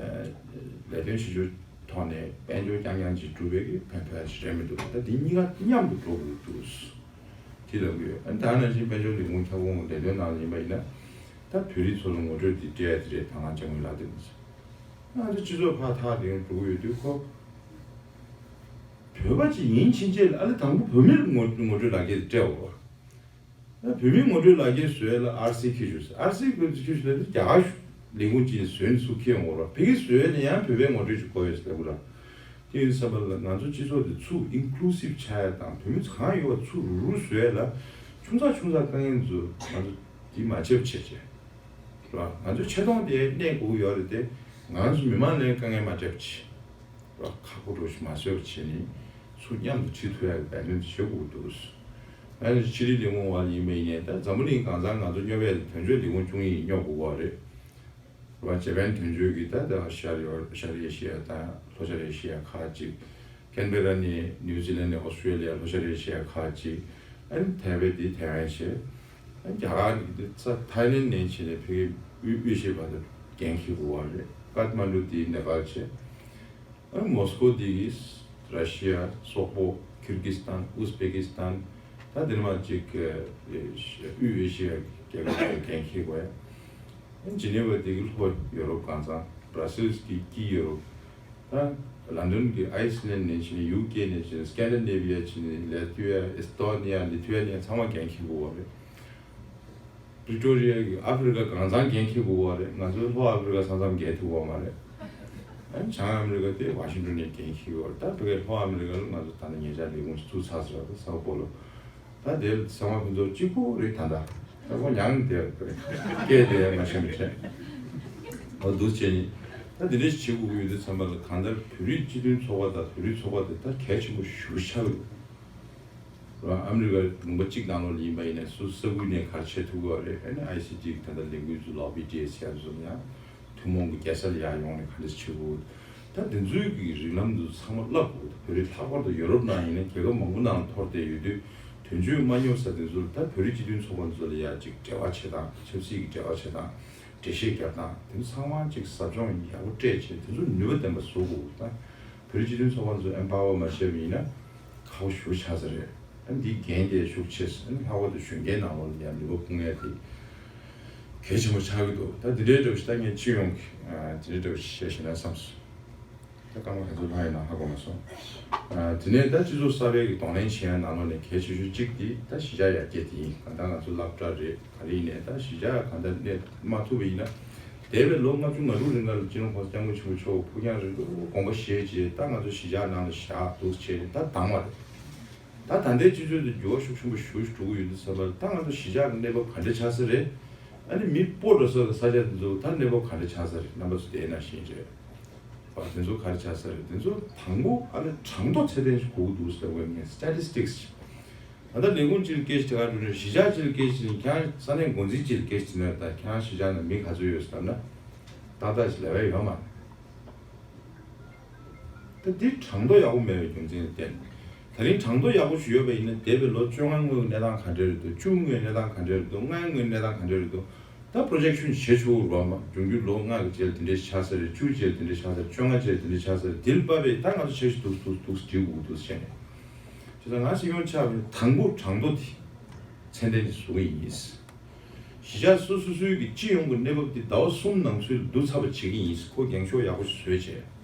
ལས་དོན་ཞིབ་འཇུག་ཐོག་ནས་དཔལ་འབྱོར་རྐྱང་རྐྱང་ཅིག་སྒྲུབ་པའི་གི་ཕན་ཐོགས་ཞིག་རེད་མི་འདུག་ད་འདི་གཉིས་ཀ་མཉམ་དུ་འགྲོ་དགོས་འདུག་དེ་ལབ་གི་ཡོད། ཨ་ནི་ད་ནང་བཞིན་དཔལ་འབྱོར་ལས་ཁུངས་ཁྱབ་ཁོངས་ལས་དོན་ནང་ལ་ཡིན་པ་ཡིན་ན་ད་བོད་རིགས་ཚོ་ལ་ངོ་སྤྲོད་འདི་སྤྲད་ཡ་དེ་རེད། ད་ང་ཅག་མི་ལ་དེ་མི་ཚེ་ང་ཚོ་སྤྱི་ཚོགས་ཕར་ཐག་རིང་འགྲོ་གི་ཡོད་དུས་ཁོ། བོད་པ་ཅིག་ཡིན་ཕྱིན་ཆད་ལ་ཨ་ལེ་དང་པོ་བོད་མིར་ངོ་ངོ་སྤྲོད་ལག་འཁྱེར་སྤྲད་འོ། ཨ་བོད་མིའི་ངོ་སྤྲོད་ལག་འཁྱེར་བཟོས་ལ་ཨར་སི་འཁྱེར་ཞུ་ཟེར། ཨར་སི་ཁོས་འཁྱེར་ཞུ་ལ་རྒྱ་གར་ལས་ཁུངས་ཅིག་ནས་བཟོས་ནས་ཚུར་འཁྱེར་འོང་རོགས། ཕ་གིར་བཟོས་ལ་ཡང་བོད་པའི་ངོ་སྤྲོད་ཅིག་དགོས་ཡོད་ཟེར་ལབ་དགོས་ར། དེ་ཡིན་བསམ་པ་ལ་ང་ཚོ་སྤྱི་ཚོགས་འདི་ཚུར་ཨིན་ཀུ་ལུ་སིབ་ཆགས་ཡ་དང་བོད་མི་ཚོ་གང་ཡོད་པ་ཚུར་རུག་རུག་བཟོས་ལ་ཆུང་ཙག་ཆུང་ཙག་དཀའ་ངལ་ཚོ་ང་ཚོ་འདི་མ་བྱེད་པ་བྱས་བྱས། ར། ང་ཚོའི་ཆེ་མཐོང་དེ་གནས་དགོས་ཀྱི་ཡོད་རེད་དེ། ང་ཚོ་མི་མང་ལ་དཀའ་ངལ་མ་སྤྲད་པ་བྱས། ར། ཁག་པོ་འགྲོ་ཞིག་མ་བཟོས་པ་བྱས་ནས་ཚུར་མཉམ་དུ་ཁྲིད་ཐུབ་ཡག་གི་འབད་བརྩོན་དེ་བྱེད་དགོས་འདུག་ང་ཚོ་ཕྱི་དྲིལ་ལས་ཁུངས་བ་ཡིན་པ་ཡིན་ནའི་ད་འཛམ་བུ་གླིང་གང་ཚང་ང་ཚོ་སྙོབ་ཡག་དོན་གཅོད་ལས་ཁུངས་བཅུ་གཉིས་སྙོབ་དགོས་པ་རེད། ར། ཇ་པན་དོན་གཅོད་ཀྱི་ད་ད་ཤར་ཡོ་ཤར་ཨེ་ཤི་ཡ་དང་ལྷོ་ཤར་ཨེ་ཤི་ཡ་ཁག་ཅིག་ཀན་བེ་ར་ནས་ནིའུ་ཛི་ལན་ནས་ཨོ་སི་ཀྲེ་ལི་ཡ་ལྷོ་ཤར་ཨེ་ཤི་ཡ་ཁག་ཅིག་ཨ་ནི་ཐའེ་ཝན་དེ་ཐའེ་ཝན་བྱས། ཨ་ནི་རྒྱ་གར་གྱི་དེ་ཚ་ཐའི་ལེན་ནས་བྱས་ནས་ཕ་གི་དབུས་དབུས་ཤེས་པ་དང་འགན་འཁྱེར་དགོས་པ་རེད། ཀཏ་མན་ཌུ་དེ་ནེ་པཱལ་བྱས། ཨ་ནི་མོ་སི་ཀོ་དེ་གིས་ར་ཤི་ཡ་སོག་པོ་ཀིར་གིས་སྟན་ཨུ་སི་པེ་ཀིས་སྟན་ད་དེ་ནས་མ་ཅིག་དབུས་ཨེ་ཤི་ཡ་རྒྱལ་ཁབ་ཀྱི་འགན་འཁྱེར་དགོས་ཡ། ཨ་ནི་ཇི་ནེ་ཝ་དེ་གིས་ལྷོ་ཡོ་རོབ་གང་ཚང་། བྷ་ར་སིལ་གྱིས་དཀྱིལ་ཡོ་རོབ། ད་ལན་ཌོན་གྱི་ཨའི་སི་ལན་ནས་ཕྱིན་ནས་ཡུ་ཀེ་ནས་ཕྱིན་ནས་སྐན་ཌི་ནེ་ཝི་ཡ་ཕྱིན་ནས་ལེ་ཐི་ཝི་ཡ་ཨེ་སི་ཏོ་ནི་ཡ་ལི་ཐི་ཝེ་ནི་ཡ་ཚང་མ་འགན་འཁྱེར་དགོས་པ་རེད། པི་རི་ཊོ་རི་ཡ་གི་ཨ་ཧྥེ་རི་ཀ་གང་ཚང་འགན་འཁྱེར་དགོས་པ་རེད། ང་ཚོའི་ལྷོ་ཨ་ཧྥེ་རི་ཀ་ས་མཚམས་འགན་འཁྱེར་དགོས་པ་མ་རེད། ཨ་ནི་བྱང་ཨ་མི་རི་ཀ་དེ་ཝ་ཤིང་ཏོན་ནས་འགན་འཁྱེར་དགོས་རེད། ད་ཕ་གིའི་ལྷོ་ཨ་མི་རི་ཀ་ལ་ང་ཚོ་ད་ནི་ཉེ་ཆར་ལས་ཁུངས་ཤིག་བཙུགས་ཚར་ཟེར་བ་དང་སའོ་པོ་ལོ། ད་དེར་ཚང་མ་ཕུན་ཚོགས་གཅིག་པོ་རེད་ད་ལྟ། ད་ཁོ་མྱང་དེར་སྐད་དེ་མ་ཤེས་མི་བྱེད། འོ་འདུག་བྱས་ནས་ད་དེ་འདྲ་ཞིག་བྱེད་དགོས་ཀྱི་ཡོད་དུས་ཙམ་པ་ལ་གང་ལྟར་བོད་རིགས་སྤྱི་མཐུན་ཚོགས་པ་དང་བོད་རིགས་ཚོགས་པ་དེ་ད་གལ་ཆེན་པོ་ཞེ་པོ་ཆགས་ཀྱི་འདུག་ཨ་མི་རི་ཀ་ལུང་པ་གཅིག་ནང་ལོགས་ལ་ཡིན་པ་ཡིན་ན་སུ་ས་ཁུལ་ནས་ག་རེ་བྱེད་ཐུབ་ཀྱི་ཡོད་རེད། ཨ་ནི་ཨའི་སི་ཊི་ད་ལྟ་ལས་འགུལ་ཚོ་ལོ་བི་ཌི་ཨེ་སི་ཡ་ཚོ་ཡང་ཐུན་མོང་གི་རྒྱལ་ས་ལ་ཡར་ཡོང་ནས་ག་འདྲ་བྱེད་དགོས། ད་དེ་ཚོའི་གི་རིགས་ལམ་དེ་ཚོ་ཚང་མ་བསླབ་དགོས། བོད་རིགས་ལྷག་པར་དུ་ཡོ་རོབ་ནང་ཡིན་ན་རྒྱལ་ཁབ་མང་པོ་ནང་ལ་འཐོར་བསྡད་ཡོད་དུས་དོན་གཅོད་མ་སྙོབ་ས་དེ་ཚོ་ལ་ད་བོད་རིགས་སྤྱི་མཐུན་ཚོགས་པ་ཚོ་ལ་ཡ་ཅིག་འབྲེལ་བ་བྱེད་སྟངས་ཆབ་སྲིད་ཀྱི་འབྲེལ་བ་བྱེད་སྟངས་འགྲེལ་བཤད་རྒྱབ་སྟངས་དེ་ཚོ་ཚང་མ་ཅིག་ཟབ་སྦྱོང་ཡག་པོ་སྤྲད་བྱས་དེ་ཚོ་ནུས་པ་ལྡན་པ་བཟོ་དགོས། ད་བོད་རིགས་སྤྱི་མཐུན་ཚོགས་པ་ཚོ་ཨེམ་པ་ཝར་མ་བྱས་པ་ཡིན་ན་ཁག་པོ་ཞེ་པོ་ཆགས་ས་རེད། ཨ་འདིའི་འགན་དེ་ཤུགས་ཆེ་ས་ཨ་ལྷག་པར་དུ་གཞོན་སྐྱེས་ནང་ལོགས་ལ་ཡ་ནུས་པ་སྤུངས་ཡ་དེ་གལ་ཆེན་པོ་ཆགས་ཀྱི་འདུག་ད་འདི་འདྲའི་འདྲ་བོ་ཞིག་ད་ངས་སྤྱི་ཡོངས་ཀྱི་ཨ་འདི་འདྲའི་འདྲ་བོ་ཞིག་བཤད་ཤེས་ན་བསམས་སོང་། ད་སྐར་མ་ག་ཚོད་ལྷག་ཡོད་ན་ཧ་གོ་མ་སོང་། ཨ་དེ་ནས་ད་སྤྱི་ཚོགས་གསར་པའི་གི་གདོང་ལེན་བྱེད་ཡ་ནང་ལོགས་ནས་གལ་ཆེ་ཤོས་གཅིག་དེ་ད་གཞིས་ཆགས་ཡར་རྒྱས་དེ་ཡིན། གང་ལྟར་ང་ཚོ་སློབ་གྲྭ་རེད་ག་རེ་ཡིན་ནའི་ད་གཞིས་ཆགས་གང་ལྟར་གནས་མ་ཐུབ་པ་ཡིན་ན། འདས་པའི་ལོ་ལྔ་བཅུ་ང་དྲུག་རིང་ལ་སྤྱི་ནོར་༸གོང་ས་༸སྐྱབས་མགོན་ཆེན་པོ་མཆོག་ཕུགས་རྒྱང་རིང་པོའི་དགོངས་པ་བཞེས་རྗེས་ད་ང་ཚོ་གཞིས་ཆགས་ནང་ལ་བཞག་འདུག་བྱས་ནས་ད་དྭངས་པ་རེད། ད་ད་ལྟའི་སྤྱི་ཚོགས་དེ་འགྱུར་བ་ཤུགས་ཆེན་པོ་ཞེ་པོ་ཞིག་འགྲོ་གི་ཡོད་དུས་ཙམ་པ་ལ་ད་ང་ཚོ་གཞིས་ཆགས་ཀྱི་གནས་བབ་ག་འདྲ་ཆགས་ས་རེད། ཨ་ནི་མི་སྤོ་འགྲོ་ས་དང་ས་ཆ་དེ་ཚོ་ད་གནས་བབ་ག་འདྲ་ཆགས་ས་རེད། རྣམ་པ་ཚོ་དེ་ནང་བཞིན་རེད་བ། དེ་ཚོ་ག་རེ་ཆགས་ས་རེད། དེ་ཚོ་དང་པོ་ཨ་ནི་གྲངས་ཐོ་ཚད་ལྡན་ཞིག་དགོས་ཀྱི་འདུག་ཟེར་བའི་ངས་སི་ཊེ་ཊི་སི་ཊིག་སི་ད་ལྟ་ལས་ཁུངས་གཅིག་ལ་སྐད་ཆ་དྲི་ག་འགྲོ་ན་གཞིས་ཆགས་གཅིག་ལ་སྐད་ཆ་དྲིས་ན་ཁྱེད་རང་ས་གནས་འགོ་འཛིན་གཅིག་ལ་སྐད་ཆ་དྲིས་ན་ད་ཁྱེད་རང་གཞིས་ཆགས་ནང་མི་ག་ཚོད་ཡོད་ཟེར་ལབ་ན་ཏག་ཏག་ཅིག་ལབ་ཡ་ཡོད་མ་རེད། ད་འདི་གྲངས་ཐོ་ཡག་པོ་མེད་པའི་རྒྱུ་མཚན་ལ་བརྟེན། ད་རིང་གྲངས་ཐོ་ཡག་པོ་ཞིག་ཡོད་པ་ཡིན་ན་འདས་པའི་ལོ་བཅོ་ལྔ་སྔོན་གྱི་གནས་སྟངས་ག་འདྲ་རེད་འདུག་བཅུ་སྔོན་གནས་སྟངས་ག་འདྲ་རེད་འདུག་ལྔའི་སྔོན་གནས་སྟངས་ག་འདྲ་རེད་འདུག་ད་པོ་རོ་ཇེག་ཤོན་བྱེད་ཆོག་རོགས་མ། འབྱུང་འགྱུར་ལོ་ལྔ་གི་རྗེས་ལ་དེ་འདྲའི་ཆགས་ས་རེད། བཅུ་རྗེས་ལ་དེ་འདྲའི་ཆགས་ས་རེད། བཅོ་ལྔ་རྗེས་ལ་དེ་འདྲའི་ཆགས་ས་རེད། དེ་ལ་དཔག་པའི་ད་ང་ཚོ་འཆར་གཞི་འདུག་འདུག་འདུག་སྒྲིག་དགོས་འདུག་བྱས་ནས། བྱས་ཙང་ང་སྲིད་སྐྱོང་ཆགས་པའི་དང་པོ་གྲངས་ཐོ་དེ་མཚན་ལྡན་གྱི་བཟོ་གི་ཡིན། གཞིས་ཆགས་སོ་སོ་སོའི་གི་སྤྱི་ཡོངས་ཀྱི་གནས་བབ་དེ་ཟླ་བ་གསུམ་ནང་ཚུད་ལ་བསྡུ་ཚར་བ་བྱེད་ཀྱི་ཡིན། ཁོ་འགེངས་ཤོག་ཡག་པོ་ཞིག་བཟོས་བྱས།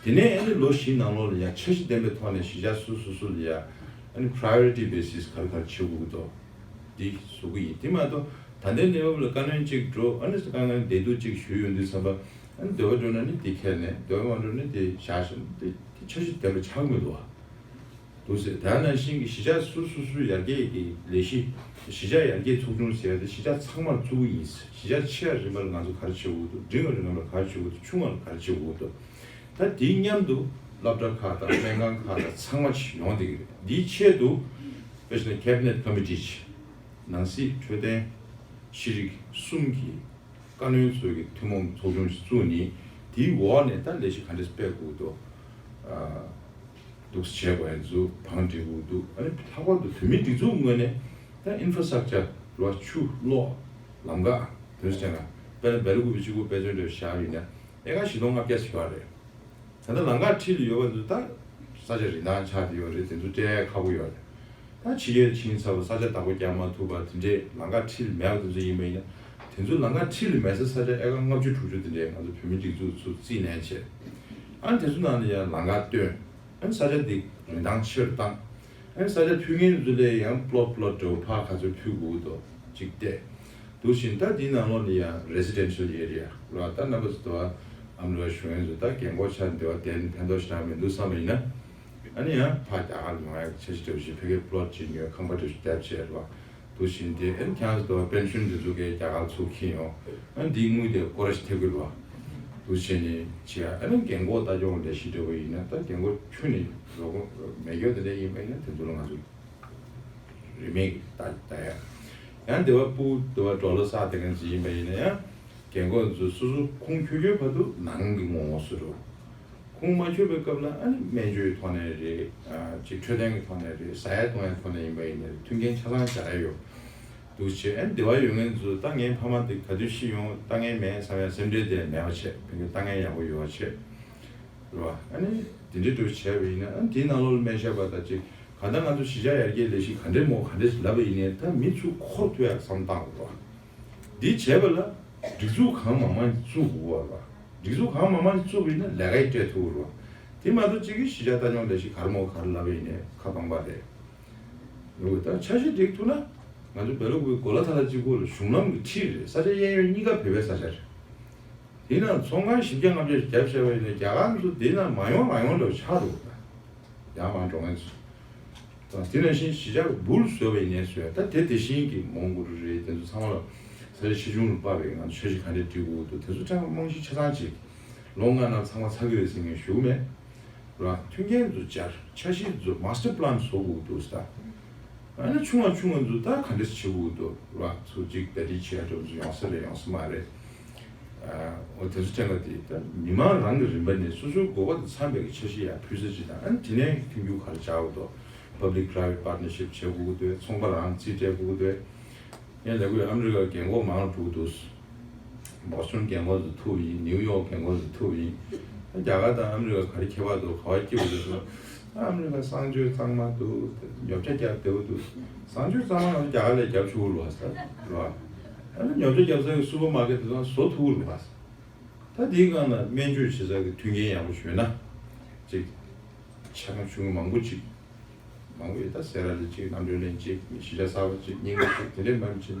དེ་ནས་ཨ་ནི་ལོ་བཞི་ནང་ལོགས་ལ་ཡང་འཆར་གཞི་ལྡན་པའི་ཐོག་ནས་གཞིས་ཆགས་སོ་སོ་སོ་ལ་ཡང་ཨ་ནི་priority basis ག་རེ་ག་རེ་བྱེད་དགོས་ཀྱི་འདུག་འདི་བཟོ་གི་ཡིན། དེ་མ་གཏོགས་ད་ལྟའི་གནས་བབ་ལ་བཀའ་བློན་གཅིག་འགྲོ། ཨ་ནི་དཀའ་ངལ་བདེ་སྡུག་གཅིག་ཞུས་ཡོང་དུས་ཙམ་པ། ཨ་ནི་འདོད་པ་འགྲོ་ན་ནི་དེ་ཁས་ལེན། འདོད་པ་མ་འགྲོ་ན་དེ་བཞག་བཞིན་དེ་དེ་འཆར་གཞི་ལྡན་པ་ཆགས་མི་འདུག་བ། འདུག་ཟེར། དེ་ནང་བཞིན་གྱི་གཞིས་ཆགས་སོ་སོ་སོའི་ཡར་རྒྱས་ཀྱི་ལས་གཞི། གཞིས་ཆགས་ཡར་རྒྱས་ཚོགས་ཆུང་ཟེར་ཡ་དེ་གཞིས་ཆགས་ཚང་མར་བཙུགས་ཀྱི་ཡིན། གཞིས་ཆགས་ཆེ་བ་རིམ་པར་ང་ཚོ་ག་རེ་བྱེད་དགོས་འདུག་འབྲིང་བ་རིམ་པར་ག་རེ་བྱེད་དགོས་འདུག་ཆུང་བ་ལ་ག་རེ་བྱེད་དགོས་འདུག་ད་དེའི་མཉམ་དུ་སློབ་གྲྭ་ཁག་དང་སྨན་ཁང་ཁག་དང་ཚང་མ་ཞིག་ཡོང་བསྡད་ཀྱི་རེད། འདིའི་ཆེད་དུ་དཔེ་བཞག་ན་Cabinet Committee ནང་སྲིད་འཕྲོད་བསྟེན་ཤེས་རིག་གསུམ་གྱི་བཀའ་བློན་ཚོའི་གི་ཐུན་མོང་ཚོགས་ཆུང་ཞིག་བཙུགས་ནས། དེའི་འོག་ནས་ད་ལས་གཞི་ག་འདྲས་སྤེལ་དགོས་འདུག་ཨ། འདུག་སེ་བྱེད་དགོས་ཡ་ཚོ་བང་སྒྲིག་དགོས་འདུག་ཨ་ནི་ལྷག་པར་དུ་བོད་མིའི་སྒྲིག་འཛུགས་ངོས་ནས་ད་infrastructure རོ། ཆུ་གློག་ལམ་ཁ་དེ་ཚོ་བྱས་ན། དཔེར་ན་སྦེལ་ཀོབ་གཅིག་པུ་དཔེ་མཚོན་འདྲ་བཞག་ཡིན་ན་ཨེ་ཀར་བཞི་སྟོང་ལྔ་བརྒྱ་ཞིག་ཡོད་རེད། ད་ལྟ་ལམ་ཁ་འཁྲིས་ལ་ཡོད་པ་ཚོ་ད་ས་ཆ་རིན་ཐང་ཆག་བསྡད་ཡོད་རེད། དེ་ཚོ་སྤྲད་ཡ་ཁག་པོ་ཡོད་རེད། ད་ཕྱི་རྒྱལ་ཕྱིན་ཚར་བ་ས་ཆ་བདག་པོ་རྒྱག་མ་ཐུབ་པ་དེ་འདྲས་ལམ་ཁ་འཁྲིས་ལ་མེད་པ་དེ་ཚོ་ཡིན་པ་ཡིན་ན། དེ་ཚོ་ལམ་ཁ་འཁྲིས་ལ་མེད་ས་ས་ཆ་ཨེ་ཀར་ལྔ་བཅུ་དྲུག་ཅུ་དེ་འདྲས་ང་ཚོ་བོད་མི་སྒྲིག་འཛུགས་ཚོ་རྩིས་ལེན་བྱས། ཨ་ནི་དེ་ཚོ་ནང་ལ་ཡང་ལམ་ཁ་བཏོན། ཨ་ནི་ས་ཆ་འདི་རིན་ཐང་ཆེ་རུ་བཏང་། ཨ་ནི་ས་ཆ་ཕུལ་མཁན་ཚོ་ལ་ཡང་plot plot འདྲ་བོ་ཕར་ག་ཚོད་ཕུལ་དགོས་འདུག་ཅིག་བལྟས། འདུག་བཞིན་ད་འདིའི་ནང་ལོགས་ལ་ཡང་residential area ར། ད་རྣམ་པ་ཚོ་དུ་བ་ཨ་མི་རི་ཀ་གཞུང་ཡོན་ཚོ་ད་རྒན་གོག་ཆགས་འདི་བ་བསྡད་ནས་ཕན་ཐོགས་ཞེ་དྲག་མི་འདུག་བསམ་པ་ཡིན་ན། ཨ་ནི་ཡང་ཕར་རྒྱ་གར་ལ་ཡོང་ཡག་འཆར་གཞི་འདྲ་བོ་ཞིག་ཕ་གིར་plot ཅིག་ཉོས། ཁང་པ་འདྲ་བོ་ཞིག་བརྒྱབ་བྱས་ར། འདུག་བཞིན་དེ་ཨ་ནི་ཁྱེད་རང་ཚོ་དུ་བ་པེན་ཤུན་འདི་ཚོ་གས་རྒྱ་གར་ཚུར་འཁྱེར་ཡོང་། ཨ་ནི་འདིའི་དངུལ་དེ་སྐོར་ར་ཞིག་ཐེབས་ཀྱི་རེད་བ། འདུག་བྱས་ནས་བྱས། ཨ་ནི་རྒན་གོག་ལྟ་སྐྱོང་ལས་གཞི་འདྲ་བོ་ཡིན་ན་ད་རྒན་གོག་ཁྱོན་ནས་རོགས་མེད་སྐྱོ་དེ་འདྲ་ཡིན་པ་ཡིན་ན་དེ་ཚོ་ལ་ང་ཚོ་རིན་མེད་ཀྱི་ད་ད་ཡ། ཡང་སྡེ་བ་སྤུ་སྡེ་བ་འགྲོ་ལོ་བསགས་བསྡད་མཁན་ཅིག་ཡིན་པ་ཡིན་ན་ཡང་། རྒན་གོག་ཚོ་སོ་སོ་ཁུངས་འཁྱོལ་འཁྱོལ་བར་དུ་ནང་གི་ངོ་ངོ་སུ་རུ། ཁུངས་མ་འཁྱོལ་བའི་སྐབས་ལ་ཨ་ནི་སྨན་བཅོས་ཀྱི་ཐོག་ནས་རེད། ཨ་ཅིག་འཕྲོད་བསྟེན་གྱི་ཐོག་ནས་རེད། ཟ་ཡ་བཏུང་ཡའི་ཐོག་ནས་ཡིན་པ་ཡིན་ན་མཐུན་རྐྱེན་ཆ་ཚང་སྦྱར་ཡ་ཡོད། འདུག་བྱས། ཨ་ནི་སྡེ་བ་ཡོད་མཁན་ཚོ་ད་ངའི་ཕ་མ་དེ་ག་དུས་ཤི་ཡོང་ལྟ་མཁན་མེད་བསམ་ཡ་སེམས་ཁྲལ་དེ་མེད་པ་བྱས། ཕ་གི་ལྟ་མཁན་ཡག་པོ་ཡོད་པ་བྱས། རེད་བ། ཨ་ནི་དེ་འདྲའི་འདྲ་བོ་བྱས་པ་ཡིན་ན་ཨ་ནི་དེའི་ནང་ལོགས་ལ་སྨན་ཞབས་པ་དང་ཅིག་གང་ལྟར་ང་ཚོ་གཞིས་ཆགས་ཡར་རྒྱས་ལས་གཞི་ག་འདྲས་མོ་ག་འདྲས་ལབ་པ་ཡིན་ནའི་ད་མི་ཚུར་འཁོར་ཐུབ་ཡག་བསམ་བཏང་དགོས་རེད་བ། འདི་བྱས་པ་ལ་སྒྲིག་འཛུགས་གང་མང་མང་བཙུགས་དགོས་རེད་བ། སྒྲིག་འཛུགས་གང་མང་མང་བཙུགས་པ་ཡིན་ན་ལས་ཀ་ཡི་སྤྲད་ཐུབ་རེད་བ། དེ་མ་གཏོགས་གཅིག་གིས་གཞིས་ཆགས་ལྟ་སྐྱོང་ལས་གཞི་ག་རེ་མོ་ག་རེ་ལབ་པ་ཡིན་ནའི་ཁ་སྟོང་པ་རེད། འོ་ད་འཆར་གཞི་སྒྲིག་ཐུབ་ན་ང་ཚོ་སྦེལ་ཀོབ་གི་གོ་ལ་ཐ་ལ་གཅིག་པོ་ལ་གཞུང་ལམ་གྱི་འཁྲིས་རེད། ས་ཆ་གཡས་གཡོན་གཉིས་ཀ་བོད་པའི་ས་ཆ་རེད། དེ་ནང་ཚོང་ཁང་བཞི་བརྒྱ་ལྔ་བརྒྱ་བརྒྱབ་བྱས་པ་ཡིན་ན་རྒྱ་གར་ཚོ་དེ་ནང་མ་ཡོང་རང་ཡོང་འདྲ་བོ་ཆགས་འགྲོ་གི་རེད། ཡང་མང་འགྲོ་མཁན་ཚོ། དང་དེ་ནང་བཞིན་གཞིས་ཆགས་ཀྱི་འབུལ་བཟོས་པ་ཡིན་ནའི་བཟོས། ད་དེ་དེ་བཞིན་གྱི་མོན་གྷོ་རེད། དེ་ཚོ་ཚང་མ་ལ་ས་ཆ་ཆེ་ཆུང་ལ་དཔག་པའི་ང་ཚོ་འཆར་གཞི་ག་འདྲས་སྒྲིག་དགོས་འདུག་དེ་ཚོ་ཕྲན་བུ་རྨང་གཞི་ཆ་ཚང་ཅིག་ལོ་ལྔ་ནང་ཚང་མ་ཚར་གི་རེད་ཟེར་མཁན་ཞུ་གི་མེད། ར། མཐུན་རྐྱེན་ཚོ་སྦྱར། འཆར་གཞི་ཚོ་master plan བཟོ་དགོས་འདུག་ཟེར། ཨ་ནི་ཆུང་བ་ཆུང་བ་ཚོ་ད་ག་འདྲས་བྱེད་དགོས་འདུག་ར། ཚོ་གཅིག་བེད་སྤྱོད་བྱེད་ཡ་འདྲ་བོ་ཚོ་ཡོང་ས་རེད་ཡོང་ས་མ་རེད། ཨ། འོ་དེ་ཚོ་ཕྲན་བུ་དེ་ད་མི་མང་རང་གི་རིམ་པ་ནས་སོ་སོའི་དགོས་པ་དང་འཚམ་པའི་འཆར་གཞི་ཡར་ཕུལ་ས་ཅིག་དང་། ཨ་ནི་དེ་ནས་མཐུན་འགྱུར་ག་རེ་བྱ་དགོས་འདུག public private partnership བྱེད་དགོས་ཀྱི་འདུག་ཚོང་པ་རང་རྩིས་སྤྲད་དགོས་ཀྱི་འདུག་ངས་ལབ་དགོས། ཨ་མི་རི་ཀ་རྒན་གོག་མང་རུ་འགྲོ་གི་འདུག་བོ་སི་ཊོན་རྒན་གོག་ཚོ་ཐུག་ཡིན། ནིའུ་ཡོག་རྒན་གོག་ཚོ་ཐུག་ཡིན། རྒྱ་གར་དང་ཨ་མི་རི་ཀ་ག་རེ་ཁྱད་པར་འདུག་ག་བ་སྐྱིད་པོ་འདུག་ཟེར་ན། ཨ་མི་རི་ཀ་གསང་སྤྱོད་གཙང་མ་འདུག་ཉོ་ཆ་རྒྱག་བདེ་པོ་འདུག་གསང་སྤྱོད་གཙང་མ་ང་ཚོ་རྒྱ་གར་ལས་རྒྱབ་ཆུ་བུར་བ་ཟེར་ར། ཨ་ནི་ཉོ་ཆ་རྒྱབ་ས་གི་སུ་པར་མར་ཀེ་ཊི་དེ་ཚོ་བཟོ་ཐུབ་རུ་བ་ཟེར། ད་དེའི་སྒང་ལ་སྨན་བཅོས་བྱེད་ས་གི་མཐུན་རྐྱེན་ཡག་པོ་ཞིག་ཡོད་ན། ཅིག་ཆ་ཚང་ཆུང་ངུ་མང་པོ་ཅིག་མང་པོ་ཡོད། ད་སེ་ར་ལ་གཅིག་རྣམ་གྲོལ་གླིང་གཅིག་གཞིས་ཆགས་གསར་པ་གཅིག་རྙིང་པ་གཅིག་དེ་འདྲའི་མང་པོ་ཅིག་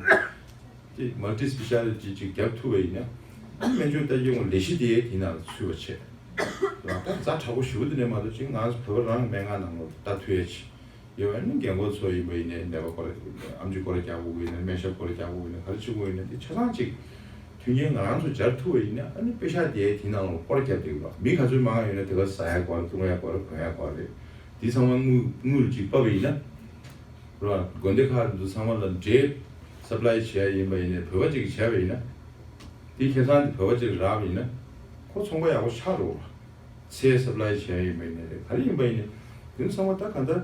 དེ་མལ་ཊི་སི་པེ་ཤ་ལི་ཊི་གཅིག་རྒྱབ་ཐུབ་པ་ཡིན་ན། ཨ་ནི་སྨན་བཅོས་ལྟ་སྐྱོང་ལས་གཞི་དེ་དེའི་ནང་ལ་ཚུད་པ་བྱས། རང་ད་ཛ་དྲག་པོ་ཞེ་པོ་དེ་འདྲ་མ་གཏོགས་ཅིག་ང་ཚོ་བོད་པ་རང་སྨན་ཁང་ནང་ལ་ལྟ་ཐུབ་ཡ་ཅིག་ཡོད་པ་ནི་རྒན་གོག་ཚོ་ཡིན་པ་ཡིན་ནའི་ནད་པ་སྐོར་ཨེམ་ཆི་སྐོར་རྒྱག་དགོས་ཀྱི་ཡིན་ན། སྨན་ཞབས་སྐོར་རྒྱག་དགོས་ཀྱི་ཡིན་ན། ག་རེ་བྱེད་དགོས་ཡིན་ན་དེ་ཆ་ཚང་ཅིག་མཐུན་རྐྱེན་ང་རང་ཚོ་སྦྱར་ཐུབ་པ་ཡིན་ན། ཨ་ནི་པེ་ཤ་དེ་དེ་ནང་ལ་སྐོར་རྒྱབ་བསྡད་ཡོད་པ། མི་ག་ཚོད་མང་ང་ཡོད་ན་དེ་ག་ཟ་ཡ་སྐོར་བཏུང་ཡ་སྐོར་གོན་ཡ་སྐོར་རེད། དེ་ཚང་མ་དངུལ་དངུལ་ཅིག་ཕབ་པ་ཡིན་ན། ར་དགོན་སྡེ་ཁག་དེ་ཚོ་ཚང་མ་ལ་འབྲས་སབ་ལའི་བྱས་ཡིན་པ་ཡིན་ནའི་བོད་པ་ཅིག་བྱས་པ་ཡིན་ན། དེ་ཁེ་བཟང་དེ་བོད་པ་ཅིག་རག་པ་ཡིན་ན། ཁོ་ཚོང་པ་ཡག་པོ་ཆགས་འགྲོ་བ། ཚལ་སབ་ལའི་བྱས་ཡིན་པ་ཡིན་ནའི་རེད། ག་རེ་ཡིན་པ་ཡིན་ནའི། དེ་ཚོ་ཚང་མ་ད་ག་འདྲ་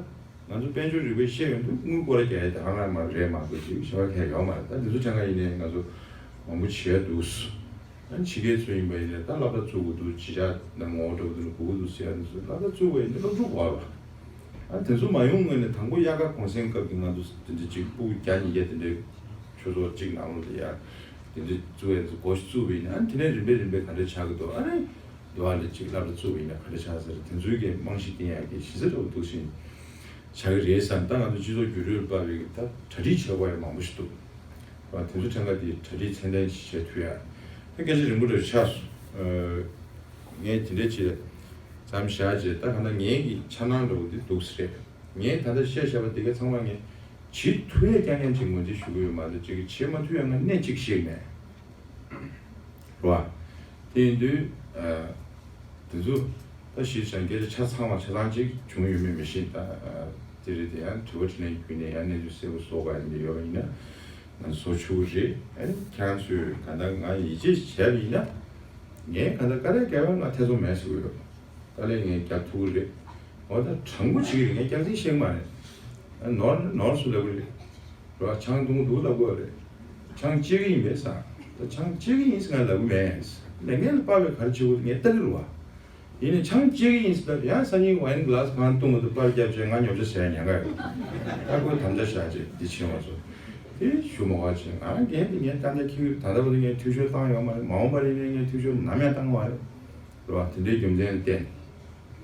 ང་ཚོ་དཔལ་འབྱོར་རིག་པས་བཤད་ཡོང་དུས་དངུལ་སྐོར་རྒྱག་ཡ་དེ་རང་རང་མ་རེད་མ་གཏོགས་ཅིག་གཞན་པ་གང་ཡང་ཡོད་མ་རེད། ད་དེ་ཚོ་ཆ་ཚང་ཡིན་ནའི་ང་ཚོ་ མང་པོ་བྱས་འདུག་ཨ་ཕྱི་རྒྱལ་ཚོ་ཡིན་པ་ཡིན་ནའི་ད་སློབ་གྲྭ་བཙུགས་དགོས་འདུག་གཞིས་ཆགས་ནང་ངོ་བོ་འདྲ་བོ་དེ་ལ་དགོས་ཀྱི་འདུག་ཟེར་ཡ་དེ་ཚོ་སློབ་གྲྭ་བཙུགས་པ་ཡིན་ན་སློབ་ཕྲུག་དགོས་རེད་པ། ཨ་དེ་ཚོ་མ་ཡོང་སྔོན་ནས་དང་པོ་དབྱར་ཁ་གུང་སེང་སྐབས་ཀྱི་ང་ཚོ་དེ་འདྲ་ཅིག་ཕྲུ་གུ་བརྒྱ་ཉིས་བརྒྱ་དེ་འདྲའི་ཆོས་ཚོགས་གཅིག་ནང་ལོགས་ལ་ཡ་དེ་འདྲ་བཙུགས་ཡ་ཚོ་སྒོ་ཕྱེ་བཙུགས་པ་ཡིན་ན། ཨ་དེ་ནས་རིམ་པས་རིམ་པས་ག་འདྲ་ཆགས་ཀྱི་འདུག་ཨ་ནི་འདི་བ་ལ་ཅིག་སློབ་གྲྭ་བཙུགས་པ་ཡིན་ན་ག་འདྲ་ཆགས་ཟེར་དེ་ཚོའི་གི་རྨང་གཞི་བཏིང་ཡ་གི་གཞི་རྩ་འདྲ་བོ་འདུག་བཞིན་བྱ་གི་རེད་བསམ། ད་ང་ཚོ་སྤྱི་ཚོགས་བརྒྱུད་རིམ་ལ་དཔག་པའི་གི་ད་གྲ་སྒྲིག་བྱེད་དགོས་ཡ་མང་པོ་ཞིག་འདུག་བ། དེ་ཚོ་ཕྲན་ཁ་དེ་གྲ་སྒྲིག་ཚད་ལྡན་ཞིག་བྱེད་ཐུབ་ཡ། ད་སྐད་ཆ་རིང་པོ་འདྲ་ཆགས་སོང་། ངས་དེ་འདྲ་བྱས་མཚམས་བཞག་བྱས། ད་གང་ལྟར་ངའི་གི་འཆར་སྣང་འདྲ་བོ་དེ་འདུག་སེ་རེད། ངས་ད་ལྟ་བཤད་བཞག་པ་དེ་ག་ཚང་མ་ངས་བྱེད་ཐུབ་ཡ་རྐྱང་རྐྱང་ཅིག་ངོས་འཛིན་ཞུ་གི་ཡོད་མ་གཏོགས་ཅིག་བྱེད་མ་ཐུབ་ཡ་ང་གནད་གཅིག་ཤེས་མེད། རེད་བ། དེ་ཡིན་དུས་ཨ་དེ་ཚོ་ད་གཞིས་ཆགས་སྐད་ཆ་ཆ་ཚང་བ་ཆ་ཚང་ཅིག་བྱུང་ཡོད་མེད་མི་ཤེས། ད་ཨ་དེ་རེད། དེ་ཡང་དྲི་བ་དྲིས་ལན་བརྒྱུད་ནས་ཡང་གནས་ཚུལ་གསལ་པོ་བཟོ་དགོས་ཡ་འདི་ཡོད་པ་ཡིན་ན་ང་ཚོ་བཟོ་ཆོག་གི་རེད། ཨ་ནི་ཁྱེད་རང་ཚོས་གང་ལྟར་ང་ཡིད་ཆེས་བྱས་པ་ཡིན་ན་ངས་གང་ལྟར་དཀའ་ལས་རྒྱག་པ་ང་ཐེ་ཚོམ་མེད་ཟེར་གི་ཡོད། དཀའ་ལས་ངས་རྒྱག་ཐུབ་ཀྱི་རེད། འོ་ད་དྲང་པོ་བྱེད་ཀྱི་རེད། ངས་རྒྱག་རྩིས་བཤད་ཀྱི་མ་རེད། ཨ་ནོར་ནོར་སུ་ལབ་ཀྱི་རེད། རེད་བ། ཆང་འཐུང་གི་འདུག་ལབ་དགོས་རེད། ཆང་བཅད་ཀྱི་ཡིན་པས་ཟེར། ད་ཆང་བཅད་ཀྱི་ཡིན་ཟེར་ང་ལབ་ཀྱི་མེད། ལས་འགན་ལ་དཔག་པའི་ག་རེ་བྱེད་དགོས་ངས་ལྟ་གི་རེད་བ། ཡིན་ནའི་ཆང་བཅད་ཀྱི་ཡིན་ཟེར་ལབ་ཡང་སང་ཉིན་ཝའིན་གི་ལཱ་སི་གང་བཏུང་མ་ཐུབ་པར་བརྒྱབ་བྱས་ང་ཉོ་ཆ་ཟས་ཉན་ག་ཡོད། ཨ་ཁོས་དམ་བཅའ་བཞག་བྱས་འདི་བྱེད་མ་སོང་། དེ་ཞུ་མ་དགོས་བྱས་ང་འགན་དེ་ངས་ཏན་ཏན་འཁྱེར་གྱི་རེད། ད་ལྟ་བར་དུ་ངས་འཐུས་ཤོར་བཏང་ཡོད་མ་རེད། མ་འོངས་པ་ཡིན་ནའི་ངས་འཐུས་ཤོར་ནམ་ཡང་བཏང་གི་མ་རེད། རེད་བ། དེ་འདྲའི་རྒྱུ་མཚན་བརྟེན།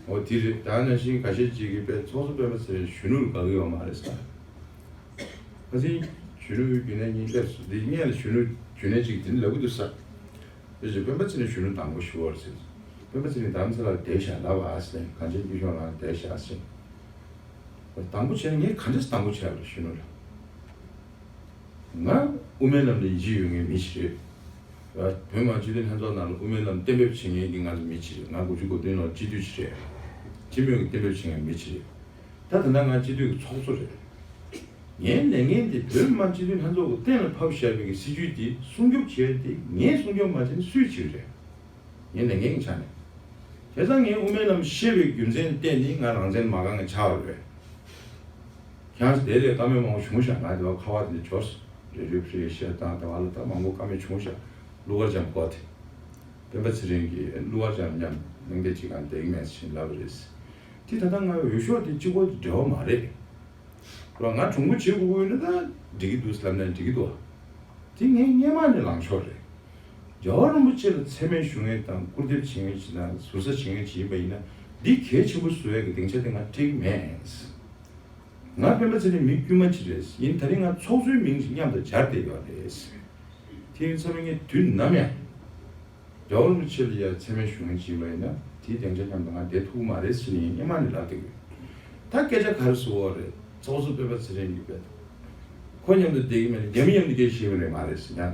འོ་དེ་རེད། ད་ནང་བཞིན་འགའ་ཤས་ཅིག་གིས་དཔེ་ཚོགས་གཙོ་སྤེན་པ་ཚེ་རིང་གཞོན་ནུ་ལ་དགའ་གི་ཡོད་མ་རེད་ཟེར། ཁ་སང་གཞོན་ནུ་རྒྱུན་ལས་གཉིས་སླེབས་སོང་། འདི་སྔོན་ལ་གཞོན་ནུ་རྒྱུན་ལས་ཅིག་དེ་འདྲ་ལབ་གི་འདུག་ཟེར། དེ་བཞིན་སྤེན་པ་ཚེ་རིང་གཞོན་ནུ་དང་པོ་ཞུ་བ་རེད་ཟེར། སྤེན་པ་ཚེ་རིང་རྡ་རམ་ས་ལར་བསྡད་བཞག་ལབ་ཨ་ཟེར། གངས་ཅན་སྐྱིད་གཤོངས་ལ་བསྡད་བཞག་ཟེར། དང་པོ་བྱས་ན་ངས་ག་འདྲས་དང་པོ་བྱས་པ་རེད་གཞོན་ནུ་ལ། ང་དབུ་མའི་ལམ་ལ་ཡིད་ཆེས་ཡོད་མཁན་མི་ཞིག་རེད། བོད་མི་མང་སྤྱི་འཐུས་ལྷན་ཚོགས་ནང་ལ་དབུ་མའི་ལམ་གཏན་འབེབས་བྱེད་མཁན་གྱི་ང་ཚོ་མི་ཞིག་རེད། ང་དགུ་བཅུ་གོ་བདུན་ལོར་སྤྱི་འཐུས་ཤིག་རེད། སྤྱི་མོས་ཀྱི་གཏན་འབེབས་བྱེད་མཁན་མི་ཞིག་རེད། ད་ད་ལྟ་ང་སྤྱི་འཐུས་ཀྱི་ཚོགས་གཙོ་རེད། ངའི་ལས་འགན་དེ་བོད་མི་མང་སྤྱི་འཐུས་ལྷན་ཚོགས་ཀྱིས་གཏན་ལ་ཕབ་བཞག་པའི་གི་སྲིད་ཇུས་དེ་སྲུང་སྐྱོབ་བྱེད་ཡ་དེ་ངས་སྲུང་སྐྱོབ་མ་བྱས་ན་སུས་བྱེད་ཀྱི་རེད། ངའི་ལས་འགན་གྱི་ཆ་ནས། བྱས་ཙང་ངས་དབུ་མའི་ལམ་བཤད་པའི་རྒྱུ་མཚན་བརྟེན་ནས་ང་རང་བཙན་མ་རྐང་གི་ཆགས་པ་རེད། ཁྱེད་རང་ཚོ་དེ་ལས་བཀའ་མོལ་མང་པོ་བྱུང་ཤག་ང་དེ་བ་ཁ་བ་དེ་འདྲ་འབྱོར་སོང་། རེ་ཌིའོ་ཕི་རི་ཡ་བཤད་སྟངས་དེ་བ་ལ་ད་མང་པོ་བཀའ་མོལ་བྱུང་ཤག་ཀླུ་མཁར་བྱམས་སྐོར་དེ། སྤེན་པ་ཚེ་རིང་གིས་ཀླུ་མཁར་བྱམས་མཉམ་གླེང་སྟེགས་གཅིག་སྒང་བསྡད་ཀྱི་མེད་ཟེར་ལབ་པ་རེད། དེ་ད་ལྟ་ང་འོས་ཤོག་དེ་གཅིག་པོ་འབྲེལ་བ་མ་རེད། རོ། ང་གྲུང་པོ་བྱེད་དགོས་ཀྱི་ཡོད་ན་ད་འགྲིག་གི་འདུག་ལབ་ན་འགྲིག་གི་འདུག་དེ་ངས་སྔོན་མ་ནས་ལངས་ཕྱོགས་རེད། རྒྱལ་བ་རིན་པོ་ཆེ་ལ་མཚན་སྨད་ཞུ་མཁན་དང་སྐུར་འདེབས་བྱེད་མཁན་ཞིག་དང་ཟུར་ཟ་བྱེད་མཁན་ཞིག་ཡིན་པ་ཡིན་ན་འདི་གལ་ཆེན་པོ་བཟོ་ཡ་གི་སྡིངས་ཆ་དེ་ང་སྤྲད་ཀྱི་མེད། ང་སྤེན་པ་ཚེ་རིང་མི་དཀྱུས་མ་ཅིག་རེད། ཡིན་ད་རིང་ང་ཚོགས་གཙོའི་མིང་ཞིག་མཉམ་དུ་སྦྱར་བསྡད་ཡོད་རེད། དེ་ཡིན་ཙང་ངས་དུས་ནམ་ཡང་རྒྱལ་བ་རིན་པོ་ཆེ་ལ་ཡ་མཚན་སྨད་ཞུ་མཁན་ཅིག་ཡིན་པ་ཡིན་ན་དེའི་སྡིངས་ཆ་མཉམ་དུ་ང་བསྡད་ཐུབ་ཀྱི་མ་རེད་ཟེར་ནས་སྔོན་མ་ནས་ལབ་བསྡད་ཡོད། ད་སྐད་ཆ་ག་རེ་ཟེར་བ་རེད། ཚོགས་གཙོ་སྤེན་པ་ཚེ་རིང་གིས་བས་ཁོ་མཉམ་དུ་བསྡད་ཀྱི་མེད་ན་རྒྱ་མི་མཉམ་དུ་སྐད་བཤད་ཀྱི་རེད་མ་རེད་ཟེར་ཡང་།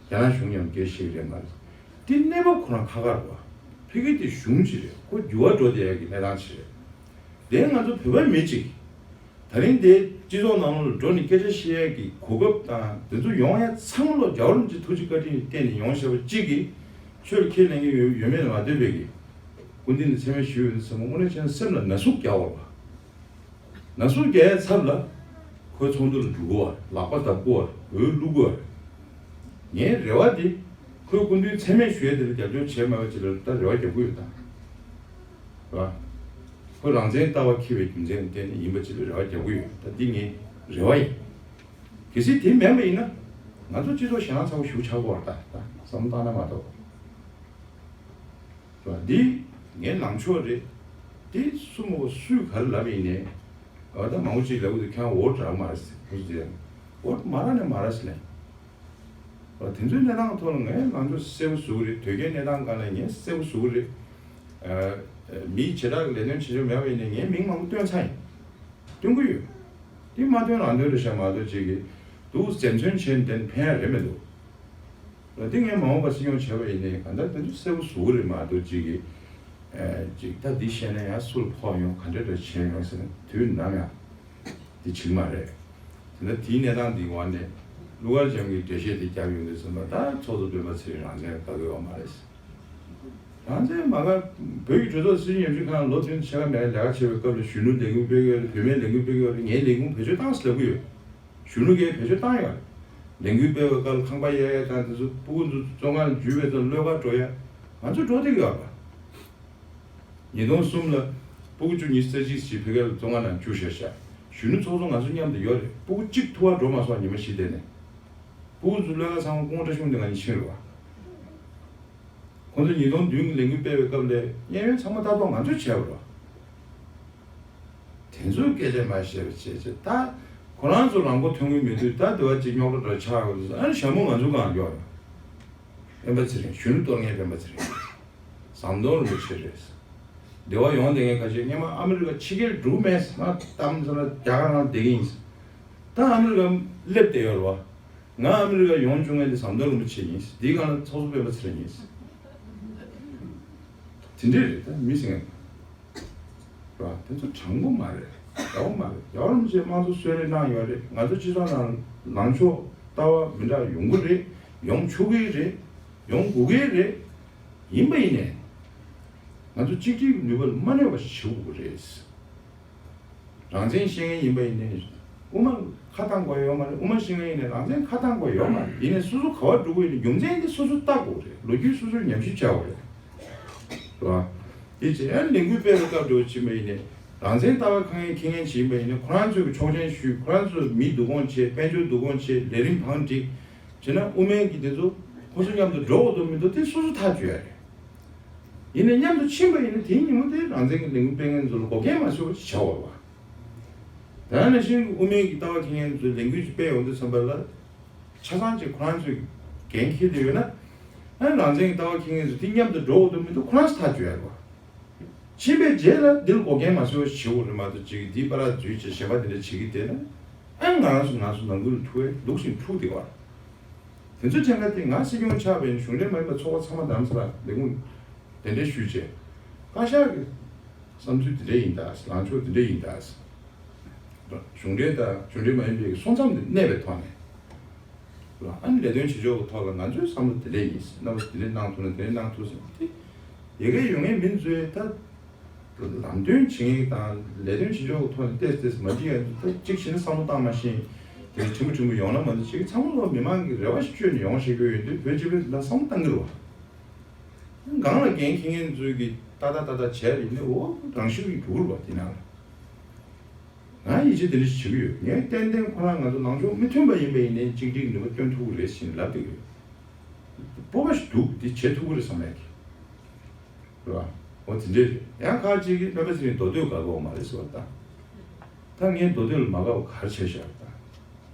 རྒྱ་ནག་གཞུང་མཉམ་དུ་སྐད་བཤད་ཀྱི་རེད་མ་རེད། དེ་གནས་བབ་ཁོ་རང་ཁག་ཁག་རེད་བ། ཕ་གི་དེ་གཞུང་ཅིག་རེད། ཁོ་འགྱུར་བ་འགྲོ་བསྡད་ཡ་གི་གནས་སྟངས་ཅིག་རེད། དེ་ང་ཚོ་བོད་པ་མི་གཅིག་ད་རིང་དེ་སྤྱི་ཚོགས་ནང་ལ་འགྲོ་ནས་སྐད་ཆ་བཤད་ཡ་གི་གོ་སྐབས་དང་དེ་ཚོ་ཡོང་ཡ་ཚང་མ་ལོ་རྒྱལ་བ་རིན་པོ་ཆེ་ཐུགས་རྗེ་བཀའ་དྲིན་བརྟེན་ནས་ཡོང་བཞག་པ་གཅིག་གིས་ཆོས་ལ་ཁས་ལེན་གྱི་ཡོད་ཡོད་མེད་ལ་མ་ལྟོས་པའི་གི་སྐུ་མདུན་ནས་མཚན་སྨད་ཞུས་ཡོད་ཟེར་མ་དངོས་གནས་བྱས་ན་སེམས་ལ་ན་ཟུག་རྒྱག་འོར་བ། ན་ཟུག་རྒྱག་ཡ་ཚབ་ལ་ཁོའི་ཚོགས་འདུ་ལ་འགྲོ་དགོས་བ། ལག་པ་བརྡབ་དགོས་བ། འོས་བླུག་དགོས་བ། ངའི་རེ་བ་དེ་ཁོས་སྐུ་མདུན་མཚན་སྨད་ཞུ་ཡ་དེ་ལ་རྒྱབ་སྐྱོར་བྱས་མེད་པ་ཅིག་ལ་ད་རེ་བ་རྒྱག་གི་ཡོད་ད། རེད་བ། ཁོ་རང་བཙན་ལྟ་བ་འཁྱེར་བའི་རྒྱུ་མཚན་ལ་བརྟེན་ནས་ཡིན་པ་ཅིག་ལ་རེ་བ་རྒྱག་གི་ཡོད། ད་འདི་ངའི་རེ་བ་ཡིན། གལ་སྲིད་དེ་མིན་པ་ཡིན་ན་ང་ཚོ་སྤྱི་ཚོགས་ཞེད་སྣང་ཚ་པོ་ཞིག་ཆགས་ཀྱི་ཡོད་རེད་ད། ད་བསམ་བློ་བཏང་ན་མ་གཏོགས། རེད་བ། འདི་ངའི་ལངས་ཕྱོགས་རེད། འདི་སུ་མོ་སུས་ག་རེ་ལབ་ཡིན་ནའི། འོ་ད་མང་པོ་ཅིག་ལབ་ཀྱི་འདུག་ཁྱེད་རང་འོ་རག་མ་རེད་ཟེར། ཁོ་ཚོ་དེ་འོ་མ་རག་ནས་མ་རེད་ཟེར་ལབ། འོ་དེ་ཚོའི་གནས་སྟངས་ཐོག་ལ་ངས་ང་ཚོ་གསལ་པོ་བཟོ་གི་རེད། དོལ་རྒྱལ་གནས་སྟངས་སྒང་ལ་ངས་གསལ་པོ་བཟོ་གི་རེད། ཨ་མིའི་བྱེ་བྲག་གི་ལས་དོན་བྱེད་ཆོག་མེད་པ་ཡིན་ནའི་ངས་མིང་མང་པོ་བཏོན་ཚར་ཡིན། སྟོན་གྱི་ཡོད། འདི་མ་སྟོན་རང་སྟོན་རེད་ཤག་མ་གཏོགས་ཅིག་གིས་འདུག་འཛེམ་ཟོན་བྱས་ནས་དེ་ནི་ཕན་ཡ་རེད་མི་འདུག་ལ་འདི་ངས་མ་འོངས་པ་སྲིད་སྐྱོང་བྱས་པ་ཡིན་ནའི་གང་ལྟར་དེ་ཚོ་གསལ་པོ་བཟོ་གི་རེད་མ་གཏོགས་ཅིག་གིས་ཨེ་ཅིག་ད་འདི་བཤད་ན་ཡང་སུ་ལ་ཕོག་ཡོང་ག་འདྲ་འདྲ་བྱས་ཡོང་ཟེར་ན་དུས་ནམ་ཡང་འདི་བྱེད་ཀྱི་མ་རེད། དེ་ནས་དེའི་གནས་སྟངས་འདིའི་འོག་ནས་ཀླུ་མཁར་བྱམས་ཀྱིས་འགྲེལ་བཤད་དེ་བརྒྱབ་ཡོང་དུས་ཙམ་པ་ད་ཚོགས་གཙོ་སྤེན་པ་ཚེ་རིང་རང་བཙན་དགའ་གི་ཡོད་མ་རེད། རང་བཙན་མ་དགའ། བོད་ཀྱི་གྲོས་ཚོགས་སྲིད་བྱུས་ཉམས་ཞིབ་ཁང་ལ་ལོ་བདུན་ཕྱེད་ཀ་མེད་ལས་ཀ་བྱེད་པའི་སྐབས་ལ་གཞོན་ནུ་ལས་འགུལ་སྤེལ་གྱི་ཡོད་རེད། བུད་མེད་ལས་འགུལ་སྤེལ་གྱི་ཡོད་རེད། ངའི་ལས་ཁུངས་བེད་སྤྱོད་བཏང་ཟེར་ལབ་ཀྱི་ཡོད། གཞོན་ནུ་གིས་བེད་སྤྱོད་བཏང་ཡོད་རེད། ལས་འགུལ་སྤེལ་བའི་སྐབས་ལ་ཁང་པ་གཡར་ཡ་དང་དེ་ཚོ་སྤུ་གུ་ཚོ་བཙོན་ཁང་ལ་འཇུས་པའི་ཚོ་གློད་གར་འགྲོ་ཡ། ང་ཚོ་འགྲོ་བསྡད་ཀྱི་ཡོད་པ། ཉིས་སྟོང་གསུམ་ལ་སྤུ་གུ་བཅུ་ཉི་ཤུ་རྩ་གཅིག་ཞིག་ཕ་གིར་བཙོན་ཁང་ནང་བཅུག་བཞག་ཤག་གཞོན་ནུ་ཚོགས་གཙོ་ང་ཚོ་མཉམ་དུ་ཡོད་རེད། སྤུ་གུ་གཅིག་ཐུག་པར་འགྲོ་མ་སོང་། ཉི་མ་བཞི་དེ་ནས་སྤུ་གུ་ཚོ་གློད་གར་ཚང་མ་སྐུ་ངོ་བཀྲ་ཤིས་ལྷུན་གྲུབ་ང་གཉིས་ཕྱིན་རེད་བ། ཁོང་ཚོ་ཉིས་སྟོང་བདུན་གྱི་ལས་འགུལ་སྤེལ་བའི་སྐབས་ལ་གཡས་གཡོན་ཚང་མ་ལྟ་རྟོག་ང་ཚོས་བྱས་པ་རེད། དེ་ཚོའི་སྐད་ཆ་མ་བཤད་པ་བྱས་བྱས་ད། ཁོ་རང་ཚོ་རང་མགོ་ཐོན་གྱི་མེད་དུས་ད་དེ་བ་ཅིག་རྙོག་དྲ་འདྲ་ཆགས་ཡོད་དུས་ཨ་ནི་ཞྭ་མོ་ང་ཚོ་གང་ཡོད་རེད། སྤེན་པ་ཚེ་རིང་གཞོན་ནུ་གཏོར་མཁན་སྤེན་པ་ཚེ་རིང་། ཟམ་གདོང་རིན་པོ་ཆེ་རེད། སྡེ་བ་ཡོང་བསྡད་མཁན་ཁ་ཤས་སྔོན་མ་ཨ་མི་རི་ཀ་ཕྱི་རྒྱལ་འགྲོ་མེད་ང་གཏམ་ཚོ་ལ་རྒྱ་གར་ནང་བསྡད་ཀྱི་ཡིན། ད་ཨ་མི་རི་ཀ་སླེབས་བསྡད་ཡོད་རེད་བ། ང་ཨ་མི་རི་ཀ་ཡོང་བཅུག་མཁན་དེ་ཟམ་གདོང་རིན་པོ་ཆེ་ཡིན། འདིའི་སྒང་ལ་ཚོགས་གཙོ་སྤེན་པ་ཚེ་རིང་ཡིན། དེ་འདྲས་རེད་ད་མི་ཟེར་མཁན། རེད་བ། དེ་ཚོ་དྲང་པོ་མ་རེད། ཡག་པོ་མ་རེད། རྒྱལ་བ་རིན་པོ་ཆེས་དམངས་གཙོ་གསོལ་རས་གནང་ཡོད་རེད། ང་ཚོ་སྤྱི་ཚོགས་ནང་ལངས་ཕྱོགས་ལྟ་བ་མི་འདྲ་ཡོང་གི་རེད། ཡོང་ཆོག་གི་རེད། ཡོང་དགོས་ཀྱི་རེད། ཡིན་པ་ཡིན་ནས་ང་ཚོ་གཅིག་སྒྲིལ་གྱི་ནུས་པ་ལ་མ་གནོད་པ་ཞིག་དགོས་ཀྱི་རེད། རང་བཙན་བཤད་མཁན་ཡིན་པ་ཡིན་ནའི་དབུ་མ་ཁ་བཏང་དགོས་ཡོད་མ་རེད། དབུ་མ་བཤད་མཁན་ཡིན་ནའི་རང་བཙན་ཁ་བཏང་དགོས་ཡོད་མ་རེད། ཡིན་ནའི་སོ་སོ་ག་པར་འགྲོ་དགོས་ཡིན་ནའི་རྒྱུ་མཚན་དེ་སོ་སོས་བལྟ་དགོས་རེད། ལོ་རྒྱུས་སོ་སོས་ཉམས་ཞིབ་བྱ་དགོས་རེད། རེད་བ། དེ་བྱས་ཡང་ལས་འགུལ་སྤེལ་བའི་སྐབས་འགྲོ་ཕྱིན་པ་ཡིན་ནའི་རང་བཙན་ལྟ་བ་ཁ་ངན་འཁྱེར་མཁན་ཞིག་ཡིན་པ་ཡིན་ནའི་ཁོ་རང་ཚོས་ཆོག་མཆན་ཞུས། ཁོ་རང་ཚོས་མི་བསྡུ་སྐོང་བྱས། དཔལ་འབྱོར་བསྡུ་སྐོང་བྱས། ལས་རིམ་བང་བསྒྲིགས། བྱས་ན་དབུ་མའི་གི་དེ་ཚོ་ཁོ་ཚོ་མཉམ་དུ་འགྲོ་དགོས་འདུག་མི་འདུག་དེ་སོ་སོ་ཐག་གཅོད་ཡ་རེད། ཡིན་ནའི་མཉམ་དུ་ཕྱིན་པ་ཡིན་ན་དེའི་ཉིན་མོ་དེ་རང་བཙན་གྱི་ལས་འགུལ་སྤེལ་མཁན་ཚོ་ལ་འགོག་རྐྱེན་མ་བཟོས་པ་ཞིག་བྱ་བ་རེད་བ། དེ་ནང་བཞིན་དབུ་མའི་གི་ལྟ་བ་འཁྱེར་མཁན་ཚོས་ལས་འགུལ་ཅིག་སྤེལ་ཡོང་དུས་ཙམ་པ་ལ། ཆ་ཚང་ཅིག་ཁོ་རང་ཚོས་འགན་འཁྱེར་བསྡད་ཡོད་ན། ཨ་རང་བཙན་གྱི་ལྟ་བ་འཁྱེར་མཁན་ཚོ་དེ་མཉམ་དུ་འགྲོ་དགོས་འདུག་མི་འདུག་ཁོ་རང་ཚོས་ཐག་གཅོད་ཡ་རེད་བ། ཕྱིན་པའི་རྗེས་ལ་འདིར་འགོག་རྐྱེན་མ་བཟོས་པ་ཞིག་བྱེད་དགོས་རེད་མ་གཏོགས་ཅིག་འདི་པར་འཛུལ་བྱས་གཞན་པ་དེ་འདྲ་བྱེད་ཀྱི་བསྡད་ན། ཨ་ང་རང་ཚོ་ང་ཚོ་ནང་ཁུལ་ལ་འཁྲུག་པས་སྡུག་ཅིང་འཁྲུག་བསྡད་པ། དེ་ཚོ་ཅན་ཁ་དེ་ང་སྲིད་སྐྱོང་ཆགས་པའི་གཞུང་འབྲེལ་མ་ཡིན་པ་ཚོགས་པ་ཚང་མ་རྡ་རམ་ས་ལ་ལས་ཁུངས་གདན་འདྲེན་ཞུས་རྗེས། བཀའ་ཤག་གི་བསམ་ཚུལ་འདི་འདྲ་ཡིན་ད། ལངས་ཕྱོགས་འདི་འདྲ་ཡིན་ད། གཞུང་འབྲེལ་དང་གཞུང་འབྲེལ་མ་ཡིན་པའི་སོང་ཙམ་དུ་གནས་པའི་ཐོག་ནས། ཨ་ནི་ལས་དོན་བྱེད་ཕྱོགས་ཀྱི་ཐོག་ལ་ང་ཚོའི་བསམ་བློ་འདི་འདྲ་ཡིན། རྣམ་པ་འདི་འདྲ་གནང་ཐུབ་ན་འདི་འདྲ་གནང་ཐུབ་ཟིན་ཏེ། ཡ་གི་ཡོང་མཁན་མི་ཚོས་ད། ལམ་སྟོན་བྱེད་མཁན་དང་ལས་དོན་བྱེད་ཕྱོགས་ཀྱི་ཐོག་ནས་ཏོག་ཙམ་མ་འགྲིག་ཡ་ད་གཅིག་བྱས་ན་བསམ་བློ་བཏང་མ་ཤེས། དེ་ནས་ཕྲན་བུ་ཕྲན་བུ་ཡོང་ན་མ་གཏོགས་ཅིག་ཚང་མ་ལོ་མི་མང་གི་རེ་བ་ཞིག་བཅོལ་ནས་ཡོང་བཞག་གི་ཡོད་དུས་བོད་སྤྱི་པའི་ལ་བསམ་བློ་བཏང་གི་རེད་བ། སྒང་ལ་འགན་འཁྱེར་མཁན་ཚོས་ཀྱི་ཏག་ཏག་ཏག་ཏག་བྱས་པ་ཡིན་ན་འོ་རང་ཤུགས་ཀྱིས་འགྲོ་གི་རེད་བ་དེ་ནང་ལ། ང་ཡིད་ཆེས་དེ་འདྲ་ཞིག་བྱེད་ཀྱི་ཡོད། ངས་ཏན་ཏན་ཁོ་རང་ང་ཚོ་ལངས་ཕྱོགས་མི་མཐུན་པ་ཡིན་པ་ཡིན་ནའི་གཅིག་སྒྲིལ་ནུས་པ་བཏོན་ཐུབ་ཀྱི་རེད་ཟེར་ནས་ལབ་བསྡད་ཀྱི་ཡོད། སྤོབས་པ་ཞིག་འདུག་འདི་བྱེད་ཐུབ་ཀྱི་རེད་བསམ་ཡག་གི། རེད་བ། འོ་དེ་འདྲས་རེད། ཡང་ཁ་ཅིག་གིས་སྤེན་པ་ཚེ་རིང་མདོ་སྟོད་དགའ་གི་ཡོད་མ་རེད་ཟེར་བ་དང་། ད་ངས་མདོ་སྟོད་ལ་མ་དགའ་བ་ག་རེ་བྱས་ཤག་ད།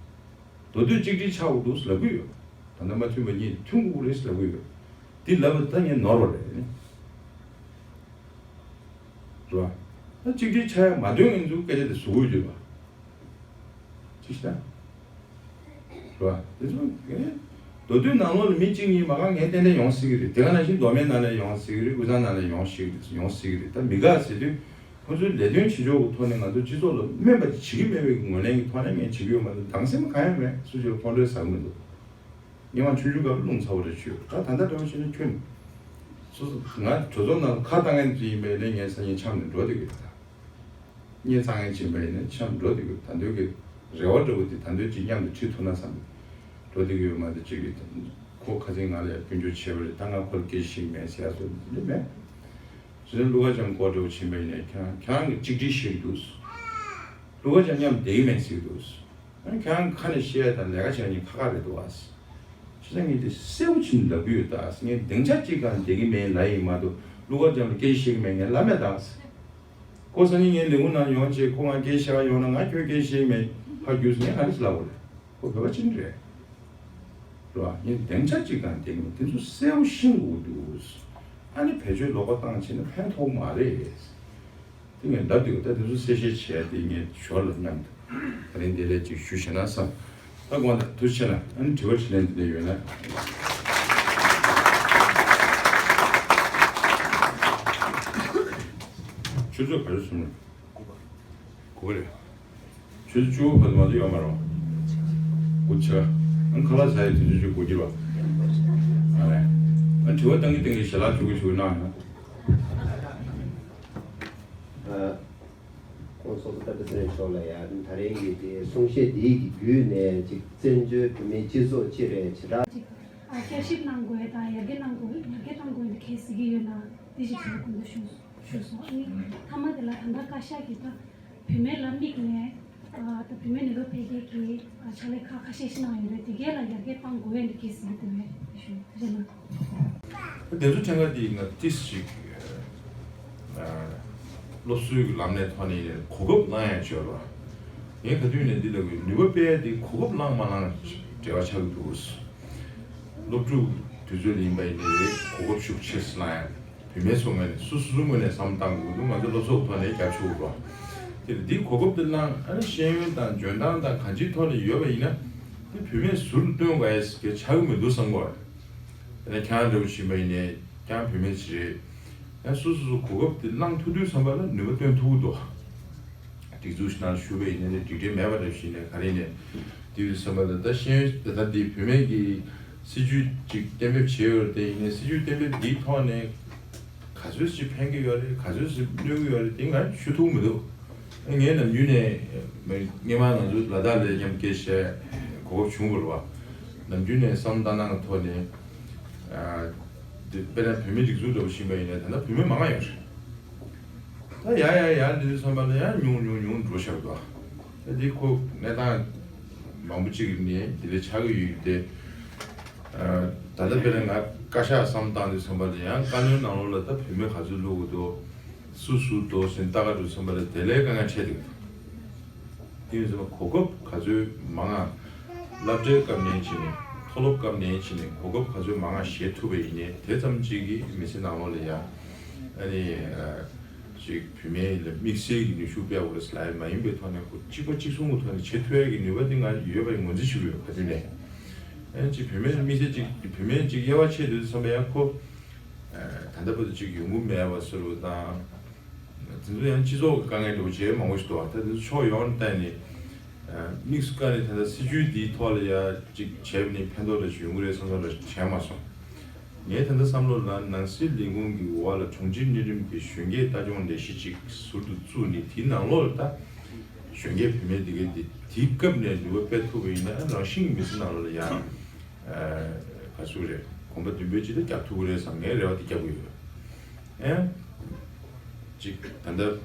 མདོ་སྟོད་གཅིག་སྒྲིལ་ཆགས་དགོས་འདུག་ལབ་ཀྱི་ཡོད། ད་ལྟ་མ་མཐུན་པ་གཉིས་མཐུན་དགོས་རེད་ལབ་ཀྱི་ཡོད། འདི་ལབ་པ་ད་ངས་ནོར་བ་རེད། རེད་བ། ད་གཅིག་སྒྲིལ་ཆགས་ཡ་མ་འདོད་མཁན་ཚོས་སྐད་ཆ་དེ་བཟོ་དགོས་ཡོད་པ། ཅི་ཞིག་ད། རེད་བ། དེ་ཚོ་ངས་མདོ་སྟོད་ནང་ལོགས་ལ་མི་གཅིག་གཉིས་མ་གཏོགས་ངས་ཏན་ཏན་ཡོང་སྲིད་ཀྱི་རེད། དེ་ག་ནང་བཞིན་མདོ་སྨད་ནང་ལ་ཡོང་སྲིད་ཀྱི་རེད། དབུས་གཙང་ནང་ལ་ཡོང་སྲིད་ཀྱི་རེད། ཡོང་སྲིད་ཀྱི་རེད། ད་མི་དགའ་ཟེར་དུས། ཁོ་ཚོའི་ལས་དོན་བྱེད་ཕྱོགས་ཀྱི་ཐོག་ནས་ང་ཚོ་སྤྱི་ཚོགས་ལ་སྨན་པ་ཅིག་བྱེད་ཀྱི་མེད་པའི་ངོས་ལེན་གྱི་ཐོག་ནས་ངས་བྱེད་ཀྱི་ཡོད་མ་གཏོགས་སྡང་སེམས་གང་ཡང་མེད། སུ་གཅིག་ལ་ཁོང་ཁྲོའི་ཟ་གི་མི་འདུག་སྔོན་མ་ཆུང་ཆུང་སྐབས་ལ་རླུང་ཚ་བོ་རེ་ཆུ་ཡོད། ད་ད་ལྟ་འདྲ་བོ་བྱས་ན་ཁྱོད་ནི། སོ་སོ་ང་གྲོས་ཚོགས་ནང་ཁ་བཏང་མཁན་ཚོ་ཡིན་པའི་ལས་ངའི་སང་ཉིན་འཆམ་ནས་འགྲོ་བསྡད་ཀྱི་ཡོད་ད། སྙད་གཙང་ཡིན་པ་ཡིན་ན་འཆམ་འགྲོ་བསྡད་ཀྱི་ཡོད། ད་འདོད་ཀྱི་རེ་བ་འདྲ་བོ་དེ་ད་འདོད་ཅིག་མཉམ་དུ་ཁྲིད་ཐུབ་ན་བསམ་འགྲོ་བསྡད་ཀྱི་ཡོད་མ་གཏོགས་ཅིག་གིས་ཁོ་ཁ་སང་ང་ལ་ཡང་སྐྱོན་བརྗོད་བྱས་པ་རེད། ད་ང་ཁོ་ལ་སྐད་ཆ་བཤད་ཀྱི་མེད་ཟེར་ཡ་བཟོ་འདི་འདྲ་མེད། བྱས་ཙང་ཀླུ་མཁར་བྱམས་སྐོར་འདྲ་བོ་ཕྱིན་པ་ཡིན་ནའི་ཁྱེད་རང་ཁྱེད་རང་གིས་གཅིག་སྒྲིལ་བཤད་ཀྱི་འདུག་ཀླུ་མཁར་བྱམས་མཉམ་བསྡད་ཀྱི་མེད་ཟེར་གྱི་འདུག་ཨ་ནི་ཁྱེད་རང་ཁ་ནས་བཤད་ཡ་དང་ལས་ཀ་བྱེད་ཡ་གཉིས་ཁ་ཁ་རེད་འདུག་ཨ། བྱས་ཙང་ངས་འདི་གསལ་པོ་བྱས་ནས་ལབ་ཀྱི་ཡོད་ད། ངས་སྡིངས་ཆ་གཅིག་སྒང་བསྡད་ཀྱི་མེད་ལབ་ཡིན་མ་གཏོགས་ཀླུ་མཁར་བྱམས་ལ་སྐད་ཆ་བཤད་ཀྱི་མེད་ངས་ལབ་མེད་ད། ཁོ་སང་ཉིན་ངའི་ལས་ཁུངས་ནང་ཡོང་བྱས་ཁོ་ང་སྐད་ཆ་བཤད་ག་ཡོང་ན་ང་ཁྱོད་སྐད་ཆ་བཤད་ཀྱི་མེད་ཕར་རྒྱུགས་སོང་ངས་ག་རེ་ལབ་དགོས་རེད། ཁོ་བོད་པ་ཅིག་རེད། རེད་བ། ངས་སྡིངས་ཆ་གཅིག་སྒང་བསྡད་ཀྱི་མེད། དེ་ཚོ་གསལ་པོ་ཤེས་དགོས་འདུག་ཨ་ནི་བེད་སྤྱོད་ལོག་པ་བཏང་བྱས་ན་ཕན་ཐོགས་མ་རེད། དེ་ངས་ལབ་འདུག་ད་དེ་ཚོ་གསལ་བཤད་བྱས་ཏེ་ངས་ཞོར་ལ་མཉམ་དུ་ད་རིང་འདི་ལས་ཅིག་ཞུ་བྱས་ན་བསམ། ད་དགོངས་དག་ཐུགས་རྗེ་ཆེ་གནང་། ཨ་ནི་དྲི་བ་དྲིས་ལན་འདི་འདྲ་ཡོད་ན། ཆུ་ཚོད་ག་ཚོད་སོང་ན། དགུ་པ་རེད། ཆུ་ཚོད་བཅུ་པ་བར་དུ་མ་གཏོགས་ཡོད་མ་རེད། དགུ་ཆ། ཨ་ཁ་ལག་ཟ་ཡའི་དུས་ཚོད་ཅིག་འགོར་གྱི་རེད་བ། ཨ་རེད། ཨ་དྲི་བ་བཏང་གི་བཏང་གི་ཞལ་ལག་མཆོད་ཀྱི་མཆོད་ཀྱི་གནང་ཡོང་། ཨ། ཁོ་ ཚོགས་གཙོ་སྟག་ཚེ་རིང་མཆོག་ལ་ཡང་ད་རིང་གི་དེ་གསུང་བཤད་འདིའི་གི་བརྒྱུད་ནས་ཅིག་བཙན་བྱོལ་བོད་མིའི་སྤྱི་ཚོགས་སྤྱི་རེད་བྱེ་བྲག་ཅིག་ཨ་བསྐྱར་ཞིབ་གནང་དགོས་དང་ཡར་རྒྱས་གནང་དགོས་ཡར་རྒྱས་གཏང་དགོས་འདི་གལ་སྲིད་ཀྱི་ཡོད་ན་དེ་ཞིག་བྱེད་དགོས་འདུག་ཞུ་ཞུ་སོང་། ཨ་ནི་མཐའ་མ་དེ་ལ་ད་ལྟ་བཀའ་ཤག་གིས་ད་བུད་མེད་ལ་དམིགས་ནས་ཨ་ད་བུད་མེད་ནུས་པ་འཕེལ་རྒྱས་ཀྱི་ཨ་ཕྱག་ལས་ཁག་ཁ་ཤས་ཤིག་གནང་ཡོད་རེད། དེ་གས་ལ་ཡར་རྒྱས་གཏང་དགོས་ཡ་འདི་གལ་སྲིད་ཀྱི་འདུག་བས་ཞུ་ཐུགས་རྗེ་གནང་། དེ་ཚོ་ཕྲན་ག་དེ་ང་ཏིས་ཞིག་སློབ་གསོའི་ལམ་ནས་ཐོག་ནས་གོ་སྐབས་བླང་ཡ་བྱོས་རོགས། ངས་ག་དུས་ནས་འདི་ལ་གི་ནུས་པ་སྤེལ་ཡ་དེ་གོ་སྐབས་བླང་མ་བླང་འབྲེལ་བ་ཆགས་ཀྱི་འདུག་སློབ་ཕྲུག་དུས་ཚོད་ལ་ཡིན་པ་ཡིན་ནའི་གོ་སྐབས་ཤུགས་ཆེ་བླང་ཡ། བུད་མེད་ཚོ་ངོས་ནས་སུ་སུ་སུ་ངོས་ནས་བསམ་བློ་བཏང་དགོས་འདུག་ང་ཚོ་སློབ་ཚོགས་ཐོག་ནས་རྒྱབ་ཆོག་རོགས། དེ་ལ་འདི་གོ་སྐབས་དེ་བླང་ཨ་ནི་ཤེས་ཡོན་དང་འཇོན་ཐང་དང་གང་ཅིའི་ཐོག་ནས་ཡོད་པ་ཡིན་ན་དེ་བུད་མེད་ཟུར་དུ་སྟོན་དགོས་ཡ་ཟེར་གྱི་ཆགས་ཀྱི་མི་འདུག་བསམ་གོ། དེ་ནས་ཁྱེད་རང་འདྲ་བོ་ཞིག་ཡིན་པ་ཡིན་ནའི་ཁྱེད་རང་བུད་མེད་ཅིག་རེད། ཡང་སུ་སུ་སུ་གོ་སྐབས་དེ་བླང་ཐུབ་དུས་ཙམ་པ་ལ་ནུས་པ་བཏོན་ཐུབ་ཀྱི་འདུག་སྒྲིག་འཛུགས་ཤིག་ནང་ཞུགས་པ་ཡིན་ནའི་སྒྲིག་ཁྲལ་མེད་པ་འདྲ་ཞིག་ནས་ག་རེ་ནས་དེ་ཡོད་བསམ་པ་ལ་ད་ཤེས་ཡོན་ད་ལྟ་འདི་བུད་མེད་ཀྱི་སྲིད་ཇུས་ཅིག་གཏན་འབེབས་བྱས་ཡོད་རེད། དེ་ཡིན་ནའི་སྲིད་ཇུས་གཏན་འབེབས་འདིའི་ཐོག་ནས་ག་ཚོད་ཞིག་ཕན་གྱི་ཡོད་རེད། ག་ཚོད་ཞིག་གནོད་ཀྱི་ཡོད་རེད། དེ་ང་ཞུ་ཐུབ་མི་འདུག་ངས་ནམ་རྒྱུན་ནས་སྔོན་མ་ང་ཚོ་ལ་དྭགས་ལ་མཉམ་སྐད་བཤད་གོ་སྐབས་བྱུང་བ་རེད་བ། ནམ་རྒྱུན་ནས་བསམ་བློ་བཏང་སྟངས་ཐོག་ནས་དཔེར་ན་བུད་མེད་སྒྲིག་འཛུགས་འདྲ་བོ་ཞིག་ཡིན་པ་ཡིན་ནའི་ད་ལྟ་བུད་མེད་མང་ང་ཡོད་རེད། ད་ཡར་ཡར་ཡར་འགྲོ་དུས་ཙམ་པ་ལ་ཡང་ཉུང་ཉུང་ཉུང་འགྲོ་བཞག་འདུག་ད་འདི་ཁོ་གནས་སྟངས་མང་པོ་ཅིག་ནས་འདི་འདྲ་ཆགས་ཀྱི་ཡོད་དེ། ད་ལྟ་དཔེར་ན་ང་བཀའ་ཤག་བསམ་བཏང་དུས་ཙམ་པ་ལ་ཡང་བཀའ་བློན་ནང་ལོགས་ལ་ད་བུད་མེད་ག་ཚོད་བླུག་གི་འདུག་སུ་སུ་འདུག་ཟེར་ལྟ་ག་འགྲོ་ཙམ་པ་ལ་དེ་ལས་དཀའ་ངལ་འཕྲད་འདུག་དེ་ཡིན་ཙང་གོ་སྐབས་ག་ཚོད་མང་ང་། སློབ་གྲྭའི་སྐབས་ནས་བྱས་ནས་མཐོ་སློབ་སྐབས་ནས་བྱས་ནས་གོ་སྐབས་ག་ཚོད་མང་ང་བཞེས་ཐུབ་པ་ཡིན་ནའི་དེ་ཙམ་གཅིག་གིས་མི་ཚེ་ནང་ལོགས་ལ་ཡང་ཨ་ནི་ཅིག་བུད་མེད་ལ་དམིགས་བསལ་གྱི་ནུས་ཤུགས་སྤེལ་དགོས་རེད་ཟེར་ལབ་ཡ་མ་ཡིན་པའི་ཐོག་ནས་ཁོ་གཅིག་པ་གཅིག་མཚུངས་ཀྱི་ཐོག་ནས་བྱེད་ཐུབ་ཡ་གི་ནུས་པ་དེ་ང་ཡོད་པའི་ངོས་འཛིན་ཞུ་གི་ཡོད། ག་དུས་ནས་ཨ་ནི་ཅིག་བུད་མེད་དམིགས་བསལ་ཅིག་བུད་མེད་ཅིག་དབྱེ་བ་ཕྱེ་དུས་ཙམ་པ་ཡང་ཁོ་ད་ལྟ་བར་དུ་ཅིག་ཡོང་གི་མེད་པ་བཟོ་འདྲ་དང་། དེ་ཚོ་ཡང་སྤྱི་ཚོགས་ཀྱི་དཀའ་ངལ་འདྲ་བོ་བྱས་མང་པོ་ཞིག་འདུག་ད་དེ་ཚོ་ཕྱོགས་ཡོངས་ནས་བལྟས་ནས་དམིགས་སུ་བཀར་ནས་ད་ལྟ་སྲིད་ཇུས་འདིའི་ཐོག་ལ་ཡ་ཅིག་བྱས་པ་ནི་ཕན་ཐོགས་འདྲ་ཞིག་ཡོང་གི་རེད་བསམ་བསམ་འདྲ་ཞིག་བྱས་མ་སོང་། ངའི་ད་ལྟ་བསམ་བློ་ལ་ནང་སྲིད་ལས་ཁུངས་ཀྱི་འོག་ལ་གྲོང་ཁྱེར་གཉན་རིམ་གྱི་གཞོན་སྐྱེས་ལྟ་སྐྱོང་ལས་གཞི་ཅིག་ཟུར་དུ་བཙུགས་ནས་དེའི་ནང་ལོགས་ལ་ད་གཞོན་སྐྱེས་བུད་མེད་འདི་གའི་འདི་དེའི་སྐབས་ནས་ནུས་པ་སྤེལ་ཐུབ་པ་ཡིན་ན་རང་བཞིན་གྱི་མི་ཚེ་ནང་ལོགས་ལ་ཡ་ག་ཚོད་རེད་གོམ་པ་མདུན་སྤོས་ཅིག་ད་རྒྱག་ཐུབ་ཀྱི་རེད་བསམ་ངའི་རེ་བ་དེ་རྒྱག་གི་ཡོད། ཨེ། གཅིག་ད་ལྟ་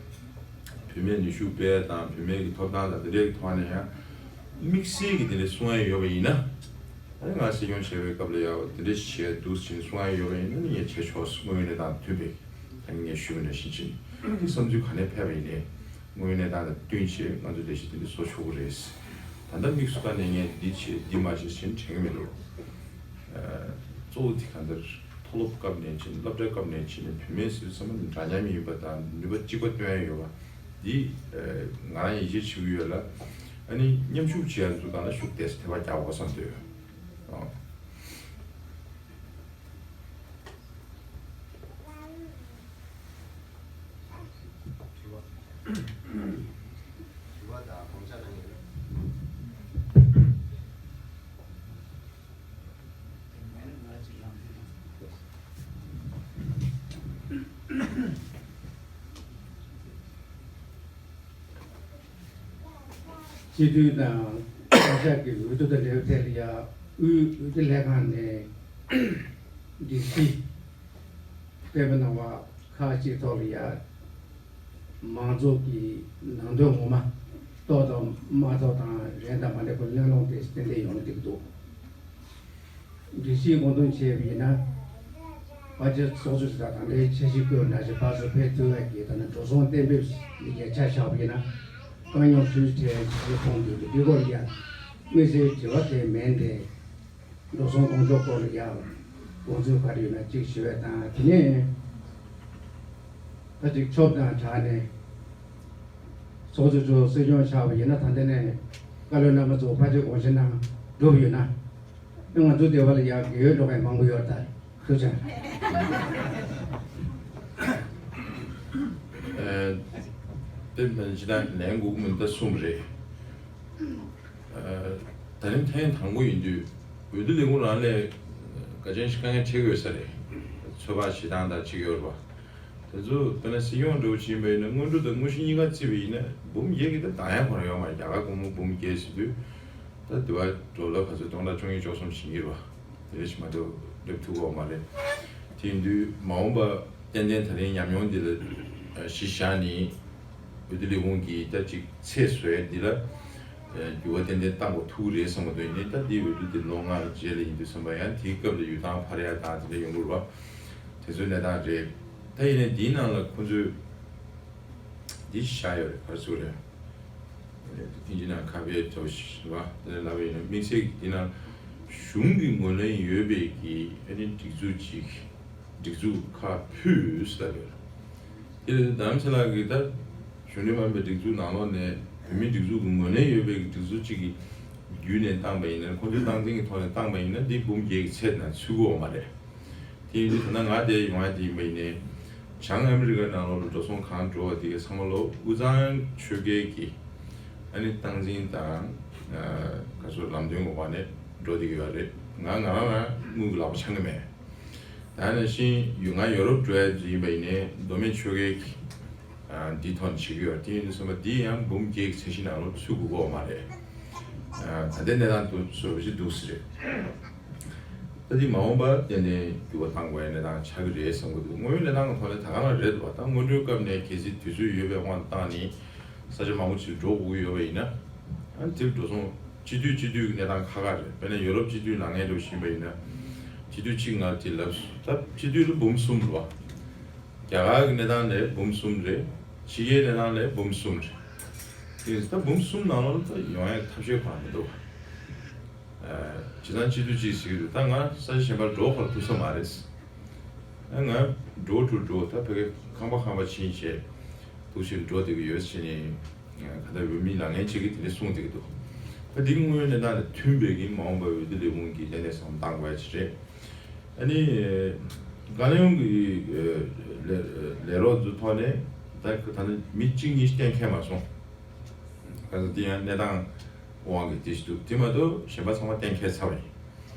བུད་མེད་ནུས་ཤུགས་སྤེལ་དང་བུད་མེད་ཀྱི་ཐོབ་ཐང་དང་དེ་འདྲའི་ཐོག་ནས་ཡང་དམིགས་བསལ་གྱི་དེ་འདྲ་གསུང་ཡ་ཡོད་པ་ཡིན་ན། ཨ་ནི་ང་སྲིད་སྐྱོང་བྱེད་པའི་སྐབས་ལ་ཡང་དེ་འདྲ་བྱས་འདུག་ཟེར་གསུང་ཡ་ཡོད་པ་ཡིན་ན་ནི་ངས་བྱས་ཆོག་དངོས་ཡོད་གནས་སྟངས་མཐུན་པའི་ད་ངས་ཞུས་པ་ནང་བཞིན་བྱས་ནས་དེ་བསམ་ཚུལ་ག་ནས་ཕེབས་པ་ཡིན་ནའི་དངོས་ཡོད་གནས་སྟངས་དང་བསྟུན་བྱས་ང་ཚོ་ལས་གཞི་དེ་འདྲ་བཟོ་ཆོག་གི་རེད། ད་ལྟ་དམིགས་སུ་བཀར་ནས་ངས་འདི་བྱས་འདི་མ་བྱས་ཟེར་དྲན་གྱི་མི་འདུག་གཙོ་བོ་དེ་གང་ལྟར་མཐོ་སློབ་སྐབས་ནས་ཕྱིན་སློབ་གྲྭ་སྐབས་ནས་ཕྱིན་ནས་བུད་མེད་ཟེར་ཚང་མ་འདྲ་མཉམ་ཡིན་པ་དང་ནུས་པ་གཅིག་པ་བཏོན་ཡ་ཡོད་པ་འདི་ང་རང་ཡིད་ཆེས་བྱེད་ཀྱི་ཡོད་ལ། ཨ་ནི་མཉམ་ཞུགས་བྱེད་ཡ་ཚོ་སྒང་ལ་ཤུགས་ཏོག་ཙམ་ཐེ་བ་རྒྱག་དགོས་བསམ་འདོད། ཨོ། དྲི་བ། དྲི་བ་དང་དགོངས་འཆར་གནང་ཡོད། སྤྱི་འཐུས་དང་བཀའ་ཤག་གི་འོས་བསྡུ་དང་འབྲེལ་བའི་ཐད་ལ་ཡ་དབུས་འོས་བསྡུ་ལྷན་ཁང་ནས་སྒྲིག་གཞི་གཏན་འབེབས་གནང་བ་ཁག་ཅིག་ཐོག་ལ་ཡ་མང་ཚོགས་ཀྱི་ནང་དོན་ངོ་མ་རྟོགས་དང་མ་རྟོགས་དང་རན་དང་མ་རན་ཁོ་གླེང་སློང་དེ་ཏན་ཏན་ཡོང་གི་འདུག་སྒྲིག་གཞི་དགོངས་དོན་བྱས་པ་ཡིན་ན། ཕལ་ཆེར་ཚོགས་གཙོ་ཟེར་དང་དེ་འདྲའི་འཆར་གཞི་བཀོད་ན་ཞིག་ཕར་ཚུར་ཕེབས་ཐུབ་པའི་གི་ད་ནི་འགྲོ་སོང་གཏན་འབེབས་ལ་རྒྱ་ཆ་བཞག་པ་ཡིན་ན། དཀའ་རྙོག་ཆུང་ཆུང་ཁྲལ་ཆེ་ཆེ་མཐོང་དུས་འདི་སྐོར་ལ་ཡང་དམིགས་བསལ་དྲི་བ་དེ་མིན་ཏེ། འགྲོ་སོང་གཏོང་ཕྱོགས་སྐོར་ལ་ཡང་དགོངས་ཚུལ་ག་རེ་ཡོད་ན་གཅིག་ཞུ་བས་དང་དེ་ནས་ད་ཅིག་ཆོབ་དང་དྲག་ནས་ཚོགས་གཙོ་མཆོག་སྲིད་སྐྱོང་ཆགས་པ་ཡིན་ན་ད་ལྟ་ནས་བཀའ་བློན་རྣམ་པ་ཚོ་ཕལ་ཆེར་དགོངས་བཞེས་གནང་གྲུབ་ཡོད་ན། ང་ཚོ་སྡེ་བ་ལ་ཡང་དགེ་འོས་འགྲོ་མཁན་མང་པོ་ཡོད་ད། ཐུགས་རྗེ་ཆེ། ཨ། དེ་མིན་ཇི་ལྟར་ལན་དགོས་ཀྱི་མིན་ད་གསུངས་པ་རེད། ཨ། ད་རིང་ཐེངས་དང་པོ་ཡིན་དུས་འོས་བསྡུ་ལས་ཁུངས་རང་ལས་ཀ་ཅན་ཞིག་དཀའ་ངལ་འཕྲད་ཀྱི་ཡོད་ས་རེད། ཚོད་དཔག་བྱེད་སྟངས་དང་ཅིག་ཡོད་རེད་པ། དེ་ཚོ་དཔེར་ན་སྲིད་སྐྱོང་འདྲ་བོ་ཕྱིན་པ་ཡིན་ན་དངོས་གྲུབ་དང་དངོས་གཞི་གཉིས་ཀ་བརྩིས་པ་ཡིན་ན་འབུམ་བརྒྱད་ཀྱི་ད་འདང་ཡ་ཁོ་རང་ཡོད་མ་རེད། རྒྱ་གར་སྒོར་མོ་འབུམ་བརྒྱད་ཟེར་དུས་ད་དེ་བ་ཌོ་ལར་ག་ཚོད་སྟོང་ཕྲག་བཅུ་གཉིས་བཅུ་གསུམ་ཕྱིན་གྱི་རེད་བ། དེ་རེ་ཞིག་མ་གཏོགས་སླེབས་ཐུབ་ཀྱི་ཡོད་མ་རེད། དེ་ཡིན་དུས་མ་འོངས་པ་ཏན་ཏན་ད་རིང་ཉམས་མྱོང་འདི་ལ་གཞི་བཞག་ནས་འོས་བསྡུ་ལས་ཁུངས་ཀྱིས་ད་ཅིག་ཚད་བཟོ་ཡ་འདི་ལ་འགྱུར་བ་ཏན་ཏན་གཏང་དགོས་ཐུག་རེད་བསམ་གྱི་འདུག་ཡིན་ནའི་ད་འདི་འོས་བསྡུ་འདི་ལོ་ལྔ་རྗེས་ལ་ཡིན་དུས་ཙམ་པ་ཡང་དེའི་སྐབས་ལ་ཡུལ་ཐང་འཕར་ཡ་དང་དེ་འདྲ་ཡོང་གི་རེད་བ། དེ་ཚོའི་གནས་སྟངས་རེད། ད་ཡིན་ནའི་འདིའི་ནང་ལ་ཁོང་ཚོས་འདི་བཞག་ཡོད་རེད། ག་རེ་ཟེར་དགོས་རེད། ཨིན་ཇི་ནང་ཁ་བའི་གྲོགས་ཤིག་རེད་བ། དེ་ལ་ལབ་པ་ཡིན་ན་དམིགས་བསལ་གྱི་འདི་ནང་གཞུང་གི་ངོས་ལེན་ཡོད་པའི་གི་ཨ་ནི་སྒྲིག་འཛུགས་ཅིག་སྒྲིག་འཛུགས་ཁག་ཕུད་ཟེར་ཡོད། དེ་ལ་རྡ་རམ་ས་ལ་གི་ད་གཞུང་འབྲེལ་མིན་པའི་སྒྲིག་འཛུགས་ནང་ལོགས་ནས་བོད་མིའི་སྒྲིག་འཛུགས་ཀྱི་ངོས་ལེན་ཡོད་པའི་གི་སྒྲིག་འཛུགས་གཅིག་གི་བརྒྱུད་ནས་བཏང་པ་ཡིན་ན། ཁོང་ཚོའི་སྟངས་འཛིན་གྱི་ཐོག་ནས་བཏང་པ་ཡིན་ན་འདི་འབུམ་བརྒྱད་ཀྱི་ཚད་ནང་ཚུད་ཀྱི་ཡོད་མ་རེད། དེ་ཡིན་དུས་ད་ལྟ་ང་དེ་ཡོང་ཡ་དེ་ཡིན་པ་ཡིན་ནའི་བྱང་ཨ་མི་རི་ཀ་ནང་ལོགས་ལ་འགྲོ་སོང་གང་འགྲོ་བ་དེ་གའི་ཚང་མ་ལོ་དབུས་གཙང་ཆོལ་ཁའི་གི་ཨ་ནི་སྟངས་འཛིན་དང་ག་ཚོད་ལམ་སྟོན་འོག་ནས་འགྲོ་བསྡད་ཀྱི་ཡོད་རེད། ང་ང་རང་རང་དངུལ་གྱི་ལག་པ་འཆང་གི་མེད། ད་ནང་བཞིན་ཡུལ་ང་ཡོ་རོབ་འགྲོ་ཡ་ཡིན་པ་ཡིན་ནའི་མདོ་སྨད་ཆོལ་ཁའི་གི་འདི་ཐོག་ནས་བྱེད་ཀྱི་ཡོད་རེད། དེ་ཡིན་དུས་ཙམ་པ་འདི་ཡང་འབུམ་བརྒྱད་ཀྱི་ཚད་གཞི་ནང་ལོགས་ཚུད་དགོས་ཀྱི་ཡོད་མ་རེད། ད་ལྟའི་གནས་སྟངས་དུ་བཟོ་འདྲ་ཞིག་འདུག་ས་རེད། ད་འདི་མ་འོངས་པ་ཏན་ཏན་འགྱུར་བ་གཏང་དགོས་ཡ་གནས་སྟངས་ཆགས་ཀྱི་རེད་བསམ་གྱི་འདུག་དངོས་ཡོད་གནས་སྟངས་ཀྱི་ཐོག་ནས་ད་ག་རང་རེད་འདུག་བ། ད་སྔོན་འགྲོའི་སྐབས་ནས་གལ་སྲིད་དུས་ཚོད་ཡོད་པའི་དབང་དུ་བཏང་ནས་ས་ཆ་མང་པོ་ཅིག་འགྲོ་དགོས་ཀྱི་ཡོད་པ་ཡིན་ན། ཨ་ནི་དེར་འགྲོ་སོང་སྤྱི་འཐུས་སྤྱི་འཐུས་ཀྱི་གནས་སྟངས་ཁག་ཁག་རེད། དཔེར་ན་ཡོ་རོབ་སྤྱི་འཐུས་ལངས་མཁན་འདྲ་བོ་ཞིག་ཡིན་པ་ཡིན་ན། སྤྱི་འཐུས་གཅིག་ང་དེ་ལབ་སོང་། ད་སྤྱི་འཐུས་ལ་འབུམ་གསུམ་རེད་བ། རྒྱ་གར་གྱི་གནས་སྟངས་ལ་འབུམ་གསུམ་རེད། ཕྱི་རྒྱལ་གནས་སྟངས་ལ་འབུམ་གསུམ་རེད། དེ་ད་འབུམ་གསུམ་ནང་ལོགས་ལ་ད་ཡོང་ཡག་ཐབས་ཤེས་གང་མི་འདུག་ཨ། བྱས་ཙང་སྤྱི་འཐུས་གཅིག་ཟེར་གྱི་འདུག་ད་ང་ས་ཆ་གཞན་པར་འགྲོ་ཁོ་ཐུབ་ས་མ་རེད། ཨ། ང་འགྲོ་དྲུག་འགྲོ་ད་ཕ་གི་ཁང་པ་ཁང་པ་ཕྱིན་བྱས་འདུག་ཞིག་འགྲོ་བསྡད་ཀྱི་ཡོད་ཟེར་ནས་ག་ད་འོས་མི་ལངས་མཁན་གཅིག་གིས་དེ་འདྲ་གསུངས་བསྡད་ཀྱི་འདུག་ད་འདི་དངོས་ཡོད་གནས་སྟངས་དང་མཐུན་པའི་གི་མ་འོངས་པའི་འོས་བསྡུ་ལས་ཁུངས་ཀྱིས་ཏན་ཏན་བསམ་བློ་གཏང་དགོས་ཡ་ཅིག་རེད། ཨ་ནི། བཀའ་བློན་གྱི་ལས་ལས་རོགས་ཚོའི་ཐོག་ནས་ད་ད་ནི་མི་གཅིག་གཉིས་གཏན་འཁེལ་མ་སོང་། ག་ཚོད་དེ་ཡང་གནས་སྟངས་དབང་གིས་དེ་ཞིག་འདུག་དེ་མ་གཏོགས་གཞན་པ་ཚང་མ་གཏན་འཁེལ་ཚར་བ་ཡིན།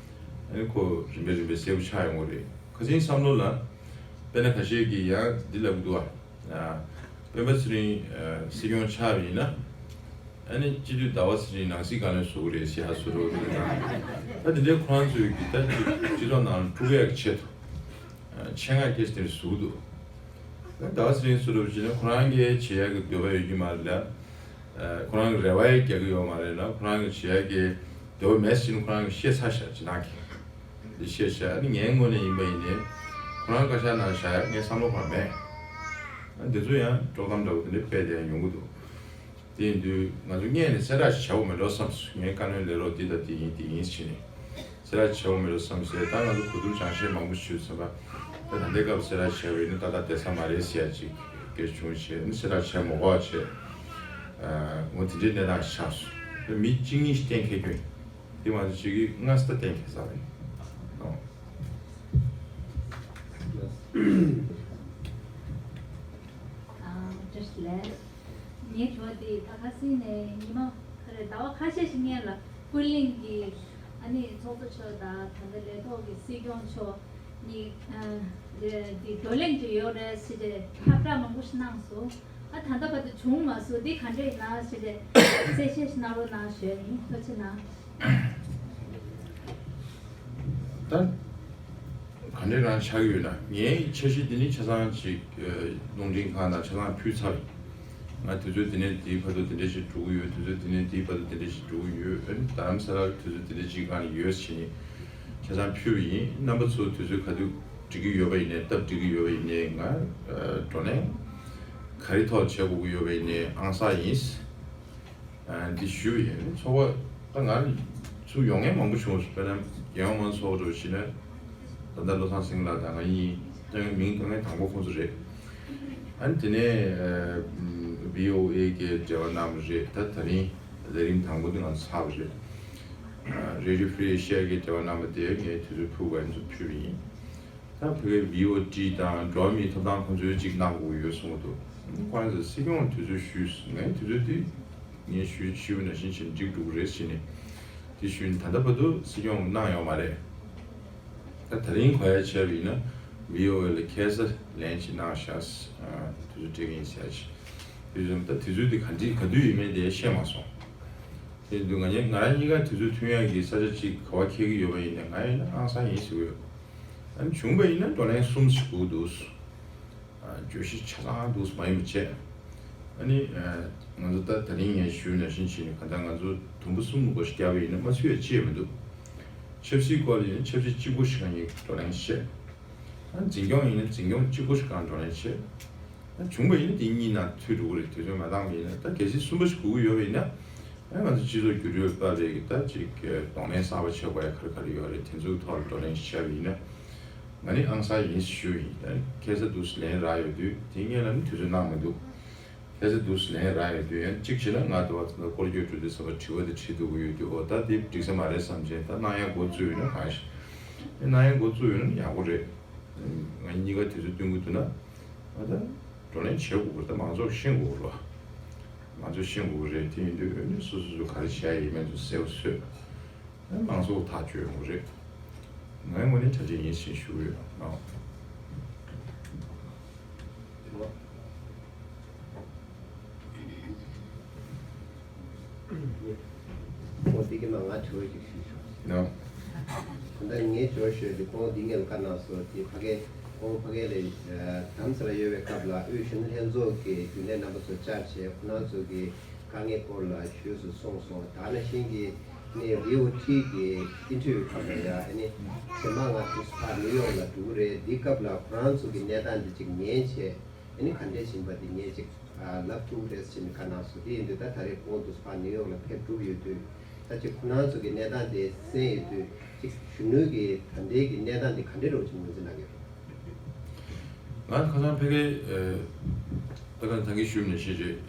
ཨ་ནི་ཁོ་རིམ་པས་རིམ་པས་གསལ་པོ་ཆགས་ཡོང་གི་རེད། ཁ་སང་བསམ་བློ་ལ། དཔེར་ན་ཁ་ཤས་ཀྱིས་ཡང་འདི་ལབ་འདུག་ཨ། སྤེན་པ་ཚེ་རིང་སྲིད་སྐྱོང་ཆགས་པ་ཡིན་ན། ཨ་ནི་སྤྱི་འཐུས་ཟླ་བ་ཚེ་རིང་ནང་སྲིད་བཀའ་བློན་བཟོ་གི་རེད་ཟེར་ཡ་བཟོ་འདྲ་བོ་དེ་དང་། ད་དེ་འདྲའི་ཁོ་རང་ཚོའི་གི་ད་སྤྱི་ཚོགས་ནང་ལ་དཀྲུག་ཡག་གི་ཆེད་དུ་ཆེད་མངགས་སྐད་ཆ་དེ་འདྲ་བཟོ་གི་འདུག་ད་ཟླ་བ་ཚེ་རིང་བཟོ་འདྲ་བོ་བྱས་ན་ཁོ་རང་གིས་བྱེད་ཡག་གི་འདོད་པ་ཡོད་ཀྱི་མ་རེད་ལ། ཁོ་རང་གི་རེ་བ་ཡང་རྒྱག་གི་ཡོད་མ་རེད་ལ། ཁོ་རང་གི་བྱེད་ཡག་གི་འདོད་པ་མེད་ཟེར་ནས་ཁོ་རང་གིས་བཤད་ཚར་ཤག་ཇི་ནང་གི་འདི་བཤད་ཤག་ཨ་ནི་ངའི་ངོས་ནས་ཡིན་པ་ཡིན་ནའི་ཁོ་རང་བཀའ་ཤག་ནང་བཞག་ཡག་ངའི་བསམ་བློ་ཁོ་རང་མེད། ཨ་འདི་ཚོ་ཡང་དཀྲོག་གཏམ་འདྲ་བོ་དེ་འདྲ་སྤེལ་ཏེ་ཡང་ཡོང་གི་འདུག་དེ་ཡིན་དུས་ང་ཚོ་སྔོན་ནས་གསལ་བསྒྲགས་ཤིག་བྱ་དགོས་མེད་འགྲོ་བསམ་སོང་། ངའི་བཀའ་བློན་ལས་རོགས་འདི་དང་འདི་ཡིན་འདི་ཡིན་ཟེར་ནས་གསལ་བསྒྲགས་ཤིག་བྱ་དགོས་མེད་འགྲོ་བསམ་ཟེར། ད་ང་ཚོ་གོ་བསྡུར་སྦྱང་བཤད་མང་པོ་ཞུས་ཟིན་པ། ད་ད་ལྟའི་སྐབས་གསལ་བསྒྲགས་བྱས་པ་ཡིན་ན་ཏག་ཏག་བསྡད་ས་མ་རེད་ཟེར་ཡ་ཅིག་སྐད་བྱུང་བྱས་ནས་གསལ་བསྒྲགས་བྱས་མ་དགོས་པ་བྱས། ཨ་འོ་དེ་འདྲའི་གནས་སྟངས་ཆགས་སོང་། མི་གཅིག་གཉིས་ཤིག་གཏན་འཁེལ་རྒྱུ་ཡིན། དེ་མ་གཏོགས་ཅིག་གིས་སྔ་ས་གཏན་འཁེལ་ས་རེད། ཨོ། ཨ། བཀྲ་ཤིས་བདེ་ལེགས། ངའི་དྲི་བ་འདི་ད་ཁ་སང་ནས་ཉི་མ་ག་རེ་ཟླ་བ་ཁ་ཤས་ཤིག་སྔོན་ལ་ཀུན་གླེང་གི་ཨ་ནི་ཚོགས་གཙོ་མཆོག་དང་ད་ལྟ་ལས་ཐོག་གི་སྲིད་སྐྱོང་མཆོག་གཉིས་ཨ་འདི་བགྲོ་གླེང་ཅིག་ཡོད་རེད་ཟེར་ཏེ་ཁྱབ་བསྒྲགས་མང་པོ་ཞིག་གནང་སོང་། ཨ་ད་ལྟ་བར་དུ་བྱུང་མ་སོང་། འདི་ག་འདྲས་ཡིན་ན་ཞེས་ཏེ་གསལ་བཤད་ཞིག་གནང་རོགས་གནང་ཞུ་ཡ་ཡིན། ཐུགས་རྗེ་གནང་། ད་ག་འདྲས་རང་ཆགས་ཀྱི་ཡོད་ན་ངའི་འཆར་གཞི་འདི་ནི་ཆ་ཚང་ཅིག་རླུང་འཕྲིན་ཁང་དང་ཆ་ཚང་ཕུལ་ཚར་བ་ཡིན། ང་དུས་ཚོད་འདི་ནས་འདིའི་བར་དུ་འདི་འདྲས་ཞིག་འགྲོ་གི་ཡོད། དུས་ཚོད་འདི་ནས་འདིའི་བར་དུ་འདི་འདྲས་ཞིག་འགྲོ་གི་ཡོད། ཨ་ནི་རྡ་རམ་ས་ལར་དུས་ཚོད་འདི་འདྲས་ཅིག་སྒང་ལ་ཡོད་ཟེར་ནས་ཆ་ཚང་ཕུལ་བ་ཡིན། རྣམ་པ་ཚོ་དུས་ཚོད་ག་དུས་འགྲིག་གི་ཡོད་པ་ཡིན་ནའི་སྟབས་འགྲིག་གི་ཡོད་པ་ཡིན་ནའི་ང་བགྲོ་གླེང་ག་རེ་ཐོག་བྱེད་དགོས་ཀྱི་ཡོད་པ་ཡིན་ནའི་ཨང་གསར་ཡིན། འདི་ཞུས་པ་ཡིན། ཚོགས་པ་ད་ང་ཚོ་ཡོང་མཁན་མང་པོ་བྱུང་སོང་། དཔེར་ན་རྒྱལ་ཡོངས་མང་ཚོགས་འགྲོ་བྱས་ན་ད་ལྟ་བློ་བཟང་སེང་ལགས་དང་ང་གཉིས་ད་མིང་བཏགས་མཁན་དང་པོ་ཁོང་ཚོ་རེད། ཨ་ནི་དེ་ནས་བྷི་ཨོ་ཨེ་གི་འབྲེལ་བ་གནང་བ་རེད། ད་ད་རིང་ལས་རིམ་དང་པོ་དེ་ང་ཚོ་ཚར་བ་རེད། རེ་ཌི་ཡོ་ཧྥི་རི་ཨེ་ཤི་ཡ་གི་འབྲེལ་བ་གནང་བ་དེ་ངས་དུས་ཚོད་ཕུལ་དགོས་ཡ་ཚོ་ཕུལ་བ་ཡིན། ད་བོད་པའི་བྷི་ཨོ་ཊི་དང་འགྲོ་བ་མིའི་ཐོབ་ཐང་ཁོང་ཚོས་ཅིག་གནང་དགོས་ཡོད་གསུངས་འདུག་ཁོང་རྣམ་ཚོས་སྲིད་སྐྱོང་དུས་ཚོད་ཞུས། ངས་དུས་ཚོད་དེ་ངས་ཞུས་ཞུས་པ་ནང་བཞིན་བྱས་ནས་འགྲིག་འགྲོ་གི་རེད་ཟེར་ནས་དེ་ཞུས་ནས་ད་ལྟ་བར་དུ་སྲིད་སྐྱོང་གནང་ཡོད་མ་རེད། ད་ད་རིང་གོ་ཡ་བྱས་པ་ཡིན་ན་ བྷི་ཨོ་ཨེ་ལ་ཁ་སང་ལན་ཅིག་གནང་ཤག་དུས་ཚོད་སྤྲད་ཀྱི་ཡིན་ཟེར་ཅིག་དུས་ཚོད་ད་དུས་ཚོད་དེ་ག་འདི་ག་དུས་ཡིན་མིན་དེ་ཤེས་མ་སོང་། དེ་དུས་ང་གཉིས་ང་རང་གཉིས་ཀ་དུས་ཚོད་མཐུན་ཡག་གི་ས་ཆ་གཅིག་ག་པར་འཁེལ་གྱི་ཡོད་པ་ཡིན་ན། ང་ཡིན་ན་ཨང་སང་ཡིན་ཟེར་གྱི་ཡོད། ཨ་ནི་བྱུང་བ་ཡིན་ན་བགྲོ་གླེང་གསུམ་ཞིག་དགོས་འདུག་བརྗོད་གཞི་ཆ་ཚང་འདུག་མ་ཡིན་པ་བྱས། ཨ་ནི་ང་ཚོ་ད་ད་རིང་ངས་ཞུས་ནང་བཞིན་བྱས་ནས་གང་ལྟར་ང་ཚོ་དུམ་བུ་གསུམ་སྒོ་ཞིག་བརྒྱབ་པ་ཡིན་ན་མ་ཚུད་ཡ་ཅི་ཡང་མི་འདུག་ཆབ་སྲིད་སྐོར་ལ་ཡིན་ན་ཆབ་སྲིད་གཅིག་པོ་ཞིག་ང་གཉིས་བགྲོ་གླེང་བྱས། ཨ་འཛིན་སྐྱོང་ཡིན་ན་འཛིན་སྐྱོང་གཅིག་པོ་ཞིག་སྒང་བགྲོ་གླེང་བྱས། ཨ་བྱུང་བ་ཡིན་ན་དེ་གཉིས་ནང་ཚུད་འགྲོ་གི་རེད། དུས་ཚོད་མ་འདང་བ་ཡིན་ན། ད་གལ་སྲིད་གསུམ་པ་ཞིག་དགོས་ཀྱི་ཡོད་པ་ཡིན་ན། ཨ་ང་ཚོ་སྤྱི་ཚོགས་བརྒྱུད་སྤྲོད་པ་བས་ཀྱི་ད་ཅིག་གདོང་ལེན་གསར་པ་བྱེད་དགོས་ཡ་ག་རེ་ག་རེ་ཡོད་རེད། དེ་ཚོའི་ཐོག་ལ་བགྲོ་གླེང་ཞིག་བྱས་པ་ཡིན་ན། ང་ནི་ཨང་གསར་ཡིན་ཞུ་ཡིན། ད་ཁ་སང་འདུག་སེ་ལན་རག་ཡོད་དུས་དེ་སྔོན་ལ་ནི་དུས་ཚོད་གནང་མི་འདུག་ཁ་སང་འདུག་སེ་ལན་རག་ཡོད་དུས་ཡང་གཅིག་བྱས་ན་ང་དུ་བ་ཚོ་ལ་སྐོར་སྐྱོད་འགྲོ་དུས་ཙམ་པ་དྲི་བ་དེ་དྲི་ཐུབ་ཀྱི་ཡོད་དུས། འོ་ད་དེ་འགྲིག་ས་མ་རེད་བསམ་བྱས་ད་གནང་ཡ་འགོ་བཙུགས་ཡོད་ན་གང་ཞིག་གནང་ཡ་འགོ་བཙུགས་ཡོད་ན་ཡག་པོ་རེད། ང་གཉིས་ཀ་དུས་ཚོད་བསྟུན་གྱི་འདུག་ན། ང་ད་བགྲོ་གླེང་བྱེད་དགོས་ཀྱི་རེད། ད་མང་ཚོགས་ཤེས་དགོས་ཀྱི་རེད། མང་ཚོགས་ཤེས་དགོས་ཀྱི་རེད། དེ་ཡིན་དུས་ཨ་ནི་སོ་སོ་སོ་ག་རེ་བྱས་ཡིན་མིན་ཚོ་གསལ་པོ་བཟོས། ཨ་མང་ཚོགས་ཐག་གཅོད་ཡོང་གི་རེད། ངའི་ངོས་ནས་གྲ་སྒྲིག་ཡིན་ཞེས་ཞུ་གི་ཡོད། ཨ། ཁོང་དེ་གི་ནང་ང་དྲི་བ་ཞིག་ཞུས་ཆོག་ཡང་། ད་ལྟ་ངས་དྲི་བ་ཞུས་ཏེ་ཁོང་འདི་ངས་བཀའ་གནང་སོང་དེ་ཕ་གི་ཁོང་ཕ་གི་ལ་རྡ་རམ་ས་ལ་ཡོད་པའི་སྐབས་ལ་དབུས་གཞོན་ནུ་ལྷན་ཚོགས་ཀྱི་རྒྱུན་ལས་རྣམ་པ་ཚོ་བཅར་བྱས་ཁོང་རྣམ་ཚོ་གི་དཀའ་ངལ་སྐོར་ལ་ཞུས་སུ་གསུངས་སོང་། ད་ནང་བཞིན་གྱི་ནས་བྷི་ཨོ་ཊི་གི་ཨིན་ཊར་བིའུ་སྐབས་ལ་ཡ་ཨ་ནི་རྗེས་མ་ང་ཏུས་ཕར་ནིའུ་ཡོག་ལ་འགྲོ་གི་རེད། འདི་སྐབས་ལ་ཁོ་རང་ཚོ་གི་གནས་སྟངས་འདི་ཅིག་ཉན་བྱས་ཨ་ནི་ག་འདྲས་ཕྱིན་པ་འདི་ངས་ཅིག་ལབ་ཐུབ་རེད་ཟེར་ནས་བཀའ་གནང་སོང་། དེ་ཡིན་དུས་ད་ད་རེས་ཁོང་ཏུས་ཕར་ནིའུ་ཡོག་ལ་ཕེབས་གྲུབ་ཡོད་དུས་ད་ཅིག་ཁོ་རང་ཚོ་གི་གནས་སྟངས་དེ་གསན་ཡོད་དུས་ཅིག་གཞོན་ནུ་གི་ད་ལྟའི་གི་གནས་སྟངས་དེ་ག་འདྲས་རོགས་ཅིག་ངོས་འཛིན་གནང་གི་རེད། ང་ཁ་སང་ཕ་གིར་ཨ་ད་ག་ད་གིན་ཞུས་ནས་ཤེས་རེད།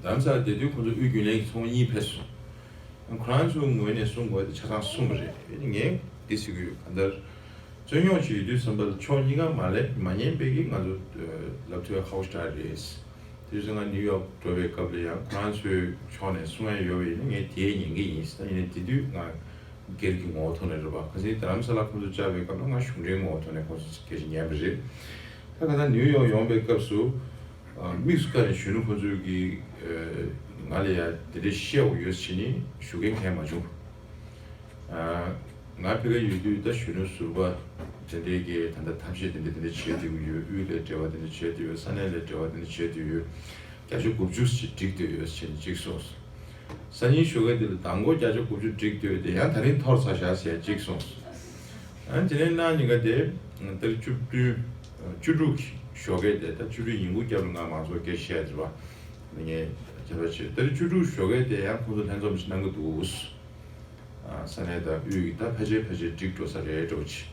ཨ་རྡ་རམ་ས་ལ་བསྡད་དུས་ཁོང་ཚོ་དབུས་རྒྱུན་ལས་ཀྱི་ཚོགས་གཉིས་ཕེབས་སོང་། ཁོ་རང་ཚོའི་ངོས་ནས་གསུང་དགོས་དེ་ཆ་ཚང་གསུངས་པ་རེད། ངས་འདི་ཟེར་གྱི་ཡོད། གང་ལྟར་རྩོད་རྙོག་ཅིག་ཡོད་དུས་ཙམ་པ་ལ་ཕྱོགས་གཉིས་ཀ་མ་ལེན་མ་ཉན་པའི་གི་ང་ཚོ་ལབ་ཐུབ་ཡ་ཁག་པོ་ཞེ་དྲག་རེད། དེ་བཞིན་ང་ནིའུ་ཡོག་འགྲོ་བའི་སྐབས་ལ་ཡང་ཁོ་རང་ཚོའི་ཕྱོགས་ནས་གསུང་ཡ་ཡོད་པ་ཡིན་ན་ངས་དེ་ཉན་གི་ཡིན། ད་ཡིན་ནའི་དེ་དུས་ང་སྒེར་གྱི་ངོ་བོ་ཐོག་ནས་རེད་པ། ཁ་སང་རྡ་རམ་ས་ལ་ཁོང་ཚོ་བཅར་བའི་སྐབས་ལ་ང་གཞུང་འབྲེལ་ངོ་བོ་ཐོག་ནས་ཁོང་ཚོ་སྐད་ཆ་ཉན་པ་རེད། ད་ཁ་སང་ནིའུ་ཡོག་ཡོང་བའི་སྐབས་སུ་དམིགས་སུ་བཀར་ནས་གཞོན་ནུ་ཁོང་ཚོས་ཀྱི་ང་ལ་ཡ་དེ་འདྲའི་བཤད་དགོས་ཡོད་ཟེར་ནས་ཞུ་མཁན་གང་ཡང་མ་བྱུང་། ང་ཕ་གིར་ཡོད་དུས་ད་གཞོན་ནུ་ཟུར་པ་དེ་འདྲའི་གི་ད་ལྟ་ཐབས་ཤེས་དེ་འདྲ་དེ་འདྲ་བྱེད་བསྡད་ཀྱི་ཡོད། དབུས་ལ་འབྲེལ་བ་དེ་འདྲ་བྱེད་བསྡད་ཡོད། ས་གནས་ལ་འབྲེལ་བ་དེ་འདྲ་བྱེད་བསྡད་ཡོད། བརྒྱ་ཆ་དགུ་བཅུ་ཞིག་འགྲིག་བསྡད་ཡོད་ཟེར་ནས་གཅིག་གསུངས་སོང་། སང་ཉིན་ཞོགས་ཀས་དེ་ལ་མདང་དགོང་བརྒྱ་ཆ་དགུ་བཅུ་འགྲིག་བསྡད་ཡོད་དེ་ཡང་ད་རིང་འཐོར་ཚར་བཞག་ཟེར་གཅིག་གསུངས་སོང་། ཨ་དེ་ནས་གནངས་ཉིན་ཀ་དེ་ཏ་རིག་བཅུ་བདུན་བཅུ་དྲུག་གི་ཞོགས་ཀས་དེ་ད་བཅུ་དྲུག་ཉིན་གུང་རྒྱབ་ལ་ང་མང་ཚོགས་སྐད་བཤད་ཟེར་བ་ངས་ཁྱབ་པ་བྱས། ཏ་རིག་བཅུ་དྲུག་ཞོགས་ཀས་དེ་ཡང་ཁོང་ཚོ་ལྷན་འཛོམས་ཤིག་གནང་གི་འདུག་ས་གནས་དང་དབུས་ཀྱི་ད་ཕལ་ཆེར་ཕལ་ཆེར་འགྲིག་འགྲོ་ས་རེད་འགྲོ་ཆེ་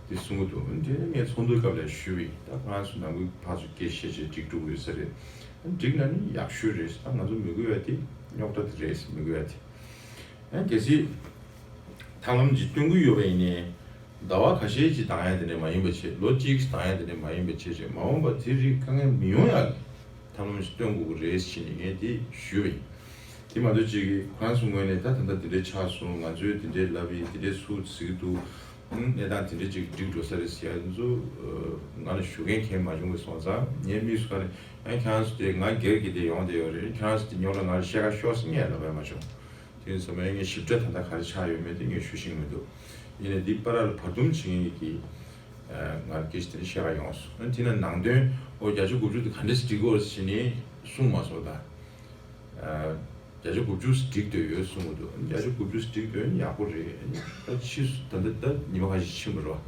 དེ་གསུང་གི་འདུག་དེ་ནས་ངས་ཚོགས་འདུའི་སྐབས་ལ་ཞུས་པ་ཡིན། ད་ཁོ་རང་ཚོ་ནང་ཁུལ་ཕར་ཚུར་སྐད་བཤད་བྱས་འགྲིག་འགྲོ་གི་ཡོད་ས་རེད། འགྲིག་ན་ནི་ཡག་ཤོས་རེད། ད་ང་ཚོ་མི་དགོས་ཡ་དེ་རྙོག་དྲ་དེ་རེད། མི་དགོས་ཡ་དེ། ཡང་གལ་སྲིད་ཐབས་ལམ་ཅིག་སྟོན་གྱི་ཡོད་པ་ཡིན་ནའི་ཟླ་བ་ཁ་ཤས་ཅིག་འདང་ཡ་དེ་འདྲ་མ་ཡིན་པ་བྱས། ལོ་གཅིག་འདང་ཡ་དེ་འདྲ་མ་ཡིན་པ་བྱས་བྱས་མ་འོངས་པ་དེ་རིགས་དཀའ་ངལ་མི་ཡོང་ཡ་གི་ཐབས་ལམ་ཞིག་སྟོན་དགོས་ཀྱི་རེད་ཟེར་ནས་ངས་དེ་ཞུས་པ་ཡིན། དེ་མ་གཏོགས་ཅིག་གིས་ཁོ་རང་ཚོའི་ངོས་ནས་ད་ད་ལྟ་འདི་འདྲ་ཆགས་སོང་། ང་ཚོས་འདི་འདྲས་ལབ་ཡིན། འདི་འདྲས་སུ་ཟེར་གྱི་འདུག་ཨང་གནས་སྟངས་དེ་འདྲས་ཅིག་འགྲིག་འགྲོ་ས་རེད་ཟེར་ཡ་ཚོ་ང་ལ་ཞུ་མཁན་གང་ཡང་མ་བྱུང་བས་སོང་ཙང་ངའི་དམིགས་སུ་བཀར་ནས་ཡང་ཁྱེད་རང་ཚོ་དེ་ང་སྒེར་གྱི་དེ་ཡོང་བསྡད་ཡོད་རེད། ཁྱེད་རང་ཚོ་དེ་རྙོག་དྲ་ང་ལ་བཤད་ག་ཤོག་ཟེར་ངས་ལབ་ཡ་མ་བྱུང་། དེ་ཡིན་ཙང་ངས་ཞིབ་ཕྲ་ད་ལྟ་ག་རེ་ཆགས་ཡོད་མེད་དེ་ངས་ཞུ་ཤེས་ཀྱི་མི་འདུག་ཡིན་ནའི་འདི་བར་ལ་བར་འདུམ་བྱེད་མཁན་གྱི་ང་ལ་སྐད་ཆ་དེ་འདྲ་བཤད་ག་ཡོང་སོང་། ཨ་དེ་ན་ནང་དོན་ཨོ་བརྒྱ་ཆ་དགུ་བཅུ་དེ་ག་འདྲས་སེ་འགྲིག་གོ་ཟེར་ནས་གསུངས་མ་སོང་ད། བརྒྱ་ཆ་དགུ་བཅུ་འགྲིག་འདོད་ཡོད་གསུང་གི་འདུག་བརྒྱ་ཆ་དགུ་བཅུ་འགྲིག་འདོད་ཡོད་ན་ཡག་པོ་རེད། ད་ཕྱིས་སུ་ད་ལྟ་ད་ཉི་མ་ཁ་ཤས་ཕྱིན་པ་རེད་བ།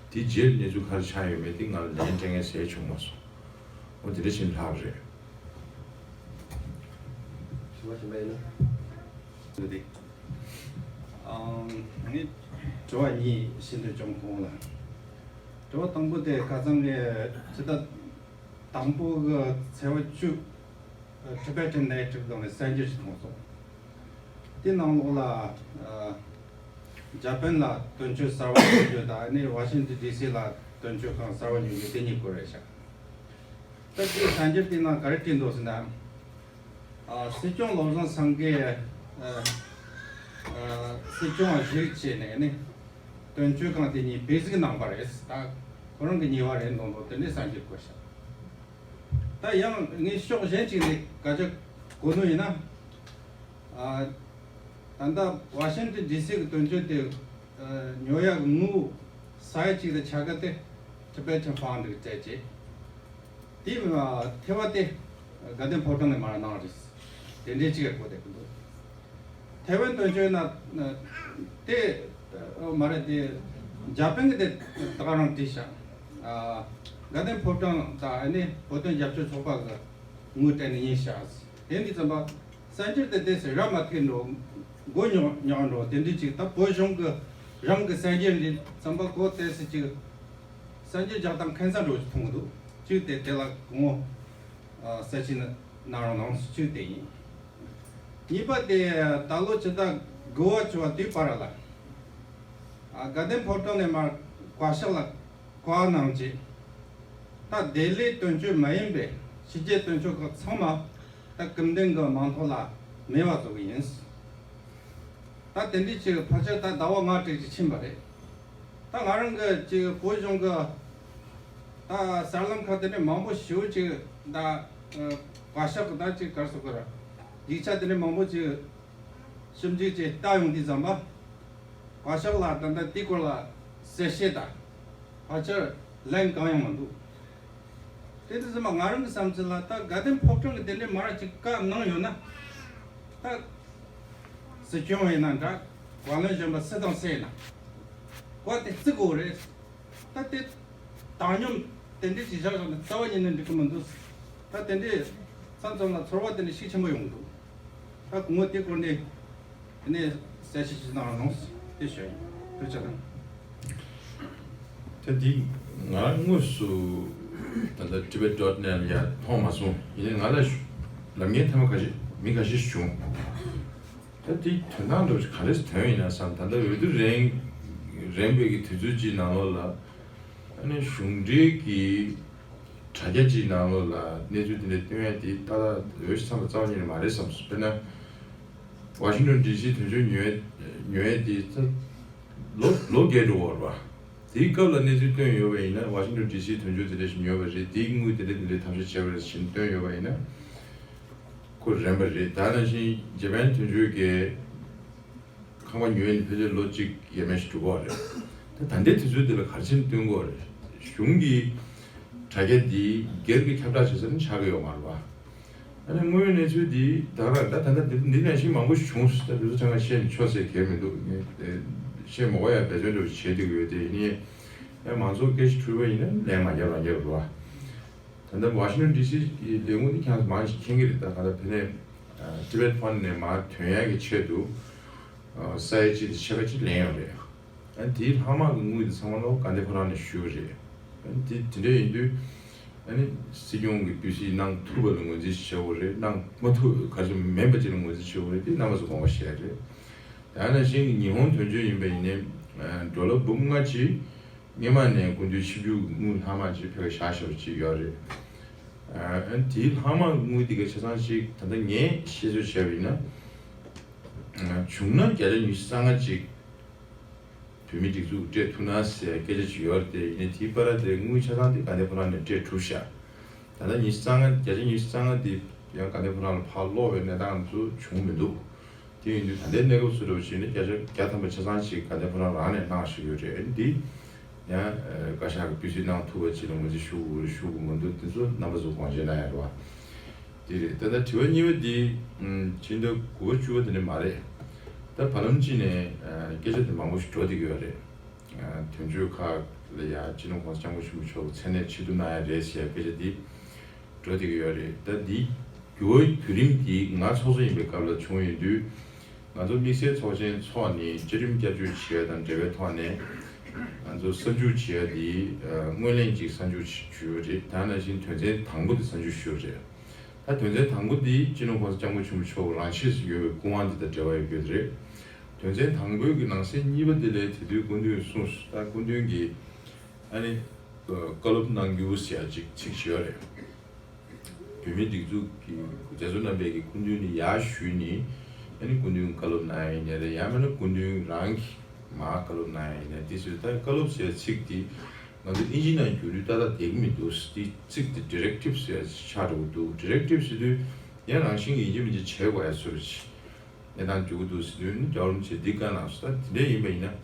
དེའི་རྗེས་ལ་གནས་ཚུལ་ག་རེ་ཆགས་ཡོད་མེད་དེ་ང་ལ་ལན་སྤྲད་མཁན་ཟེར་བྱུང་མ་སོང་། འོ་དེ་འདྲ་བྱས་ནས་ལྷག་པ་རེད། ཞུ་བ་གཞན་པ་ཡོད་ན། འདུག་སྟེ། ཨང་། ངས་དྲི་བ་གཉིས་ཤེས་འདོད་བྱུང་ཁོང་ལ། དྲི་བ་དང་པོ་དེ་ཁ་སང་གི་ཇི་ལྟར་དང་པོ་གི་ཚེས་པ་བཅུ། Tibetan Native དང་ནི་གསར་འགྱུར་ཞིག་མཐོང་སོང་། དེ་ནང་ལོགས་ལ་ཨ་ཇ་པན་ལ་དོན་གཅོད་གསར་བ་བྱུང་རྒྱུ་དང་ནི་ཝ་ཤིང་ཏོན་ཌི་སི་ལ་དོན་གཅོད་ཁང་གསར་བ་བྱུང་རྒྱུ་དེ་གཉིས་སྐོར་རེད་ཤག་ད་དེའི་གསར་འགྱུར་དེའི་ནང་ག་རེ་བྲིས་འདུག་ཟེར་ན། ཨ་སྲིད་སྐྱོང་བློ་བཟང་སེང་གེ་ཨ་ཨ་སྲིད་སྐྱོང་བ་གཞིར་བྱས་ནས་ནི་དོན་གཅོད་ཁང་དེ་གཉིས་བེད་ཟིག་གནང་པ་རེད། ད་ ཁོ་རང་གི་ཉེས་པ་རེད་མདོག་མདོག་དེ་འདྲའི་གསར་འགྱུར་བཀོད་ཤག་ད་ཡང་ངས་ཕྱོགས་གཞན་གཅིག་ནས་སྐད་ཆ་གོ་ནོ་ཡིན་ན། ཨ། ད་ལྟ་ཝ་ཤིང་ཏོན་ཌི་སི་གི་དོན་གཅོད་དེ་ཉོ་ཡག་དངུལ་ས་ཡ་གཅིག་དང་ཕྱེད་ཀ་དེ་Tibetan Fund གི་སྤྲད་བྱས། དེ་ཐེ་བ་དེ་དགའ་ལྡན་ཕོ་བྲང་ནས་མར་གནང་རེད། དེ་འདྲའི་གཅིག་གོ་བསྡད་ཀྱི་འདུག་ཐེ་ཝན་དོན་གཅོད་ན་དེ་མ་རེད། དེ་ཇ་པན་གི་དེ་ད་ག་རང་བྲིས་ཤག་དགའ་ལྡན་ཕོ་བྲང་དང་ཨ་ནི་བོད་དོན་རྒྱབ་སྐྱོར་ཚོགས་པ་གི་དངུལ་སྤྲད་ནས་ཉོས་ཤག་དེ་འདི་ཙམ་པ་གསར་འགྱུར་དེ་དེ་སེ་ར་མ་ཐེག་འགྲོ། མགོ་ཉོག་ཉོག་འགྲོ། དེ་འདྲའི་ཅིག་ད་བོད་གཞུང་གི་རང་གི་གསར་འགྱུར་འདི་ཙམ་པ་གོ་དེ་སེ་ཅིག་གསར་འགྱུར་རྒྱག་སྟངས་ཁེ་མཚར་འགྲོ་ཅིག་མཐོང་གི་འདུག་གཅིག་དེ་དེ་ལ་ངོ་གསལ་བཤད་གནང་རོགས་གནང་། གཅིག་དེ་ཡིན། གཉིས་པ་དེ་ད་ལོ་ཕྱི་ཟླ་དགུ་པ་བཅུ་པ་དུས་བར་ལ་དགའ་ལྡན་ཕོ་བྲང་ནས་མར་བཀའ་ཤག་ལ་བཀའ་གནང་རྗེས། ད་ལྡི་ལི་དོན་གཅོད་མ་ཡིན་པའི་ཕྱི་རྒྱལ་དོན་གཅོད་ཁག་ཚང་མ་ད་སྐུ་མདུན་གྱི་མིང་ཐོག་ལ་མེད་པ་བཟོ་གི་ཡིན། ད་དེ་འདྲའི་ཅིག་ཕལ་ཆེར་ད་ཟླ་བ་ལྔ་དྲུག་ཅིག་ཕྱིན་པ་རེད། ད་ང་རང་གི་ཅིག་བོད་གཞུང་གི་ད་གསར་ལམ་ཁག་དེ་འདྲའི་མང་པོ་ཞེ་པོ་ཅིག་ད་བཀའ་ཤག་གི་ད་ཅིག་ག་རེ་ཟེར་དགོས་རེད། ཡིག་ཆ་དེ་འདྲའི་མང་པོ་ཅིག་ཞིབ་འཇུག་བྱས་ལྟ་ཡོང་དུས་ཙམ་པ། བཀའ་ཤག་ལ་ད་ལྟ་དེའི་སྐོར་ལ་གསལ་བཤད་དང་ཕལ་ཆེར་ལན་གང་ཡང་མི་འདུག་དེ་དུས་ཙམ་པ་ང་རང་གི་བསམ་ཚུལ་ལ་ད་དགའ་ལྡན་ཕོ་བྲང་གི་དེ་འདྲའི་མར་ཅིག་བཀའ་གནང་ཡོད་ན། ད་སྲིད་སྐྱོང་ཡིན་ན་འདྲ། བཀའ་བློན་གཞོན་པ་སུ་དང་སུ་ཡིན་ན་བཀའ་དེ་བརྩི་དགོས་རེད། ད་དེ་བཏང་སྙོམས་དེ་འདྲས་ཅིག་བཞག་བཞག་ན་རྩ་བ་ཉིད་ནས་འགྲིག་གི་མི་འདུག་ད་དེ་འདྲས་མཚམས་མཚམས་ལ་ཚོར་བ་དེ་འདྲས་ཤུགས་ཆེན་པོ་ཡོང་གི་འདུག་ད་སྐུ་ངོ་དེ་སྐོར་ནས་དེ་ནས་གསལ་བཤད་ཅིག་གནང་རོགས་གནང་། དེ་ཞུ་ཡིན། ཐུགས་རྗེ་གནང་། ད་འདི་ང་དངོས་སུ་ད་ལྟ་Tibet dot net ལ་ཡར་མཐོང་མ་སོང་། ཡིན་ནའི་ང་ལ་ལབ་མཁན་ཐ་མ་ཁ་ཤས་མི་ཁ་ཤས་ཤིག་བྱུང་། ད་དེ་དོན་དག་འདྲ་བོ་ག་རེ་ཐོན་ཡིན་ན་བསམ། ད་ལྟ་འོས་བསྡུ་རན་རན་པའི་གི་དུས་ཚོད་ཅིག་ནང་ལོགས་ལ་ཨ་ནི་གཞུང་འབྲེལ་གྱི་དྲ་རྒྱ་ཅིག་ནང་ལོགས་ལ་གནས་ཚུལ་དེ་འདྲ་སྟོན་ཡ་དེ་ཏག་ཏག་འོས་ཤིང་འཚམ་པ་རྩ་བ་ཉིད་ནས་མ་རེད་བསམ་སོང་། དཔེར་ན་ཝ་ཤིང་ཊོན་ཌི་སི་དོན་གཅོད་ཉོ་ཡ་ཉོ་ཡ་དེ་ད་ལོ་ལོ་བརྒྱད་འགྲོ་བ་རེད་པ། དེའི་སྐབས་ལ་གནས་ཚུལ་བཏོན་ཡོད་པ་ཡིན་ན། ཝ་ཤིང་ཊོན་ཌི་སི་དོན་གཅོད་དེ་འདྲ་ཞིག་ཉོས་པ་རེད། དེའི་དངུལ་དེ་འདྲ་དེ་འདྲ་ཐབས་ཤེས་བྱས་པ་རེད་ཟེར་བཏོན་ཡོད་པ་ཡིན་ན་ཁོ་རན་པ་རེད། ད་ནང་བཞིན་ཇ་པན་དོན་གཅོད་ཀྱིས་ཁང་པ་ཉོས་ནས་ཕལ་ཆེར་ལོ་གཅིག་ཡས་མས་ཤིག་འགྲོ་གི་རེད། ད་ད་ལྟའི་དུས་ཚོད་འདི་ལ་ག་རེ་བྱས་ནས་བཏོན་དགོས་རེད། གཞུང་གི་དྲ་རྒྱ་འདི་སྒེར་གྱི་ཁྱབ་བསྒྲགས་བྱེད་ས་ནི་ཆགས་ཀྱི་ཡོད་མ་རེད་པ། ཨ་ནི་དངོས་ཡོད་གནས་ཚུལ་འདི་ད་ག་རང་ད་ད་ལྟ་འདི་འདི་ནང་བཞིན་མང་པོ་ཞིག་བྱུང་སོང་། ད་དུས་ཚོད་ཕྲན་བུ་བཤད་ནས་ཆོག་ཟེར་གྱི་མི་འདུག་ངས་བཤད་མ་དགོས་ཡ་འབད་བརྩོན་འདྲ་བོ་བྱེད་བསྡད་ཀྱི་ཡོད། དེ་ཡིན་ནའི་ཡང་མང་ཚོགས་སྐད་ཆ་དྲིས་པ་ཡིན་ན་ལན་མ་རྒྱབ་རང་རྒྱབ་རེད་པ། ད་ལྟ་ཝ་ཤིང་ཊོན་ཌི་སི་གི་ལས་ཁུངས་འདི་ཁྱེད་རང་ཚོ་མང་ཞིག་མཁྱེན་གྱི་རེད། ད་ག་ད་ཕ་ནས་Tibet Fund ནས་མར་ཐོན་ཡག་གི་ཆེད་དུ་ས་ཡ་གཅིག་དང་ཕྱེད་ཀ་ཅིག་ལེན་ཡོད་རེད། ཨ་ནི་དེའི་ལྷག་མ་གི་དངུལ་དེ་ཚང་མ་ལོ་དགའ་ལྡན་ཕོ་བྲང་ནས་ཞུས་པ་རེད། ཨ་ནི་དེ་དེ་འདྲ་ཡིན་དུས་ཨ་ནི་སྲིད་སྐྱོང་གིས་སྤུས་ཚད་གནང་ཐུབ་པ་ལ་ངོས་འཛིན་བྱེད་དགོས་རེད། གནང་མ་ཐུབ་ག་ཚོད་མིན་པ་ཅིག་ལ་ངོས་འཛིན་བྱེད་དགོས་རེད། དེ་རྣམ་པ་ཚོ་དགོངས་པ་བཞེས་རེད། ད་ནང་བཞིན་ཉི་ཧོང་དོན་གཅོད་ཡིན་པ་ཡིན་ནའི་ཌོ་ལར་འབུམ་ལྔ་ཅིག་སྔོན་མ་ནས་སྐུ་མདུན་ཆིབས་བསྒྱུར་དངུལ་ལྷག་མ་ཅིག་ཕ་གིར་བཞག་བཞག་པ་ཅིག་ཡོད་རེད། ཨ་ནི་དེའི་ལྷག་མ་དངུལ་དེ་ག་ཆ་ཚང་ཅིག་ད་ལྟ་ངས་ཤེས་ཚོད་བྱས་པ་ཡིན་ན་བྱུང་ན་བརྒྱ་ཆ་ཉི་ཤུ་རྩ་ལྔ་ཅིག་བོད་མིའི་སྒྲིག་འཛུགས་སྤྲད་ཐུབ་ན་ཟེར་སྐད་ཆ་ཅིག་ཡོད་རེད། དེ་ཡིན་ནའི་དེའི་བར་དེ་དངུལ་ཆ་ཚང་དེ་དགའ་ལྡན་ཕོ་བྲང་ནས་སྤྲད་གྲུབ་ཤག་ད་ལྟ་ཉི་ཤུ་རྩ་ལྔ་བརྒྱ་ཆ་ཉི་ཤུ་རྩ་ལྔ་དེ་ཡང་དགའ་ལྡན་ཕོ་བྲང་ལ་ཕར་སློག་པའི་གནས་སྟངས་ཚོ་བྱུང་མི་འདུག་དེ་ཡིན་དུས་ད་ལྟའི་གནས་སྐབས་སུ་འདྲ་བོ་བྱས་ན་བརྒྱ་ཆ་བརྒྱ་ཐམ་པ་ཆ་ཚང་ཅིག་དགའ་ལྡན་ཕོ་བྲང་རང་ནས་གནང་བཞག་ཡོད་རེད། འདི་ཡང་བཀའ་ཤག་གི་སྤུས་ཚད་གནང་ཐུབ་པ་ཅིག་ལ་ངོས་འཛིན་ཞུ་དགོས་རེད་ཞུ་དགོས་མི་འདུག་དེ་ཚོ་རྣམ་པ་ཚོ་དགོངས་བཞེས་གནང་ཡ་རེད་བ། དེ་རེད། ད་ལྟ་དྲི་བ་གཉིས་པ་འདི་ཕྱི་ཟླ་དགུ་པ་བཅུ་པ་དེ་འདྲ་མ་རེད། ད་བར་ལམ་གཅིག་ནས་སྐད་ཆ་དེ་མང་པོ་ཞིག་འགྲོ་བསྡད་ཀྱི་ཡོད་རེད། དོན་གཅོད་ཁག་ལ་ཡ་སྤྱི་ནོར་༸གོང་ས་༸སྐྱབས་མགོན་ཆེན་པོ་མཆོག་གི་མཚན་གནས་ཕྱིར་བསྡུ་གནང་ཡ་རེད་ཟེར་ཡ་སྐད་ཆ་འདི་འགྲོ་བསྡད་ཀྱི་ཡོད་རེད། ད་འདི་འགྱུར་བ་བརྒྱུད་རིམ་འདི་ང་ཚོགས་གཙོ་ཡིན་པའི་སྐབས་ལ་བྱུང་ཡོད་དུས། ང་ཚོ་དམིགས་བསལ་ཚོགས་ཆེན་འཚོགས་ནས་བཅའ་ཁྲིམས་བསྐྱར་བཅོས་བྱེད་ཡ་དང་འབྲེལ་བའི་ཐོག་ནས་ང་ཚོ་གསར་འཇུག་བྱེད་ཡ་འདི་སྔོན་གླེང་ཅིག་གསར་འཇུག་ཞུས་ཡོད་རེད། ད་ནང་བཞིན་དོན་ཚན་དང་པོ་འདི་གསར་འཇུག་ཞུས་ཡོད་རེད། ད་དོན་ཚན་དང་པོ་འདི་སྤྱི་ནོར་༸གོང་ས་༸སྐྱབས་མགོན་ཆེན་པོ་མཆོག་རང་ཆས་སུ་ཡོད་པའི་སྐུ་དབང་འདི་དང་འབྲེལ་བ་ཡོད་རྒྱུ་རེད། དོན་ཚན་དང་པོའི་གི་ནང་གསེས་གཉིས་པ་དེ་ལས་དེ་དུས་སྐུ་མདུན་གསུངས་སོང་། ད་སྐུ་མདུན་གྱིས་ཨ་ནི་བཀའ་སློབ་གནང་རྒྱུ་ཟེར་ཡ་ཅིག་ཚིག་ཅིག་ཡོད་རེད། བོད་མིའི་སྒྲིག་འཛུགས་ཀྱི་རྒྱ་མཚོ་རྣམ་པའི་གི་སྐུ་མདུན་ནས་ཡར་ཞུས་ནས་ཨ་ནི་སྐུ་མདུན་བཀའ་སློབ་གནང་ཡ་ཡིན་ནའི་རེད། ཡང་མིན་ན་སྐུ་མདུན་རང་གིས་མར་བཀའ་སློབ་གནང་ཡ་ཡིན་ནའི་དེ་ཚོས་ད་བཀའ་སློབ་ཟེར་ཚིག་དེ་ ང་ཚོ་ཨིན་ཇི་ནང་བསྒྱུར་དུས་ཏག་ཏག་བསྡད་ཀྱི་མི་འདུག་དེ་ཚིག་དེ་ཌི་རེག་ཊིབ་ཟེར་ཆགས་འགྲོ་གི་འདུག་ཌི་རེག་ཊིབ་ཟེར་དུས་ཡང་རང་བཞིན་གྱིས་ཡིན་གཅིག་མིན་གཅིག་བྱེད་དགོས་ཡ་བཟོ་འདྲ་ཅིག་གནས་སྟངས་འགྱུར་གྱི་འདུག་ཟེར་དུས་ནི་རྒྱལ་བ་རིན་པོ་ཆེས་འདི་བཀའ་གནང་སོང་། ད་དེ་འདྲ་ཡིན་པ་ཡིན་ན་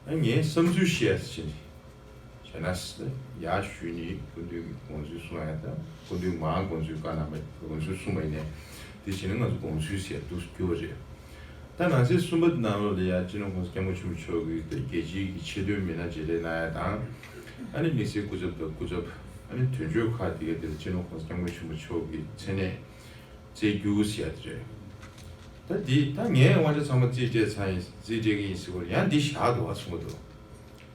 ཨ་ངའི་བསམ་ཚུལ་བཤད་ཡ་ཟེར་བྱས་ནས་བྱས་ན་ཡར་ཞུས་ནས་སྐུ་མདུན་གྱི་དགོངས་ཚུལ་གསུང་ཡ་དང་སྐུ་མདུན་མར་དགོངས་ཚུལ་བཀའ་གནང་བ་དགོངས་ཚུལ་གསུངས་པ་ཡིན་ནའི་དེ་བྱས་ན་ང་ཚོ་དགོངས་ཚུལ་ཟེར་འདུག་གྱུར་པ་རེད། ད་ནང་གསེས་གསུམ་པ་ནང་ལོགས་ལ་ཡ་སྤྱི་ནོར་༸གོང་ས་༸སྐྱབས་མགོན་ཆེན་པོ་མཆོག་གིས་ད་རྒྱལ་སྤྱིའི་གི་ཆེད་དོན་མི་སྣ་བརྗེ་རེས་གནང་ཡ་དང་། ཨ་ནི་དམིགས་བསལ་སྐུ་ཚབ་དང་སྐུ་ཚབ། ཨ་ནི་དོན་གཅོད་ཁག་དེ་ག་དེ་ལ་སྤྱི་ནོར་༸གོང་ས་༸སྐྱབས་མགོན་ཆེན་པོ་མཆོག་གི་མཚན་གནས་བསྩལ་རྒྱུ་ཟེར་ཡ་དེ་རེད། ད་འདི་ད་ངས་དབང་ཆ་ཚང་མ་རྩིས་སྤྲད་ཚར་ཡིན་རྩིས་སྤྲད་ཀྱི་ཡིན་ཟེར་བ་ཡང་འདི་བཞག་འདུག་བ་གསུང་གི་འདུག་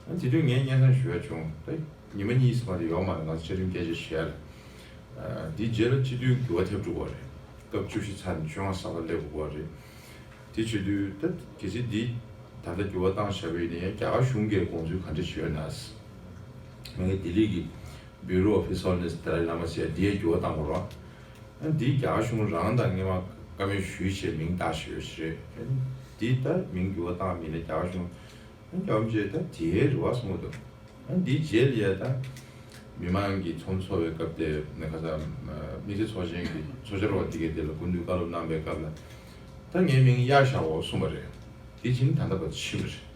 ཨ་དེ་དུས་ངས་སྙན་སེང་ཞུ་ཡ་བྱུང་། ད་ཉི་མ་གཉིས་ཙམ་མ་གཏོགས་ཡོད་མ་རེད། ང་ཚོ་བཅའ་ཁྲིམས་སྐད་ཆ་བཤད་ཡ་ལ། འདི་རྗེས་ལ་སྤྱི་འཐུས་འགྱུར་བ་ཐེབས་འགྲོ་གི་རེད། སྐབས་བཅུ་བཞི་ཚར་ནས་བཅོ་ལྔ་གསར་པ་སླེབས་དགོས་རེད། དེ་བྱེད་དུས་ད་གལ་སྲིད་འདི་ད་ལྟ་འགྱུར་བ་བཏང་བཞག་པ་ཡིན་ན་ཡང་རྒྱ་གར་གཞུང་གིས་དགོངས་ཚུལ་ག་འདྲ་ཞིག་ཡོད་ན། མ་གི་ལྡི་ལི་གི་Bureau of His Holiness Dalai Lama ཟེར་ཡ་འདི་ཡང་འགྱུར་བ་བཏང་དགོས་རེད། འདི་རྒྱ་གར་གཞུང་རང་དང་སྔོན་མ་བཀའ་མོལ་ཞུས་བྱས་མིང་བཏགས་བཞག་ཡོད་ཞིག་རེད། འདི་ད་མིང་འགྱུར་བ་བཏང་མིན་ན་རྒྱ་གར་གཞུང་། ཨ་རྒྱལ་བ་རིན་པོ་ཆེ་ད་དེའི་རེ་བ་གསུང་གི་འདུག་ཨ་འདིའི་རྗེས་ལ་ཡ་ད་མི་མང་གི་ཚོགས་འཚོགས་པའི་སྐབས་དེ་ནས་ཁ་སང་དམིགས་བསལ་ཚོགས་ཆེན་གྱི་ཚོགས་བཅར་བ་དེ་གས་དེ་ལ་སྐུ་མདུན་བཀའ་སློབ་གནང་པའི་སྐབས་ལ་ད་ངའི་མིང་གཡར་བཞག་འོ་གསུངས་པ་རེད། དེ་ཕྱིན་ད་ལྟ་བར་དུ་ཕྱིན་པ་རེད།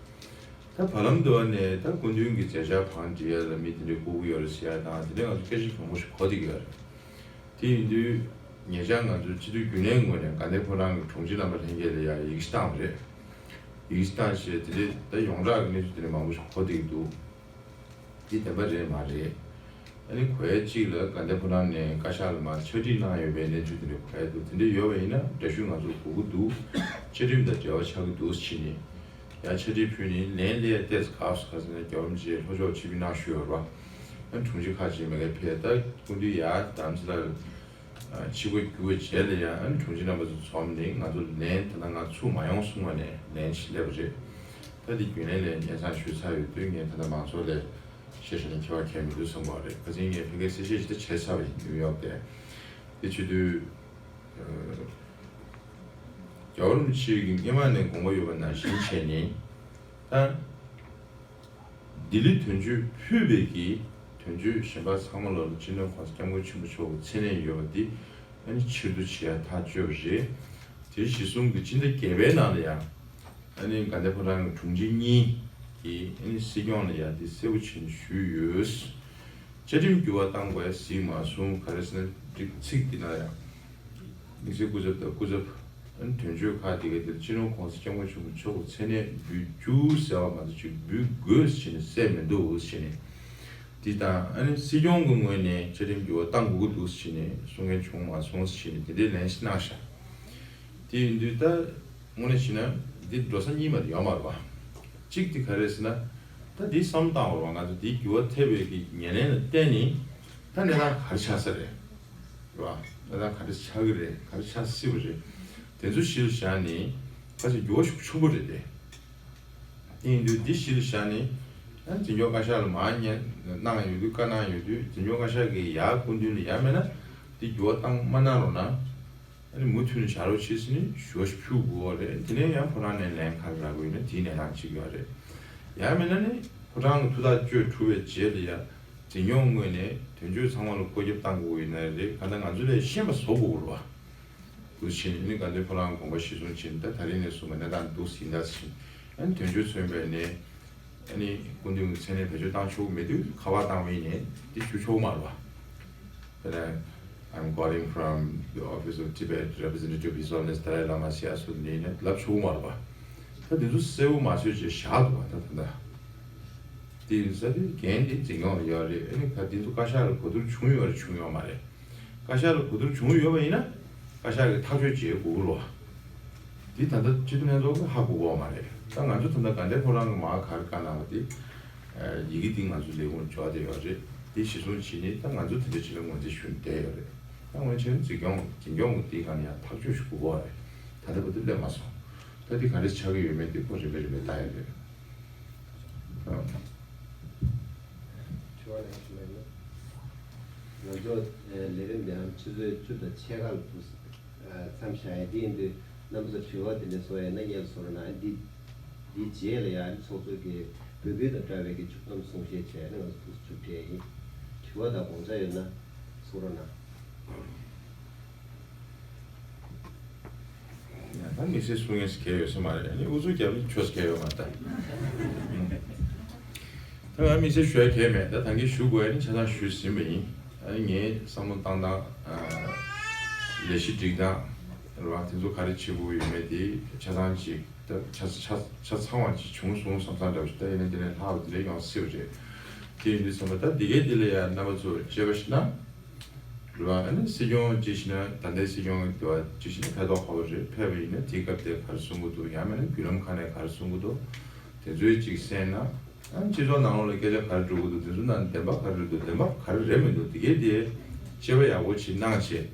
ད་བར་ལམ་དུ་བ་ནས་ད་སྐུ་མདུན་གྱི་མཛད་འཆར་བང་སྒྲིག་ཡ་ལ་མི་དེ་འདྲའི་སྐུ་སྒུག་ཡོད་རེད་ཟེར་ཡ་དང་དེ་འདྲ་ང་ཚོ་སྐད་ཆ་གྱོང་པོ་ཞིག་གོ་བསྡད་ཀྱི་ཡོད་རེད། དེ་ཡིན་དུས་ཉེ་ཆར་ང་ཚོའི་སྤྱི་འཐུས་རྒྱུན་ལས་ངོས་ནས་དགའ་ལྡན་ཕོ་བྲང་གི་དྲུང་ཆེ་རྣམ་པ་ལྷན་རྒྱས་ལ་ཡང་ཡིག་ཆ་བཏང་བ་རེད། ཡིག་ཆ་བཏང་བྱས་དེ་འདྲའི་ད་ཡོངས་གྲགས་ཀྱི་གནས་ཚུལ་དེ་འདྲ་མང་པོ་ཞིག་གོ་བསྡད་ཀྱི་འདུག་འདི་བདེན་པ་རེད་མ་རེད། ཨ་ནི་གོ་ཡ་གཅིག་ལ་དགའ་ལྡན་ཕོ་བྲང་ནས་བཀའ་ཤག་ལ་མར་ཕྱག་བྲིས་གནང་ཡོད་པའི་གནས་ཚུལ་དེ་འདྲ་གོ་ཡ་འདུག་དེ་འདྲ་ཡོད་པ་ཡིན་ན་འདྲ་བཤུས་ང་ཚོར་དགོས་ཀྱི་འདུག་བཅའ་ཁྲིམས་དང་འབྲེལ་བ་ཆགས་ཀྱི་འདུག་ཟེར་ནས་ཡང་ཕྱག་བྲིས་ཕུལ་ནས་ལན་སླེབས་ཡ་ཏོག་ཙམ་དཀའ་སོང་། ག་ཟེར་ན་རྒྱལ་བ་རིན་པོ་ཆེས་ལྷོ་ཕྱོགས་ཆིབས་བསྒྱུར་གནང་ཞུས་ཡོད་རེད་པ། ཨ་ནི་དྲུང་ཆེ་ཁག་ཅིག་མ་གིར་ཕེབས། ད་སྐུ་མདུན་ཡར་རྡ་རམ་ས་ལར་ཆིབས་ཁ་བསྒྱུར་བའི་རྗེས་ལ་ཡང་ཨ་ནི་དྲུང་ཆེ་རྣམ་པ་ཚོ་འཛོམས་ནས་ང་ཚོ་ལན་ད་ལྟ་ང་ཚུར་མ་ཡོང་གསུང་བ་ནས་ལན་ཞིག་སླེབས་པ་རེད། ད་འདི་རྒྱུན་ལས་ལ་སྙན་སེང་ཞུས་ཚར་ཡོད་དུས་ངས་ད་ལྟ་མང་ཚོགས་ལ་བཤད་བཞག་ན་ཁྱད་པར་གང་ཡང་མི་འདུག་བསམ་གྱི་ཡོད་རེད། ཁ་སང་ངས་ཕ་གིར་གསལ་བཤད་ཞིག་ད་བྱས་ཚར་བ་ཡིན། ནིའུ་ཡོག་དེ་དེ་བྱེད་དུས་རྒྱལ་བ་རིན་པོ་ཆེ་གིས་སྔོན་མ་ནས་དགོངས་པ་ཡོད་པ་ནང་བཞིན་བྱས་ནས་ད། ལྡི་ལི་དོན་གཅོད་ཕུད་པའི་གི་དོན་གཅོད་གཞན་པ་ཚང་མ་ལ་སྤྱི་ནོར་༸གོང་ས་༸སྐྱབས་མགོན་ཆེན་པོ་མཆོག་གི་མཚན་གནས་ཡོད་པ་འདི་ཨ་ནི་ཕྱིར་བསྡུ་བྱེད་ཡ་ཐག་གཅོད་པ་རེད། དེ་གཞི་བཟུང་གི་སྤྱི་ཟླ་བརྒྱད་པའི་ནང་ལ་ཡང་ཨ་ནི་དགའ་ལྡན་ཕོ་བྲང་གི་དྲུང་ཆེ་གཉིས་ཀྱིས་ཨ་ནི་སྲིད་སྐྱོང་ལ་ཡང་འདི་གསལ་པོ་བྱས་ནས་ཞུས་ཡོད། བཅའ་ཁྲིམས་འགྱུར་བ་བཏང་དགོས་གཟིགས་མ་སོང་། ག་རེ་ཟེར་ན་ཚིག་འདི་ན་ཡང་། དམིགས་བསལ་སྐུ་ཚབ་དང་སྐུ་ཚབ། དོན་གཅོད་ཁག་དེ་ག་དེར་སྤྱི་ནོར་༸གོང་ས་༸སྐྱབས་མགོན་ཆེན་པོ་མཆོག་གི་མཚན་གནས་འབུལ་རྒྱུ་ཟེར་བ་མ་གཏོགས་ཅིག་འབུལ་དགོས་ཟེར་ནས་གསལ་མི་འདུག་ཟེར་ནས། འདི་དང་ཨ་ནི་སྲིད་སྐྱོང་གི་ངོས་ནས་བཅའ་ཁྲིམས་འགྱུར་བ་གཏང་དགོས་ཀྱི་འདུག་ཟེར་ནས་གསུང་མཁན་བྱུང་མ་སོང་ཟེར་ནས་དེ་འདྲའི་ལན་ཞིག་གནང་ཤག་དེ་ཡིན་དུས་ད་དངོས་གནས་བྱས་ན་འདི་འགྲོ་ས་གཉིས་མ་གཏོགས་ཡོད་མ་རེད་པ། གཅིག་དེ་ག་རེ་ཟེར་ན། ད་འདི་བསམ་བཏང་བ་རེད་པ། ང་ཚོ་འདི་འགྱུར་བ་ཐེབས་པའི་གི་ཉེར་ལེན་ལ་བརྟེན་ནས་ད་གནས་སྟངས་ག་རེ་ཆགས་ས་རེད། རེད་པ། གནས་སྟངས་ག་འདྲ་ཆགས་ཀྱི་རེད། ག་རེ་ཆགས་སྲིད་པ་རེད། དེ་ཚོ་གཞི་ལ་བཞག་ནས་ཁ་ཅིག་འགྱུར་བ་ཤུགས་ཆེན་པོ་རེད་དེ། དེ་ཡིན་དུས་འདི་གཞི་ལ་བཞག་ནས་ཨ་འཛིན་སྐྱོང་བཀའ་ཤག་ལ་མར་སྙན་གནང་ཡོད་དུས། བཀའ་གནང་ཡོད་དུས་འཛིན་སྐྱོང་བཀའ་ཤག་གིས་ཡར་སྐུ་མདུན་ལ་ཡ་མེད་ན་འདི་འགྱུར་བ་བཏང་མ་གནང་རོགས་གནང་། ཨ་ནི་མུ་མཐུད་ནས་བཞག་རོགས་བྱེད་ཟེར་ནས་ཞུ་བ་ཞིག་ཕུལ་དགོས་པ་རེད། དེ་ནས་ཡང་ཕོ་བྲང་ནས་ལན་ག་རེ་རག་གི་ཡོད་ན་དེའི་གནས་སྟངས་གཅིག་ཡོད་རེད། ཡང་མིན་ན་ནི་ཕོ་བྲང་གི་ཐུགས་ཐག་གཅོད་གྲུབ་པའི་རྗེས་ལ་ཡང་འཛིན་སྐྱོང་ངོས་ནས་དོན་གཅོད་ཚང་མ་ལ་བཀོད་ཁྱབ་བཏང་དགོས་ཀྱི་ཡོད་ན་རེད། གང་ལྟར་ང་ཚོ་ལ་ཤེས་པ་བཟོ་དགོས་རེད་པ། འདུག་ཕྱིན་ནི་དགའ་ལྡན་ཕོ་བྲང་དགོངས་པ་གཞི་བཟུང་ཕྱིན། ད་ད་རིང་ནས་བཟུང་བའི་གནས་སྟངས་འདུག་ཟིན་ད་ཕྱིན། ཨ་ནི་དོན་གཅོད་མཚོན་པའི་ནས་ཨ་ནི་སྐུ་མདུན་གྱི་མཚན་གནས་བེད་སྤྱོད་བཏང་ཆོག་གི་མེད་དུས་ཁ་པར་བཏང་བ་ཡིན་ནའི་འདི་ཞུ་ཆོག་མ་རེད་པ། དེ་ནས་I'm calling from the office of Tibet representative His Holiness Dalai Lama ཟེར་ཡ་སུ་ནས་ནས་ལབ་ཆོག་གི་མ་རེད་པ། ད་འདི་ཚོ་གསལ་པོ་མ་བཟོས་བྱས་བཞག་འདུག་པ། ད་ད་ད་འདི་ཡིན་ས་དེ་འགན་འདི་འཛིན་སྐྱོང་ལ་ཡོད་རེད། ཨ་ནི་ད་འདི་ཚོ་བཀའ་ཤག་ལ་གོ་བསྡུར་བྱུང་ཡོད་རེད་བྱུང་ཡོད་མ་རེད། བཀའ་ཤག་ལ་གོ་བསྡུར་བྱུང་ཡོད་པ་ཡིན་ན་བཀའ་ཤག་གིས་ཐག་གཅོད་བྱེད་དགོས་ཀྱི་རེད་པ། འདི་ད་ལྟ་སྤྱི་འཐུས་ལྷན་ཚོགས་ཀྱིས་ཧ་གོ་གི་ཡོད་མ་རེད། ད་ང་ཚོ་ད་ལྟ་དགའ་ལྡན་ཕོ་བྲང་གིས་མར་ག་རེ་བཀའ་གནང་བ་དེ་ཡི་གེ་འདི་ང་ཚོ་ལས་ཁུངས་འབྱོར་བསྡད་ཡོད་རེད། དེ་གཞི་བཟུང་བྱས་ནས་ད་ང་ཚོ་དེ་འདྲ་ཅིག་ལ་ངོས་འཛིན་ཞུ་ནས་བསྡད་ཡོད་རེད། ད་ངོས་བྱས་ན་འཛིན་སྐྱོང་འཛིན་སྐྱོང་གིས་དེའི་སྒང་ནས་ཡང་ཐག་གཅོད་ཞིག་དགོས་ཀྱི་ཡོད་རེད། ད་ལྟ་བར་དུ་སླེབས་མ་སོང་། ད་དེ་ག་རེ་ཆགས་ཀྱི་ཡོད་མེད་དེ་ཁོ་རིམ་པས་རིམ་པས་ལྟ་ཡ་རེད། ཨ། དྲི་བ་ལན་ཞིག་མེད་ན། ང་ཚོ་ལས་རིམ་འདི་ཨང་ཆུ་ཚོད་བཅུ་དང་ཕྱེད་ཀ་ལ་འདུག་མཚམས་བཞག་ཡ་དེ་ཡིན་དུས་རྣམ་པ་ཚོ་དྲི་བ་དེ་འདྲ་བཟོ་ཡ་ན་སྙན་བཟོ་རོགས་གནང་། འདི་འདི་རྗེས་ལ་ཡང་ཚོགས་གཙོ་གི་ བོད་བོད་དང་འདྲ་བའི་གི་ཆོག་གཏམ་གསུང་བཤད་བྱས་ནས་ང་ཚོ་ཐུགས་སུ་ཆུད་བསྡད་ཡིན། དྲི་བ་དང་དགོངས་འཆར་ཡོད་ན་གསུང་རོགས་གནང་། ཡང་ད་དམིགས་བསལ་གསུང་ཡས་གལ་ཡོད་ས་མ་རེད། ཨ་ནི་ཨུ་ཚུགས་རྒྱབ་ནས་ཆོས་གལ་ཡོད་མ་རེད། ད་ང་དམིགས་བསལ་ཞུ་ཡ་གལ་མེད། ད་ད་གིན་ཞུ་དགོས་ཡ་ནི་ཆ་ཚང་ཞུས་ཟིན་པ་ཡིན། ཨ་ནི་ངའི་བསམ་བློ་བཏང་སྟངས། ལས་གཞི་སྒྲིག་སྟངས་རེད་བ། དེ་ཚོ་ག་རེ་བྱེད་དགོས་ཡོད་མེད་དེ་ཆ་ཚང་ཅིག་ད་ཆ་ཆ་ཆ་ཚང་བ་ཅིག་བྱུང་སོང་བསམ་བསམ་འདྲ་བོ་ཞིག་ད་ཡིན་ན་དེ་ནས་ལྷག་པ་དེ་འདྲ་ཡོང་སྲིད་པ་རེད། དེ་ཡིན་དུས་ཙམ་པ་ད་འདི་གའི་འདི་ལ་ཡང་རྣམ་པ་ཚོ་དཔྱད་པ་ཞིག་གནང་། རེད་བ། ཨ་ནི་སྲིད་སྐྱོང་གཅིག་བྱས་ན་ད་ལྟའི་སྲིད་སྐྱོང་གི་འདུལ་བ་གཅིག་བྱས་ན་ཕན་ཐོགས་ཁག་པོ་རེད། ཕེབས་པ་ཡིན་ན་དེའི་སྐབས་དེར་ག་རེ་གསུང་གི་འདུག་ཡང་མིན་ན་བརྒྱུད་ལམ་ཁག་ནས་ག་རེ་གསུང་གི་འདུག་དེ་ཚོའི་གཅིག་གསན་ན། ཨ་ནི་སྤྱི་ཚོགས་ནང་ལོགས་ལ་སྐད་ཆ་ག་རེ་འགྲོ་གི་འདུག་དེ་ཚོ་ནང་བདེན་པ་ག་རེ་རེད་འདུག་བདེན་པ་ག་རེ་རེད་མི་འདུག་དེ་གའི་དེ་དཔྱད་པ་ཡག་པོ་ཅིག་གནང་བྱས།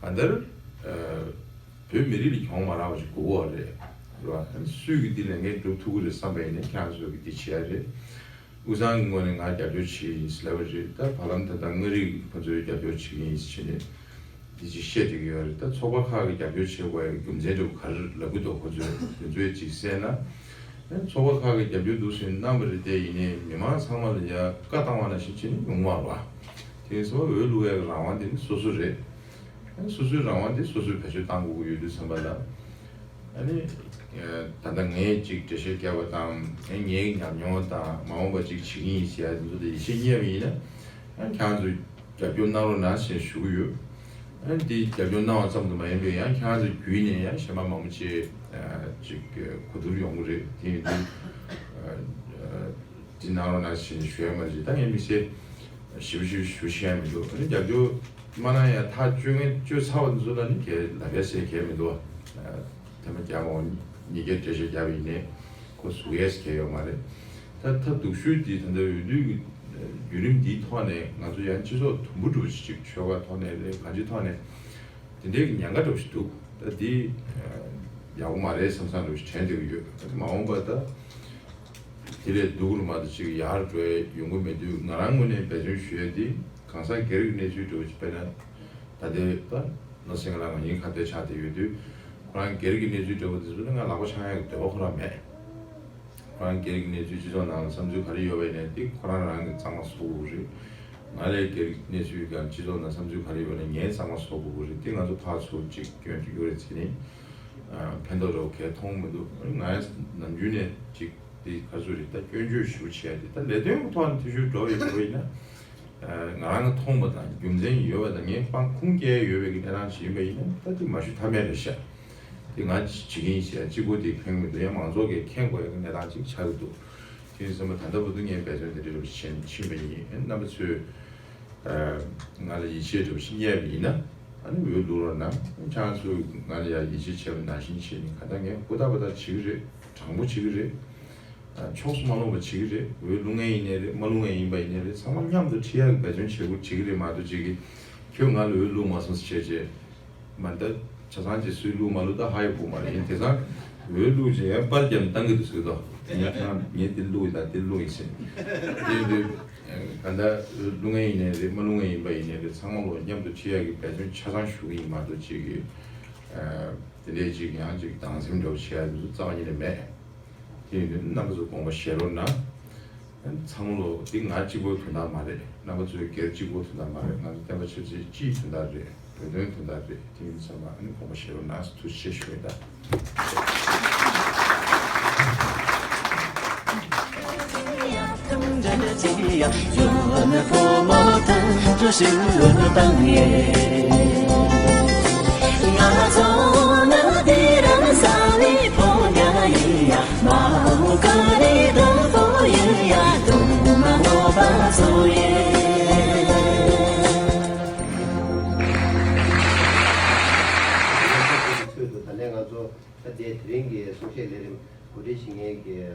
གང་ལྟར་བོད་མི་རིགས་ལ་གྱོང་མ་རག་པ་ཞིག་དགོས་ཀྱི་རེད། རེད་བ། ཨ་ནི་སུས་ཀྱི་འདི་ལས་འགན་སྒྲུབ་ཐུབ་ཀྱི་རེད་བསམ་པ་ཡིན་ན་ཁྱེད་རང་ཚོས་ཀྱི་འདི་བྱས་རེད། དབུས་གཙང་གི་ངོས་ནས་ང་རྒྱབ་སྐྱོར་བྱེད་ཀྱི་ཡིན་ཟེར་ལབ་པ་རེད། ད་བར་ལམ་ད་ལྟ་མངའ་རིས་ཁོ་ཚོས་རྒྱབ་སྐྱོར་བྱེད་ཀྱི་ཡིན་ཟེར་བྱས་ནས་འདི་ཅིག་བཤད་བསྡད་ཀྱི་ཡོད་རེད། ད་ཚོགས་པ་ཁག་གིས་རྒྱབ་སྐྱོར་བྱེད་དགོས་ཡ་རྒྱུ་མཚན་འདྲ་བོ་ག་རེ་ལབ་ཀྱི་འདུག་ཁོ་ཚོས་དེ་ཚོའི་ཅིག་གསན་ན། ཨ་ཚོགས་པ་ཁག་གིས་རྒྱབ་སྐྱོར་འདུག་ཟེར་གནང་བ་རེད། དེ་ཡིན་ནའི་མི་མང་ཚང་མ་ལ་ཡ་བཀའ་བཏང་བ་ནང་བཞིན་བྱས་ནས་ཡོང་མ་རེད་བ། དེ་ཡིན་ཙང་འོས་བླུག་ཡ་གི་རང་དབང་དེ་ནི་སོ་སོ་རེད། ཨ་ནི་སོ་སོའི་རང་དབང་དེ་སོ་སོས་བེད་སྤྱོད་གཏང་དགོས་ཀྱི་ཡོད་དུས་ཙམ་པ་ལ། ཨ་ནི། ད་ལྟ་ངས་ཅིག་འགྲེལ་བཤད་བརྒྱབ་པ་དང་ཨ་ནི་ངའི་ཉམས་མྱོང་དང་མ་འོངས་པ་ཅིག་བྱེད་ཀྱི་ཡིན་ཟེར་ཡ་དེ་ཚོ་དེ་ཡིད་ཆེས་རྙེད་པ་ཡིན་ན། ཨ་ནི་ཁྱེད་རང་ཚོས་རྒྱབ་སྐྱོར་གནང་རོགས་གནང་ཞེས་ཞུ་གི་ཡོད། ཨ་ནི་དེ་རྒྱབ་སྐྱོར་གནང་བ་ཙམ་དུ་མ་ཡིན་པའི་ཡང་ཁྱེད་རང་ཚོ་བརྒྱུད་ནས་ཡང་གཞན་པ་མང་པོ་ཅིག་ཅིག་གོ་བསྡུར་ཡོང་གི་རེད། དེ་ཡིན་དུས། འདི་གནང་རོགས་གནང་ཞེས་ཞུ་ཡ་མ་རེད། ད་ངས་དམིགས་བསལ་ཞིབ་ཞིབ་ཞུ་ཤེས་ཡ་མི་འདུག་ཨ་ནི་རྒྱབ་སྐྱོར་མ་གནང་ཡ་ཐག་གཅོད་མཁན་གཅོད་ཚར་བ་འདི་ཚོ་ལ་ནི་གལ་ལབ་ཡ་ཟེར་གལ་མི་འདུག་ཐེངས་མ་བརྒྱབ་འོང་ཉིས་བརྒྱ་འགྲེལ་བཤད་བརྒྱབ་ཡིན་ནའི་ཁོ་ཟུག་ཡས་གལ་ཡོད་མ་རེད། ད་ཐབས་སྡུག་ཤོས་འདི་ད་ལྟ་འོས་བསྡུ་གི་བརྒྱུད་རིམ་འདིའི་ཐོག་ནས་ང་ཚོ་ཡང་སྤྱི་ཚོགས་དུམ་བུ་འགྲོ་ཞིག་ཆོལ་ཁ་ཐོག་ནས་རེད། གང་ཅིའི་ཐོག་ནས། དེ་འདྲའི་ཉེན་ཁ་འདྲ་བོ་ཞིག་འདུག་ད་འདི་ཡག་པོ་མ་རེད་བསམ་བསམ་འདྲ་བོ་ཞིག་དྲན་བསྡད་ཀྱི་ཡོད། མ་འོངས་པ་ད་དེ་ལས་སྡུག་རུ་མ་གཏོགས་ཅིག་ཡག་རུ་འགྲོ་ཡ་ཡོང་གི་མེད་དུས་ང་རང་ངོས་ནས་འབད་བརྩོན་ཞུ་ཡ་འདི་གང་ཟག་སྒེར་གྱི་གནས་ཚུལ་འདྲ་བོ་ཞིག་དཔེར་ན་ད་ལྟའི་ད་ནོར་སེང་ལ་ང་གཉིས་ཁ་གཏད་ཆགས་བསྡད་ཡོད་དུས་ཁོ་རང་སྒེར་གྱི་གནས་ཚུལ་འདྲ་བོ་དེ་ཚོ་ལ་ང་ལག་པ་འཆང་ཡ་གི་འདོད་པ་ཁོ་རང་མེད། ཁོ་རང་སྒེར་གྱི་གནས་ཚུལ་སྤྱི་ཚོགས་ནང་ལ་བསམ་ཚུལ་ག་རེ་ཡོད་པ་ཡིན་ནའི་དེ་ཁོ་རང་རང་གིས་གཙང་མ་བཟོ་དགོས་ཀྱི་རེད། ང་ལ་སྒེར་གྱི་གནས་ཚུལ་སྒང་སྤྱི་ཚོགས་ནང་བསམ་ཚུལ་ག་རེ་ཡོད་པ་ཡིན་ནའི་ངས་གཙང་མ་བཟོ་དགོས་ཀྱི་རེད། དེ་ང་ཚོ་ཕར་ཚུར་ཅིག་སྐྱོན་བརྗོད་ཡོད་རེད་ཟེར་ནས་ཕན་ཐོགས་འདྲ་བོ་གས་མཐོང་མི་འདུག་ང་ནམ་རྒྱུན་ནས་ཅིག་དེ་ག་ཚོད་རེད། ད་སྐྱོན་བརྗོད་ཞུ་བྱས་ཏེ་ད་ལས་དོན་གྱི་ཐོག་ནས་ཐུ་ཞུ་འགྲོ་བའི་འགྲོ་བ་ཡིན་ན། ང་རང་གིས་མཐོང་བ་དང་རྒྱུ་མཚན་ཡོད་པ་དང་ངས་དཔང་ཁུངས་སྐྱེལ་ཡོད་པའི་གི་གནས་སྟངས་ཤིག་ཡིན་པ་ཡིན་ན་ད་དེ་མ་ཞུ་ཐབས་མེད་རེད་ཤག་དེ་ང་བྱེད་ཀྱི་ཡིན་ཞེས་གཅིག་པོ་དེ་ཕན་མི་འདུག་ཡང་མང་ཚོགས་ཀྱིས་མཁྱེན་དགོས་ཡ་གི་གནས་སྟངས་ཅིག་ཆགས་ཀྱི་འདུག་དེ་ཡིན་ཙང་ད་ལྟ་བར་དུ་ངས་འབད་བརྩོན་དེ་འདྲ་རེ་བ་ཞིག་བྱས་ཕྱིན་པ་ཡིན། རྣམ་པ་ཚོས་ང་ལ་ཡིད་ཆེས་འདྲ་བ་ཞིག་རྙེད་པ་ཡིན་ན་ཨ་ནི་འོས་བླུག་རོགས་གནང་། ཁྱེད་རང་ཚོས་ང་ལ་ཡ་ཡིད་ཆེས་བྱས་པ་ནང་བཞིན་བྱས་ནས་ག་ད་ངས་ཧུར་ཐག་པ་ཐག་བྱེད་ཀྱི་རེད། དྲང་པོ་བྱེད་ཀྱི་རེད། ཕྱོགས་སུ་མ་ལྷུང་བ་བྱེད་ཀྱི་རེད། འོས་བླུག་མཁན་ཡིན་ནའི་རེད། མ་བླུག་མཁན་ཡིན་པ་ཡིན་ནའི་རེད། ཚང་མ་མཉམ་དུ་ཁྲིད་ཡག་གི་འབད་བརྩོན་བྱེད་དགོས་བྱེད་ཀྱི་རེད་མ་གཏོགས་ཅིག་གིས་ཁྱོད་ང་ལ་འོས་བླུག་མ་སོང་ཟེར་བྱས་རྗེས་མ་ད་ཆ་ཚང་ཅིག་སུས་བླུག་མ་བླུག་ད་ཧ་ཡང་གོ་མ་རེད། ཡིན་དེང་སང་འོས་བླུག་རྗེས་ཡང་པར་བརྒྱབ་ནས་བཏང་གི་འདུག་ཟེར་གི་འདུག་ངས་ཁྱེད་རང་ངས་འདི་བླུག་ཡིན་ད་འདི་བླུག་ཡིན་ཟེར། དེ་ཡིན་དུས་ག་ད་འོས་བླུག་མཁན་ཡིན་ནའི་རེད། མ་བླུག་མཁན་ཡིན་པ་ཡིན་ནའི་རེད། ཚང་མ་ལོ་མཉམ་དུ་ཁྲིད་ཡག་གི་འབད་བརྩོན་ཆ་ཚང་ཞུ་གི་ཡིན་མ་གཏོགས་ཅིག་གིས་དེ་འདྲའི་ཅིག་ཡང་ཅིག་སྡང་སེམས་འདྲ་བོ་བྱེད་ཡག་འདི་ཚོ་རྩ་བ་ཉིད་ནས་མེད། དེ་ཡིན་དུས་རྣམ་པ་ཚོ་དགོངས་པ་བཞེས་རོགས་གནང་། ཚང་མ་ལོ་འདི་ང་གཅིག་པོའི་དོན་དག་མ་རེད། རྣམ་པ་ཚོའི་སྒེར་གཅིག་པོའི་དོན་དག་མ་རེད། ང་ཚོ་བསྟན་པ་ཆབ་སྲིད་སྤྱིའི་དོན་དག་རེད། བོད་དོན་དོན་དག་རེད། དེ་ཡིན་ཙང་ཨ་ནི་དགོངས་པ་བཞེས་རོགས་གནང་ཟེར་ཐུགས་རྗེ་ཆེ་ཞུ་ཡིན་ད། ད་ལན་ང་ཚོ་ད་ལྟའི་དེ་རིང་གི་གསུང་བཤད་ལས་རིམ་གོ་སྒྲིག་བྱེད་མཁན་གྱི་